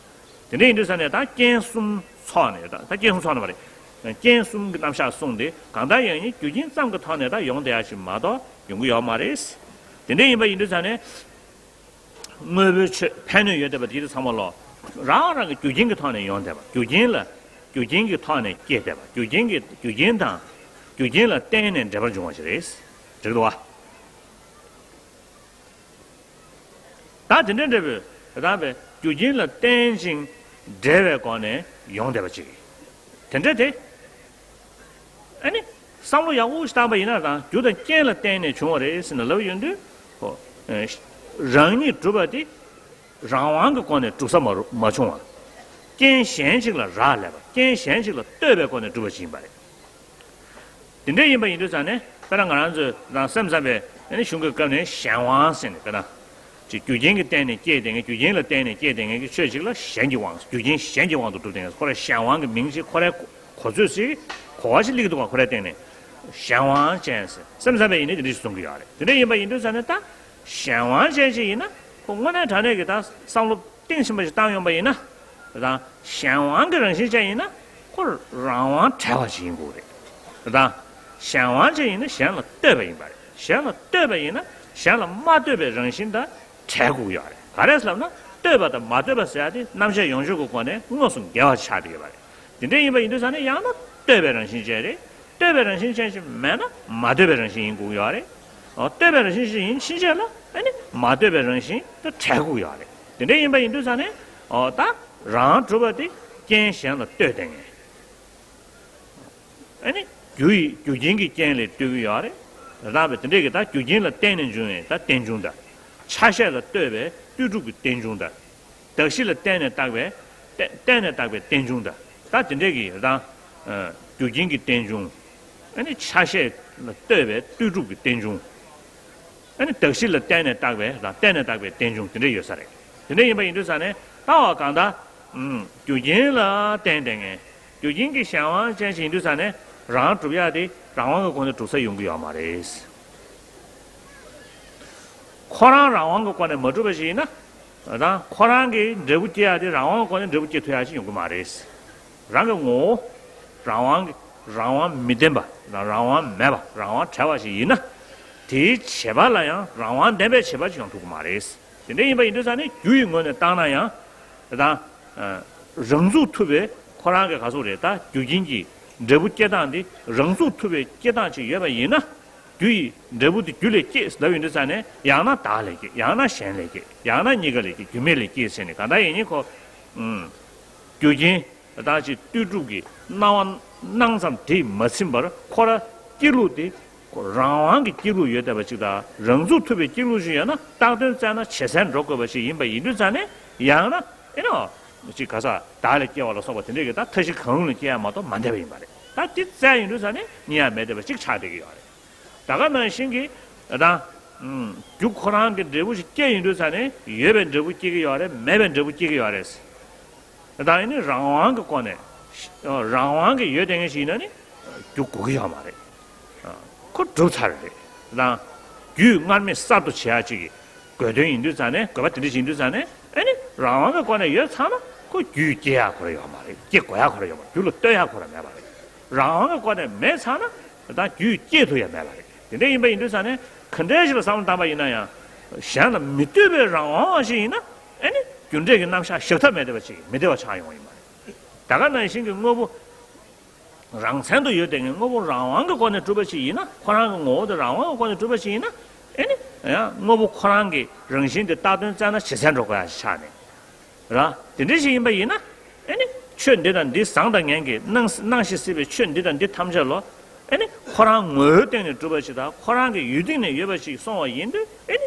དེ་འདྲ་ཡིན་དུས་ཙང་ནས་ད་རྐྱེན་གསུམ་ཚོགས་ནས། ད་ད་རྐྱེན་གསུམ་ཚོགས་ནས་མ་རེད། རྐྱེན་གསུམ་གྱི་རྣམ་གཞག་གསུངས་ཏེ། གང་ལྟར་ཡང་ནི་རྒྱུ་རྐྱེན་ཙམ་གྱི་ཐོག་ནས་ད་ཡོང་བསྡད་ཡག་ཅིག་མ་གཏོགས་ཡོང་གི་ཡོད་མ་རེད། དེ་འདྲ་ཡིན་པ་ཡིན་དུས་ཙང་ནས། དངོས་པོའི་ཆོས་ཕན་གནོད་ཡོད་བསྡད་པ་དེ་ཚོ་ཚང་མ་ལོ། རང་རང་གི་རྒྱུ་རྐྱེན་གྱི་ཐོག་ནས་ཡོང་བསྡད་པ། རྒྱུ་རྐྱེན་ལ། རྒྱུ་རྐྱེན་གྱི་ཐོག་ནས་སྐྱེས་བསྡད་པ། རྒྱུ་རྐྱེན་གྱི། རྒྱུ་རྐྱེན་དང་། རྒྱུ་རྐྱེན་ལ་བརྟེན་ནས་འབྲེལ་པར་འབྱུང་བ་ཞིག་རེད། འགྲིག་འདུག་བ། ད་དེ་འདྲ་འདྲ་པོའི་དེ་དང་པའི་རྒྱུ་རྐྱེན་ལ་བརྟེན་ཅིང་འབྲེལ་བའི་སྒོ་ནས་ཡོང་བསྡད་པ་ཅིག་དེ་འདྲ་དེ། ཨ་ནི་བསམ་བློ་ཡག་པོ་ཞིག་བཏང་པ་ཡིན་ན། ད་རྒྱུ་དང་རྐྱེན་ལ་བརྟེན་ནས་བྱུང་བ་རེད་ཟེར་ནས་ལབ་ཡོང་དུས། ཧོ། ཨེ། རང་ཉིད་གྲུབ་པ་དེ་རང་དབང་གི་སྒོ་ནས་གྲུབ་ས་མ་རུ་མ་བྱུང་བ། རྐྱེན་གཞན་ཞིག་ལ་རག་ལས་པ། རྐྱེན་གཞན་ཞིག་ལ་ལྟོས་པའི་སྒོ་ནས་གྲུབ་པ་ཞིག་ཡིན་པ་རེད། དེ་འདྲ་ཡིན་པ་ཡིན་དུས་ཙང་ནས། དཔེར་ན་ང་རང་ཚོས་རང་སེམས་ཙམ་པའི་ཨ་ནི་གཞུང་གི་སྐབས་ནས་གཞན་དབང་ཟེར་ནས། དཔེར་ན་ཅིག་རྒྱུ་རྐྱེན་གྱི་སྟེང་ནས་སྐྱེས་བསྡད་མཁན། རྒྱུ་རྐྱེན་ལ་བརྟེན་ནས་སྐྱེས་བསྡད་མཁན་གྱི་ཆོས་ཅིག་ལ་གཞན་གྱི་དབང་། རྒྱུ་རྐྱེན་གཞན་གྱི་དབང་དུ་གྲུབ་བསྡད་མཁན། ཁོ་རང་གཞན་དབང་གི་མིང་ཅིག་ཁོ་རའི་གོ་ཚོད་ཅིག་གོ་བ་ཞིག་སླེབས་ཀྱི་འདུག་ག་ཁོ་རའི་སྟེང་ནས་གཞན་དབང་ཅན་ཟེར། སེམས་ཙམ་པས་ཡིན་ན་དེ་འདྲ་ཞིག་གསུང་གི་ཡོད་རེད། དེ་འདྲ་ཡིན་པ་ཡིན་དུས་ཙང་ནས། ད་གཞན་དབང་ཅན་ཞིག་ཡིན་ན་ཁོ་དངོས་གནས་དྲང་གནས་ཀྱི་ད་བསམ་བློ་གཏིང་ཟབ་པ་ཞིག་བཏང་ཡོང་པ་ཡིན་ན། དང་གཞན་དབང་གི་རང་བཞིན་ཅན་ཡིན་ན་ཁོ་རང་དབང་བྲལ་བ་ཞིག་ཡིན་དགོས་རེད། དང་གཞན་དབང་ཅན་ཡིན་ན་གཞན་ལ་ལྟོས་པ་ཡིན་པ་རེད། གཞན་ལ་ལྟོས་པ་ཡིན་ན་གཞན་ལ་མ་ལྟོས་པའི་རང་བཞིན་དང་བྲལ་དགོས་ཀྱི་ཡོད་རེད། ག་རེ་ཟེར་ལབ་ན། ལྟོས་པ་དང་མ་ལྟོས་པ་ཟེར་ཡ་དེ་རྣམ་གཞག་ཡོངས་གཅོད་ཀྱི་སྒོ་ནས་དངོས་སུ་འགལ་བ་ཆགས་བསྡད་ཡོད་པ་རེད། དེ་འདྲ་ཡིན་པ་ཡིན་དུས་ཙང་ནས་ཡང་ན་ལྟོས་པའི་རང་བཞིན་ཅན་རེད། ལྟོས་པའི་རང་བཞིན་ཅན་ཞིག་མེད་ན་མ་ལྟོས་པའི་རང་བཞིན་ཡིན་དགོས་ཀྱི་ཡོད་རེད། ཨོ། ལྟོས་པའི་རང་བཞིན་ཞིག་ཡིན་ཕྱིན་ཆད་ལ་ཨ་ནི་མ་ལྟོས་པའི་རང་བཞིན་དེ་བྲལ་དགོས་ཀྱི་ཡོད་རེད། དེ་འདྲ་ཡིན་པ་ཡིན་དུས་ཙང་ནས། ཨོ། ད་རང་གྲུབ་པ་དེ་རྐྱེན་གཞན་ལ་ལྟོས་བསྡད་མཁན། ཨ་ནི་རྒྱུ་ཡི་རྒྱུ་རྐྱེན་གྱི་རྐྱེན་ལས་བཏུས་ཀྱི་ཡོད་རེད། ད་ལྟ་བའི་དེ་འདྲས་ཀྱི་ད་རྒྱུ་རྐྱེན་ལ་བརྟེན་ནས་འབྱུང་བའི་ད་རྟེན་འབྱུང་དང་། ཆ་ཤས་ལ་ལྟོས་པའི་ལྟོས་གྲུབ་ཀྱི་རྟེན་འབྱུང་དང་། གདགས་གཞི་ལ་བརྟེན་ནས་བཏགས་པའི་བརྟེན་བརྟེན་ནས་བཏགས་པའི་རྟེན་འབྱུང་དང་། ད་དེ་འདྲས་ཀྱི་ད་རྒྱུ་རྐྱེན་གྱི་རྟེན་འབྱུང་། ཨ་ནི་ཆ་ཤས་ལ་ལྟོས་པའི་ལྟོས་གྲུབ་ཀྱི་རྟེན་འབྱུང་། ཨ་ནི་གདགས་གཞི་ལ་བརྟེན་ནས་བཏགས་པའི་དང་བརྟེན་ནས་བཏགས་པའི་རྟེན་འབྱུང་དེ་འདྲ་ཡོད་ས་རེད། དེ་འདྲ་ཡིན་པ་ཡིན་དུས་ཙང་ནས་ལྟ་བ་གང་ལྟར། ཨུམ། རྒྱུ་རྐྱེན་ལ་བརྟེན་བསྡད་མཁན། རྒྱུ་རྐྱེན་གྱི་གཞན་དབང་ཅན་ཞིག་ཡིན་དུས་ཙང་ནས་རང་གྲུབ་ཡག་དེ་རང་དབང་གི་སྒོ་ནས་གྲུབ་ས་ཡོང་གི་ཡོད་མ་རེད། ཁོ་རང་རང་དབང་གི་སྒོ་ནས་མ་གྲུབ་པ་ཞིག་ཡིན་ན། ད་ཁོ་རང་གི་འབྲས་བུ་སྐྱེ་ཡག་དེ་རང་དབང་གི་སྒོ་ནས་འབྲས་བུ་སྐྱེ་ཐུབ་ཡག་ཅིག་ཡོང་གི་མ་རེད། རང་གི་ངོ་བོ་རང་དབང་གི་རང་དབང་མི་ལྡན་པ་དང་། རང་དབང་མེད་པ། རང་དབང་བྲལ་བ་ཞིག་ཡིན་ན། དེའི་བྱེད་པ་ལ་ཡང་རང་དབང་ལྡན་པའི་བྱེད་པ་ཅིག་ཡོང་ཐུབ་ཀྱི་མ་རེད། དེ་འདྲ་ཡིན་པ་ཡིན་དུས་ཙང་ནས་རྒྱུ་ཡི་ངོས་ནས་བཏང་ན་ཡང་། ད་རང་ཚུགས་ཐུབ་པའི་ཁོ་རང་གི་ག་ཟེར་དགོས་རེད། ད་རྒྱུ་རྐྱེན་གྱི་འབྲས་བུ་སྐྱེ་སྟངས་དེ་རང་ཚུགས་ཐུབ་པའི་སྐྱེ་སྟངས་ཅིག་ཡོད་པ་ཡིན་ན། རྒྱུ་ཡི་འབྲས་བུ་དེ་རྒྱུ་ལས་སྐྱེས་ལབ་ཡོང་དུས་ཙང་ནས། ཡང་ན་བདག་ལས་སྐྱེས། ཡང་ན་གཞན་ལས་སྐྱེས། ཡང་ན་གཉིས་ཀ་ལས་སྐྱེས། རྒྱུ་མེད་ལས་སྐྱེས་ཟེར་ནས། གང་ལྟར་ཡིན་ནའི་ཁོ། ཨུམ། རྒྱུ་རྐྱེན་ད་ཅིག་ལྟོས་གྲུབ་ཀྱི་སྣང་བ་སྣང་ཙམ་དེས་མ་ཟིན་པར། ཁོ་རང་སྐྱེ་ལུགས་དེ་ཁོ་རང་དབང་གི་སྐྱེ་ལུགས་ཡོད་བསྡད་པ་ཅིག་དང་། རང་ཚུགས་ཐུབ་པའི་སྐྱེ་ལུགས་ཤིག་ཡོད་ན། བཏགས་དོན་བཙལ་ན་ཇེ་གསལ་འགྲོ་དགོས་པ་ཞིག་ཡིན་པ་ཡིན་དུས་ཙང་ནས། ཡང་ན་ཨེ་ནོ། ཅིག་ག་ས་བདག་ལས་སྐྱེ་བ་ལ་སོགས་པ་དེ་འདྲས་ཀྱི་ད་མཐའ་བཞི་གང་རུང་ལས་སྐྱེ་ཡ་མ་གཏོགས་མ་འདས་པ་ཡིན་པ་རེད། ད་དེ་བཙལ་ཡོང་དུས་ཙང་ནས་རྙེད་ཡ་མེད་བསྡད་པ་ཅིག་ཆགས་བསྡད་ཀྱི་ཡོད་རེད། ད་ག་ནང་བཞིན་གྱི་ད་རྒྱུ་ཁོ་རང་གི་འབྲས་བུ་ཞིག་སྐྱེ་ཡོང་དུས་ཙང་ནས། ཡོད་པའི་འབྲས་བུ་སྐྱེ་གི་ཡོད་རེད། མེད་པའི་འབྲས་བུ་སྐྱེ་གི་ཡོད་རེད། ད་ཡིན་ནི་རང་དབང་གི་སྒོ་ནས། རང་དབང་གི་ཡོད་བསྡད་མཁན་ཞིག་ཡིན་ན་ནི་རྒྱུ་དགོས་ཀྱི་ཡོད་མ་རེད། ཁོ་གྲུབ་ཚར་རེད། ད་རྒྱུས་སྔར་མེད་གསར་དུ་བྱེད་ཡ་ཅིག་གི་དགོས་དོན་ཡིན་དུས་ཙང་ནས། དགོས་པ་དེ་འདྲ་ཞིག་ཡིན་དུས་ཙང་ནས། ཨེ་ནི་རང་དབང་གི་སྒོ་ནས་ཡོད་ཚར་ན་ཁོ་རྒྱུས་སྐྱེ་ཡ་ཁོ་རང་ཡོད་མ་རེད། སྐྱེ་དགོས་ཡ་ཁོ་རང་ཡོད་མ་རེད། རྒྱུ་ལ་ལྟོས་ཡ་ཁོ་རང་མེད་པ་རེད། རང་དབང་གི་སྒོ་ནས་མེད་ཚར་ན་ད་རྒྱུས་སྐྱེ་ཐུབ་ཡ་མེད་པ་རེད། དེ་འདྲ་ཡིན་པ་ཡིན་དུས་ཙང་ནས། ག་འདྲ་ཞིག་ལ་བསམ་བློ་བཏང་པ་ཡིན་ན་ཡང་། གཞན་ལ་མི་ལྟོས་པའི་རང་དབང་བ་ཞིག་ཡིན་ན། ཨེ་ནི་རྒྱུ་འབྲས་ཀྱི་རྣམ་གཞག་བཞག་ཐབས་མེད་བསྡད་པ་ཅིག་མི་བདེ་བ་ཆགས་ཡོང་བ་ཡིན་པ་རེད། ད་ག་ནང་བཞིན་གྱི་དངོས་པོ་རང་མཚན་དུ་ཡོད་བསྡད་མཁན་དངོས་པོ་རང་དབང་གི་སྒོ་ནས་གྲུབ་པ་ཞིག་ཡིན་ན། ཁོ་རང་གི་ངོ་བོ་དེ་རང་དབང་གི་སྒོ་ནས་གྲུབ་པ་ཞིག་ཡིན་ན། ཨེ་ནི་ཡང་དངོས་པོ་ཁོ་རང་གི་རང་བཞིན་དེ་བཏགས་དོན་བཙལ་ན་ཇེ་གསལ་འགྲོ་དགོས་ཡ་ཞིག་ཆགས་ནས། ར། དེ་འདྲ་ཞིག་ཡིན་པ་ཡིན་ན། ཨེ་ནི་ཆོས་འདི་དང་འདི་བཟང་དང་ངན་གྱི་སྣང་སྣང་ཞིང་སྲིད་པའི་ཆོས་འདི་དང་འདི་ཐམས་ཅད་ལོ། ཨེ་ནི་ཁོ་རང་ངོ་བོའི་སྟེང་ནས་གྲུབ་པ་ཞིག་དང་། ཁོ་རང་གི་ཡུལ་སྟེང་ནས་ཡོད་པ་ཞིག་སོང་བ་ཡིན་དུས། ཨེ་ནི་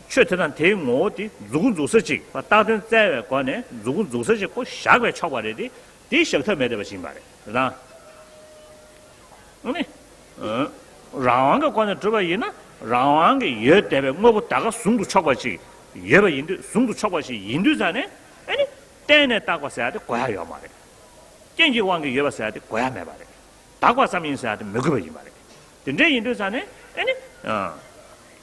ཆོས་དེ་དང་དེའི་ངོ་བོ་དེ་མཛུབ་གུ་འཛུགས་ས་ཅིག་བཏགས་དོན་བཙལ་བའི་སྒོ་ནས་མཛུབ་གུ་འཛུགས་ས་ཅིག་ཁོ་བཞག་པས་ཆོག་པ་རེད་དེ། དེ་བཞག་ཐབས་མེད་བསྡད་པ་ཞིག་ཡིན་པ་རེད། རེད་དང་། ཨ་ནི། ཨ། རང་དབང་གི་སྒོ་ནས་གྲུབ་པ་ཡིན་ན། རང་དབང་གི་ཡོད་བསྡད་པའི་དངོས་པོ་ད་ག་ཟུང་དུ་ཆོག་པ་ཅིག་ཡོད་པ་ཡིན་དུས། ཟུང་དུ་ཆོག་པ་ཞིག་ཡིན་དུས་ཙང་ནས། ཨ་ནི་གཏན་ནས་བཏགས་པ་ཟེར་ཡ་དེ་དགོས་ཡ་ཡོད་མ་རེད། རྐྱེན་གྱི་དབང་གིས་ཡོད་པ་ཟེར་ཡ་དེ་དགོས་ཡ་མེད་པ་རེད། བཏགས་པ་ཙམ་ཡིན་ཟེར་ཡ་དེ་མི་དགོས་པ་ཡིན་པ་རེད། དེ་འདྲ་ཡིན་དུས་ཙང་ནས། ཨ་ནི་ཨ།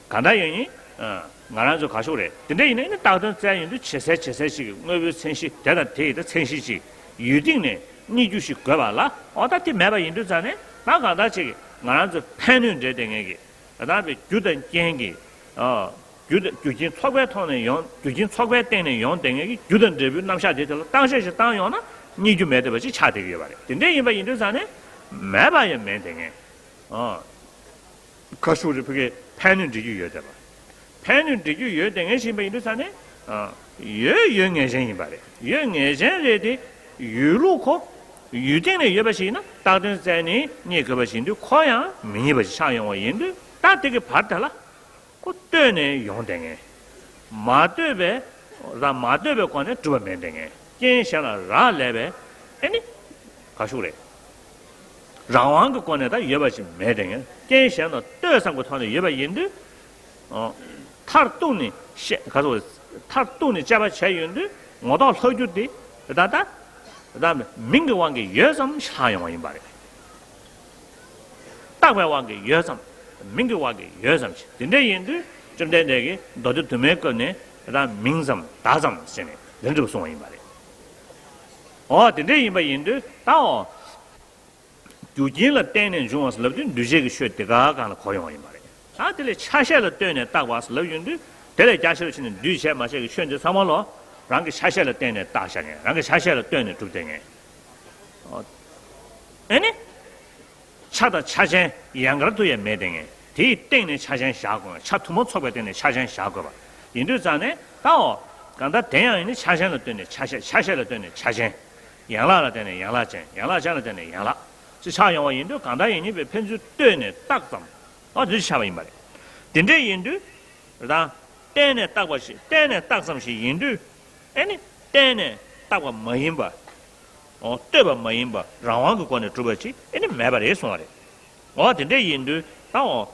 གང་ལྟར་ཡིན་ཡིན། ཨ། ང་རང་ཚོ་ག་ཤོག་རེད། དེ་འདྲ་ཡིན་ན་ཨ་ནི་བཏགས་དོན་བཙལ་ཡོང་དུས། ཇི་སྲིད་ཇི་སྲིད་ཅིག་གི་དངོས་པོའི་མཚན་གཞི་དེ་དང་དེ་ཡི་ད་མཚན་གཞི་ཅིག་ཡུལ་སྟེང་ནས་རྙེད་རྒྱུ་ཞིག་དགོས་པ་ལ། འོ་ད་དེ་མེད་པ་ཡིན་དུས་ཙང་ནས། ད་གང་ལྟར་ཅིག་གི་ང་རང་ཚོ་ཕན་གནོད་འབྲེལ་ལྡན་ངེས་ཀྱི། ད་ལྟ་བའི་རྒྱུ་དང་རྐྱེན་གྱི། ཨ། རྒྱུ་དང་། རྒྱུ་རྐྱེན་ཚོགས་པའི་ཐོག་ནས་ཡོང་། རྒྱུ་རྐྱེན་ཚོགས་པའི་སྟེང་ནས་ཡོང་བསྡད་མཁན་གྱི་རྒྱུ་དང་འབྲས་བུའི་རྣམ་གཞག་དེ། དེ་ལ་བརྟག་དཔྱད་ཞིག་བཏང་ཡོང་ན་རྙེད་རྒྱུ་མེད་བསྡད་པ་ཅིག་ཆགས་བསྡད་ཀྱི་ཡོད་པ་རེད། དེ་འདྲ་ཡིན་པ་ཡིན་དུས་ཙང་ནས་མེད་པ་ཡང་མེད་བསྡད་མཁན། ཨ། ག་ཤོག་རེད། ཕ་གིའི་ཕན་གནོད་འབྲེལ་རྒྱུ་ཡོད་བསྡད་པ། ཕན་གནོད་འབྲེལ་རྒྱུ་ཡོད་བསྡད་མཁན་ཞིག་ཡིན་པ་ཡིན་དུས་ཙང་ནས། ཨ། ཡོད་ཡོད་ངེས་ཅན་ཡིན་པ་རེད། ཡོད་ངེས་ཅན་རེད་དེ། ཡོད་ལུགས་ཁོ་ཡུལ་སྟེང་ནས་ཡོད་པ་ཞིག་ཡིན་ན། བཏགས་དོན་བཙལ་ནས་རྙེད་དགོས་པ་ཞིག་ཡིན་དུས། ཁོ་ཡང་མི་རྙེད་པ་ཞིག་ཆགས་ཡོང་བ་ཡིན་དུས། ད་དེ་གི་བར་དེ་ལ། ཁོ་ལྟོས་ནས་ཡོང་བསྡད་མཁན། མ་ལྟོས་པའི། རང་མ་ལྟོས་པའི་སྒོ་ནས་གྲུབ་པ་མེད་བསྡད་མཁན། རྐྱེན་གཞན་ལ་རག་ལས་པའི། ཨ་ནི་ག་ཤོག་རེད། རང་དབང་གི་སྒོ་ནས་ད་ཡོད་པ་ཞིག་མེད་བསྡད་མཁན། རྐྱེན་གཞན་དང་ལྟོས་བསམ་གྱི་ཐོག་ནས་ཡོད་པ་ཡིན་དུས། ཨོ། མཐར་གཏུགས་ནས་བཤད། ག་ཚོད། མཐར་གཏུགས་ནས་དཔྱད་པ་བྱས་ཡོང་དུས། ངོ་ཐོག་ལྷག་རྒྱུ་དེ་ད་ལྟ། ད་ལྟ་མིང་གི་དབང་གིས་ཡོད་ཙམ་ཞིག་ལྷག་ཡོང་བ་ཡིན་པ་རེད། བཏགས་པའི་དབང་གིས་ཡོད་ཙམ། མིང་གི་དབང་གིས་ཡོད་ཙམ་ཞིག་དེ་འདྲ་ཡིན་དུས། བཅོམ་ལྡན་འདས་ཀྱིས་མདོ་སྡེ་དུ་མའི་སྐབས་ནས་ད་མིང་ཙམ་བརྡ་ཙམ་ཟེར་ནས་དེ་འདྲ་གསུངས་པ་ཡིན་པ་རེད། འོ། དེ་འདྲ་ཡིན་པ་ཡིན་དུས་ད། འོ། རྒྱུ་རྐྱེན་ལ་བརྟེན་ནས་འབྱུང་བ་ཟེར་ལབ་དུས། འདུས་བྱས་ཀྱི་ཆོས་དེ་ག་གང་ལ་གོ་ཡོང་བ་ཡིན་པ་རེད། ད་དེ་ལས་ཆ་ཤས་ལ་ལྟོས་ནས་བཏགས་པ་ཟེར་ལབ་ཡོང་དུས། དེ་ལས་རྒྱ་ཆེར་ཕྱིན་ནས་འདུས་བྱས་མ་བྱས་ཀྱི་ཆོས་འདི་ཚང་མ་ལོ། རང་གི་ཆ་ཤས་ལ་བརྟེན་ནས་བཏགས་བཞག་མཁན། རང་གི་ཆ་ཤས་ལ་ལྟོས་ནས་གྲུབ་བསྡད་མཁན། ཨ་ནི། ཆ་དང་ཆ་ཅན་ཡན་གར་དུ་ཡང་མེད་བསྡད་མཁན། དེའི་སྟེང་ནས་ཆ་ཅན་བཞག་དགོས། ཆ་དུ་མ་ཚོགས་པའི་སྟེང་ནས་ཆ་ཅན་བཞག་དགོས་པ་ཡིན་དུས་ཙང་ནས། ད། འོ། གང་ལྟར་དེ་ཡང་ཡིན་ན་ཆ་ཅན་ལ་ལྟོས་ནས་ཆ་ཤས། ཆ་ཤས་ལ་ལྟོས་ནས་ཆ་ཅན། ཡན་ལག་ལ་བརྟེན་ནས་ཡན་ལག་ཅན། ཡན་ལག་ཅན་ལ་བརྟེན་ནས་ཡན་ལག་ཅིག་ཆགས་ཡོང་བ་ཡིན་དུས། གང་ལྟར་ཡིན་ནའི་བས་ཕན་ཚུན་ལྟོས་ནས་བཏགས་ཙམ། ཨོ། དེ་ཆགས་པ་ཡིན་པ་རེད། དེ་འདྲ་ཡིན་དུས། ད་བརྟེན་ནས་བཏགས་པ་ཞིག་བརྟེན་ནས་བཏགས་ཙམ་ཞིག་ཡིན་དུས། ཨ་ནི་བརྟེན་ནས་བཏགས་པ་མ་ཡིན་པ། ཨོ། ལྟོས་པ་མ་ཡིན་པ། རང་དབང་གི་སྒོ་ནས་གྲུབ་པ་ཅིག་ཨ་ནི་མེད་པ་རེད་གསུངས་པ་རེད། ཨོ། དེ་འདྲ་ཡིན་དུས་ད། ཨོ།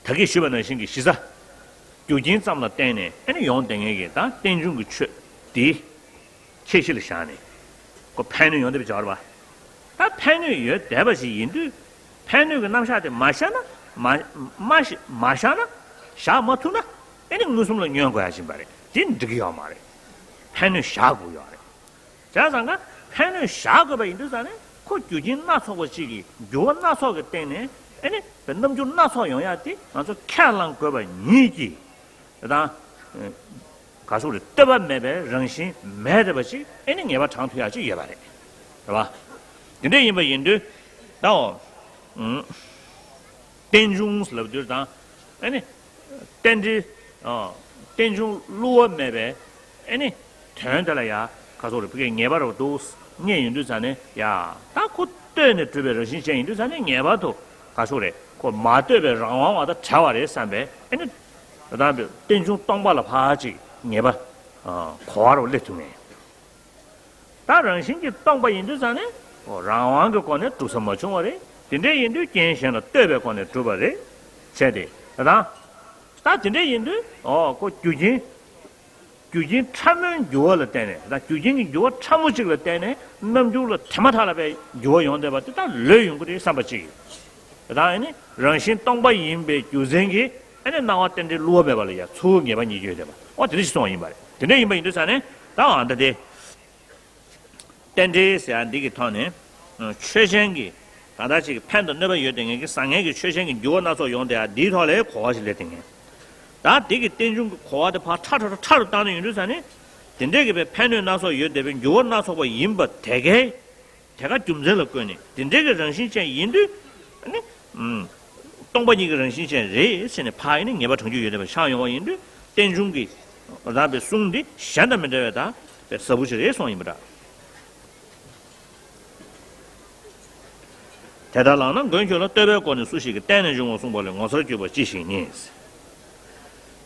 ད་གིན་ཞུས་པ་ནང་བཞིན་གྱི་གཞི་རྩ་རྒྱུ་རྐྱེན་ཙམ་ལ་བརྟེན་ནས་ཨ་ནི་ཡོང་བསྡད་མཁན་གྱི་ད་རྟེན་འབྱུང་གི་ཆོས་འདི་ཁྱད་གཞི་ལ་བཞག་ནས། ཁོ་ཕན་གནོད་ཡོང་བསྡད་པ་ཅིག་ཡོད་རེད་པ། ད་ཕན་གནོད་ཡོད་བསྡད་པ་ཞིག་ཡིན་དུས། ཕན་གནོད་ཀྱི་རྣམ་གཞག་དེ་མ་བཞག་ན། མ་མ་བཞག་མ་བཞག་ན། བཞག་མ་ཐུབ་ན། ཨ་ནི་མངོན་སུམ་ལ་ཉོན་དགོས་ཡ་ཅིག་ཡིན་པ་རེད། དེ་འགྲིག་གི་ཡོད་མ་རེད། ཕན་གནོད་བཞག་དགོས་ཡོད་རེད། བྱས་ཙང་ཀ་ཕན་གནོད་བཞག་དགོས་པ་ཡིན་དུས་ཙང་ནས། ཁོ་རྒྱུ་རྐྱེན་སྣ་ཚོགས་པ་ཅིག་གིས། འགྱུར་བ་སྣ་ཚོགས་ཀྱི་སྟེང་ནས། ཨ་ནི་རྣམ་འགྱུར་སྣ་ཚོགས་ཡོང་ཡ་དེ་ང་ཚོ་ཁས་བླངས་དགོས་པ་ཉིད་ཀྱིས། དེ་དང་། ག་ཟེར་རེད། ལྟོས་པ་མེད་པའི་རང་བཞིན་མེད་བསྡད་པ་ཅིག་ཨ་ནི་ངེས་པ་དྲངས་ཐུབ་ཡ་ཅིག་ཡོད་པ་རེད། རེད་པ། དེ་འདྲ་ཡིན་པ་ཡིན་དུས། ད། འོ། ཨུམ། རྟེན་འབྱུང་ལབ་དུས་དང་། ཨ་ནི། རྟེན་འབྲེལ། ཨ། རྟེན་འབྱུང་བསླུ་བ་མེད་པའི། ཨ་ནི། དོན་དེ་ལ་ཡ། ག་ཟེར་རེད། ཕ་གིའི་ངེས་པ་རུ་འདུག་ངེས་ཡིན་དུས་ཙང་ནས་ཡ། ད་ཁོ་ལྟོས་ནས་གྲུབ་པའི་རང་བཞིན་ཅན་ཡིན་དུས་ཙང་ནས། ངེས་པར་དུ། ག་ཟེར་རེད། ཁོ་མ་ལྟོས་པའི་རང་དབང་བ་དང་བྲལ་བ་རེད་བསམ་པའི། ཨ་ནི། ད་རྟེན་འབྱུང་སྟོང་པ་ལ་ཕར་ཅིག་ངེས་པ། ཨ། གོ་བ་རུ་སླེབས་ཐུབ་ངེས། ད་རང་བཞིན་གྱིས་སྟོང་པ་ཡིན་དུས་ཙང་ནས། ཨོ། རང་དབང་གི་སྒོ་ནས་གྲུབ་ས་མ་བྱུང་བ་རེད། དེ་འདྲ་ཡིན་དུས་རྐྱེན་གཞན་ལ་ལྟོས་པའི་སྒོ་ནས་གྲུབ་པ་རེད། བྱས་ཏེ། ད་དང་། ད་དེ་འདྲ་ཡིན་དུས། ཨོ། ཁོ་རྒྱུ་རྐྱེན། རྒྱུ་རྐྱེན་ཕྲ་མོའི་འགྱུར་བ་ལ་བརྟེན་ནས། ད་རྒྱུ་རྐྱེན་གྱི་འགྱུར་བ་ཕྲ་མོ་གཅིག་ལ་བརྟེན་ནས་རྣམ་འགྱུར་ལ་དེ་མ་ཐག་ལ་བའི་འགྱུར་བ་ཡོང་བསྡད་པ་དེ་ད་ལོས་ཡོང་གི་རེད་བསམ་པ་གཅིག་ཡོད། ད་ཨ་ནི་རང་བཞིན་སྟོང་པ་ཡིན་པའི་རྒྱུ་མཚན་གྱིས། ཨ་ནི་སྣང་བ་རྟེན་འབྲེལ་བསླུ་བ་མེད་པ་ལ་ཡ་ཚུར་ངེས་པ་རྙེད་རྒྱུ་ཡོད་བསྡད་པ། ཨོ། དེ་འདྲ་ཞིག་གསུངས་པ་ཡིན་པ་རེད། དེ་འདྲ་ཡིན་པ་ཡིན་དུས་ཙང་ནས། ད་འོ་ད་དེ། རྟེན་འབྲེལ་ཟེར་ཡ་འདི་གི་ཐོག་ནས། ཆོས་ཅན་གྱི། གང་ལྟར་ཅིག་གི་ཕན་དང་གནོད་པ་ཡོད་བསྡད་མཁན་གྱི་བཟང་ངན་གྱི་ཆོས་ཅན་གྱི་འགྱུར་བ་སྣ་ཚོགས་ཡོང་བསྡད་ཡ་འདིའི་ཐོག་ལ་གོ་བ་ཞིག་སླེབས་བསྡད་མཁན། ད་འདི་གི་རྟེན་འབྱུང་གི་གོ་བ་དེ་ཕར་ཕྲ་ཕྲ་ཕྲ་ཕྲ་རུ་བཏང་ནས་ཡོང་དུས་ཙང་ནས། དེ་འདྲས་ཀྱི་བའི་ཕན་གནོད་སྣ་ཚོགས་ཡོད་བསྡད་པའི་འགྱུར་བ་སྣ་ཚོགས་པ་ཡིན་པ་དེ་གའི། དེ་ག་རྒྱུ་མཚན་ལ་བཀོད་ནས། དེ་འདྲས་ཀྱི་རང་བཞིན་ཅན་ཡིན་དུས། ཨ་ནི། ཨུམ། སྟོང་པ་ཉིད་ཀྱི་རང་བཞིན་ཅན་རེད་ཟེར་ནས་ཕར་ཡིན་ནས་ངེས་པ་དྲང་རྒྱུ་ཡོད་བསྡད་པ་ཆགས་ཡོང་བ་ཡིན་དུས། རྟེན་འབྱུང་གི་རང་བའི་གསུང་འདི་གཞན་དང་མི་འདྲ་བའི་ད་བའི་ཟབ་པོ་ཞིག་རེད་གསུངས་ཡིན་པ་འདྲ། དེ་ལྟར་ལགས་ན་མགོན་ཁྱོད་ལ་ལྟོས་པའི་སྒོ་ནས་སུ་ཞིག་གིས་བརྟེན་ནས་འབྱུང་བ་གསུངས་པ་ལས་ངོ་མཚར་གྱུར་པ་ཅི་ཞིག་རྙེད།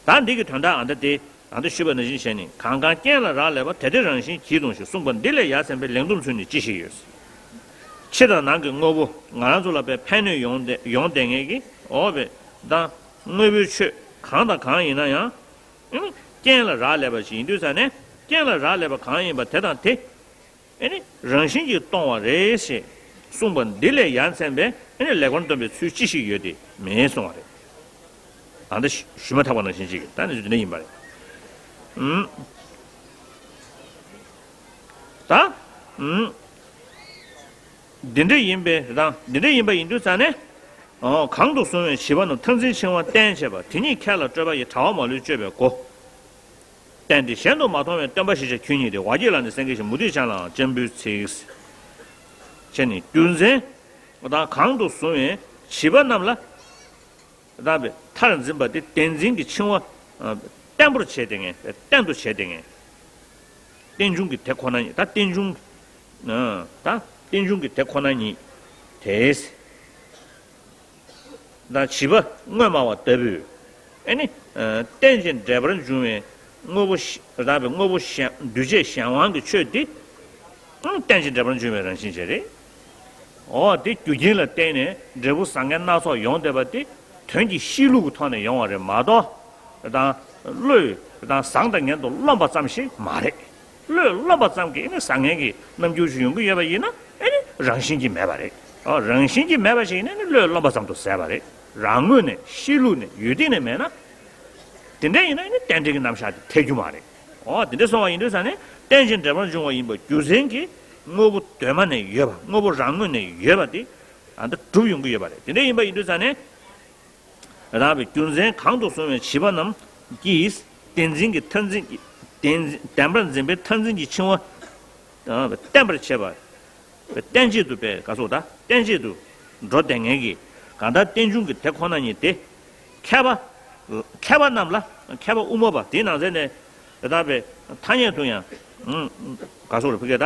ད་འདི་གི་དོན་དག་ཨ་ད་དེ། ཨ་ད་ཞུས་པ་ནང་བཞིན་བྱས་ནས། གང་གང་རྐྱེན་ལ་རག་ལས་པ། དེ་དེ་རང་བཞིན་གྱིས་གདོང་ཞིག་གསུངས་པ་འདི་ལས་ཡ་མཚན་པའི་ལེགས་འདོམས་ཚུལ་ནི་ཅི་ཞིག་ཡོད། ཕྱི་དང་ནང་གི་དངོས་པོ་ང་རང་ཚོ་ལ་བའི་ཕན་གནོད་ཡོང་བསྡད་ཡོང་བསྡད་མཁན་གྱི། འོ་བའི། དང་། དངོས་པོའི་ཆོས་གང་དང་གང་ཡིན་ན་ཡང་། ཨེ་ནི་རྐྱེན་ལ་རག་ལས་པ་ཞིག་ཡིན་དུས་ཙང་ནས། རྐྱེན་ལ་རག་ལས་པ་གང་ཡིན་པ་དེ་དང་དེ། ཨེ་ནི་རང་བཞིན་གྱིས་སྟོང་བ་རེད་ཞེས་གསུངས་པ་འདི་ལས་ཡ་མཚན་པའི་ཨེ་ནི་ལེགས་པར་སྟོན་པའི་ཚུལ་ཅི་ཞིག་ཡོད་དེ་མེད་གསུངས་པ་རེད། ཨ་ད་ཞུ་མ་ཐག་པ་ནང་བཞིན་ཅིག་ད་ནི་འདི་འདྲ་ཡིན་པ་རེད། ཨུམ། ད། ཨུམ། འདི་འདྲ་ཡིན་པས་དང་འདི་འདྲ་ཡིན་པ་ཡིན་དུས་ཙང་ནས། ཨོ། གང་དུ་བཟུང་བའི་བྱིས་པ་རྣམས་མཐར་འཛིན་འཆིང་བ་བསྟེན་བྱེད་པ་དེ་ཉིད་ཁས་ལ་སྤྲོད་པ་ཡི་བྱ་བ་མ་ལུས་སྤྱོད་པའི་སྒོ། བསྟན་ཏེ་གཞན་དུ་མ་མཐོང་བའི་སྟོན་པ་ཞེས་བྱ་ཁྱོད་ཉིད་དེ། ཝ་ཀྱི་ལ་ནི་སེང་གེ་བཞིན་མུ་སྟེགས་གཞན་ལའང་སྤྱན་འབུལ་ཚིག་བྱས་ནས་རྒྱུ་མཚན། ད་གང་དུ་བཟུང་བའི་བྱིས་པ་རྣམས་ལ། ད་པའི་མཐར་འཛིན་པ་དེ་བསྟན་འཛིན་གྱི་འཆིང་བ། ཨ། བརྟན་པོར་བྱས་ཏེ་ངས་བརྟན་དུ་བྱས་ཏེ་ངས། རྟེན་འབྱུང་གི་དེ་ཁོ་ན་ཉིད་ད་རྟེན་འབྱུང་། ཨ། ད་རྟེན་འབྱུང་གི་དེ་ཁོ་ན་ཉིད་དེ། ད་བྱིས་པ་དངོས་སྨྲ་བ་ལྟ་བུས། ཨེ་ནི། ཨ། རྟེན་ཅིང་འབྲེལ་པར་འབྱུང་བའི་དངོས་པོ་ཞེས་དག་པའི་དངོས་པོ་གཞན་འདུས་བྱས་གཞན་དབང་གི་ཆོས་འདི། ཨང་། རྟེན་ཅིང་འབྲེལ་པར་འབྱུང་བའི་རང་བཞིན་ཅན་རེད། འོ་དེ་རྒྱུ་རྐྱེན་ལ་བརྟེན་ནས་འབྲས་བུ་བཟང་ངན་སྣ་ཚོགས་ཡོང་བསྡད་པ་དེ་དོན་གྱི་གཤིས་ལུགས་ཀྱི་ཐོག་ནས་ཡོང་བ་རེད་མ་གཏོགས། དང་། བློས་དང་བཟང་དང་ངན་དུ་རློམ་པ་ཙམ་ཞིག་མ་རེད། བློས་རློམ་པ་ཙམ་གྱིས་ནི་བཟང་ངན་གྱི་རྣམ་འགྱུར་ཞིག་ཡོང་གི་ཡོད་པ་ཡིན་ན་ཨེ་ནི་རང་བཞིན་གྱིས་མེད་པ་རེད། ཨོ། རང་བཞིན་གྱིས་མེད་པ་ཞིག་ཡིན་ན་ནི་བློས་རློམ་པ་ཙམ་དུ་ཟད་པ་རེད། རང་ངོས་ནས་གཤིས་ལུགས་ནས་ཡུལ་སྟེང་ནས་མེད་ན། དེ་འདྲ་ཡིན་ན་ཨེ་ནི་རྟེན་འབྲེལ་གྱི་རྣམ་གཞག་དེ་འཐད་རྒྱུ་མ་རེད། ཨོ། དེ་འདྲ་སོང་བ་ཡིན་དུས་ཙང་ནས་རྟེན་ཅིང་འབྲེལ་པར་འབྱུང་བ་ཡིན་པ་རྒྱུ་མཚན་གྱིས་དངོས་པོ་གདོད་མ་ནས་ཡོད་པ། དངོས་པོ་རང་ངོས་ནས་ཡོད་པ་དེ་ཨ་ད་གྲུབ་ཡོང་གི་ཡོད་པ་རེད། དེ་འདྲ་ཡིན་པ་ཡིན་དུས་ཙང་ནས། རག་པའི་རྒྱུ་མཚན་གང་དུ་བཟུང་བའི་བྱིས་པ་རྣམས་ཀྱིས་བསྟན་འཛིན་གྱི་མཐར་འཛིན་གྱི། བསྟན་འཛིན། བདེན་པར་འཛིན་པའི་མཐར་འཛིན་གྱི་འཆིང་བ། ཨ། བརྟན་པར་བྱེད་པ། བརྟན་བྱེད་དུ་པའི་ག་སོགས་དང་བརྟན་བྱེད་དུ་འགྲོ་བསྡད་མཁན་གྱི་གང་ལྟར་རྟེན་འབྱུང་གི་དེ་ཁོ་ན་ཉིད་དེ། མཁས་པ། མཁས་པ་རྣམས་ལ། མཁས་པ་དབུ་མ་པ་དེའི་ནང་ཚན་ནས་དེ་དག་པའི་ཐ་སྙད་དུ་ཡང་། ཨུམ། ག་སོགས་རེ་ཕི་གེ་ད།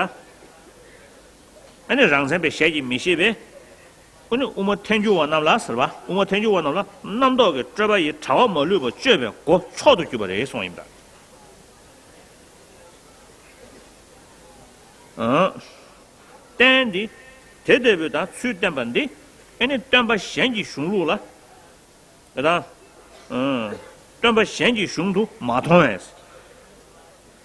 ཨ་ནི་རང་མཚན་པའི་ཞལ་གྱིས་མི་བཞེས་པའི། ཨ་ནི་དབུ་མ་ཐལ་འགྱུར་བ་རྣམས་ལ་ཟེར་བ། དབུ་མ་ཐལ་འགྱུར་བ་རྣམས་ལ་རྣམ་རྟོག་གི་སྤྲོས་པ་ཡི་དྲ་བ་མ་ལུས་པ་གཅོད་པའི་སྒོ་མཆོག་ཏུ་གྱུར་པ་རེད་གསུངས་ཡིན་པ། ཨང་། རྟེན་འདི། དེ་ལྟ་བུའི་དང་ཚུལ་བསྟན་པ་འདི། ཨེ་ནི་སྟོན་པ་གཞན་གྱི་གཞུང་ལུགས་ལ། དེ་དང་། ཨང་། སྟོན་པ་གཞན་གྱི་གཞུང་དུ་མ་མཐོང་བས།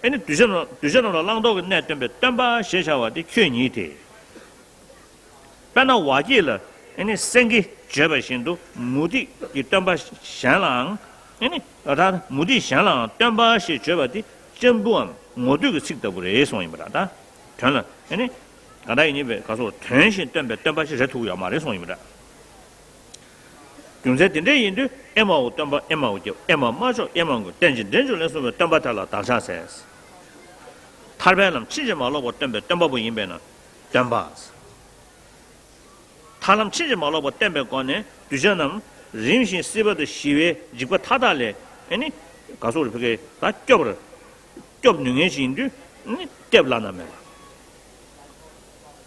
ཨེ་ནི་གདུལ་བྱ་རྣམས། གདུལ་བྱ་རྣམས་ལ་བླང་དོར་གྱི་གནས་སྟོན་པའི་སྟོན་པ་ཞེས་བྱ་བ་དེ་ཁྱོད་ཉིད་དེ། དཔེར་ན་ཝ་ཀྱི་ལ་ཨེ་ནི་སེང་གེ་བརྗོད་པ་བཞིན་དུ་མུ་སྟེགས་ཀྱི་སྟོན་པ་གཞན་ལའང་། ཨེ་ནི་ད་མུ་སྟེགས་གཞན་ལའང་སྟོན་པ་ཞེས་བརྗོད་པ་དེ་གཅམ་བུའམ་ངོ་བསྟོད་ཀྱི་ཚིག་ལྟ་བུ་རེད་གསུངས་ཡིན་པ་འདྲ། ད་དོན་ལ་ཨེ་ནི་ག་ད་ཡིན་ནི་བས་ག་སོགས་དོན་བཞིན་སྟོན་པའི་སྟོན་པ་ཞིག་རེད་ཐུབ་ཀྱི་ཡོད་མ་རེད་གསུངས་ཡིན་པ་འདྲ། རྒྱུ་མཚན་དེ་འདྲ་ཡིན་དུས་ཨེ་མའོ་སྟོན་པ་ཨེ་མའོ་སྐྱབས་ཨེ་མ་མ་ཆོག་ཨེ་མ་མགོན་རྟེན་ཅིང་འབྲེལ་འབྱུང་ལས་གསུངས་པའི་སྟོན་པ་དེ་ལ་བདག་ཕྱག་འཚལ། ཐར་པའི་ལམ་ཕྱིན་ཅི་མ་ལོག་པར་སྟོན་པའི་སྟོན་པ་པོ་ཡིན་པས་ན་སྟོན་པ། ཐར་ལམ་ཕྱིན་ཅི་མ་ལོག་པར་སྟོན་པའི་སྒོ་ནས་གདུལ་བྱ་རྣམས་རིམ་བཞིན་སྲིད་པ་དང་ཞི་བའི་འཇིགས་པ་མཐའ་དག་ལས་ཨེ་ནི་ག་སོགས་རེ་ཕི་གེ་ད་སྐྱོབ་པར། སྐྱོབ་ནུས་ངེས་ཤིག་ཡིན་དུས་ནི་སྐྱབས་བླ་ན་མེད་པ།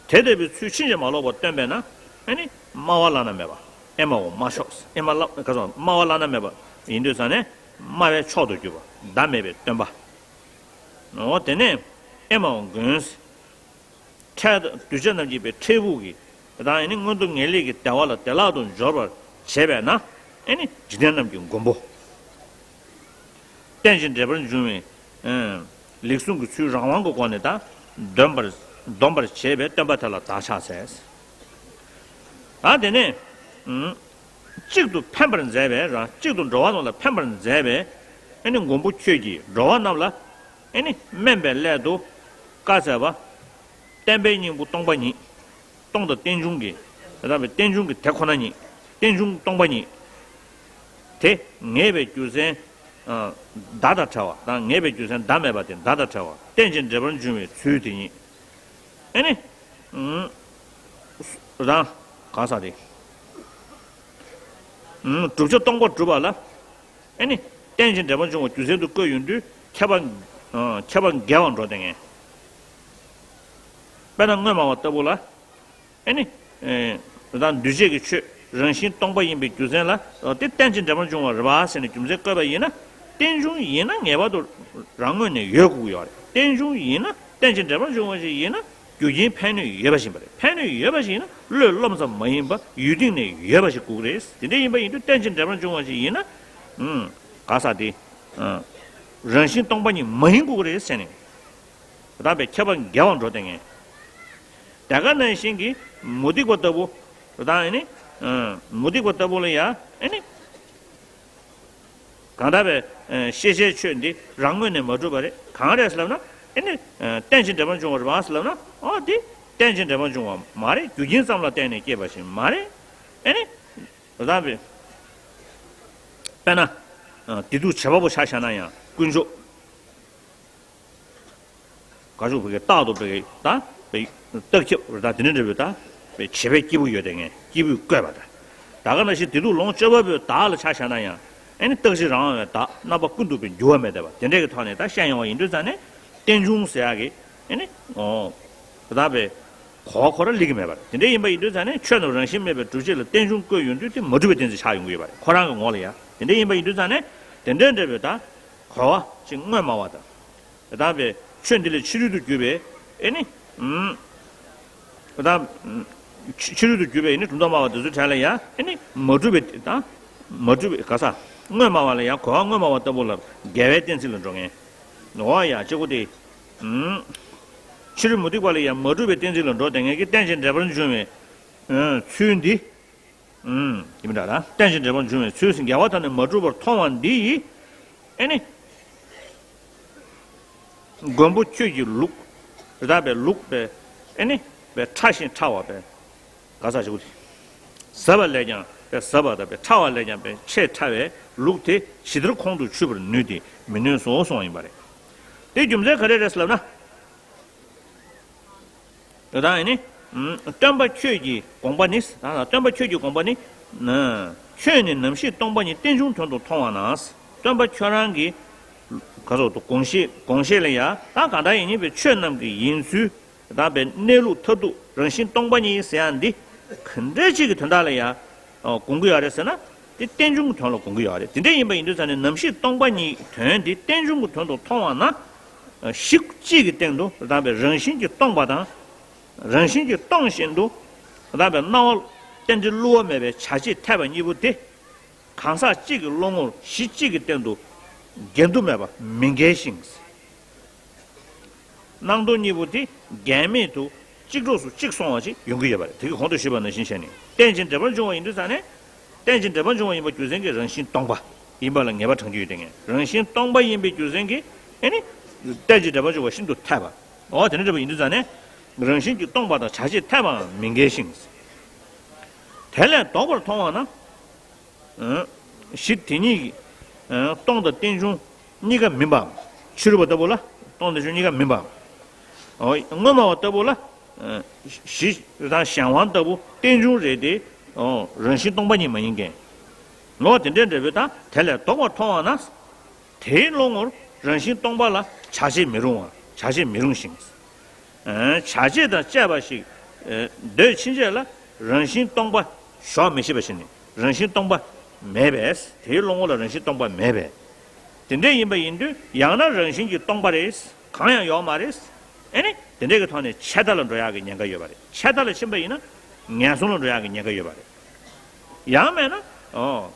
དེ་ལྟ་བུའི་ཚུལ་ཕྱིན་ཅི་མ་ལོག་པར་སྟོན་པས་ན་ཨེ་ནི་སྨྲ་བ་བླ་ན་མེད་པ། ཨེ་མའོ་སྨྲ་ཤོག་ཨེ་མ་བླ། ག་སོགས་སྨྲ་བ་བླ་ན་མེད་པ་ཡིན་དུས་ཙང་ནས་སྨྲ་བའི་མཆོག་ཏུ་གྱུར་པ་བདག་མེད་པའི་སྟོན་པ། འོ་དེ་ནས་ཨེ་མའོ་མགོན། འཕྲལ་དུ་གདུལ་བྱ་རྣམས་ཀྱི་པའི་འཕྲལ་ཕུགས་ཀྱི་དང་ཨེ་ནི་མངོན་མཐོ་ངེས་ལེགས་ཀྱི་བདེ་བ་ལ་བདེ་བླག་ཏུ་འབྱོར་བར་བྱེད་པས་ན་ཨེ་ནི་འཇིག་རྟེན་རྣམས་ཀྱི་མགོན་པོ། རྟེན་ཅིང་འབྲེལ་པར་འབྱུང་བའི་ལེགས་གསུང་གི་ཚུལ་རང་དབང་གི་སྒོ་ནས་དང་འདོན་པར། འདོན་པར་བྱེད་པའི་སྟོན་པ་དེ་ལ་བདག་ཕྱག་འཚལ། ཨ་དེ་ནས་གཅིག་ཏུ་ཕན་པར་མཛད་པའི་རང་གཅིག་ཏུ་འགྲོ་བ་རྣམས་ལ་ཕན་པར་མཛད་པའི་ཨེ་ནི་མགོན་པོ་ཁྱོད་ཀྱིས་འགྲོ་བ་རྣམས་ལ་ཨེ་ནི་སྨན་པའི་སླད་དུ་བཀའ་སྩལ་པ། བསྟན་པའི་སྙིང་པོ་སྟོང་པ་ཉིད། སྟོང་དང་རྟེན་འབྱུང་གི། དེ་ལྟ་བུའི་རྟེན་འབྱུང་གི་དེ་ཁོ་ན་ཉིད། རྟེན་འབྱུང་སྟོང་པ་ཉིད། དེ་ངེས་པའི་རྒྱུ་མཚན། ཨ། བདག་དང་བྲལ་བ་དང་ངེས་པའི་རྒྱུ་མཚན་བདག་མེད་པ་དེ་བདག་དང་བྲལ་བ་རྟེན་ཅིང་འབྲེལ་པར་འབྱུང་བའི་ཚུལ་དེ་ཉིད། ཨེ་ནི། ཨུམ། རང་། གང་ཟག་དེ། ཨུམ། བསྒྲུབ་བྱ་སྟོང་པ་སྒྲུབ་པ་ལ། ཨེ་ནི། རྟེན་ཅིང་འབྲེལ་པར་འབྱུང་བ་རྒྱུ་མཚན་དུ་བཀོད་ཡོང་དུས་ཁྱད་པར། ཨ། ཁྱད་པར་འགལ་བར་འགྲོ་བསྡད་མཁན། དཔེར་ན་དངོས་སྨྲ་བ་ལྟ་བུ་ལ། ཨེ་ནི། ཨེ། ད་འདུས་བྱས་ཀྱི་ཆོས་རང་བཞིན་སྟོང་པ་ཡིན་པའི་རྒྱུ་མཚན་ལ། ཨ། དེ་རྟེན་ཅིང་འབྲེལ་པར་འབྱུང་བ་རེད་པ་ཟེར་ནས་རྒྱུ་མཚན་བཀོད་པ་ཡིན་ན། རྟེན་འབྱུང་ཡིན་ན་ངེས་པར་དུ་རང་ངོས་ནས་ཡོད་དགོས་ཀྱི་ཡོད་རེད། རྟེན་འབྱུང་ཡིན་ན། རྟེན་ཅིང་འབྲེལ་པར་འབྱུང་བ་ཞིག་ཡིན་ན། རྒྱུ་རྐྱེན་ཕན་གནོད་ཡོད་པ་ཞིག་ཡིན་པ་རེད། ཕན་གནོད་ཡོད་པ་ཞིག་ཡིན་ན་བློས་བསླངས་ཙམ་མ་ཡིན་པ་ཡུལ་སྟེང་ནས་ཡོད་པ་ཞིག་དགོས་ཀྱི་རེད། དེ་འདྲ་ཡིན་པ་ཡིན་དུས་རྟེན་ཅིང་འབྲེལ་པར་འབྱུང་བ་ཞིག་ཡིན་ན། ཨུམ། ག་ས་དེ། ཨུམ། རང་བཞིན་སྟོང་པ་ཉིད་མ་ཡིན་དགོས་ཀྱི་རེད་ཟེར་ནས། དེ་དག་པའི་ཁྱབ་པ་འགལ་བར་འགྲོ་དེ་ངེས། དེ་ག་ནང་བཞིན་གྱི་མུ་སྟེགས་པ་ལྟ་བུ། དེ་དག་ཨེ་ནི། ཨུམ། མུ་སྟེགས་པ་ལྟ་བུ་ལ་ཡ་ཨེ་ནི། གང་ལྟར་བའི་ཤེས་བྱའི་ཆོས་འདི་རང་ངོས་ནས་མ་གྲུབ་པ་རེད། གང་རེད་ཟེར་ལབ་ན། ཨེ་ནི། རྟེན་ཅིང་འབྲེལ་པར་འབྱུང་བ་རེད་པ་ཟེར་ལབ་ན། ཨོ་འདི་རྟེན་ཅིང་འབྲེལ་པར་འབྱུང་བ་མ་རེད། རྒྱུ་རྐྱེན་ཙམ་ལ་བརྟེན་ནས་སྐྱེས་པ་ཞིག་མ་རེད། ཨེ་ནི། རེད་དམ། དཔེར་ན། བདེ་སྡུག་བྱེད་པ་པོ་ཆ་བཞག་ན་ཡང་དཀོན་མཆོག་ག་ཅུང་བོད་ཀྱི་རྟག་ཏུ་བོད་ཀྱི་ད་བོད་རྟག་ཁྱབ་རེད། ད་དེ་འདྲ་འདྲ་བོད་ད་བོད་བྱེད་པའི་སྐྱེས་བུ་ཡོད་དེ་ངས་སྐྱེས་བུས་བཀོད་པ་ད། ད་ག་ནང་བཞིན་བདེ་སྡུག་ལོངས་སྤྱོད་པ་པོའི་བདག་ལ་ཆ་བཞག་ན་ཡང་ཨེ་ནི་རྟག་གཅིག་རང་དབང་བའི་བདག་རྣམ་པ་ཀུན་ཏུ་བའི་འགྱུར་བ་མེད་བསྡད་པ་དེ་འདྲ་གི་ཐོག་ནས་ད་བཤད་ཡོང་བ་ཡིན་དུས་ཙང་ནས་རྟེན་འབྱུང་ཟེར་ཡག་གི་ཨེ་ནི་ཨོ་ད་བོད་གོ་བ་ཁོ་རང་སླེབས་ཀྱི་མེད་པ་རེད། དེ་འདྲ་ཡིན་པ་ཡིན་དུས་ཙང་ནས་ཆོས་རྣམས་རང་བཞིན་མེད་པའི་སྒྲུབ་བྱེད་ལ་རྟེན་འབྱུང་བཀོད་ཡོང་དུས་དེ་མ་གྲུབ་པའི་གཏན་ཚིགས་ཆགས་ཡོང་གི་ཡོད་པ་རེད། ཁོ་རང་གི་ངོ་ལ་ཡ་དེ་འདྲ་ཡིན་པ་ཡིན་དུས་ཙང་ནས་དེ་འདྲ་འདྲ་བོད་ད་གོ་བ་ཅིག་དངོས་སྨྲ་བ་དང་། དེ་དག་པའི་ཆོས་འདི་ལས་ཕྱི་རོལ་དུ་གྱུར་པའི་ཨེ་ནི། ཨུམ། དེ་དག་ཕྱི་ཕྱི་རོལ་དུ་གྱུར་པའི་ཨེ་ནི་གྲུབ་མཐའ་སྨྲ་བ་དེ་ཚོའི་གྲས་ལ་ཡང་ཨེ་ནི་མ་གྲུབ་པའི་དང་། མ་གྲུབ་པའི་ག་ས། དངོས་སྨྲ་བ་ལ་ཡང་གོ་བ་དངོས་སྨྲ་བ་ལྟ་བུ་ལ་འགལ་བའི་གཏན་ཚིགས་ལ་འགྲོ་ངེས། འོ་ཡ་གཅིག་པོ་དེ། ཨུམ། ཕྱི་རོལ་མུ་སྟེགས་པ་ལ་ཡང་མ་གྲུབ་པའི་གཏན་ཚིགས་ལ་འགྲོ་དེ་ངེས་ཀྱི་རྟེན་ཅིང་འབྲེལ་པར་འབྱུང་བའི་ཚུལ་འདི། ཨུམ། ཡིན་པ་འདྲ་ལ། རྟེན་ཅིང་འབྲེལ་པར་འབྱུང་བའི་ཚུལ་ཟིན་འགལ་བ་དག་ནི་མ་གྲུབ་པར་མཐོང་བ་འདི་ཡིས། ཨེ་ནི། མགོན་པོ་ཁྱོད་ཀྱི་ལུགས། རེད་དམ། པའི་ལུགས་པའི་ཨེ་ནི། པའི་ཕྲ་ཞིང་ཕྲ་བ་པའི་ག་ས་ཞུ། ཟབ་པ་ལས་ཀྱང་པའི་ཟབ་པ་དང་པའི་ཕྲ་བ་ལས་ཀྱང་པའི་ཆེས་ཕྲ་བའི་ལུགས་དེ་ཇི་ལྟར་ཁོང་དུ་ཆུད་པར་ནུས་ཏེ་མི་ནུས་སོ་གསུངས་པ་ཡིན་པ་རེད། དེ་རྒྱུ་མཚན་ག་རེ་རེད་ཟེར་ལབ་ན། དེ་དག་ནི། སྟོན་པ་ཁྱོད་ཀྱི་དགོངས་པ་ནི། སྟོན་པ་ཁྱོད་ཀྱི་དགོངས་པ་ནི། ཁྱོད་ནི་ནམ་ཞིག་སྟོང་པ་ཉིད་རྟེན་འབྱུང་དོན་དུ་མཐོང་བ་ན། སྟོན་པ་ཁྱོད་རང་གི། ག་རེ་ཟེར་དགོངས་བཞེད་དགོངས་བཞེད་ལ་ཡ་ད་གང་ལྟར་ཡིན་ཉིད་པའི་ཆོས་རྣམས་ཀྱི་ཡིན་ཚུལ། དེ་དག་པའི་གནས་ལུགས་མཐར་ཐུག་རང་བཞིན་སྟོང་པ་ཉིད་ཟེར་ཡ་འདི། ག་འདྲ་ཅིག་གི་དོན་དག་ལ་ཡ། དགོངས་ཀྱི་ཡོད་རེད་ཟེར་ན། དེ་རྟེན་འབྱུང་གི་དོན་ལ་དགོངས་ཀྱི་ཡོད་རེད། དེ་འདྲ་ཡིན་པ་ཡིན་དུས་ཙང་ནས་ནམ་ཞིག་སྟོང་པ་ཉིད་དོན་དེ་རྟེན་འབྱུང་གི་དོན་དུ་མཐོང་བ་ན། གཞི་གཅིག་གི་སྟེང་དུ་དེ་དག་པའི་རང་བཞིན་གྱིས་སྟོང་པ་དང་། རང་བཞིན་གྱིས་སྟོང་བཞིན་དུ་དེ་དག་པའི་སྣང་བ་རྟེན་འབྲེལ་བསླུ་བ་མེད་པའི་བྱ་བྱེད་འཐད་པ་གཉིས་པོ་དེ། གང་ཟག་གཅིག་གི་བློ་ངོར་གཞི་གཅིག་གི་སྟེང་དུ་འགལ་འདུ་མེད་པ་མི་འགལ་ཞིང་། སྣང་སྟོང་གཉིས་པོ་དེ་འགལ་མེད་དུ་གཅིག་གྲོགས་སུ་གཅིག་སོང་བ་ཞིག་ཡོང་གི་ཡོད་པ་རེད། དེ་གི་གོང་དུ་ཞུས་པ་ནང་བཞིན་བྱས་ནས་རྟེན་ཅིང་འབྲེལ་པར་འབྱུང་བ་ཡིན་དུས་ཙང་ནས། རྟེན་ཅིང་འབྲེལ་པར་འབྱུང་བ་ཡིན་པ་རྒྱུ་མཚན་གྱིས་རང་བཞིན་སྟོང་པ་ཡིན་པ་ལ་ངེས་པ་དྲངས་རྒྱུ་ཡོད་དེ། ངས་རང་བཞིན་སྟོང་པ་ཡིན་པའི་རྒྱུ་མཚན་གྱིས་ཨེ་ནི། རྟེན་ཅིང་འབྲེལ་པར་འབྱུང་བ་ཤིན་ཏུ་འཐད་པ། འོ་དེ་འདྲ་འདྲ་པོ་ཡིན་དུས་ཙང་ནས། རང་བཞིན་གྱིས་སྟོང་པ་དང་བྱ་བྱེད་འཐད་པའང་མི་འགལ་ཞིང་། དེ་ལས་ལྡོག་པར་མཐོང་བ་ན། གཞི་དེ་ཉིད་ཀྱིས་སྟོང་དང་རྟེན་འབྱུང་གཉིས་ཀ་མིན་པའམ། ཕྱི་རོལ་པ་ལྟ་བུ་ལ་སྟོང་རྟེན་འབྱུང་གཉིས་ཀ་མིན་པའམ། དངོས་སྨྲ་བ་ལྟ་བུ་ལ་གཞི་དང་གཞན་དབང་ལྟ་བུ་རྟེན་འབྱུང་རེད་དེ། རང་བཞིན་སྟོང་པ་ཉིད་མ་ཡིན་མཁན། ངོ་བོ་དེ་འདྲའི་འབྲས་བུ་དང་དེ་ལས་ལྡོག་པར་མཐོང་བ་ན། དེའི་བློ་ངོར་རང་བཞིན་སྟོང་པ་ལ་བྱ་བྱེད་མི་རུང་བ། བྱ་བྱེད་མི་རུང་ཞིང་། བྱ་བྱེད་དང་བཅས་པ་ཞིག་འདོད་ཕྱིན་ཆད་ལ་རང་བཞིན་སྟོང་པ་ཞོག་མི་ཤེས་པ་ཞིག་ནི་རང་བཞིན་སྟོང་པ་མེད་པས། དེའི་བློ་ངོ་ལ་རང་བཞིན་སྟོང་པ་མེད་པས། དེ་འདྲ་ཡིན་པ་ཡིན་དུས་ཡང་ན་རང་བཞིན་གྱིས་སྟོང་པ་རེད། གང་ཡང་ཡོད་མ་རེད། ཨེ་ནི་དེ་འདྲ་གི་ཐོག་ནས་ཆད་ལྟ་ལ་འགྲོ་ཡག་གི་ཉེན་ཁ་ཡོད་པ་རེད། ཆད་ལྟ་ལ་ཕྱིན་པ་ཡིན་ན་ངན་སོང་ལ་འགྲོ་ཡག་གི་ཉེན་ཁ་ཡོད་པ་རེད། ཡང་མེད་ན། ཨོ།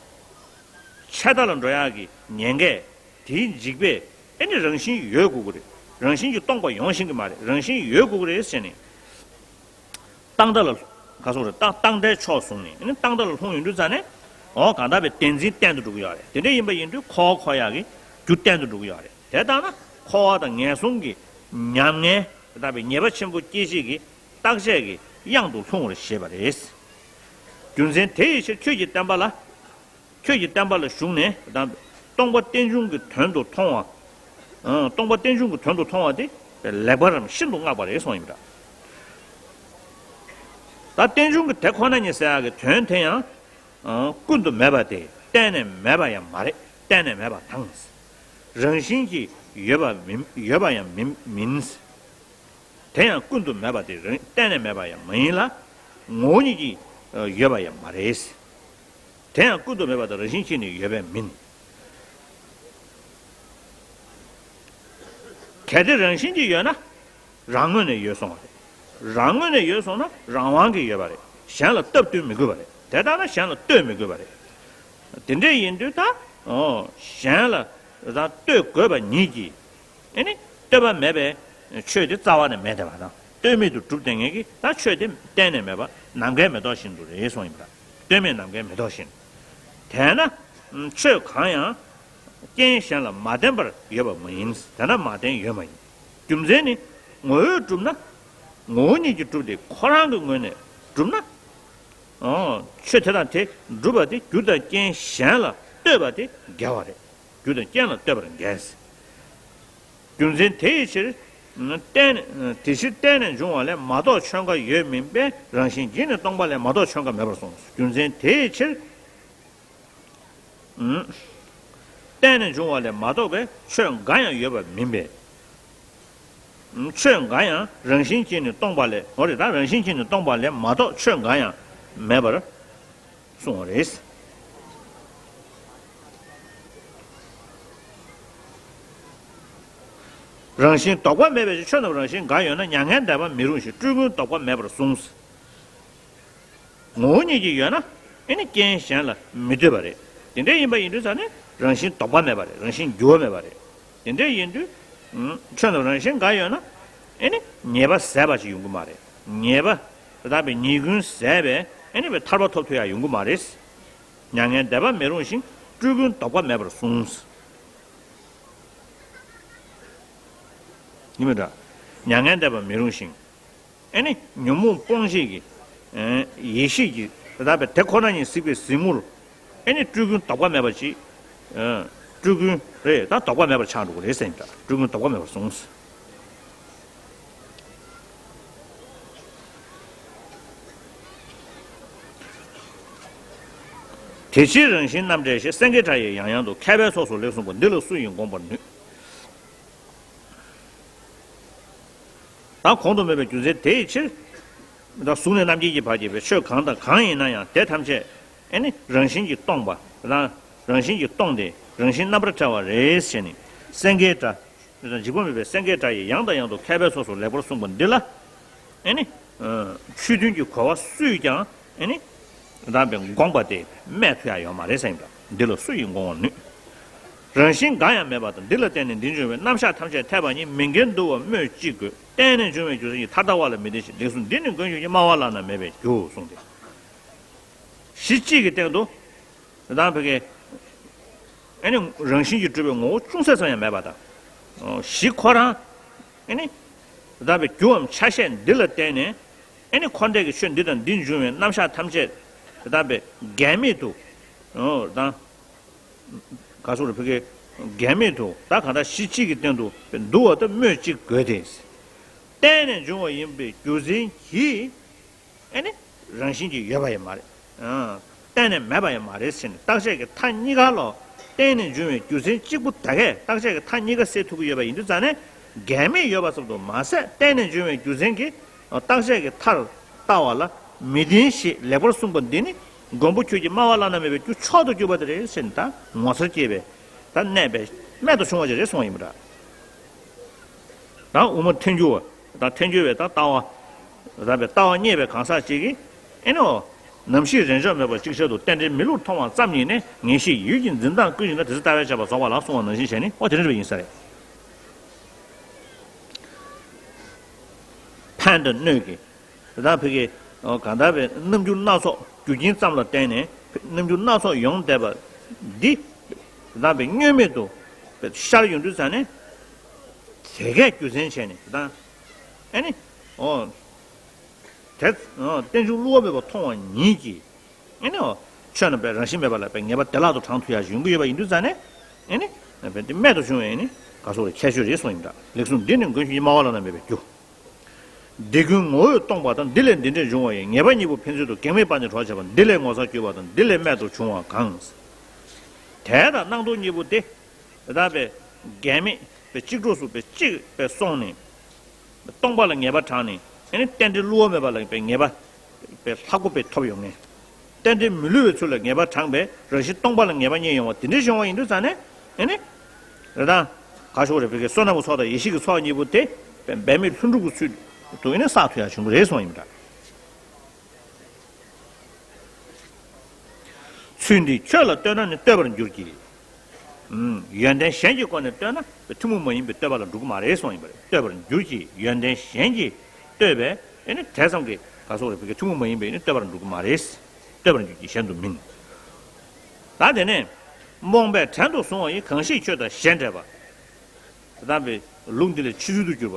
ཆད་ལྟ་ལ་འགྲོ་ཡག་གི་ཉེན་ཁས། དེའི་འཇིགས་པས་ཨེ་ནི་རང་བཞིན་ཡོད་དགོས་ཀྱི་རེད། རང་བཞིན་གྱིས་སྟོང་པ་ཡོང་ཤེས་ཀྱི་མ་རེད། རང་བཞིན་ཡོད་དགོས་ཀྱི་རེད་ཟེར་ནས། རྟག་མཐའ་ལ། ག་སོགས་རེད། རྟག་རྟག་མཐའི་ཕྱོགས་བཟུང་ནས་ཨེ་ནི་རྟག་མཐའ་ལ་ལྷུང་ཡོང་དུས་ཙང་ནས། འོ་གང་ལྟར་བའི་བདེན་འཛིན་བརྟན་དུ་འགྲོ་གི་ཡོད་རེད། དེ་འདྲ་ཡིན་པ་ཡིན་དུས་འཁོར་བ་འཁོར་ཡག་གི་རྒྱུ་བརྟན་དུ་འགྲོ་གི་ཡོད་རེད། དེ་ལྟར་ན་འཁོར་བ་དང་ངན་སོང་གི་ཉམས་ངན་ལྟ་བུའི་ཉེས་པ་ཆེན་པོ་སྐྱེད་བྱེད་ཀྱི་རྟག་ཆད་ཀྱི་གཡང་དུ་ལྷུང་བར་བྱེད་པ་རེད། རྒྱུ་མཚན་དེ་ཡི་ཕྱིར་ཁྱོད་ཀྱི་བསྟན་པ་ལ། ཁྱོད་ཀྱི་བསྟན་པ་ལ་ཞུགས་ནས་དང་། སྟོང་པ་རྟེན་འབྱུང་གི་དོན་དུ་མཐོང་བ། ཨང་། སྟོང་པ་རྟེན་འབྱུང་གི་དོན་དུ་མཐོང་བ་དེ་ལེགས་པར་རམ་ཤིན་ཏུ་བསྔགས་པ་རེད་གསུངས་ཡིན་པ་འདྲ། ད་རྟེན་འབྱུང་གི་དེ་ཁོ་ན་ཉིད་ཟེར་ཡག་གི་དོན་དེ་ཡང་། ཨང་། ཀུན་ཏུ་མེད་པ་དེ་གཏན་ནས་མེད་པ་ཡང་མ་རེད། གཏན་ནས་མེད་པ་དང་། རང་བཞིན་གྱིས་ཡོད་པ་མིན། ཡོད་པ་ཡང་མིན། མིན། དེ་ཡང་ཀུན་ཏུ་མེད་པ་དེ་རང་གཏན་ནས་མེད་པ་ཡང་མ་ཡིན་ལ། ངོ་བོ་ཉིད་ཀྱིས་ཡོད་པ་ཡང་མ་རེད། དེ་ཡང་ཀུན་ཏུ་མེད་པ་དང་རང་བཞིན་གྱིས་ནི་ཡོད་པས་མིན། གལ་ཏེ་རང་བཞིན་གྱིས་ཡོད་ན་རང་ངོས་ནས་ཡོད་སོང་བ་རེད། རང་ངོས་ནས་ཡོད་སོང་ན་རང་དབང་གིས་ཡོད་པ་རེད། གཞན་ལ་སྟབས་བསྟུན་མི་དགོས་པ་རེད། དེ་ལྟར་ན་གཞན་ལ་ལྟོས་མི་དགོས་པ་རེད། དེ་འདྲ་ཡིན་དུས་ད་ཨོ་གཞན་ལ་ད་ལྟོས་དགོས་པ་ཉིད་ཀྱིས། ཨེ་ནི་ལྟོས་པ་མེད་པའི་ཆོས་དེ་རྩ་བ་ནས་མེད་བསྡད་པ་དང་། ལྟོས་མེད་དུ་གྲུབ་བསྡད་མཁན་གྱི་ད་ཆོས་དེ་གཏན་ནས་མེད་པ་ནམ་མཁའི་མེ་ཏོག་བཞིན་དུ་རེད་གསུངས་ཡིན་པ། ལྟོས་མེད་ནམ་མཁའི་མེ་ཏོག་བཞིན། དེས་ན་ཆོས་གང་ཡང་རྐྱེན་གཞན་ལ་མ་བརྟེན་པར་ཡོད་པ་མ་ཡིན། དེས་ན་མ་བརྟེན་ཡོད་མ་ཡིན། རྒྱུ་མཚན་ནི་ངོ་བོས་གྲུབ་ན། ངོ་བོ་ཉིད་ཀྱིས་གྲུབ་སྟེ་ཁོ་རང་གི་ངོས་ནས་གྲུབ་ན། ཨོ། ཆོས་དེ་དང་དེ་གྲུབ་པ་དེ་རྒྱུ་དང་རྐྱེན་གཞན་ལ་ལྟོས་པ་དེ་འགལ་བ་རེད། རྒྱུ་དང་རྐྱེན་ལ་ལྟོས་པར་འགལ། རྒྱུ་མཚན་དེའི་ཕྱིར། གཏན་དེ་ཕྱིར་གཏན་ནས་འབྱུང་བ་ལས་མ་གཏོགས་ཆོས་འགའ་ཡོད་མིན་པས། རང་བཞིན་གྱིས་ནི་སྟོང་པ་ལས་མ་གཏོགས་ཆོས་འགའ་མེད་པར་གསུངས། རྒྱུ་མཚན་དེའི་ཕྱིར། གཏན་ནས་འབྱུང་བ་ལས་མ་གཏོགས་པའི་ཆོས་འགའ་ཡང་ཡོད་པ་མིན་པས། ཆོས་འགའ་ཡང་རང་བཞིན་གྱིས་ནི་སྟོང་པ་ལས། འོ་རེད། ད་རང་བཞིན་གྱིས་ནི་སྟོང་པ་ལས་མ་གཏོགས་ཆོས་འགའ་ཡང་མེད་པར་གསུངས་པ་རེད། རང་བཞིན་ལྡོག་པ་མེད་པའི་ཕྱིར། ཆོས་རྣམས་རང་བཞིན་འགའ་ཡོད་ན། མྱ་ངན་འདས་པ་མི་རུང་ཞིང་། སྤྲུལ་ཀུན་ལྡོག་པ་མེད་པར་གསུངས། ངོ་བོ་ཉིད་ཀྱིས་ཡོད་ན། ཨེ་ནི་རྐྱེན་གཞན་ལ་མི་ལྟོས་པ་རེད། དེ་འདྲ་ཡིན་པ་ཡིན་དུས་ཙང་ནས་རང་བཞིན་ལྡོག་པ་མེད་པ་རེད། རང་བཞིན་འགྱུར་བ་མེད་པ་རེད། དེ་འདྲ་ཡིན་དུས། ཨུམ། ཆོས་རྣམས་རང་བཞིན་འགའ་ཡོད་ན། ཨེ་ནི་ཉེས་པ་ཟད་པ་ཞིག་ཡོང་གི་མ་རེད། ཉེས་པ་དེ་དག་པའི་ཉེས་ཀུན་ཟད་པའི་ཨེ་ནི་པའི་ཐར་པ་ཐོབ་ཐུབ་ཡ་ཡོང་གི་མ་རེད། མྱ་ངན་འདས་པ་མི་རུང་ཞིང་། སྤྲུལ་ཀུན་ལྡོག་པ་མེད་པར་གསུངས། ཡིན་མི་འདྲ། མྱ་ངན་འདས་པ་མི་རུང་ཞིང་། ཨེ་ནི་ཉོན་མོངས་སྤོང་བྱེད་ཀྱི་ཨེ་ཡེ་ཤེས་ཀྱི་དེ་དག་པའི་དེ་ཁོ་ན་ཉིད་གཟིགས་པའི་གཟིགས་ངོར། ཨེ་ནི་སྤྲུལ་ཀུན་ལྡོག་པ་མེད་པ་ཅིག་ཨེ་སྤྲུལ་ཀུན་རེད། ད་ལྡོག་པ་མེད་པར་ཆགས་འགྲོ་གི་རེད་ཟེར་ཡིན་འདྲ། སྤྲུལ་ཀུན་ལྡོག་པ་མེད་པར་གསུངས། དེ་ཕྱིར་རང་བཞིན་རྣམ་བྲལ་ཞེས། སེང་གེའི་སྒྲ་ཡིས་ཡང་ཡང་དུ། མཁས་པའི་ཚོགས་སུ་ལེགས་གསུངས་པ། འདི་ལ་སུ་ཡིས་དགོངས་པར་ནུས། ད་གོང་དུ་སྨོས་པའི་རྒྱུ་མཚན་དེའི་ཕྱིར། ད་གཟུགས་ནས་རྣམ་མཁྱེན་གྱི་བར་གྱི་བའི་ཆོས་གང་དང་གང་ཡིན་ན་ཡང་དེ་ཐམས་ཅད་ཨེ་ནི་རང་བཞིན་གྱིས་སྟོང་པ་དང་། རང་བཞིན་གྱིས་སྟོང་སྟེ་རང་བཞིན་རྣམ་པར་བྲལ་བ་རེད་ཟེར་ནས། སེང་གེའི་སྒྲ། འཇིགས་པ་མེད་པའི་སེང་གེའི་སྒྲ་ཡིས་ཡང་དང་ཡང་དུ་མཁས་པའི་ཚོགས་སུ་ལེགས་པར་གསུངས་པ་འདི་ལ། ཨེ་ནི། ཆོས་མཐུན་གྱི་གོ་བ་སུས་ཀྱང་ཨེ་ནི། དམ་པའི་དགོངས་པ་དེ་སྨྲས་ཐུབ་ཡ་ཡོད་མ་རེད་ཟེར་ཡིན་པ། འདི་ལ་སུ་ཡིས་དགོངས་པར་ནུས། རང་བཞིན་འགའ་ཡང་མེད་པ་དང་། འདི་ལ་བརྟེན་ནས་འདི་འབྱུང་བའི། རྣམ་གཞག་ཐམས་ཅད་འཐད་པ་ཉིད། མི་འགལ་འདུ་བ་སྨོས་ཅི་དགོས། གཏན་ནས་འབྱུང་བའི་རྒྱུ་མཚན་གྱིས། མཐར་ལྟ་བ་ལ་མི་བརྟེན་ཞིང་། ལེགས་གསུངས་འདི་ནི་མགོན་ཁྱོད་ཀྱིས། སྨྲ་བ་ལ་ན་མེད་པའི་རྒྱུ་གསུངས་ཏེ། གཞི་གཅིག་གི་སྟེང་དུ། དེ་དང་བོད་ཀྱི་ཨེ་ནི་རང་བཞིན་གྱིས་གྲུབ་པའི་ངོ་བོ་ཅུང་ཟད་ཙམ་ཡང་མེད་པ་དང་། གཞི་ཁོ་རང་ཨེ་ནི་དེ་དང་བོད་རྒྱུའམ་ཆ་ཤས་འདི་ལ་བརྟེན་ནས་ཨེ་ནི་འཁོར་འདས་ཀྱི་ཆོས་འདི་དང་འདི་འབྱུང་བའི་རྣམ་གཞག་ཐམས་ཅད་དེ་དང་བོད་འགལ་མེད་དུ། དང་། ག་སོགས་རེ་བོད་ཀྱི་འགལ་མེད་དུ་ད་གང་ལྟར་གཞི་གཅིག་གི་སྟེང་དུ་འདུ་བ་ལྟ་སྨོས་ཅི་དགོས་ཏེ། གཏན་ནས་འབྱུང་བ་ཡིན་པའི་རྒྱུ་མཚན་གྱིས། ཨེ་ནི། རང་བཞིན་གྱིས་ཡོད་པ་ཡང་མ་རེད། ཨང་། གཏན་ནས་མེད་པ་ཡང་མ་རེད་ཟེར་ནས། རྟག་ཆད་ཀྱི་མཐའ་གཉིས་ཀ་ལ་གཏན་ནས་འབྱུང་བའི་རྒྱུ་མཚན་གཅིག་པུ་ད་གས་རྟག་ཆད་ཀྱི་མཐའ་གཉིས་ཀ་སེལ་ཐུབ་ཀྱི་ཡོད་པ་ཡིན་དུས་ཙང་ནས། འགལ་མེད་ཡོད་པ་ཙམ་དུ་མ་ཟད། གཏན་ནས་འབྱུང་བའི་རྒྱུ་མཚན་གྱིས་རྟག་ཆད་ཀྱི་མཐར་ལྟ་བ་ལ་མི་བརྟེན་ཞེས་ལེགས་པར་གསུངས་པ་འདི་ནི། མགོན་པོ་ཁྱོད་ཀྱིས་སྨྲ་བ་བླ་ན་མེད་པའི་རྒྱུ་མཆོག་ཏུ་གྱུར་པ་དེ་རེད་ཟེར་ནས། ད་ངོ་མཚར་སྐྱེས་པའི་ད་གནས་པའི་རྨད་དུ་བྱུང་བ་ཞིག་རེད་གསུངས་པ་ཡིན་པ་འདྲ། ད་དབུ་མ་ཐལ་འགྱུར་བ། ད་ཐལ་འགྱུར་བའི་ད་ལྟ་བ། ད་པའི་ལྟ་བ་རྙེད་པའི་གང་ཟག་ཅིག་གིས། ཨེ་ནོ། ནམ་ཞིག་རེས་འཇོག་མེད་པར་ཅིག་ཆར་དུ། རྟེན་འབྲེལ་མི་བསླུར་མཐོང་བ་ཙམ་ཉིད་ནས། ངེས་ཤེས་ཡུལ་གྱི་འཛིན་སྟངས་ཀུན་ཞིག་ན། དེ་ཚེ་ལྟ་བས་དཔྱད་པ་རྫོགས་པ་ལགས། གསུངས་པ་ནང་བཞིན་བྱས་ནས། ཨོ་དེ་འདྲ་རེད་པ་ཡིན་ས་རེད། ཕན་དང་གནོད་ཀྱི། ད་བོད་ཀྱི་གང་ལྟར་བའི་རྣམ་འགྱུར་སྣ་ཚོགས། རྒྱུ་རྐྱེན་ཙམ་ལ་བརྟེན་ནས་རྣམ་འགྱུར་སྣ་ཚོགས་ཡོང་བསྡད་པ་འདི། ད་བའི་བསྙོན་མེད་དུ་ཤར་ཡོང་དུས་ཙང་ནས། དེ་གས་རྒྱུ་མཚན་བྱས་ནས་ད། ཨེ་ནི། ཨོ། དེ། ཨོ། རྟེན་འབྱུང་བསླུ་བ་མེད་པར་མཐོང་བ་ཉིད་ཀྱིས། ཨེ་ནི། ཨོ། ཆོས་རྣམས་པའི་རང་བཞིན་མེད་པ་ལ་པའི་ངེས་པ་བདེ་བླག་ཏུ་དྲངས་ཐུབ་ཡག་ཡོང་གི་ཡོད་པ་ཡིན་དུས་ཙང་ནས། ཨེ་ནི། པའི་འདི་རྨད་དུ་བྱུང་བའི་ཨེ་ནི། ག་སོགས་རེ་ཁྱད་ཆོས་རེད་གསུངས་ཡིན་འདྲ། ལེགས་གསུངས་འདི་ནི་མགོན་ཁྱོད་ཀྱིས། སྨྲ་བ་བླ་ན་མེད་པའི་རྒྱུ། འདི་ཀུན་ངོ་བོས་སྟོང་པ་དང་། འདི་ལས་འདི་འདྲའི་འབྱུང་བ་ཡིན། ངེས་པ་གཉིས་པོ་ཕན་ཚུན་དུ། གེགས་མེད་པ་ནི་གྲོགས་བྱེད་པ་དང་། འདི་ལས་ངོ་མཚར་གྱུར་པ་དང་། འདི་ལས་རྨད་དུ་བྱུང་བ་གང་། དེ་དང་སྣང་སྟོང་གཉིས་པོ་སྟེ། དེ་དག་པའི་འགལ་མེད་པའི་གཅིག་གྲོགས་སུ་པའི་གཅིག་པའི་སོང་ནས། སྟོང་པ་ལ་ངེས་པ་དྲངས་ནས། ཨེ་ནི་རྟེན་འབྲེལ་བསླུ་བ་མེད་པ་ལ་པའི་ངེས་པ་པའི་ལྷག་པོ་པའི་ཐོབ་ཡོང་ངེས། རྟེན་འབྲེལ་མི་བསླུ་བའི་ཚུལ་ལ་ངེས་པ་དྲངས་པའི་རང་བཞིན་སྟོང་པ་ལ་ངེས་པ་རྙེད་ཡོང་བ་དེ་འདྲའི་བྱུང་བ་ཡིན་དུས་ཙང་ནས། ཨེ་ནི། རེད་དང་། ག་ཤོག་རེ་བོད་ཀྱི་བསོད་ནམས་ཀྱི་ཚོགས་དང་ཡེ་ཤེས་ཀྱི་ཚོགས་གཉིས་པོ་དེ། འབད་མེད་ལྷུན་གྲུབ་ཀྱི་ཚུལ། དུ་ཨེ་ནི་བསགས་ཐུབ་ཡ་བྱུང་གི་རེད་གསུངས་ཡིན་པ་འདྲ། ཚུལ་འདི་ཁྱོད་ལ་ལྟོས་ན་ནི་བསྟོད་པར་འགྱུར་གྱི། ཨུམ། ཡོན་ཏན་གཞན་གྱི་སྒོ་ནས་བསྟོད་ན་ཐུན་མོང་མ་ཡིན་པའི་བསྟོད་པ་ལ་འགྲོ་གི་མ་རེད་གསུངས་ཡིན་པ་རེད། བསྟོད་པར་འགྱུར་གྱི། ཡོན་ཏན་གཞན་གྱིས་བསྟོད་པས་ཨེ་ནི་དེ་ཙམ་གྱིས་ག་སོགས་རེད། བོད་ཀྱི་ཐུན་མོང་མ་ཡིན་པའི་ནི་བསྟོད་པར་འགྲོ་གི་མ་རེད། བསྟོད་པར་འགྱུར་གྱི་གཞན་དུ་མིན། ད་དེ་ནས་རྨོངས་པས་བྲན་དུ་བཟུང་བ་ཡི། གང་ཞིག་ཁྱོད་དང་གཞན་འབྲེལ་པ། དེ་དམ་པའི་ལུགས་འདི་ལས་ཕྱི་རོལ་དུ་གྱུར་པ།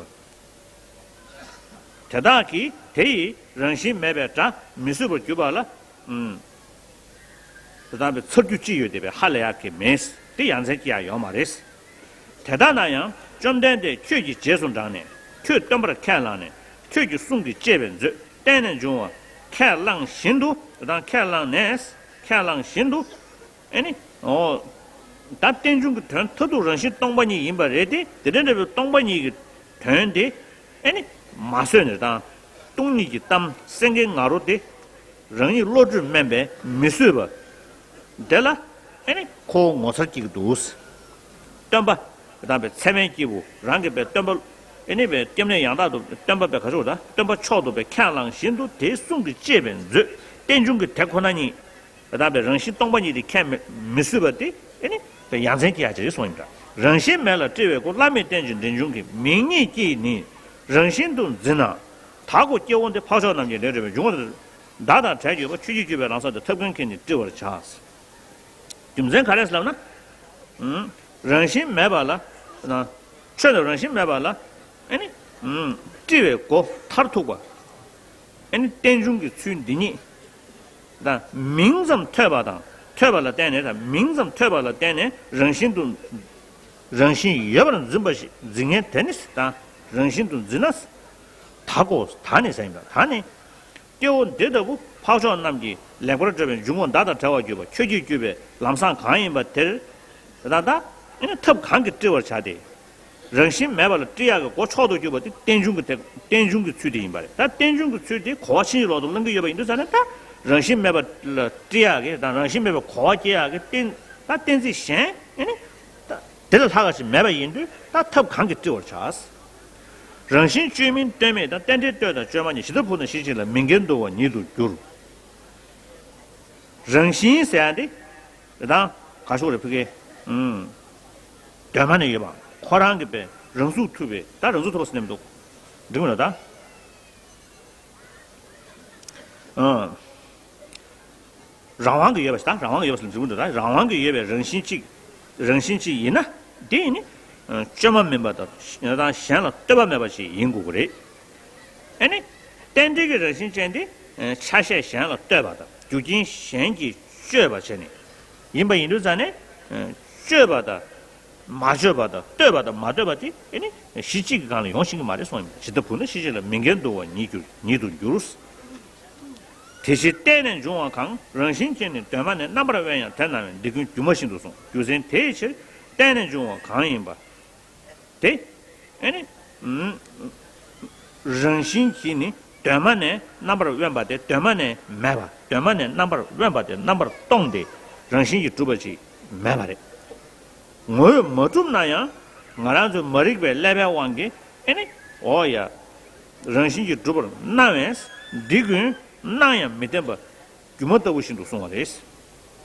དེ་དག་གིས་དེ་ཡི་རང་བཞིན་མེད་པའི་སྒྲ་མི་བཟོད་པར་གྱུར་པ་ལ། ཨུམ། དེ་དམ་པའི་ཚར་རྒྱུ་ཅི་ཡོད་དེ་བས་ཧ་ལས་ཡག་གི་མེད། དེ་ཡ་མཚན་སྐྱེ་ཡག་ཡོད་མ་རེད། དེ་ལྟ་ན་ཡང་བཅོམ་ལྡན་འདས་ཁྱོད་ཀྱི་རྗེས་སུ་འབྲངས་ནས་ཁྱོད་སྟོན་པར་ཁས་བླངས་ནས་ཁྱོད་ཀྱི་གསུང་གིས་གཅེས་པའི་མཛོད་བསྟན་ནས་འབྱུང་བ་ཁས་བླངས་བཞིན་དུ། དེ་དང་ཁས་བླངས་ནས་ཁས་བླངས་བཞིན་དུ། ཨེ་ནི། འོ། ད་རྟེན་འབྱུང་གི་དོན་མཐར་ཐུག་རང་བཞིན་སྟོང་པ་ཉིད་ཡིན་པ་རེད་དེ། དེ་འདྲ་འདྲ་བའི་སྟོང་པ་ཉིད་ཀྱི་དོན་དེ། ཨེ་ནི། མ་བཟོད་ནས་དང་། སྟོང་ཉིད་ཀྱི་གཏམ་སེང་གེའི་ང་རོ་དེ། རང་ཉིད་བློ་གྲོས་དམན་པས་མི་བཟོད་པ། དེ་ལ། ཨེ་ནི། ཁོ་བོ་ངོ་མཚར་སྐྱེ་གི་འདུག། སྟོན་པ། དེ་དམ་པའི་ཚད་མའི་སྐྱེས་བུ་རང་གིས་པའི་སྟོན་པ། ཨེ་ནི་པའི་སྐྱབས་གནས་ཡང་དག་ཏུ་སྟོན་པ་པའི་ག་ཚོད་དང་སྟོན་པ་མཆོག་ཏུ་པའི་ཁས་བླངས་བཞིན་དུ་དེའི་གསུང་གིས་གཅེས་པའི་མཛོད་རྟེན་འབྱུང་གི་དེ་ཁོ་ན་ཉིད། དེ་དམ་པའི་རང་བཞིན་སྟོང་པ་ཉིད་དེ་ཁས་མི་མི་བཟོད་པ་དེ་ཨེ་ནི་པའི་ཡ་མཚན་སྐྱེ་ཡ་ཅིག་རེད་གསུངས་ཡིན་འདྲ། རང་བཞིན་མེད་ལ་སྤྲི་བའི་སྒོ། བླ་མེད་རྟེན་ཅིང་འབྲེལ་འབྱུང་གི། མིང་ཉིད་ཀྱིས་ནི་རང་བཞིན་དུ་འཛིན་ན། དག་གོ་སྐྱེ་བོ་འདི། འཕགས་མཆོག་རྣམས་ཀྱི་ལས་སྒྲིབ་པའི། འབྱུང་བ་བདག་དང་བྲལ་གྱུར་པ། ཆོས་ཀྱིས་བསྐྱེད་པའི་ལམ་བཟང་དེ། ཐབས་མཁས་ཀྱིས་ནི་བཀྲི་བར་བྱ། རྒྱུ་མཚན་ག་རེ་ཟེར་ལབ་ན། ཨུམ། རང་བཞིན་མེད་པ་ལ། ན། ཆོས་ནི་རང་བཞིན་མེད་པ་ལ། ཨེ་ནི། ཨུམ། སྤྲི་བའི་སྒོ་མཐར་ཐུག་པ། ཨེ་ནི་རྟེན་འབྱུང་གི་ཚུལ་འདི་ཉིད། ད་མིང་ཙམ་ཐོས་པ་དང་ཐོས་པ་ལ་བརྟེན་ནས། ད་མིང་ཙམ་ཐོས་པ་ལ་བརྟེན་ནས་རང་བཞིན་དུ། རང་བཞིན་ཡོད་པར་འཛིན་པ་ཞིག་འཛིན་མཁན་དེ་ནི། ད་རང་བཞིན་དུ་འཛིན་ན། དག་གོ་ད་ནི་ཟེར་ཡིན་པ་ད་ནི། སྐྱེ་བོ་འདི་ལྟ་བུ་འཕགས་མཆོག་རྣམས་ཀྱིས་ལེགས་པར་བཀྲོལ་བའི་འབྱུང་བ་བདག་དང་བྲལ་བར་གྱུར་པ། ཆོས་ཀྱིས་བསྐྱེད་པའི་ལམ་བཟང་གང་ཡིན་པ་དེར། ད་ལྟ་ཨེ་ནི་ཐབས་གང་གིས་བཀྲི་བར་བྱ་སྟེ། རང་བཞིན་མེད་པ་ལ་བཀྲི་ཡག་གི་སྒོ་མཆོག་ཏུ་གྱུར་པ་དེ་རྟེན་འབྱུང་གི་དེ་རྟེན་འབྱུང་གི་ཚུལ་དེ་ཡིན་པ་རེད། ད་རྟེན་འབྱུང་གི་ཚུལ་དེ་གོ་བ་ཕྱིན་ཅི་ལོག་ཏུ་བླང་གི་ཡོད་པ་ཡིན་དུས་ཙང་ནས། ད་རང་བཞིན་མེད་པ་ལ་བཀྲི་ཡག་གི་དང་རང་བཞིན་མེད་པའི་གོ་བ་སྐྱེ་ཡག་གི་གཏན་ད་གཏན་ཚིགས་གཞན་ཨེ་ནི། ད་དེ་ལས་ལྷག་པ་ཞིག་མེད་པ་ཡིན་དུས་ད་ཐབས་གང་གིས་བཀྲི་བར་བྱ། རང་བཞིན་བཅོས་མིན་གཏོད་མེད་དང་། རྟེན་འབྲེལ་གཏོད་དང་བཅོས་མ་གཉིས། ཇི་ལྟར་བུག་ན་ཤེས་བྱེད་ལ། མིང་གིས་འདུལ་བ་ཉིད་དུ་འགྱུར། རང་བཞིན་ཟེར་ཡ་འདི། དེ་དང་ག་ཤོག་རེ་ཕི་གེ། ཨུམ། གདོད་མ་ནས་ཡོད་པ། ཁོ་རང་གི་པའི་རང་གཟུགས་ཐུབ་པའི། ད་རང་གཟུགས་ཐུབ་པ་ཟེར་ནས་མི་འདུག། འགྲིག་མི་འདུག་ད། ཨུམ། རང་དབང་གིས་ཡོད་པ་ཞིག་དང་། རང་དབང་གིས་ཡོད་པ་ཞིག་འགྲིག་མི་འདུག། ད་རང་དབང་གིས་ཡོད་པའི་རང་བཞིན་གཅིག། རང་བཞིན་གཅིག་ཡིན་ན། དེ་ནི། ཨ། བཅོས་མ་མིན་པ་དང་། དང་གཞན་ལ་ལྟོས་པ་མེད་པ་ཞིག་ཡིན་དགོས་ཀྱི་རེད། ཨ་ནི། རྟེན་འབྲེལ་གྱི་རང་བཞིན་ཅན་དེ། ཨ། ཆ་ཤས་གཞན་ལ་ལྟོས་པ་དང་རྒྱུ་རྐྱེན་གཞན་གྱིས་བཅོས་པ་བྱས་ནས་ཡིན་པ་ཡིན་དུས་ཙང་ནས། ཨ། བཅོས་པ་དང་མ་བཅོས་པ་དང་ལྟོས་པ་དང་མ་ལྟོས་པ་དེ། ཨ་ནི། གཞི་གཅིག་གི་སྒང་ལ་ཡོང་ཤེས་ཀྱི་མ་རེད་གསུངས་ཡིན། ཇི་ལྟར་བུག་ན་ཤེས་བྱེད་ལ། མིང་གིས་འདུལ་བ་ཉིད་འགྱུར། ཉིད་དུ་འགྱུར། དེ་ཕྱིར་བརྟེན་ནས་འབྱུང་བ་གང་། རང་བཞིན་གྱིས་ནི་གདོད་མ་ནས། རྣམ་པར་དབེན་ཡང་དེ་སྣང་བས། འདི་ཀུན་སྒྱུ་མ་བཞིན་དུ་གསུངས། རྒྱུ་མཚན་དེའི་ཕྱིར་བརྟེན་ནས་འབྱུང་བ་གང་ཡིན་པ། དེ། ཨེ་ནི། ཨུམ། རང་བཞིན་གྱིས་ནི་གདོད་མ་ནས་རྣམ་པར་དབེན་པ་དེ་གདོད་མ་ནས་མེད་པ། གདོད་མ་ནས་རྣམ་པར་དབེན་པ་དེ་རྣམ་པར་སྟོང་སྟེ་རང་བཞིན་གྱིས་གྲུབ་པ་ཅིག་མེད་པ་རེད། ངོ་བོས་མ་གྲུབ་ན་ཡང་ང་རང་ཚོའི་མ་རིག་པའི་ཀླད་པའི་དབང་གིས། ཨེ་ནི། འོ་ཡ། རང་བཞིན་གྱིས་གྲུབ་པར་སྣང་བས། འདི་ཀུན་སྣང་ཡང་མི་བརྟན་པ། སྒྱུ་མ་ལྟ་བུ་བཞིན་དུ་གསུངས་པ་རེད།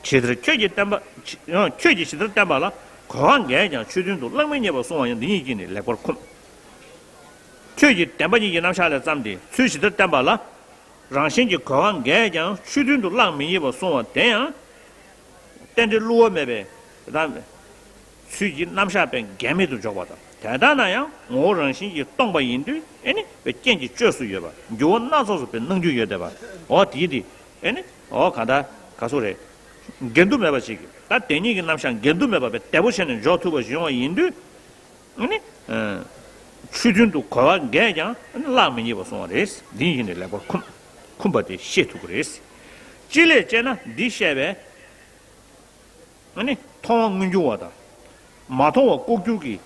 ཇི་ལྟར་ཁྱོད་ཀྱིས་བསྟན་པ། ཁྱོད་ཀྱིས་ཇི་ལྟར་བསྟན་པ་ལ། གོ་བ་འགས་ཀྱང་ཆོས་མཐུན་དུ། གླགས་མི་རྙེད་པར་གསུངས་པ་ཡང་། འདི་ཉིད་ཀྱིས་ནི་ལེགས་པར་ཁུམས། ཁྱོད་ཀྱིས་བདེན་པ་གཉིས་ཀྱི་རྣམ་གཞག་ལས་བརྩམས་ཏེ་ཚུལ་ཇི་ལྟར་བསྟན་པ་ལ། རང་བཞིན་གྱི་གོ་བ་འགས་ཀྱང་ཆོས་མཐུན་དུ་གླགས་མི་རྙེད་པར་གསུངས་པ་དེ་ཡང་། རྟེན་འབྲེལ་བསླུ་བ་མེད་པའི་ད་ཚུལ་གྱི་རྣམ་གཞག་པས་འགལ་མེད་དུ་འཇོག་པ་དང་། དེ་ལྟ་ན་ཡང་ངོ་བོ་རང་བཞིན་གྱིས་སྟོང་པ་ཡིན་དུས། ཨེ་ནི། རྐྱེན་གྱི་བཅོས་སུ་ཡོད་པ། འགྱུར་བ་སྣ་ཚོགས་སུ་པའི་སྣང་རྒྱུ་ཡོད་བསྡད་པ། འོ་དེ་དེ། ཨེ་ནི། འོ་གང་ལྟར་ག་སོ་རེད། འགལ་འདུ་མེད་པ་ཞིག་གིས་ད་དེ་གཉིས་ཀྱི་རྣམ་གཞག་འགལ་འདུ་མེད་པ་བས་བདེ་པོ་བྱས་ནས་འཇོག་ཐུབ་པ་ཞིག་ཡོང་བ་ཡིན་དུས། ཨ་ནི། ཨ། ཆོས་མཐུན་དུ་གོ་བ་འགས་ཀྱང་ཨ་ནི་གླགས་མི་རྙེད་པར་གསུངས་པ་རེད། འདི་ཡིན་ནི་ལེགས་པར་ཁུམས། ཁུམས་པ་དེ་ཤེས་ཐུབ་ཀྱི་རེད། ཅི་ལས་དཔྱད་ན་འདི་བཤད་པས། ཨ་ནི་མཐོང་བ་མངོན་གྱུར་བ་དང་། མ་མཐོང་བ་ལྐོག་གྱུར་གྱི་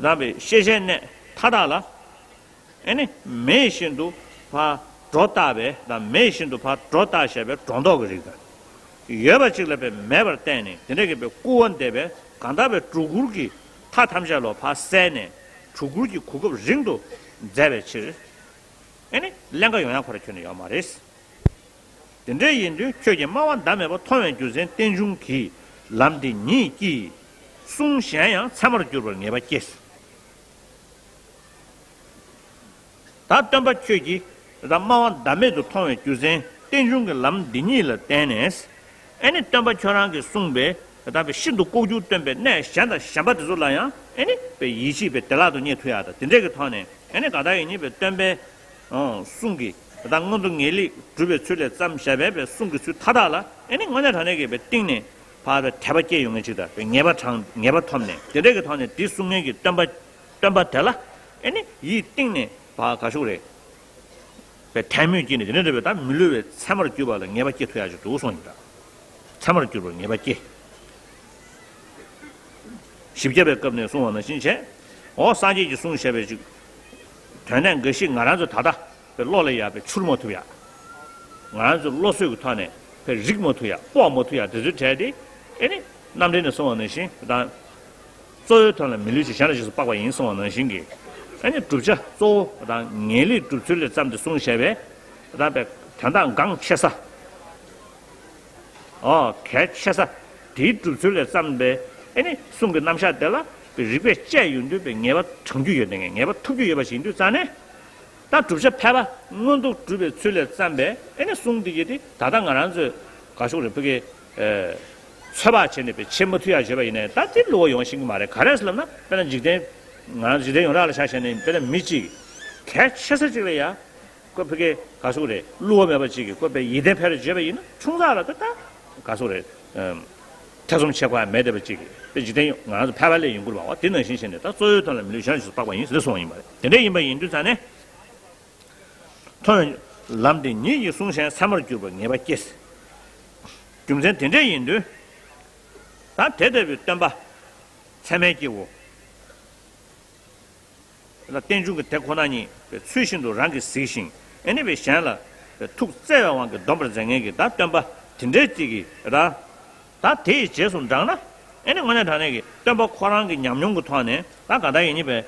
དམ་པའི་ཤེས་བྱའི་གནས་མཐའ་དག་ལ། ཨེ་ནི་མེད་བཞིན་དུ་ཕར་སྒྲོ་བཏགས་པའི་དང་། མེད་བཞིན་དུ་ཕར་སྒྲོ་བཏགས་བཞག་པའི་སྒྲོ་འདོགས་ཀྱི་རིགས་དང་། ཡོད་པ་གཅིག་ལ་པའི་མེད་པར་བསྟན་ནས། དེ་འདྲ་གི་པའི་སྐུར་བ་འདེབས་པས་གང་དག་པའི་སྒྲོ་སྐུར་གྱི་མཐའ་ཐམས་ཅད་ལ་ཕར་བསལ་ནས་སྒྲོ་སྐུར་གྱི་གོ་སྐབས་རིང་དུ་མཛད་པའི་ཕྱིར། ཀླན་ཀ་ཡོང་ཡ་ཁོ་ར་ཁྱོན་ནས་ཡོད་མ་རེད། དེ་འདྲ་ཡིན་དུས་ཁྱོད་ཀྱིས་སྨྲ་བ་ཟླ་མེད་པ་མཐོང་བའི་རྒྱུ་མཚན་རྟེན་འབྱུང་གི་ལམ་འདི་ཉིད་ཀྱིས་གསུང་གཞན་ཡང་ཚད་མར་གྱུར་པར་ངེས་པ་སྐྱེས། ད་སྟོན་པ་ཁྱོད་ཀྱིས་ད་སྨྲ་བ་ཟླ་མེད་དུ་མཐོང་བའི་རྒྱུ་མཚན་རྟེན་འབྱུང་གི་ལམ་འདི་ཉིད་ལ་བརྟེན་ནས། ཨེ་ནི་སྟོན་པ་ཁྱོད་རང་གིས་གསུངས་པའི་ད་ལྟ་བའི་ཤིན་ཏུ་ལྐོག་གྱུར་སྟོན་པའི་གནས་གཞན་དང་གཞན་པ་དེ་ཚོ་ལ་ཡང་ཨེ་ནི་པའི་ཡིད་ཆེས་པའི་བདེ་བླག་ཏུ་རྙེད་ཐུབ་ཡག་དང་དེ་འདྲས་ཀྱི་ཐོག་ནས་ཨེ་ནི་ག་ད་ཡིན་ཉིད་པའི་སྟོན་པའི་གསུང་གི་ད་ལྟ་མངོན་མཐོ་ངེས་ལེགས་སྒྲུབ་པའི་ཚུལ་ལས་བརྩམས་བཞག་པའི་པའི་གསུང་གི་ཚུལ་མཐའ་དག་ལ་ཨེ་ནི་དངོས་གནས་དྲང་གནས་ཀྱི་པའི་གཏིང་ནས་ཕར་པའི་དད་པ་སྐྱེ་ཡོང་མཁན་ཅིག་དང་པའི་ངེས་པ་དྲང་ངེས་པ་ཐོབ་ནས་དེ་འདྲས་ཀྱི་ཐོག་ནས་འདི་གསུང་མཁན་གྱི་སྟོན་པ་སྟོན་པ་དེ་ལ་ཨེ་ནི་ཡིད་གཏིང་ནས་ཕར་ག་ཞུ་རེད། པའི་དད་མོས་ཀྱིས་ནི་དེ་ནས་འདྲ་བའི་ད་མི་བསླུ་བའི་ཚད་མར་གྱུར་པ་ལ་ངེས་པ་སྐྱེ་ཐུབ་ཡག་ཅིག་འདུག་གསུངས་ཡིན་ད། ཚད་མར་གྱུར་པར་ངེས་པ་སྐྱེ། བཞི་བརྒྱ་པའི་སྐབས་ནས་གསུངས་པ་ནང་བཞིན་བྱས། འོ་སངས་རྒྱས་ཀྱིས་གསུངས་བཞག་པའི་ཅིག་དོན་གནད་འགའ་ཞིག་ང་རང་ཚོ་ད་ལྟ་པའི་བློ་ལ་ཡག་པའི་འཆུར་མ་ཐུབ་ཡག་ང་རང་ཚོའི་བློ་བཟོད་ཀྱི་ཐོག་ནས་པའི་རིག་མ་ཐུབ་ཡག་དཔོག་མ་ཐུབ་ཡག་དེ་ཚོའི་གྲས་དེ་ཨེ་ནི་རྣམ་འགྲེལ་ནས་གསུངས་པ་ནང་བཞིན་དང་། གཙོ་བོའི་དོན་ལ་མི་ལུས་ཀྱི་གཞན་ལ་རྗེས་སུ་དཔག་པ་ཡིན་གསུངས་པ་ནང་བཞིན་གྱི། ཨ་ནི་བསྒྲུབ་བྱ་གཙོ་བོ་དང་ངེས་ལེགས་སྒྲུབ་ཚུལ་ལས་བརྩམས་ཏེ་གསུངས་བཞག་པའི། ད་པའི་དོན་དག་འགངས་ཆེ་ས། ཨོ་གལ་ཆེ་ས། དེའི་སྒྲུབ་ཚུལ་ལས་བརྩམས་པའི་ཨ་ནི་གསུང་གི་རྣམ་གཞག་དེ་ལ་རིགས་པས་དཔྱད་ཡོང་དུས་པའི་ངེས་པ་དྲང་རྒྱུ་ཡོད་དེ་ངེས་པ་ཐོབ་རྒྱུ་ཡོད་པ་ཞིག་ཡིན་དུས་ཙང་ནས། ད་བསྒྲུབ་བྱ་ཕལ་པ་མངོན་མཐོ་སྒྲུབ་པའི་ཚུལ་ལས་བརྩམས་པའི་ཨེ་ནི་གསུང་འདི་གྱིས་ཏེ་ད་ལྟ་ང་རང་ཚོས་ག་ཤོག་རེ་ཕ་གི་ཚོད་དཔག་བྱས་ནས་པའི་བྱེད་མ་ཐུབ་ཡག་བྱས་པ་ཡིན་ནའི་ད་དེ་བསླུ་བ་ཡོང་ཤེས་ཀྱི་མ་རེད། ག་རེ་ཟེར་ལབ་ན་དཔེར་ན་འཇིག་རྟེན་ང་རང་འཇིག་རྟེན་ཡོངས་གྲགས་ལ་ཆ་བཞག་ནས་དཔེར་ན་མི་གཅིག་གལ་ཆེ་ས་གཅིག་ལ་ཡ་ཁོ་ཕ་གི་ག་ཤོག་རེ་བསླུ་བ་མེད་པ་གཅིག་གིས་ཁོ་པའི་ཡིད་བརྟན་ཕེབས་རེ་བྱས་པ་ཡིན་ན་ཆུང་ཙག་ལ་ད་ད་ག་ཤོག་རེ་ཐེ་ཚོམ་བྱེད་དགོས་ཡ་མེད་བསྡད་པ་གཅིག་གིས་དཔེ་འཇིག་རྟེན་ང་རང་ཚོ་ཕལ་པ་ལས་ཡོང་གི་རེད་པ། འོ་དེ་ནང་བཞིན་བྱས་ནས་ད་གཙོ་བོའི་དོན་ལ་མི་ལུས་གཞན་ལ་རྗེས་སུ་དཔག་པ་ཡིན་ཟེར་གསུངས་པ་ཡིན་པ་རེད། དེ་འདྲ་ཡིན་པ་ཡིན་དུས་ཙང་ནས། མཐོང་བའི་ལམ་དེ་ཉིད་ཀྱིས་གསུང་གཞན་ཚད་མར་གྱུར་པར་ངེས་པ་སྐྱེས། རྒྱུ་མཚན་དེ་འདྲ་ཡིན་དུས། ད་དེ་ལྟ་བུའི་སྟོན་པ། ཚད་མའི་སྐྱེ་བོ། ལ་རྟེན་འབྱུང་གི་དེ་ཁོ་ན་ཉིད་པའི་ཚུལ་བཞིན་དུ་རང་གིས་གཟིགས་ཤིང་ཨེ་ནི་པའི་གཞན་ལ་པའི་ཐུགས་བརྩེ་བའི་དབང་གིས་འདོམས་པར་མཛད་མཁན་གྱི་ད་སྟོན་པ་དེ་འདྲའི་གཅིག་གིས་ར། ད་དེའི་རྗེས་སུ་འབྲངས་ན་ཨེ་ནི་དངོས་གནས་དྲང་གནས་ཀྱི་སྟོན་པ་ཁོ་རང་གི་ཉམས་མྱོང་གི་ཐོག་ནས་ད་ག་ད་ཡིན་ནི་པའི་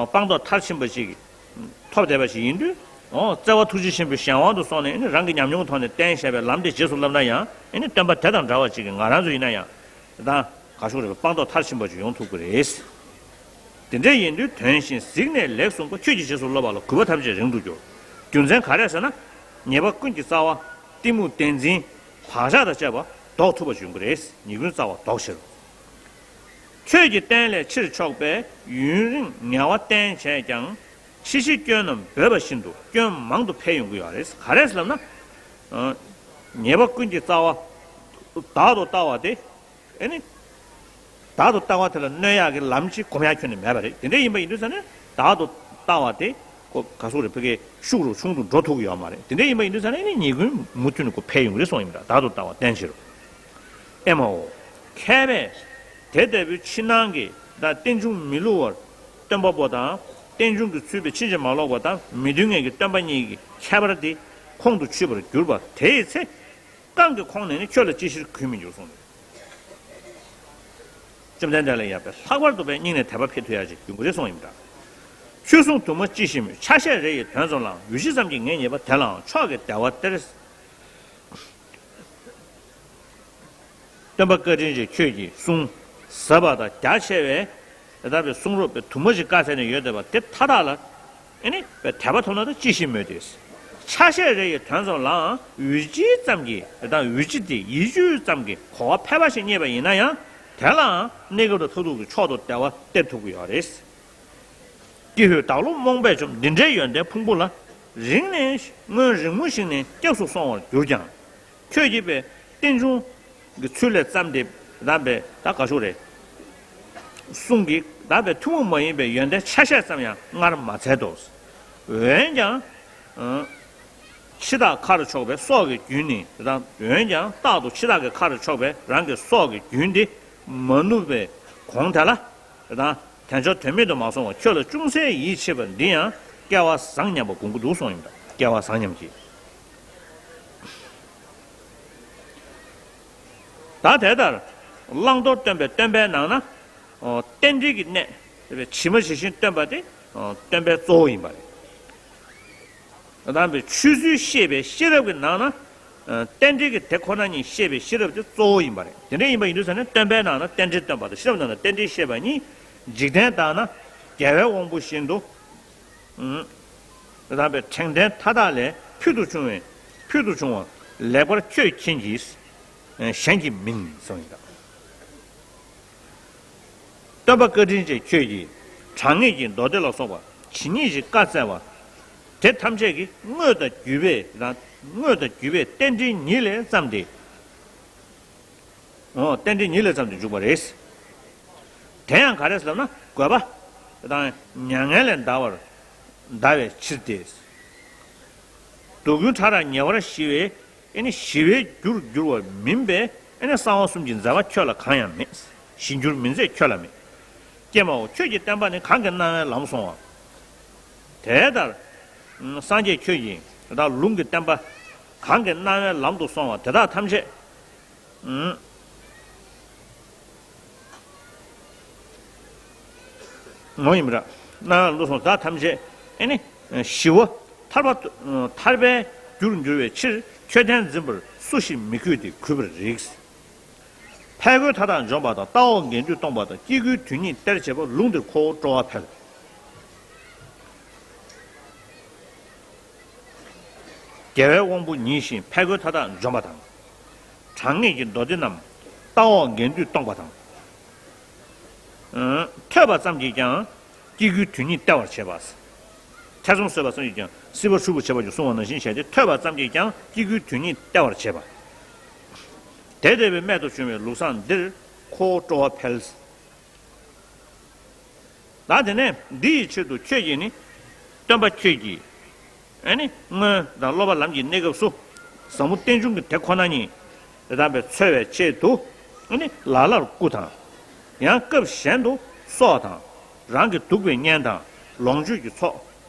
སྤངས་རྟོགས་མཐར་ཕྱིན་པ་ཅིག་ཐོབ་བསྡད་པ་ཞིག་ཡིན་དུས། ཨོ་བརྩེ་བ་ཐུགས་རྗེ་ཆེན་པོའི་གཞན་དབང་དུ་སོང་ནས་ཨེ་ནི་རང་གི་ཉམས་མྱོང་གི་ཐོག་ནས་བསྟན་བཞག་པའི་ལམ་དེ་རྗེས་སུ་བསླབ་ན་ཡང་ཨེ་ནི་སྟོན་པ་དེ་དང་འདྲ་བ་ཅིག་གིས་ང་རང་ཚོ་ཡིན་ན་ཡང་། དང་། ག་ཤོག་རེད་པ་སྤངས་རྟོགས་མཐར་ཕྱིན་པ་ཅིག་ཡོང་ཐུབ་ཀྱི་རེད། དེ་འདྲ་ཡིན་དུས་དོན་བཞིན་གཟིགས་ནས་ལེགས་གསུངས་པ་ཁྱོད་ཀྱི་རྗེས་སུ་སློབ་པ་ལ་གུས་པ་ཐམས་ཅད་རིང་དུ་གྱུར། རྒྱུ་མཚན་ག་རེ་ཟེར་ན། ཉེས་པ་ཀུན་གྱི་རྩ་བ། གཏི་མུག་བདེན་འཛིན། བག་ཆགས་དང་བཅས་པ་ཟློག་ཐུབ་པ་ཅིག་ཡོང་གི་རེད། ཉེས་ཀུན་རྩ་བ་ཟློག་ཕྱིར། ཁྱོད་ཀྱི་བསྟན་ལས་ཕྱིར་ཕྱོགས་པས་ཡུན་རིང་ངལ་བ་བསྟེན་བྱས་ཀྱང་། ཕྱི་ཕྱིའི་སྐྱོན་རྣམས་འབོད་པ་བཞིན་དུ་སྐྱོན་མང་དུ་འཕེལ་ཡོང་གི་ཡོད་རེད། ག་རེ་ཟེར་ལབ་ན། ཉེས་པ་ཀུན་གྱི་རྩ་བ། བདག་ཏུ་ལྟ་བ་སྟེ། ཨེ་ནི། བདག་ཏུ་ལྟ་བ་དེ་ལ་གནོད་ཡག་གི་ལམ་གཅིག་སྒོམ་ཡག་ཁྱོན་ནས་མེད་པ་རེད། དེ་འདྲ་ཡིན་པ་ཡིན་དུས་ཙང་ནས་བདག་ཏུ་ལྟ་བ་དེ་ཁོ་ག་ཟུག་རེད་ཕ་གིའི་ཤུགས་རུ་ཆུང་དུ་འགྲོ་ཐུབ་ཀྱི་ཡོད་མ་རེད། དེ་འདྲ་ཡིན་པ་ཡིན་དུས་ཙང་ནས་ཨེ་ནི་ཉེས་ཀུན་མུ་མཐུད་ནས་ཁོ་འཕེལ་ཡོང་གི་རེད་གསུངས་ཡིན་པ་འདྲ། བདག་ཏུ་ལྟ་བ་བསྟེན་ཕྱིར་རོ། ཨེ་མའོ། མཁས་པས་དེ་ལྟ་བུའི་ཕྱི་ནང་གི་ད་རྟེན་འབྱུང་མི་བསླུ་བར་སྟོན་པ་པོ་དང་རྟེན་འབྱུང་གི་ཚུལ་དཔེ་ཕྱིན་ཅི་མ་ལོག་པ་དང་མི་མཐུན་ངེས་ཀྱི་སྟོན་པ་གཉིས་ཀྱི་ཁྱད་པར་དེ་ཁོང་དུ་ཆུད་པར་གྱུར་པ་དེའི་ཚེ། གང་གིས་ཁོང་ནས་ནི་ཁྱོད་ལ་ཅི་ཕྱིར་གུས་མི་འགྱུར་གསུངས་ནས། བཅོམ་ལྡན་འདས་ལ་ཡང་པའི་ལྷག་པར་དུ་པའི་སྙིང་ནས་དད་པ་འཕེལ་ཐུབ་ཡ་ཅིག་ཡོང་གི་རེད་གསུངས་ཡིན་པ་འདྲ། ཆོས་གསུང་དུ་མ་ཅི་ཞིག་སྨྲོས། ཆ་ཤས་རེ་ཡི་དོན་ཙམ་ལའང་། ཡུལ་གཅིག་ཙམ་གྱི་ངེས་ཉེས་པ་དེ་ལའང་། མཆོག་གི་བདེ་བ་སྟེར། སྟོན་པ་བཀའ་དྲིན་ཅན་ཁྱོད་ཀྱིས་གསུང་ཟབ་པ་དང་རྒྱ་ཆེ་བའི་དེ་ལྟ་བུའི་གསུང་རབ་པའི་དུ་མ་ཞིག་བཀའ་སྩལ་ནས་ཡོད་བསྡད་པ་དེ་མཐའ་དག་ལ་ཨེ་ནི་པའི་དད་པ་ཐོབ་ན་ད་ཅི་ཞིག་སྨོས་ཏེ། ཆ་ཤས་རེ་ཡི་དོན་ཙམ་ལའང་ཡུལ་གཅིག་ཙམ་གྱི་དང་ཡུལ་གཅིག་དེ་ཡིད་དཔྱོད་ཙམ་གྱི་གོ་བ་ཕལ་པ་ཞིག་རྙེད་པ་ཡིན་ན་ཡང་དེ་ལའང་གནས་སྐབས་དང་མཐར་ཐུག་གི་མཆོག་ཏུ་བདེ་བ་སྟེར་ཐུབ་ཀྱི་ཡོད་རེད། ཀྱི་ཧུད་བདག་བློ་རྨོངས་པས་བཅོམ་འདི་འདྲའི་ཡོན་ཏན་ཕུང་པོ་ལ། རིང་ནས་སྔོན་རིང་མོ་ཞིག་ནས་སྐྱབས་སུ་སོང་བར་གྱུར་ཀྱང་། ཁྱོད་ཀྱིས་པའི་རྟེན་འབྱུང་གི་ཚུལ་ལས་བརྩམས་ཏེ་བདམས་པའི་ད་ག་ཤོག་རེད། གསུང་གི་བདམས་པའི་ཐུན་མོང་མ་ཡིན་པའི་ཡོན་ཏན་ཆ་ཤས་ཙམ་ཡང་སྔར་མ་འཚལ་ཏོ། འོན་ཀྱང་། འཆི་བདག་ཁ་རུ་ཕྱོགས་པའི་སྲོག་གི་རྒྱུན་ནི་དང་། འོན་ཀྱང་རྟག་ཏུ་འཆི་བདག་གི་ཁ་རུ་ཕྱོགས་པའི་རང་གི་སྲོག་གི་རྒྱུན་དེ་མ་ནུབ་པའི་གོང་དེ་ལ། དང་། དལ་འབྱོར་དོན་མེད་དུ་མ་སོང་བར་ཁྱོད་ལ་ཅུང་ཟད་ཡིད་ཆེས་པ་འདི་ཡང་སྐལ་བ་བཟང་སྙམ་པ་དགོངས་ཀྱི་འདུག་གསུངས་ཡིན་པ། སྐལ་བ་བཟང་སྙམ་གྱིས། ད་དེ་ལྟར་བླང་དོར་སྟོན་པའི་སྟོན་པའི་ནང་ན། ཨོ་རྟེན་འབྲེལ་གྱི་གནད་ཇི་མ་ཇི་བཞིན་སྟོན་པ་དེ་ཨོ་སྟོན་པའི་གཙོ་བོ་ཡིན་པ་རེད། དམ་པའི་ཆོས་ཚུལ་ཤེས་པའི་ཤེས་རབ་ཀྱི་ནང་ན། ཨ། རྟེན་འབྲེལ་གྱི་དེ་ཁོ་ན་ཉིད་ཤེས་པའི་ཤེས་རབ་དེ་གཙོ་བོ་ཡིན་པ་རེད། དེ་འདྲ་ཡིན་པ་ཡིན་དུས་ཙང་ནས་སྟོན་པའི་ནང་ན་རྟེན་འབྲེལ་སྟོན་པ་དང་ཤེས་རབ་ནང་ན་རྟེན་འབྲེལ་བཤད་པ་གཉིས་འཇིག་རྟེན་ལྟར་ན་རྒྱལ་བའི་དབང་པོ་བཞིན་དུ། ཨུམ། དམ་པའི་དྲང་ལྡན་མཐའ་དག་ལས་ཕུལ་དུ་བྱུང་བའི་ཕུལ་དུ་བྱུང་བ་ལེགས་པར་ཁྱོད་མཁྱེན་གྱིས། གཞན་གྱིས་མིན་གསུངས་ཡིན་ད། སྟོན་པ་བཀའ་དྲིན་ཅན་ཁྱོད་ཀྱིས་དྲང་ངེས་ཀྱི་མདོ་སྡེ་ལ་སོགས་པ་ཇི་སྙེད་ཅིག་བཀའ་སྩལ་བ། དེ་ཐམས་ཅད་ཀྱི་དངོས་དང་བརྒྱུད་པས་དང་དངོས་དང་བརྒྱུད་པས་རྟེན་འབྲེལ་ཉིད་ལས་བརྩམས་ཏེ། འོ། རྟེན་འབྲེལ་ཉིད་ལས་བརྩམས་ཏེ་འཇུག་པ་རེད། དེ་ཡང་ག་རེ་ཟེར་ན་དགོས་པ་དང་མྱ་ངན་ལས་འདའ་བར་འདའ་བའི་ཕྱིར་ཏེ། སྡུག་ཀུན་ཕྲ་རགས་ཉེ་བར་ཞི་བའི། ཨེ་ནི་ཞི་བའི་རྒྱུར་འགྱུར་བ་མིན་པས། ཨེ་ནི་གསང་བ་གསུམ་གྱི་མཛད་པ་ཁྱོད་ལ་གང་ཡང་མེད། ཞི་འགྱུར་མི་མཛད་ཁྱོད་ལ་མེད། ཀྱེ་མའོ། ཁྱོད་ཀྱི་བསྟན་པ་ནི་གང་གི་སྣང་བའི་ལམ་སོང་བ། དེ་ལྟར་སངས་རྒྱས་ཁྱོད་ཀྱིས་དེ་དག་ལུང་གི་བསྟན་པ་གང་གི་སྣང་བའི་ལམ་དུ་སོང་བ་དེ་དག་ཐམས་ཅད། ངོ་ཡིན་པ་ར། སྣང་བ་ལུགས་སོགས་དག་ཐམས་ཅད་ཨེ་ནི་ཞི་བ་ཐར་པ་ཐར་པའི་རྒྱུར་འགྱུར་བའི་ཕྱིར་མཆོད་རྟེན་འཛིན་པར་སུ་ཞིག་མི་གུས་ཏེ་གུས་པར་རིགས། ཕས་རྒོལ་མཐའ་དག་འཇོམས་པ་དང་། ལྟ་བ་ངན་འདུས་སྟོང་པ་དང་། སྐྱེ་དགུའི་དོན་ཉིད་སྟེར་བྱེད་པ། ལུང་འདིར་ཁོ་བོ་སྤྲོ་བ་འཕེལ། རྒྱལ་བའི་དབང་པོ་ཉིད་བཞིན་ཕས་རྒོལ་མཐའ་དག་འཇོམས་པ་དང་། དྲང་ངེས་ཀྱི་མདོ་སྡེ་རྣམས་ལྟ་བ་ངན་འདུས་སྟོང་པ་དང་། ཐོས་པ་ཙམ་གྱིས་ཀྱང་སྐྱེ་དགུའི་དོན་ཉིད་སྟེར་བར་བྱེད་པ། ཐེ་ཚོམ་ཟད་པ་ཙམ་གྱིས་ཀྱང་སྲིད་པ་འཁྲུལ་པར་བྱེད་པ་ཞེས་གསུངས་པ་ནང་བཞིན་བྱས་ཏེ། ཐོས་པ་ཙམ་གྱིས་ཀྱང་སྐྱེ་དགུའི་དོན་ཉིད་སྟེར་བར་བྱེད་པ། དེ་ལྟ་བུའི་རྨད་དུ་བྱུང་བའི་ལུགས་བཟང་འདིར་ཁོ་བོ་སྤྲོ་བ་འཕེལ། ད་དེ་ནས་འདི་ཡི་ཆེད་དུ་ཁྱོད་ཀྱིས་ནི། སྟོན་པ་ཁྱོད་ཀྱིས་ཨེ་ནི་སྔོན་དང་སློབ་པ་ལམ་གྱི་གནས་སྐབས་སུ་ཟབ་མོ་རྟེན་འབྱུང་གི་དེ་ཁོ་ན་ཉིད་དེ་དམ་པའི་འཚོལ་བའི་ཆེད་དུ་ཨེ་ནི་ལ་ལར་སྐུ་དང་། ཡང་སྐབས་གཞན་དུ་སྲོག་དང་། རང་གི་འདུག་པའི་གཉེན་དང་ལོངས་སྤྱོད་ཀྱི་ཚོགས་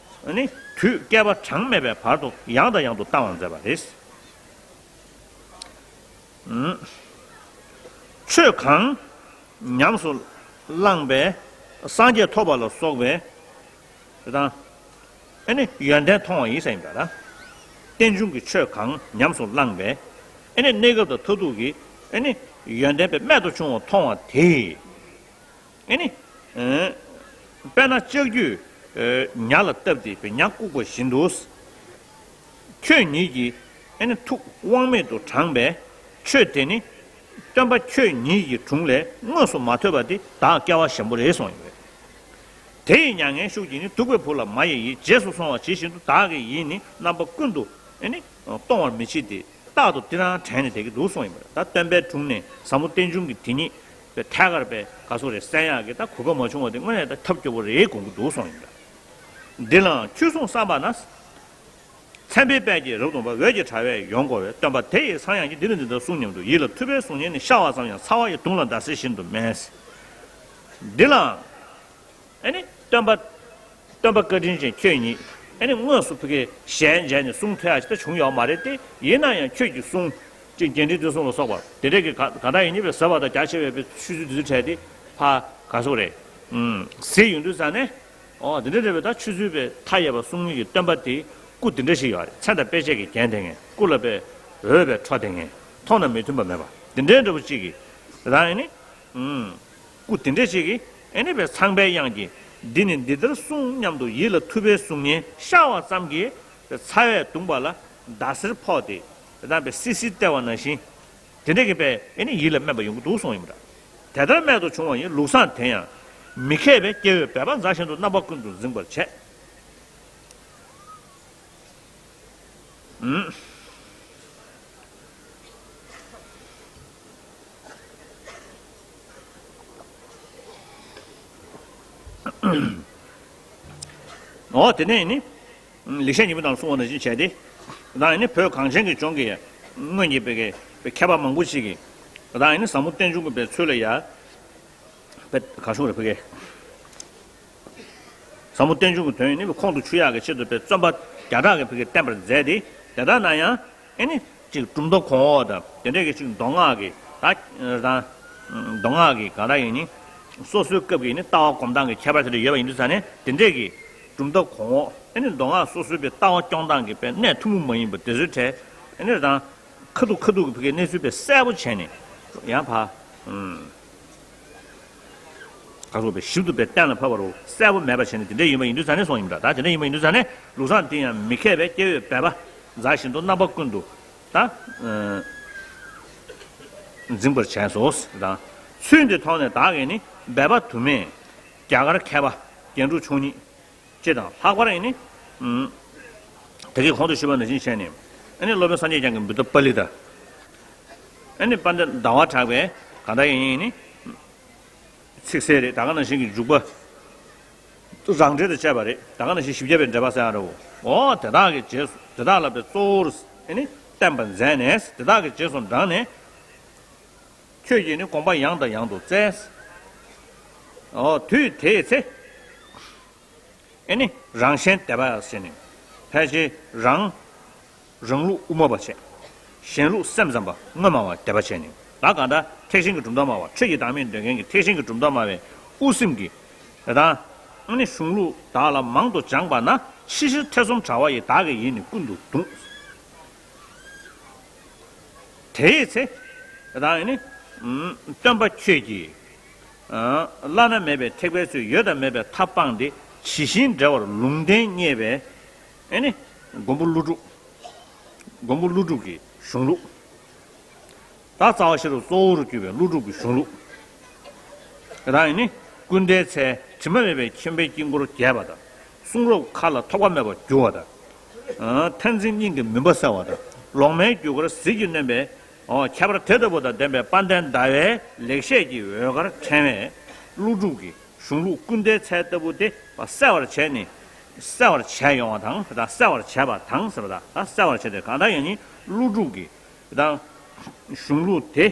ཨེ་ནི་དུས་བསྐལ་པ་གྲངས་མེད་པའི་བར་དུ་ཡང་དང་ཡང་དུ་བཏང་བར་མཛད་པ་རེད། ཆོས་གང་ཉམས་སུ་བླངས་པས་སངས་རྒྱས་ཐོབ་པ་ལ་སོགས་པའི་དེ་དང་། ཨེ་ནི་ཡོན་ཏན་མཐོང་བ་ཡིན་ཟེར་ཡིན་པ་ལ། རྟེན་འབྱུང་གི་ཆོས་གང་ཉམས་སུ་བླངས་པས་ཨེ་ནི་གནས་སྐབས་དང་མཐར་ཐུག་གི་ཨེ་ནི་ཡོན་ཏན་པའི་རྨད་དུ་བྱུང་བ་མཐོང་བ་དེས། ཨེ་ནི། ཨེ། དཔེར་ན་ལྕགས་ཀྱུས། ཨེ། ཉ་ལ་བཏབ་སྟེ་ཉ་བཀུག་པ་བཞིན་དུ། ཁྱོད་ཉིད་ཀྱིས་ཨེ་ནི་ཐུགས་དབང་མེད་དུ་དྲངས་པའི་ཆོས་དེ་ནི། སྟོན་པ་ཁྱོད་ཉིད་ཀྱི་དྲུང་ལས་དངོས་སུ་མ་ཐོས་པ་དེ་བདག་སྐལ་བ་ཞན་པོ་རེད་གསུངས་ཡོད། དེ་ཡི་མྱ་ངན་ཤུགས་ཀྱིས་ནི། གདུག་པའི་བུ་ལ་མ་ཡི་ཡིད། རྗེས་སུ་སོང་བ་ཇི་བཞིན་དུ། བདག་གི་ཡིད་ནི་རྣམ་པ་ཀུན་ཏུ་ཨེ་ནི་གཏོང་བར་མི་བྱེད་དེ། རྟག་ཏུ་དེ་རང་དྲན་ནས་བསྡད་ཀྱི་འདུག་གསུངས་ཡིན་པ་རེད། ད་སྟོན་པའི་དྲུང་ནས་ཟབ་མོ་རྟེན་འབྱུང་གི་དེ་ཉིད་པའི་ཐད་ཀར་པའི་ག་སོགས་རེད་གསན་ཡག་གི་ད་གོ་སྐབས་མ་བྱུང་བ་དེ་དངོས་གནས་ད་ཐབས་སྐྱོ་པོ་རེད་དགོངས་ཀྱི་འདུག་གསུངས་ཡིན་པ་རེད། འདི་ལའང་ཆོས་གསུང་བསམ་པ་ན། མཚན་དཔེའི་དཔལ་གྱིས་རབ་ཏུ་འབར། འོད་ཀྱི་དྲ་བས་ཡོངས་བསྐོར་བའི། སྟོན་པ་དེ་ཡི་ཚངས་དབྱངས་ཀྱིས། འདི་ལ་འདི་ལྟར་གསུངས་སྙམ་དུ། ཡིད་ལ་ཐུབ་པའི་གསུང་སྙན་ནི། ཤར་བ་ཙམ་ཡང་ཚ་བ་ཡི། དུང་ལ་ཟླ་ཟེར་བཞིན་དུ་མེད། འདི་ལའང་། ཨེ་ནི་སྟོན་པ། སྟོན་པ་བཀའ་དྲིན་ཅན་ཁྱོད་ཉིད་ཨེ་ནི་དངོས་སུ་ཕ་གིའི་ཞལ་མཇལ་ནས་གསུང་ཐོས་ཡག་ཅིག་ད་བྱུང་ཡོད་མ་རེད་དེ། ཡིན་ན་ཡང་ཁྱོད་ཀྱི་གསུང་ཅིག་རྒྱས་འབྲིང་བསྡུས་གསུམ་ལ་སོགས་པ་དེ་འདྲས་ཀྱི་ག་ག་ད་ཡིན་ནི་པའི་ཟབ་པ་དང་རྒྱ་ཆེ་བའི་པའི་ཆོས་ཚུལ་འདི་ཚོ་འཕྲད་དེ་ཕ་ག་སོགས་རེད། ཨུམ། ཟེར་ཡོང་དུས་ཙང་ནས། ཨོ་དེ་འདྲས་རེད་པའི་ད་ཆོས་ཚུལ་པའི་མཐའ་ཡས་པ་གསུང་མཁན་གྱི་སྟོན་པ་དེ་སྐུ་དེ་འདྲ་ཞིག་ཡོད་རེད། མཚན་དང་དཔེ་བྱད་ཀྱིས་བརྒྱན་བསྡད་མཁན། སྐུ་ལ་པའི་འོད་པའི་འཕྲོ་བསྡད་མཁན། མཐོང་ན་མི་མཐུན་པ་མེད་པ་དེ་འདྲས་འདྲ་པོ་ཅིག་གིས་རང་ཡིན་ནི། ཨུམ། སྐུ་དེ་འདྲ་ཞིག་གིས་ཨེ་ནི་པའི་ཚངས་པའི་དབྱངས་ཀྱིས་འདི་ནི་འདི་ལྟར་གསུངས་སྙམ་དུ་ཡིད་ལ་ཐུབ་པའི་གསུང་སྙན་ཤར་བ་ཙམ་གྱིས་པའི་ཚ་བས་གདུངས་པ་ལ་ཟླ་ཟེར་ཕོག་སྟེ་དེ་དང་པའི་སིལ་སིལ་སྟེར་བ་ནང་བཞིན་དེ་འདྲ་གི་པའི་ཨེ་ནི་ཡིད་ལ་སྨན་པ་ཡོང་གི་འདུག་གསུངས་ཡིན་པ་འདྲ། དེ་ལྟར་རྨད་དུ་བྱུང་བ་ཡི་ལུགས་བཟང་དེ་ཡང་མི་མཁས་པའི་སྐྱེ་བོས་འབད་པ་མཛའ་བཞིན་དུ་རྣམ་པ་ཀུན་ཏུ་འཛིན་པར་བྱེད། འོ་དེ་ནས་ནི། ལེགས་བཤད་སྙིང་པོ་ནང་གསུངས་པ་ནང་བཞིན་བྱས་ཏེ། ད་ནི་བོད་གངས་ཅན་གྱི་ལྗོངས་ཀྱི་སྔོན་གྱི་བོད་ཀྱི་མཁས་པ་མང་པོ་ཞིག་གིས་ད་ནི་ཟབ་མོ་རྟེན་འབྱུང་གི་བོད་ཚུལ་ལ་ཡ། བོད་ག་ཤོང་རེ་བོད་ཀྱི། ཟབ་མོ་རྟེན་འབྱུང་གི་དོན་ནི་ཁོང་དུ་ཆུད་ཡག་གི་ཆེད་དུ་བོད་བརྩོན་པ་བརྒྱ་ཕྲག་གིས་བོད་ཀྱི་བསྟན་པར་མཛད་དེ། དེ་ལྟར་ན་ཡང་ཨེ་ནི་ཅིག་གྲུབ་མཐའ་གོང་འོག་དང་དེ་འདྲས་ཀྱི་ཅིག་མདོ་སྔགས་ཀྱི་ད་དང་མདོ་སྔགས་ཀྱི་ག་རེ་ཡིན་ནི་སོ་སོའི་སྐབས་ཀྱི་ནི་ལྟ་བ་སྒོམ་སྟངས་ཀྱི་ཁྱད་པར་དེ་འདྲ་ཡོད་པ་ཡིན་དུས་ཙང་ནས་དེ་འདྲས་ཀྱི་ གྲུབ་མཐའ་གོང་འོག་ཨ་ནི་མདོ་སྔགས་སོ་སོའི་པའི་ལྟ་བ་སྐྱོང་སྟངས་ཀྱི་པའི་གནད་ཐུན་མོང་མ་ཡིན་པ་དེ་ཚོའི་གྲས་ཨ་ནི་དང་ཁ་ཐུག་ཁ་ཐུག་གི་ཕ་གིའི་གནས་ཚུལ་པའི་གསལ་པོ་བྱས་ནས་ཡང་ཕ་ག་སོགས་པའི་ཞིབ་ཏུ་པའི་གཏན་ལ་ཕབ་པ་རུ་གསལ་པོ་མེད་པ་བྱས་ནས་དེ་འདྲ་ཡིན་པ་ཡིན་དུས་ཙང་ནས་སོང་ཡིན་པ་འདྲ། ད་དེ་འདྲ་ཡིན་པ་ཡིན་དུས་ཙང་ནས་ལུགས་བཟང་དེ་ཡང་མི་མཁས་པའི་སྐྱེ་བོས་འབད་པ་མཛའ་བཞིན་དུ་རྣམ་པ་ཀུན་ཏུ་ད་འཛིན་པར་བྱས་སོ། དང་ཚུལ་འདི་མཐོང་ནས་བདག་གིས་ནི་སྦས་པ་དུ་མས་རྒྱ་གར་མཁས་པ་རྒྱན་དྲུག་མཆོག་ཉིད། ཅེས་དང་ལྷག་པར་ཨེ་ནི། ད་གིན་གོང་དུ་ཞུས་པ་ནང་བཞིན་བྱས་ནས་ཨེ་ནི་སློབ་དཔོན་སངས་རྒྱས་བསྐྱངས་ཀྱི་བུདྡྷ་པཱ་ལི་ཏ། ཨེ་ནི་དཔལ་ལྡན་ཟླ་བ་གྲགས་པའི་གང་ལྟར་ཡིན་ཡིན་ནི། ཚིག་གསལ་རེད། ད་ག་ནང་བཞིན་གྱི་འཇུག་པ་རང་འགྲེལ་དུ་བྱས་པ་རེད། ད་ག་ནང་བཞིན་བཞི་བརྒྱ་པའི་འགྲེལ་པ་ཟེར་ཡང་རེད། འོ་དེ་དག་གི་རྗེས་སུ་དེ་དག་ལ་པའི་གཙོ་བོར་ཨེ་ནི་བསྟན་པ་མཛད་ནས་དེ་དག་གི་རྗེས་སུ་འབྲངས་ནས། ཁྱོད་ཀྱིས་ནི་དགོངས་པ་ཡང་དང་ཡང་དུ་བཙལ། འོ་དུས་དེའི་ཚེ། ཨེ་ནི་རང་གཞན་དད་པ་ཟེར་ནས་ཕལ་ཆེར་རང་རང་ལུགས་དབུ་མ་པ་བྱས། གཞན་ལུགས་སེམས་ཙམ་པ་དངོས་སྨྲ་བ་དད་པ་བྱས་ནས་ད་གང་ལྟར་ཐེག་ཆེན་གྱི་གྲུབ་མཐའ་སྨྲ་བ་ཁྲིད་ཀྱི་བདག་མེད་འདོད་མཁན་གྱི་ཐེག་ཆེན་གྱི་གྲུབ་མཐའ་སྨྲ་བའི་དབུ་སེམས་ཀྱི་དེ་དང་ཨེ་ནི་གཞུང་ལུགས་དག་ལ་མང་དུ་སྦྱངས་པ་ན་ཕྱི་ཕྱིར་ཐེ་ཚོམ་བྲལ་བ་ཡིས་བདག་གི་ཡིད་ནི་ཀུན་ཏུ་གདུང་། དེའི་ཚེ། ད་ནི། སྟོན་པ་ཁྱོད་ཀྱིས། བླ་ན་མེད་པའི་ཐེག་པའི་ཚུལ་ཡོད་དང་མེད་པའི་མཐའ་སྤངས་ཏེ་ཇི་བཞིན་འགྲེལ་བར་ལུང་བསྟན་བརྙེས་པའི། ཨེ་ནི། མགོན་པོ་ཀླུ་སྒྲུབ། མགོན་པོ་ཀླུ་སྒྲུབ་ཀྱི་གཞུང་ལུགས། ད་རྩ་བ་ཤེས་རབ་གཙོ་བོར་གྱུར་པའི་ཀླུ་སྒྲུབ་ཀྱི་གཞུང་ལུགས། དེ་དག་ནི་ཀུན་དའི་ཚལ་དྲི་མ་མེད་པའི་མཁྱེན་པའི་དཀྱིལ་འཁོར་རྒྱས་པ་དང་། གསུང་རབ་མཁའ་ལ་ཐོགས་པ་མེད་པར་རྒྱུ་བ་དང་། མཐར་འཛིན་སྙིང་གི་མུན་པ་སེལ་བ་དང་། ལོག་མེད་རྒྱུ་སྐར་ཟིལ་གྱིས་གནོན་པའི་ཁྱད་པར་དེ་ལྟ་བུ་དང་ལྡན་པའི་དཔལ་ལྡན་ཟླ་བའི་ལེགས་བཤད་ཀྱི་འོད་དཀར་ཕྲེང་བའི་ཀླུ་སྒྲུབ་ཀྱི་གཞུང་ལུགས་ཀུན་དའི་ཚལ་ལྟ་བུ་དེ་གསལ་བར་བྱས་ནས་གསལ་བར་བྱས་ཡོང་བ་དང་། གསལ་བར་བྱས་པ་དང་ཟེར་བ་དང་། གསལ་བར་བྱས་ཏེ་གང་ལྟར་ཡང་ནི་ཀླུ་སྒྲུབ་ཀྱི་དང་གཞུང་ལུགས་དེ།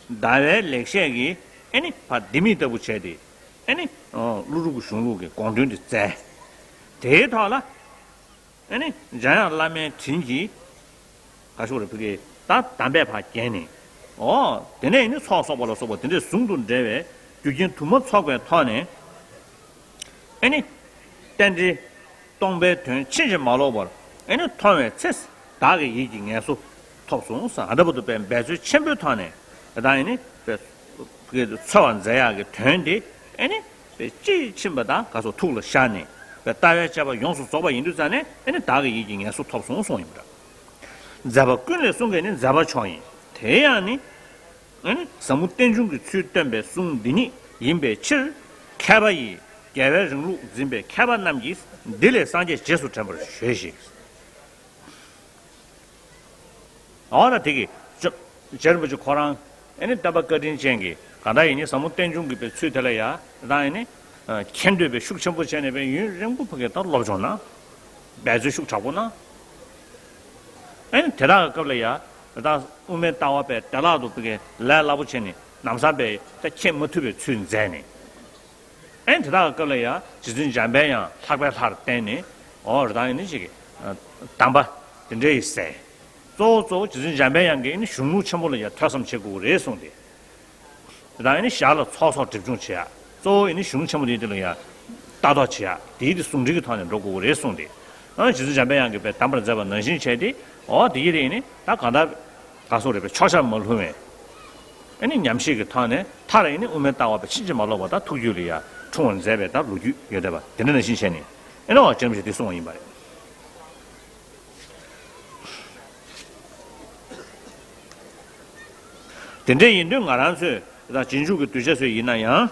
ཟླ་བའི་ལེགས་བཤད་ཀྱི་ཨེ་ནི་ཕ་ལྡེ་མིག་ལྟ་བུ་བྱས་ཏེ་ཨེ་ནི་ཀླུ་སྒྲུབ་ཀྱི་གཞུང་ལུགས་ཀྱི་དགོངས་དོན་དེ་བཙལ། དེའི་ཐོག་ལ་ཨེ་ནི་འཇམ་དབྱངས་བླ་མའི་དྲིན་གྱིས་ག་ཤོག་རེ་ཕུ་གེ་ད་དམ་པས་ཕ་བརྒྱན་ནས། འོ་དེ་ནས་ཨེ་ནི་ཚོགས་གསོག་པ་ལ་སོགས་པ་དེ་འདྲའི་ཟུང་དུ་འབྲེལ་བའི་རྒྱུ་རྐྱེན་དུ་མ་ཚོགས་པའི་ཐོག་ནས། ཨེ་ནི། རྟེན་འབྲེལ། སྟོང་པའི་དོན་ཕྱིན་ཅི་མ་ལོག་པར་ཨེ་ནི་མཐོང་བའི་ཚེ། བདག་གི་ཡིད་ཀྱི་ངལ་གསོ་ཐོབ་སོང་ཟེར། ཨ་ད་བར་དུ་པའི་འབད་རྩོལ་ཆེན་པོའི་ཐོག་ནས་ད་ཨེ་ནི། འཚོལ་བར་མཛད་ཡག་གི་དོན་དེ་ཨེ་ནི། པའི་དཔྱིས་ཕྱིན་པ་དང་ག་སོགས་ཐུགས་ལ་ཤར་ནས་པའི་ལྟ་བའི་དཔྱད་པ་ཡོངས་སུ་རྫོགས་པ་ཡིན་དུས་ཙང་ནས་ཨེ་ནི་བདག་གི་ཡིད་ཀྱི་ངལ་གསོ་ཐོབ་སོང་གསུངས་ཡིན་པ་འདྲ། མཛད་པ་ཀུན་ལས་གསུང་གི་ནི་མཛད་པ་མཆོག་ཡིན། དེ་ཡང་ནི། ཟབ་མོ་རྟེན་འབྱུང་གི་ཚུལ་སྟོན་པའི་གསུང་འདི་ཉིད་ཡིན་པའི་ཕྱིར། མཁས་པ་ཡིས་རྒྱལ་བའི་རིང་ལུགས་འཛིན་པའི་མཁས་པ་རྣམས་ཀྱིས་འདི་ལས་སངས་རྒྱས་རྗེས་སུ་དྲན་པར་བྱོས་ཤིག། འོ་ན་དེ་གི་རྗེ་རིན་པོ་ཆེ་ཁོ་རང་ཨེ་ནི་བསྟན་པ་བཀའ་དྲིན་ཅན་གྱི་གང་ལྟར་ཡིན་ནི་ཟབ་མོ་རྟེན་འབྱུང་གི་པའི་ཚུལ་དེ་ལ་ཡ་ད་ཨེ་ནི་མཁྱེན་འདོད་པའི་ཤུགས་ཆེན་པོ་བྱས་ནས་པའི་ཡུན་རིང་པོ་ཕ་གི་ད་སློབ་སྦྱོང་གནང་། འབད་རྩོལ་ཤུགས་དྲག་པོ་གནང་། ཨེ་ནི་དེ་དག་གི་སྐབས་ལ་ཡ། ད་དབུ་མའི་ལྟ་བ་པའི་བདེ་བླག་ཏུ་ཕ་གི་ལས་སླ་པོ་བྱས་ནས་ལམ་སང་པའི་ད་མཁྱེན་མ་ཐུབ་པའི་ཚུལ་མཛད་ནས། ཨེ་ནི་དེ་དག་གི་སྐབས་ལ་ཡ་རྗེ་བཙུན་འཇམ་པའི་དབྱངས་ལྷག་པའི་ལྷར་བསྟེན་ནས། འོ་རེད་ད་ཨེ་ནི་ཅིག་གི་གདམས་པ་དེ་འདྲ་ཡི་ཟེར། གཙོ་བོ་གཙོ་བོ་རྗེ་བཙུན་འཇམ་པའི་དབྱངས་ཀྱིས་ཨེ་ནི་གཞུང་ལུགས་ཆེན་པོ་ལ་ཡ་ཐོས་བསམ་བྱེད་དགོས་རེད་གསུངས་ཏེ། དེ་དང་ཨེ་ནི་ཞར་ལ་ཚོགས་གསོག་སྒྲིབ་སྦྱོང་བྱེད་ཡ། གཙོ་བོ་ཨེ་ནི་གཞུང་ཆེན་མོ་དེའི་སྟེང་ལ་ཡ། ལྟ་རྟོག་བྱེད་ཡ། དེའི་དེ་ཟུང་འབྲེལ་གྱི་ཐོག་ནས་འགྲོ་དགོས་ཀྱི་རེད་གསུངས་ཏེ། ཨ་རྗེ་བཙུན་འཇམ་པའི་དབྱངས་ཀྱིས་པའི་གདམས་པར་མཛད་པ་ནང་བཞིན་བྱས་ཏེ། འོ་དེ་ཡི་རིང་ནི་ད་གང་ལྟར་ག་སོགས་རེད་པའི་ཕྱོགས་ཆར་མ་ལྷུང་བའི་ཨེ་ནི་ཉམས་ཞིབ་ཀྱི་ཐོག་ནས་མཐར་ཨེ་ནི་དབུ་མའི་ལྟ་བ་པའི་ཕྱིན་ཅི་མ་ལོག་པ་དང་ཐུགས་རྒྱུད་ལ་ཡ་འཁྲུངས་པར་མཛད་པའི་ད་ལོ་རྒྱུས་ཡོད་བསྡད་པ་དེ་འདྲ་ནང་བཞིན་བྱས་ནས་ཨེ་ནི་འོ་ཅི་འདྲ་མི་ཞིག་དེ་གསུངས་པ་ཡིན་པ་རེད། དེ་འདྲ་ཡིན་དུས་ང་རང་ཚོས་ད་རྗེས་འཇུག་གི་གདུལ་བྱ་ཚོས་ཡིན་ན་ཡང་།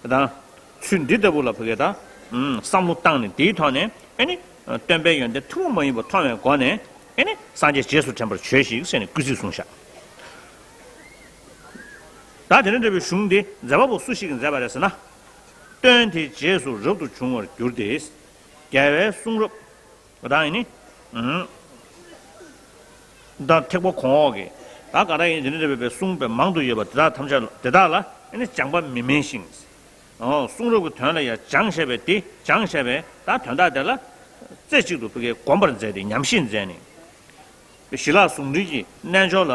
ད་ཚུལ་འདི་ལྟ་བུ་ལ་ཕ་གི་ད་བསམ་བློ་བཏང་ནས་དེའི་ཐོག་ནས་ཨེ་ནི་སྟོན་པའི་ཡོན་ཏན་ཐུན་མོང་མ་ཡིན་པ་མཐོང་བའི་སྒོ་ནས་ཨེ་ནི་སངས་རྒྱས་རྗེས་སུ་དྲན་པར་བྱོས་ཤིག་ཟེར་ནས་སྐུལ་ཚིག་གསུངས་ཤག། ད་དེ་འདྲ་འདྲ་བའི་གཞུང་འདི་མཛད་པ་པོ་སུ་ཞིག་གིས་མཛད་པ་རེད་ཟེར་ན། སྟོན་དེ་རྗེས་སུ་རབ་ཏུ་བྱུང་བར་འགྱུར་ཏེ། རྒྱལ་བའི་གསུང་རབ། ད་ཡིན་ནི། ད་ཐེག་པ་གོང་འོག་གི། ད་ག་ད་ཡིན་དེ་འདྲ་འདྲ་བའི་གསུང་པའི་མང་དུ་ཡོད་པ་དེ་དག་ཐམས་ཅད་དེ་དག་ལ་ཨེ་ནི་སྦྱངས་པ་མི་དམན་ཞིང་། ཨོ་གསུང་རབ་ཀྱི་དོན་ལ་ཡང་སྦྱངས་བྱས་པའི་དེ་སྦྱངས་བྱས་པའི་ད་དོན་དག་དེ་ལ། རྩེ་གཅིག་ཏུ་ཕ་གིའི་གོམས་པར་མཛད་དེ་ཉམས་ཞིབ་མཛད་ནས། ཞི་ལྷག་ཟུང་འབྲེལ་གྱི་རྣལ་འབྱོར་ལ།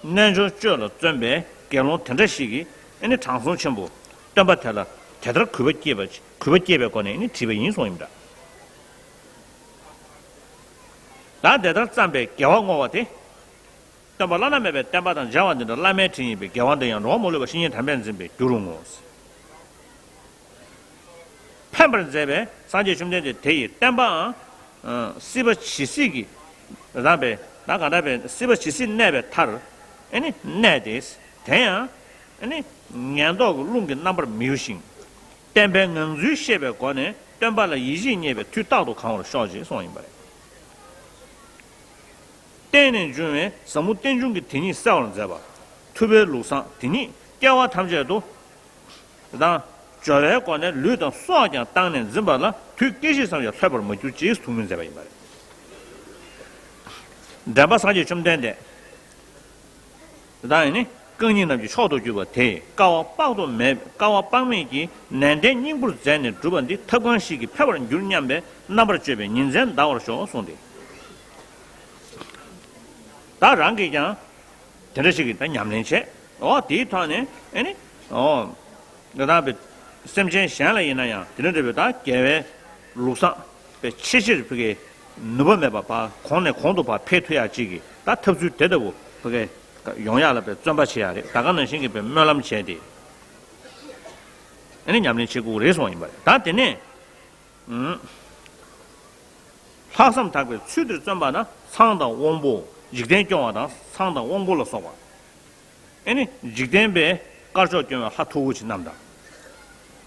རྣལ་འབྱོར་སྤྱོད་ལ་བརྩོན་པའི་དགེ་སློང་དེ་འདྲ་ཞིག་གིས་ཨེ་ནི་དྲང་སྲོང་ཆེན་པོ་སྟོན་པ་དེ་ལ་དེ་ལྟར་གུས་པ་སྐྱེས་པ་ གུས་པ་སྐྱེས་པའི་སྒོ་ནས་ནི་བྲིས་པ་ཡིན་གསུངས་ཡིན་པ་འདྲ། ད་དེ་ལྟར་བརྩམས་པའི་དགེ་བ་བསྔོ་བ་དེ། སྟོན་པ་བླ་ན་མེད་པའི་བསྟན་པ་དང་མཇལ་བ་འདི་འདྲ་བླ་མའི་དྲིན་ཡིན་པས། དགེ་བ་འདི་ཡང་འགྲོ་བ་མ་ལུས་པ་བཤེས་གཉེན་དམ་པས་འཛིན་པའི་རྒྱུ་རུ་བསྔོ། ཕན་པར་མཛད་པའི་སངས་རྒྱས་བཅོམ་ལྡན་འདས་དེ་ཡི་བསྟན་པའང་། ཨ། སྲིད་པ་ཇི་སྲིད་ཀྱི་རང་པའི་ད་ག་འདྲ་བའི་སྲིད་པ་ཇི་སྲིད་གནས་པའི་མཐར་ཨ་ནི་གནས་ཏེ། དེ་ཡང་ཨ་ནི་ངན་རྟོག་གི་རླུང་གི་རྣམ་པར་མི་གཡོ་ཞིང་། བསྟན་པའི་ངང་ཚུལ་ཤེས་པའི་སྒོ་ནས་སྟོན་པ་ལ་ཡིད་ཆེས་རྙེད་པའི་མཐུས་རྟག་ཏུ་གང་བར་ཤོག་ཅེས་གསུངས་ཡིན་པ་རེད། བསྟན་ནས་འབྱུང་བའི་ཟབ་མོ་རྟེན་འབྱུང་གི་དེ་ཉིད་གསལ་བར་མཛད་པ། ཐུབ་པའི་ལུགས་བཟང་དེ་ཉིད་སྐྱེ་བ་ཐམས་ཅད་དུ། དང་། སྦྱོར་བའི་སྒོ་ནས་ལུས་དང་སྲོག་ཀྱང་བཏང་ནས་འཛིན་པ་ལ་དུས་སྐད་ཅིག་ཙམ་ཡང་ལྷོད་པར་མ་གྱུར་ཅིག་ཐུགས་སྨོན་མཛད་པ་ཡིན་པ་རེད། འདྲེན་པ་སངས་རྒྱས་བཅོམ་ལྡན་འདས། དེ་དག་ནི་རྐང་གཉིས་རྣམས་ཀྱི་མཆོག་ཏུ་གྱུར་པ་དེས་དཀའ་བ་དཔག་ཏུ་མེད། དཀའ་བ་དཔག་མེད་ཀྱི་ནན་ཏན་སྙིང་པོར་མཛད་ནས་བསྒྲུབས་པ་འདི་ཐབས་གང་ཞིག་གིས་ཕེབས་པར་འགྱུར་སྙམ་པའི་རྣམ་པར་དཔྱོད་པའི་ཉིན་མཚན་འདའ་བར་ཤོག་གསུངས་ཏེ། ད་རང་གིས་ཀྱང་དེ་འདྲ་ཞིག་གིས་ད་ཉམས་ལེན་བྱེད། འོ་དེའི་ཐོག་ནས་ཨེ་ནི། འོ། ང་དང་པའི་སེམས་ཅན་གཞན་ལ་ཡིན་ན་ཡང་དེ་འདྲ་འདྲ་བའི་ད་དགེ་བའི་ལུགས་བཟང་པའི་ཆེ་ཆེར་ཕ་གིའི་ནུས་པ་མེད་པ་ཕར་གོང་ནས་གོང་དུ་ཕར་འཕེལ་ཐུབ་ཡག་ཅིག་གི་ད་ཐབས་ཚུལ་དེ་ལྟ་བུ་ཕ་གིའི་ཡོང་ཡག་ལ་པའི་བརྩོན་པ་བྱེད་ཡག་རེད། ད་ག་ནང་བཞིན་གྱི་པའི་སྨོན་ལམ་བྱས་ཏེ་ཨ་ནི་ཉམས་ལེན་བྱེད་དགོས་རེད་གསུངས་ཡིན་པ་རེད། ད་དེ་ནས། ལྷག་བསམ་དག་པའི་ཚུལ་དེར་བརྩོན་པ་ན་ཚངས་དང་དབང་པོ། འཇིག་རྟེན་སྐྱོང་བ་དང་ཚངས་དང་དབང་པོ་ལ་སོགས་པ། ཨེ་ནི་འཇིག་རྟེན་པའི་དཀར་ཕྱོགས་སྐྱོང་བའི་ལྷ་མཐུ་བོ་ཆེ་རྣམས་དང་།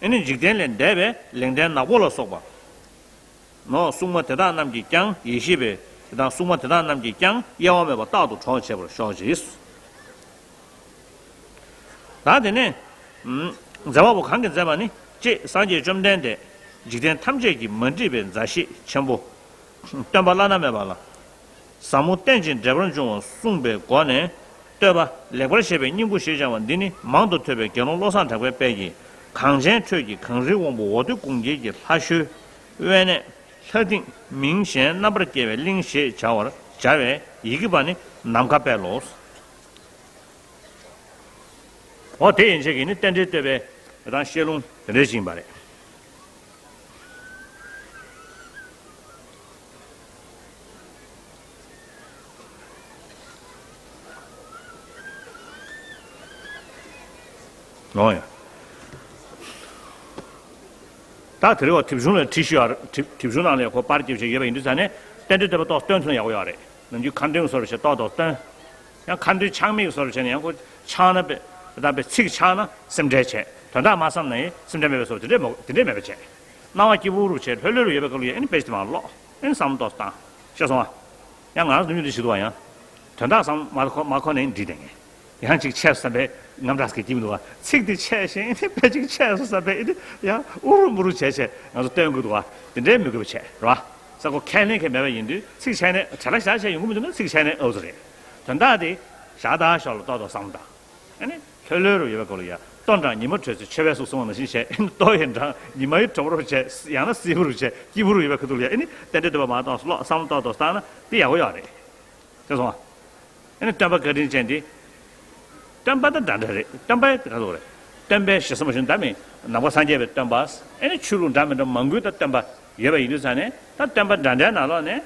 ཨེ་ནི་འཇིག་རྟེན་ལས་འདས་པའི་ལེགས་ལྡན་ནག་པོ་ལ་སོགས་པ། ནོ། སྲུང་མ་དེ་དག་རྣམས་ཀྱིས་ཀྱང་ཡེ་ཤེས་པའི་དེ་དང་སྲུང་མ་དེ་དག་རྣམས་ཀྱིས་ཀྱང་གཡེལ་བ་མེད་པར་རྟག་ཏུ་གྲོགས་བྱེད་པར་ཤོག་ཅིག། ད་དེ་ནས། ཨུམ། མཛད་པ་པོ་གང་གིས་མཛད་པ་ནི། ཅེས་སངས་རྒྱས་བཅོམ་ལྡན་འདས་འཇིག་རྟེན་ཐམས་ཅད་ཀྱིས་མ་འདྲིས་པའི་མཛའ་བཤེས་ཆེན་པོ། སྟོན་པ་བླ་ན་མེད་པ་ལ། ཟབ་མོ་བསྟན་ཅིང་འབྲེལ་པར་འབྱུང་བ་གསུངས་པའི་སྒོ་ནས། བསྟོད་པ་ལེགས་པར་བཤད་པའི་སྙིང་པོ་ཞེས་བྱ་བ་འདི་ནི་མང་དུ་ཐོས་པའི་དགེ་སློང་བློ་བཟང་གྲགས་པའི་དཔལ་གྱིས། གངས་ཅན་ཁྲོད་ཀྱི་གངས་རིའི་དབང་པོ་འོ་དོད་ཀུན་གྱི་ལྷ་བཤོས། དབེན་གནས། ལྷ་སྡིངས། མིང་གཞན་རྣམ་པར་རྒྱལ་བའི་གླིང་ཞེས་བྱ་བར་སྦྱར་བའི་ཡི་གེ་པ་ནི་ནམ་མཁའ་དཔལ་ལོ། འོ་དེ་ཡན་ཆད་ཀྱིས་ནི་རྟེན་འབྲེལ་བསྟོད་པའི་རང་བཤད་ལུང་དེ་འདྲ་ཞིག་ཡིན་པ་རེད། ཨོ་ཡ། ད་དེ་རིང་བ་དེབ་ཆུང་ལ་བྲིས་ཞུ་ཡ་རེད། དེབ་དེབ་ཆུང་ནང་ལ་ཡ་ཁོ་པར་རྒྱབ་བྱས་ཡོད་པ་ཡིན་དུས་ཙང་ནས་རྟེན་འབྲེལ་བསྟོད་པ་ཏོག་སྟོན་ཐུབ་ན་ཡག་པོ་ཡོད་རེད། ནམ་རྒྱུན་ཁ་འདོན་བཟོ་འདྲ་བྱས་ཏོག་ཏོག་སྟོན། ཡང་ཁ་འདོན་ཆག་མེད་བཟོ་འདྲ་བྱས་ནས་ཡང་ཁོ་ཆག་ན་དཔེ་ད་དཔེ་ཚིག་ཆག་ན་སེམས་ཁྲལ་བྱས། དོན་དག་མ་བསམ་ན་ཡང་སེམས་ཁྲལ་མེད་པའི་བཟོ་འདྲ་དེ་འདྲས་མ་དེ་འདྲས་མེད་པ་བྱས། སྣང་བ་སྐྱིད་པོ་རུ་བྱས་ལྷོད་ལྷོད་རུ་ཡོད་པའི་སྐབས་ལ་ཡང་ཨེ་ནི་དཔེ་ཅིག་དེ་མར་ཀློག་ཨེ་ནི་བསམ་བློ་ཏོག་ཙམ་བཏང་། ཤེས་སོང་ཨ། ཡང་ང་རང་ཚོ་ནམ་རྒྱུན་དེ་བྱེད་འདུག་བ། ཡང་དོན་དག་བསམ་མ་ཁོ་མ་ཁོ་ནས་འདྲི་བསྡད་མཁན། ཡང་ཅིག་ཆད་སོང་བསམ་པའི་དངངས་སྐྲག་ཟེར་གྱི་མི་འདུག་བ། ཚིག་འདི་ཆད་ཤེས་ཨེ་ནི་དཔེ་ཅིག་ཆད་སོང་བསམ་པའི་ཨེ་ནི་ཡང་ཨུ་རུ་མུ་རུ་བྱས་བྱས་ང་ཚོ་སྟོན་དགོས་འདུག་བ། དེ་འདྲའི་མི་དགོས་པ་བྱས་རེད་བ། ས་ཁོ་ཁས་ལེན་མཁན་མེད་པ་ཡིན་དུས་ཚིག་ཆད་ནས་བྱ་ལ་བཞག་བྱས་ཡོང་གི་མི་འདུག་ན་ཚིག་ཆད་ནས་ཨོ་ཙི་རེད། དོན་དག་དེ་བཞག་ད་ཞོར་ལ་ཏོག་ཏོག་བསམ་བློ་བཏང་། ཨ་ནི། ལྷོད་ལྷོད་རུ་ཡོད་པའི་སྐོར་ལ་ཡ། ལྟོ་འགྲངས་ཉི་མ་དྲོས་ཚེ་མཆོད་པའི་གཟུགས་གསུང་བ་ནང་བཞིན་བྱས། ལྟོ་ཡི་འགྲངས་ཉི་མ་ཡི་དྲོ་པོ་རུ་བྱས། ཡང་ན་བསིལ་པོ་རུ་བྱས། སྐྱིད་པོ་རུ་ཡོད་པའི་ཁ་ཐུག་ལ་ཡ། ཨ་ནི་རྟེན་འབྲེལ་བསྟོད་པ་མར་ཏོག་ཙམ་ཀློག་བསམ་བློ་ཏོག་ཏོག་བཏང་ན་དེ་ཡག་པོ་ཡོད་རེད། ཤེས་སོང་ཨ། ཨ་ནི་སྟོན་པ་བཀའ་དྲིན་ཅན་དེ། སྟོན་པ་ད་འདྲ་འདྲ་རེད། སྟོན་པ་ག་ཚོད་རེད། སྟོན་པའི་ཞེ་ས་མ་ཞུ་ད་མི་ནམ་མཁའ་སངས་རྒྱས་པའི་སྟོན་པ། ཨ་ནི་ཆོས་ལུགས་འདྲ་མི་འདྲ་མང་པོའི་ད་སྟོན་པ་ཡོད་པ་ཡིན་དུས་ཙང་ནས་ད་སྟོན་པ་འདྲ་འདྲའི་ནང་ལོགས་ནས་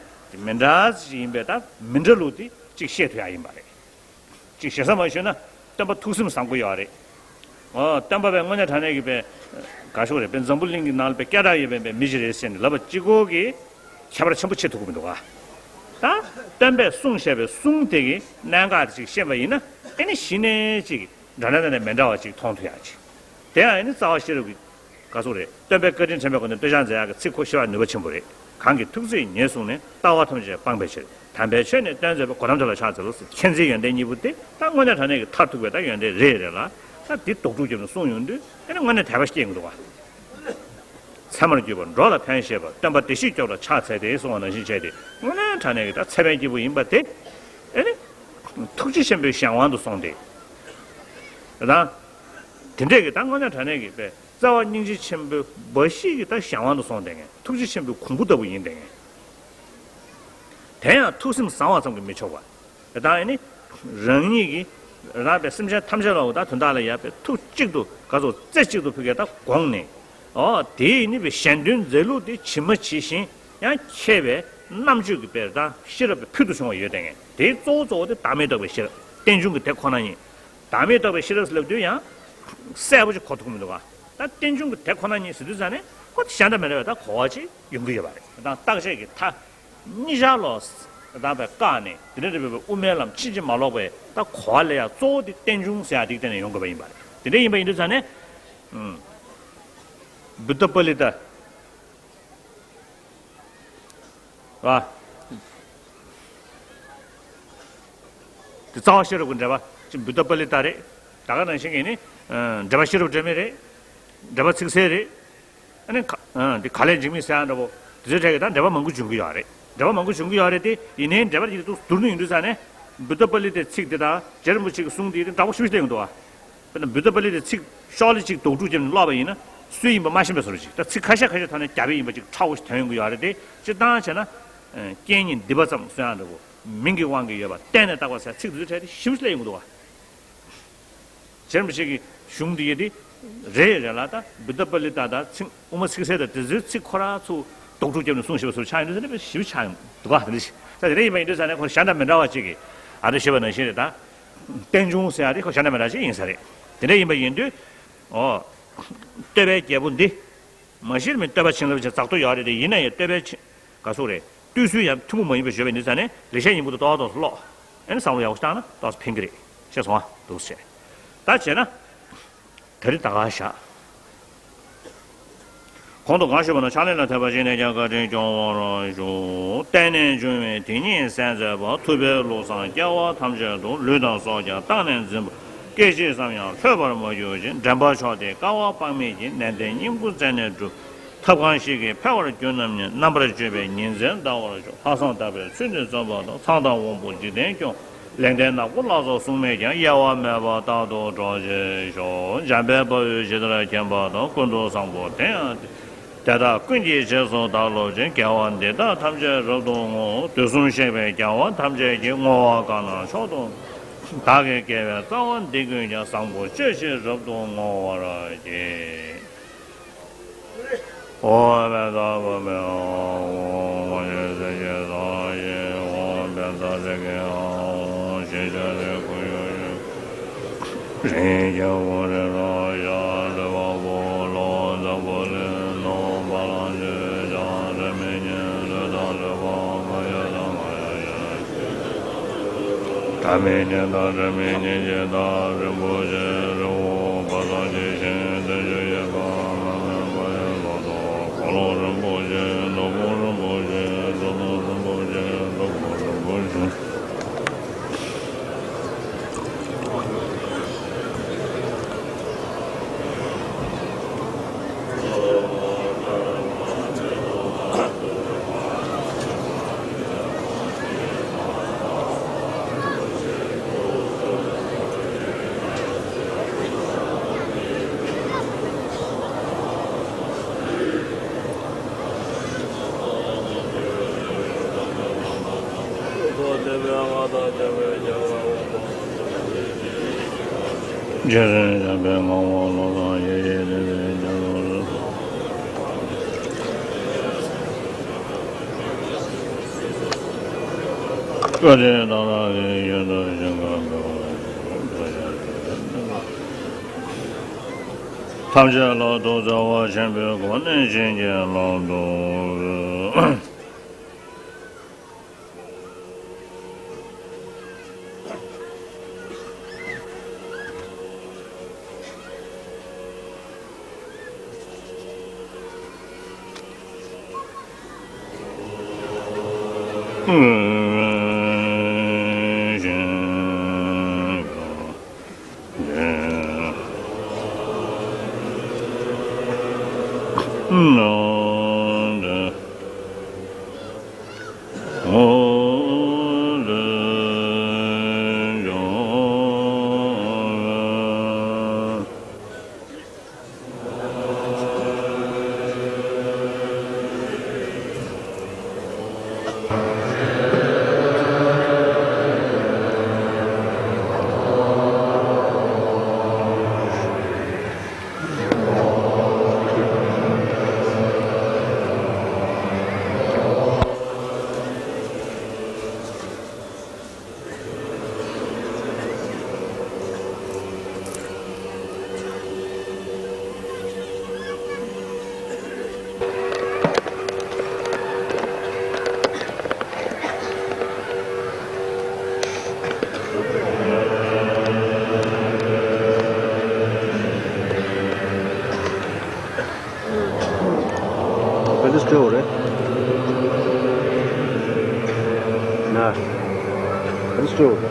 མི་འདྲ་ཞིག་ཡིན་པའི་ད་མི་འདྲ་ལུགས་དེ་གཅིག་ཤེས་ཐུབ་ཡག་ཡིན་པ་རེད། ཅིག་ཞེ་ས་མ་ཞུས་ན་སྟོན་པ་ཐུགས་སེམས་བཟང་པོ་ཡོད་རེད། ཨོ་སྟོན་པ་བས་དངོས་གནས་དྲང་གནས་ཀྱི་པའི་དགའ་ཤོག་རེད། པའི་འཛམ་བུ་གླིང་གི་ནང་ལ་པའི་སྐད་གྲགས་ཡོད་པའི་པའི་མི་ཞིག་རེད་ཟེར་ནས་ལབ་པ་གཅིག་པོ་གིས་ཁྱད་པར་ཆེན་པོ་ཕྱེ་ཐུབ་ཀྱི་མི་འདུག་ག་ད་སྟོན་པས་གསུངས་བཞག་པའི་གསུང་དེ་གི་གནད་འགག་དེ་ཅིག་ཤེས་པ་ཡིན་ན་ཨེ་ནི་གཞི་ནས་ཅིག་འདྲ་འདྲ་འདྲ་འདྲ་མི་འདྲ་བ་ཅིག་མཐོང་ཐུབ་ཡག་ཅིག་དེ་ཡང་ཨེ་ནི་རྩ་བ་ཤེས་རབ་ཀྱི་ག་ཚོད་རེད། སྟོན་པའི་བཀའ་དྲིན་དྲན་པའི་སྒོ་ནས་བསྟོད་བྱ་མཛད་ཡག་གི་ཚིག་ཁོ་ཞེ་བ་ནུས་པ་ཆེན་པོ་རེད། གང་གིས་ཐུགས་བརྩེས་ཉེས་བཟུང་ནས། ལྟ་བ་ཐམས་ཅད་སྤངས་པའི་ཕྱིར། དམ་པའི་ཆོས་ནི་སྟོན་མཛད་པ། གོ་ཏམ་དེ་ལ་ཕྱག་འཚལ་ལོ་ཟེར། མཁྱེན་བརྩེའི་ཡོན་ཏན་གཉིས་པོ་དེ་ད་དངོས་གནས་དྲང་གནས་ཀྱི་མཐར་ཐུག་པའི་ད་ཡོན་ཏན་རེད་རེད་ལ། ད་འདི་དོགས་སྒྲུབ་རྒྱབ་ནས་གསུངས་ཡོང་དུས་ཨེ་ནི་དངོས་གནས་དད་པ་སྐྱེ་གི་འདུག་བ། ཚད་མར་གྱུར་པ་འགྲོ་ལ་ཕན་བཞེད་པ། སྟོན་པ་བདེ་གཤེགས་སྐྱོབ་ལ་ཕྱག་འཚལ་ཏེ་གསུངས་པ་ནང་བཞིན་བྱས་ཏེ་དངོས་གནས་དྲང་གནས་ཀྱི་ད་ཚད་མའི་སྐྱེས་བུ་ཡིན་པ་དེ་ཨེ་ནི་ཐུགས་རྗེ་ཆེན་པོའི་གཞན་དབང་དུ་སོང་སྟེ། ད་དེ་འདྲས་ཀྱི་ད་དངོས་གནས་དྲང་གནས་ཀྱི་པའི་རྩ་བ་སྙིང་རྗེ་ཆེན་པོའི་འབའ་ཞིག་གི་ད་གཞན་དབང་དུ་སོང་བསྡད་མཁན། ཐུགས་རྗེ་ཆེན་པོའི་གོང་བུ་ལྟ་བུ་ཡིན་བསྡད་མཁན། དེ་ཡང་ཐུགས་སེམས་བཟང་བ་ཙམ་གྱིས་མི་ཆོག་པ། དེ་དག་ནི་རང་ཉིད་ཀྱིས་རང་པའི་སེམས་ཅན་ཐམས་ཅད་ལ་འོ་ད་དོན་དག་ལ་ཡ་པའི་ཐུགས་གཅིག་ཏུ་ག་ཚོད་རྩེ་གཅིག་ཏུ་ཕུལ་མཁན་ད་དགོངས་ནས། ཨོ་དེ་ཡིན་ནི་བའི་གཞན་དོན་མཛད་ལུགས་དེ་ཇི་མ་ཇི་བཞིན་ཡང་མཁས་པའི་རྣམ་དཔྱོད་ཀྱི་དཔེར་དང་ཤེས་རབ་ཀྱི་ཕུལ་དུ་བྱུང་བ་ཡོད་དེ། ངས་དེའི་གཙོ་བོ་གཙོ་བོ་དེ་བདག་མེད་རྟོགས་པའི་ཤེས་རབ་རྟེན་འབྱུང་གི་དེ་ཁོ་ན་ཉིད། བདག་མེད་རྟོགས་པའི་ཤེས་རབ་ཟེར་ལབ་དུས་ཡང་གསལ་པོ་ཅིག་གོ་ཐུབ་མི་འདུག་ག་ད་རྟེན་འབྱུང་གི་དེ་ཁོ་ན་ཉིད་ཟེར་དུས་ཙང་ནས་ཁོ་དེ་གཞན་དང་མི་འདྲ་བའི་ད་གོ་བ་ཅིག་ཡོང་གི་ཡོད་པ་རེད། ད་བརྟག་དཔྱད་ཀྱི་མཐའ་གཉིས་ཆར་ལོ་ད་བའི་བཀག་ནས་དེ་འདྲ་རེད་པའི་དབུ་མའི་ལམ་ཕྱིན་ཅི་མ་ལོག་པའི་ད་གོ་བ་ལས་ཡང་གཙོ་བོ་དེ་རྟེན་འབྱུང་ཟེར་ཡ་དེ་གི་སྟེང་ནས་ཡོང་དགོས་པ་ཡིན་པ་རེད། དེ་འདྲ་ཡིན་པ་ཡིན་དུས་ཙང་ནས། བུདྡྷ་པཱ་ལི་ཏ། བ། དེ་རྩ་བ་ཤེས་རབ་ཀྱི་འགྲེལ་པ་ཅིག་བུདྡྷ་པཱ་ལི་ཏ་རེད། ད་ག་ནང་བཞིན་གྱི་ནི། འགྲེལ་པ་ཤེས་རབ་སྒྲོན་མེ་རེད། འགྲེལ་པ་ཚིག་གསལ་རེད། ཨ་ནི་ག་འདི་ག་ལས་འཇིགས་མེད་ཟེར་ཡ་འདྲ་པོ་དེ་ཚོའི་གྲས་ཀྱི་ད་འགྲེལ་པ་མང་པོ་འབྱུང་གི་ཡོད་རེད། འགྲེལ་པ་མང་པོ་འབྱུང་གི་ཡོད་རེད་དེ་ཡིན་ནའི་འགྲེལ་པ་དེ་ཚོ་བསྡུར་ནི་ཡིན་དུས་ཙང་ནས་བུདྡྷ་པཱ་ལི་ཏའི་ཚིག་དེ་དང་རྗེ་རིན་པོ་ཆེ་གི་གསུང་དེ་དེ་འདྲ་པོ་ཞེ་པོ་ཅིག་བསྟན་ཡོང་འདུག་བ། དཔེར་ན་བུདྡྷ་པཱ་ལི་ཏའི་ཚིག་ཤོག་ལེབ་གཅིག་རྡོག་ཕྲུག་བརྒྱབ་ནས་ཀློག་པ་ཡིན་ན་སུའི་ཡིན་པ་མ་ཤེས་པའི་བཟོ་འདྲ་ཅིག་ད་ཚིག་ཁ་ཤས་ཁ་ཤས་ཐོག་ནས་རྒྱབ་པའི་ཡིན་པ་ཅིག་ཕྲ་བོ་ཞིག་ཐོན་ཡོང་གི་ཡོད་རེད་དེ། སྤྱིར་བཏང་བྱས་ན། རྐྱེན་ཉིད་འདི་པ་ཙམ་གསུང་ཡག་འདྲ་པོ། མིང་གི་དབང་གིས་ཡོད་པ་གཏན་ནས་བཏགས་པ་ཟེར་ཚིག་འདི་ཚོའི་གྲས་དེ་ཞེ་པོ་ཅིག་སླེབས་ཡོང་གི་འདུག་བ། རྗེ་རིན་པོ་ཆེ་གི་གཞུང་འདི་ཡི་དེ་རེ་རེ་ལ་ད་བུདྡྷ་པཱ་ལི་ཏ་དང་ཚིག་དབུ་མ་ཚིག་གསལ་དང་དེ་ཚོའི་ཚིག་ཁོ་རང་ཚོ་རྡོག་ཕྲུག་བརྒྱབ་ནས་གསུངས་ཞེས་པ་ཚོར་ཆགས་ཡོང་དུས་ཚོད་ནས་ཞེ་པོ་ཆགས་ཡོང་འདུག་ག་དེ་འདྲ་ཞིག་ད་དེ་འདྲ་ཡིན་པ་ཡིན་དུས་ཙང་ནས་ཁོ་གཞན་དང་མི་འདྲ་བ་ཅིག་གི་ཨ་འདྲ་ཞེས་པ་ནང་བཞིན་རེད་ད། རྟེན་འབྱུང་ཟེར་ཡ་དེ་ཁོ་གཞན་དང་མི་འདྲ་ཅིག་ཡིན་ས་རེད། དེ་འདྲ་ཡིན་པ་ཡིན་དུས། ཨོ། བསྟོད་པའི་རྒྱལ་པོ་འདི། མ་གཞིར་མི་བསྟོད་པ་བྱིན་རླབས་ཅན་ཙག་ཏོ་ཡོད་རེད་དེ་ཡིན་ན་ཡང་བསྟོད་པའི་ཆེ། ག་ཟུག་རེད། བསྟོད་ཚུལ་ཡང་ཐུན་མོང་མ་ཡིན་པ་ཞུས་པ་ཡིན་དུས་ཙང་ནས་ལེགས་བཤད་སྙིང་པོ་དེ་ཏོག་ཏོག་ཙམ་ཀློག་ཨ་ནི་བསམ་བློ་ཡག་པོ་བཏང་ན་ཏོག་ཙམ་ཕན་གྱི་རེད། ཤེས་སོང་ཨ། འདུག་སེ་བྱས། ད་བྱས་ན། ད་རེས་ད་ག་བཞག་གོང་དུ་གང་ཞུས་པ་ནང་ཕྱག་ལེན་ལ་འཐད་པ་ཞིག་ནས་ཀྱང་བཀའ་དྲིན་སྐྱོང་བར་ཞུ། བརྟེན་ནས་འབྱུང་བའི་དེ་ཉིད་གསལ་མཛད་པ། ཐུབ་པའི་བློ་བཟང་སྐྱེ་བ་ཐམས་ཅད་དུ། ལུས་དང་སྲོག་ཀྱང་བཏང་ནས་འཛིན་པ། སྐད་ཅིག་ཙམ་ཡང་ལྷོད་པར་མ་གྱུར་ཅིང་། འདྲེན་པ་མཆོག་དེས་དཀའ་བ་དཔག་མེད་ཀྱིས། ནན་ཏན་སྙིང་པོ་བཙལ་ནས་བསྒྲུབ། ཐབས་གང་ཞིག་གིས་འཕེལ་བར་གྱུར་རྣམས་ནི། རྣམ་པར་དཔྱོད་པའི་ཉིན་མཚན་འདའ་བར་ཤོག་ལྷག་བསམ་དག་པས་ཚུལ་འདི་བརྩམས་པ་དང་། ཚངས་དང་དབང་པོ་འཇིག་རྟེན་སྐྱོང་། ལེགས་ལྡན་ནག་པོ་ལ་སོགས་སྲུང་མས་ཀྱང་། གཡེལ་བ་མེད་པར་རྟག་ཏུ་སྒྲོག་བྱེད་ཤོག་འཇམ་དཔལ་དཔའ་བོས་ཇི་ལྟར་མཁྱེན་པ་དང་། ཀུན་ཏུ་བཟང་པོ་དེ་ཡང་དེ་དག་ཀུན་གྱི་རྗེས་སུ་བདག་སློབ་ཅིང་། དགེ་བ་འདི་དག་ཐམས་ཅད་རབ་ཏུ་བསྔོ། དུས་གསུམ་གཤེགས་པའི་རྒྱལ་བ་ཐམས་ཅད་ཀྱིས། བསྔོ་བ་གང་གནང་མཆོག་ཏུ་བདག་གི་དགེ་བའི་རྩ་བ་འདི་ཀུན་ཀྱང་། བཟང་པོ་སྤྱོད་ཕྱིར་རབ་ཏུ་བསྔོ་བར་བགྱི། ཨོཾ་བཛྲ་བྷ་མི་ཨཱཿཧཱུྃ། ཨོཾ་ཨཱཿཧཱུྃ་ཧྲཱིཿ་ཧྲཱིཿ་ཧཱུྃ། ཨོཾ་བཛྲ་ཧྲཱིཿཧཱུྃ། ཞེས་བྱ་རེ་ཁོ་ཡོ་ཡོ། རིང་རྒྱལ་པོ་རེ་རོ་ཡ་རེ་བ་བོ་ལོ་འཛམ་བུ་གླིང་ནོ་བ་ལང་ཇེ་ཇ་རེ་མེ་ཉེ་རེ་དང་རེ་བ་མ་ཡ་དང་མ་ཡ་ཡ། དྲ་མིག་ཉེ་དང་དྲ་མིག་ཉེ་ཅན་དང་རིན་པོ་ཆེ་རི་བོ་བ་དང་ཇི་ཞིང་དུ་ཞུ་ཡོད་པ་མ་མེད་པ་ཡི་ལོ་ཏོག་འཁོར་ལོ་རིན་པོ་ཆེ་ནོར་བུ་རིན་པོ་ཆེ་རྩྭ་ཐང་རིན་པོ་ཆེ་བདག་པོ་རིན་པོ་ཆེ། རྗེ་བཙུན་འཇམ་དཔལ་ངག་དབང་བློ་བཟང་ཡེ་ཤེས་ལྡན་པའི་རྒྱ་མཚོ་རུ། བཀའ་དྲིན་དང་རང་གི་ཡུལ་དུ་ཞིང་ཁམས་པའི་ཐམས་ཅད་ལ་ཐུགས་བརྩེ་བ་ཆེན་པོའི་སྒོ་ནས་བྱིན་གྱིས་བརླབ་ཏུ། Let's do.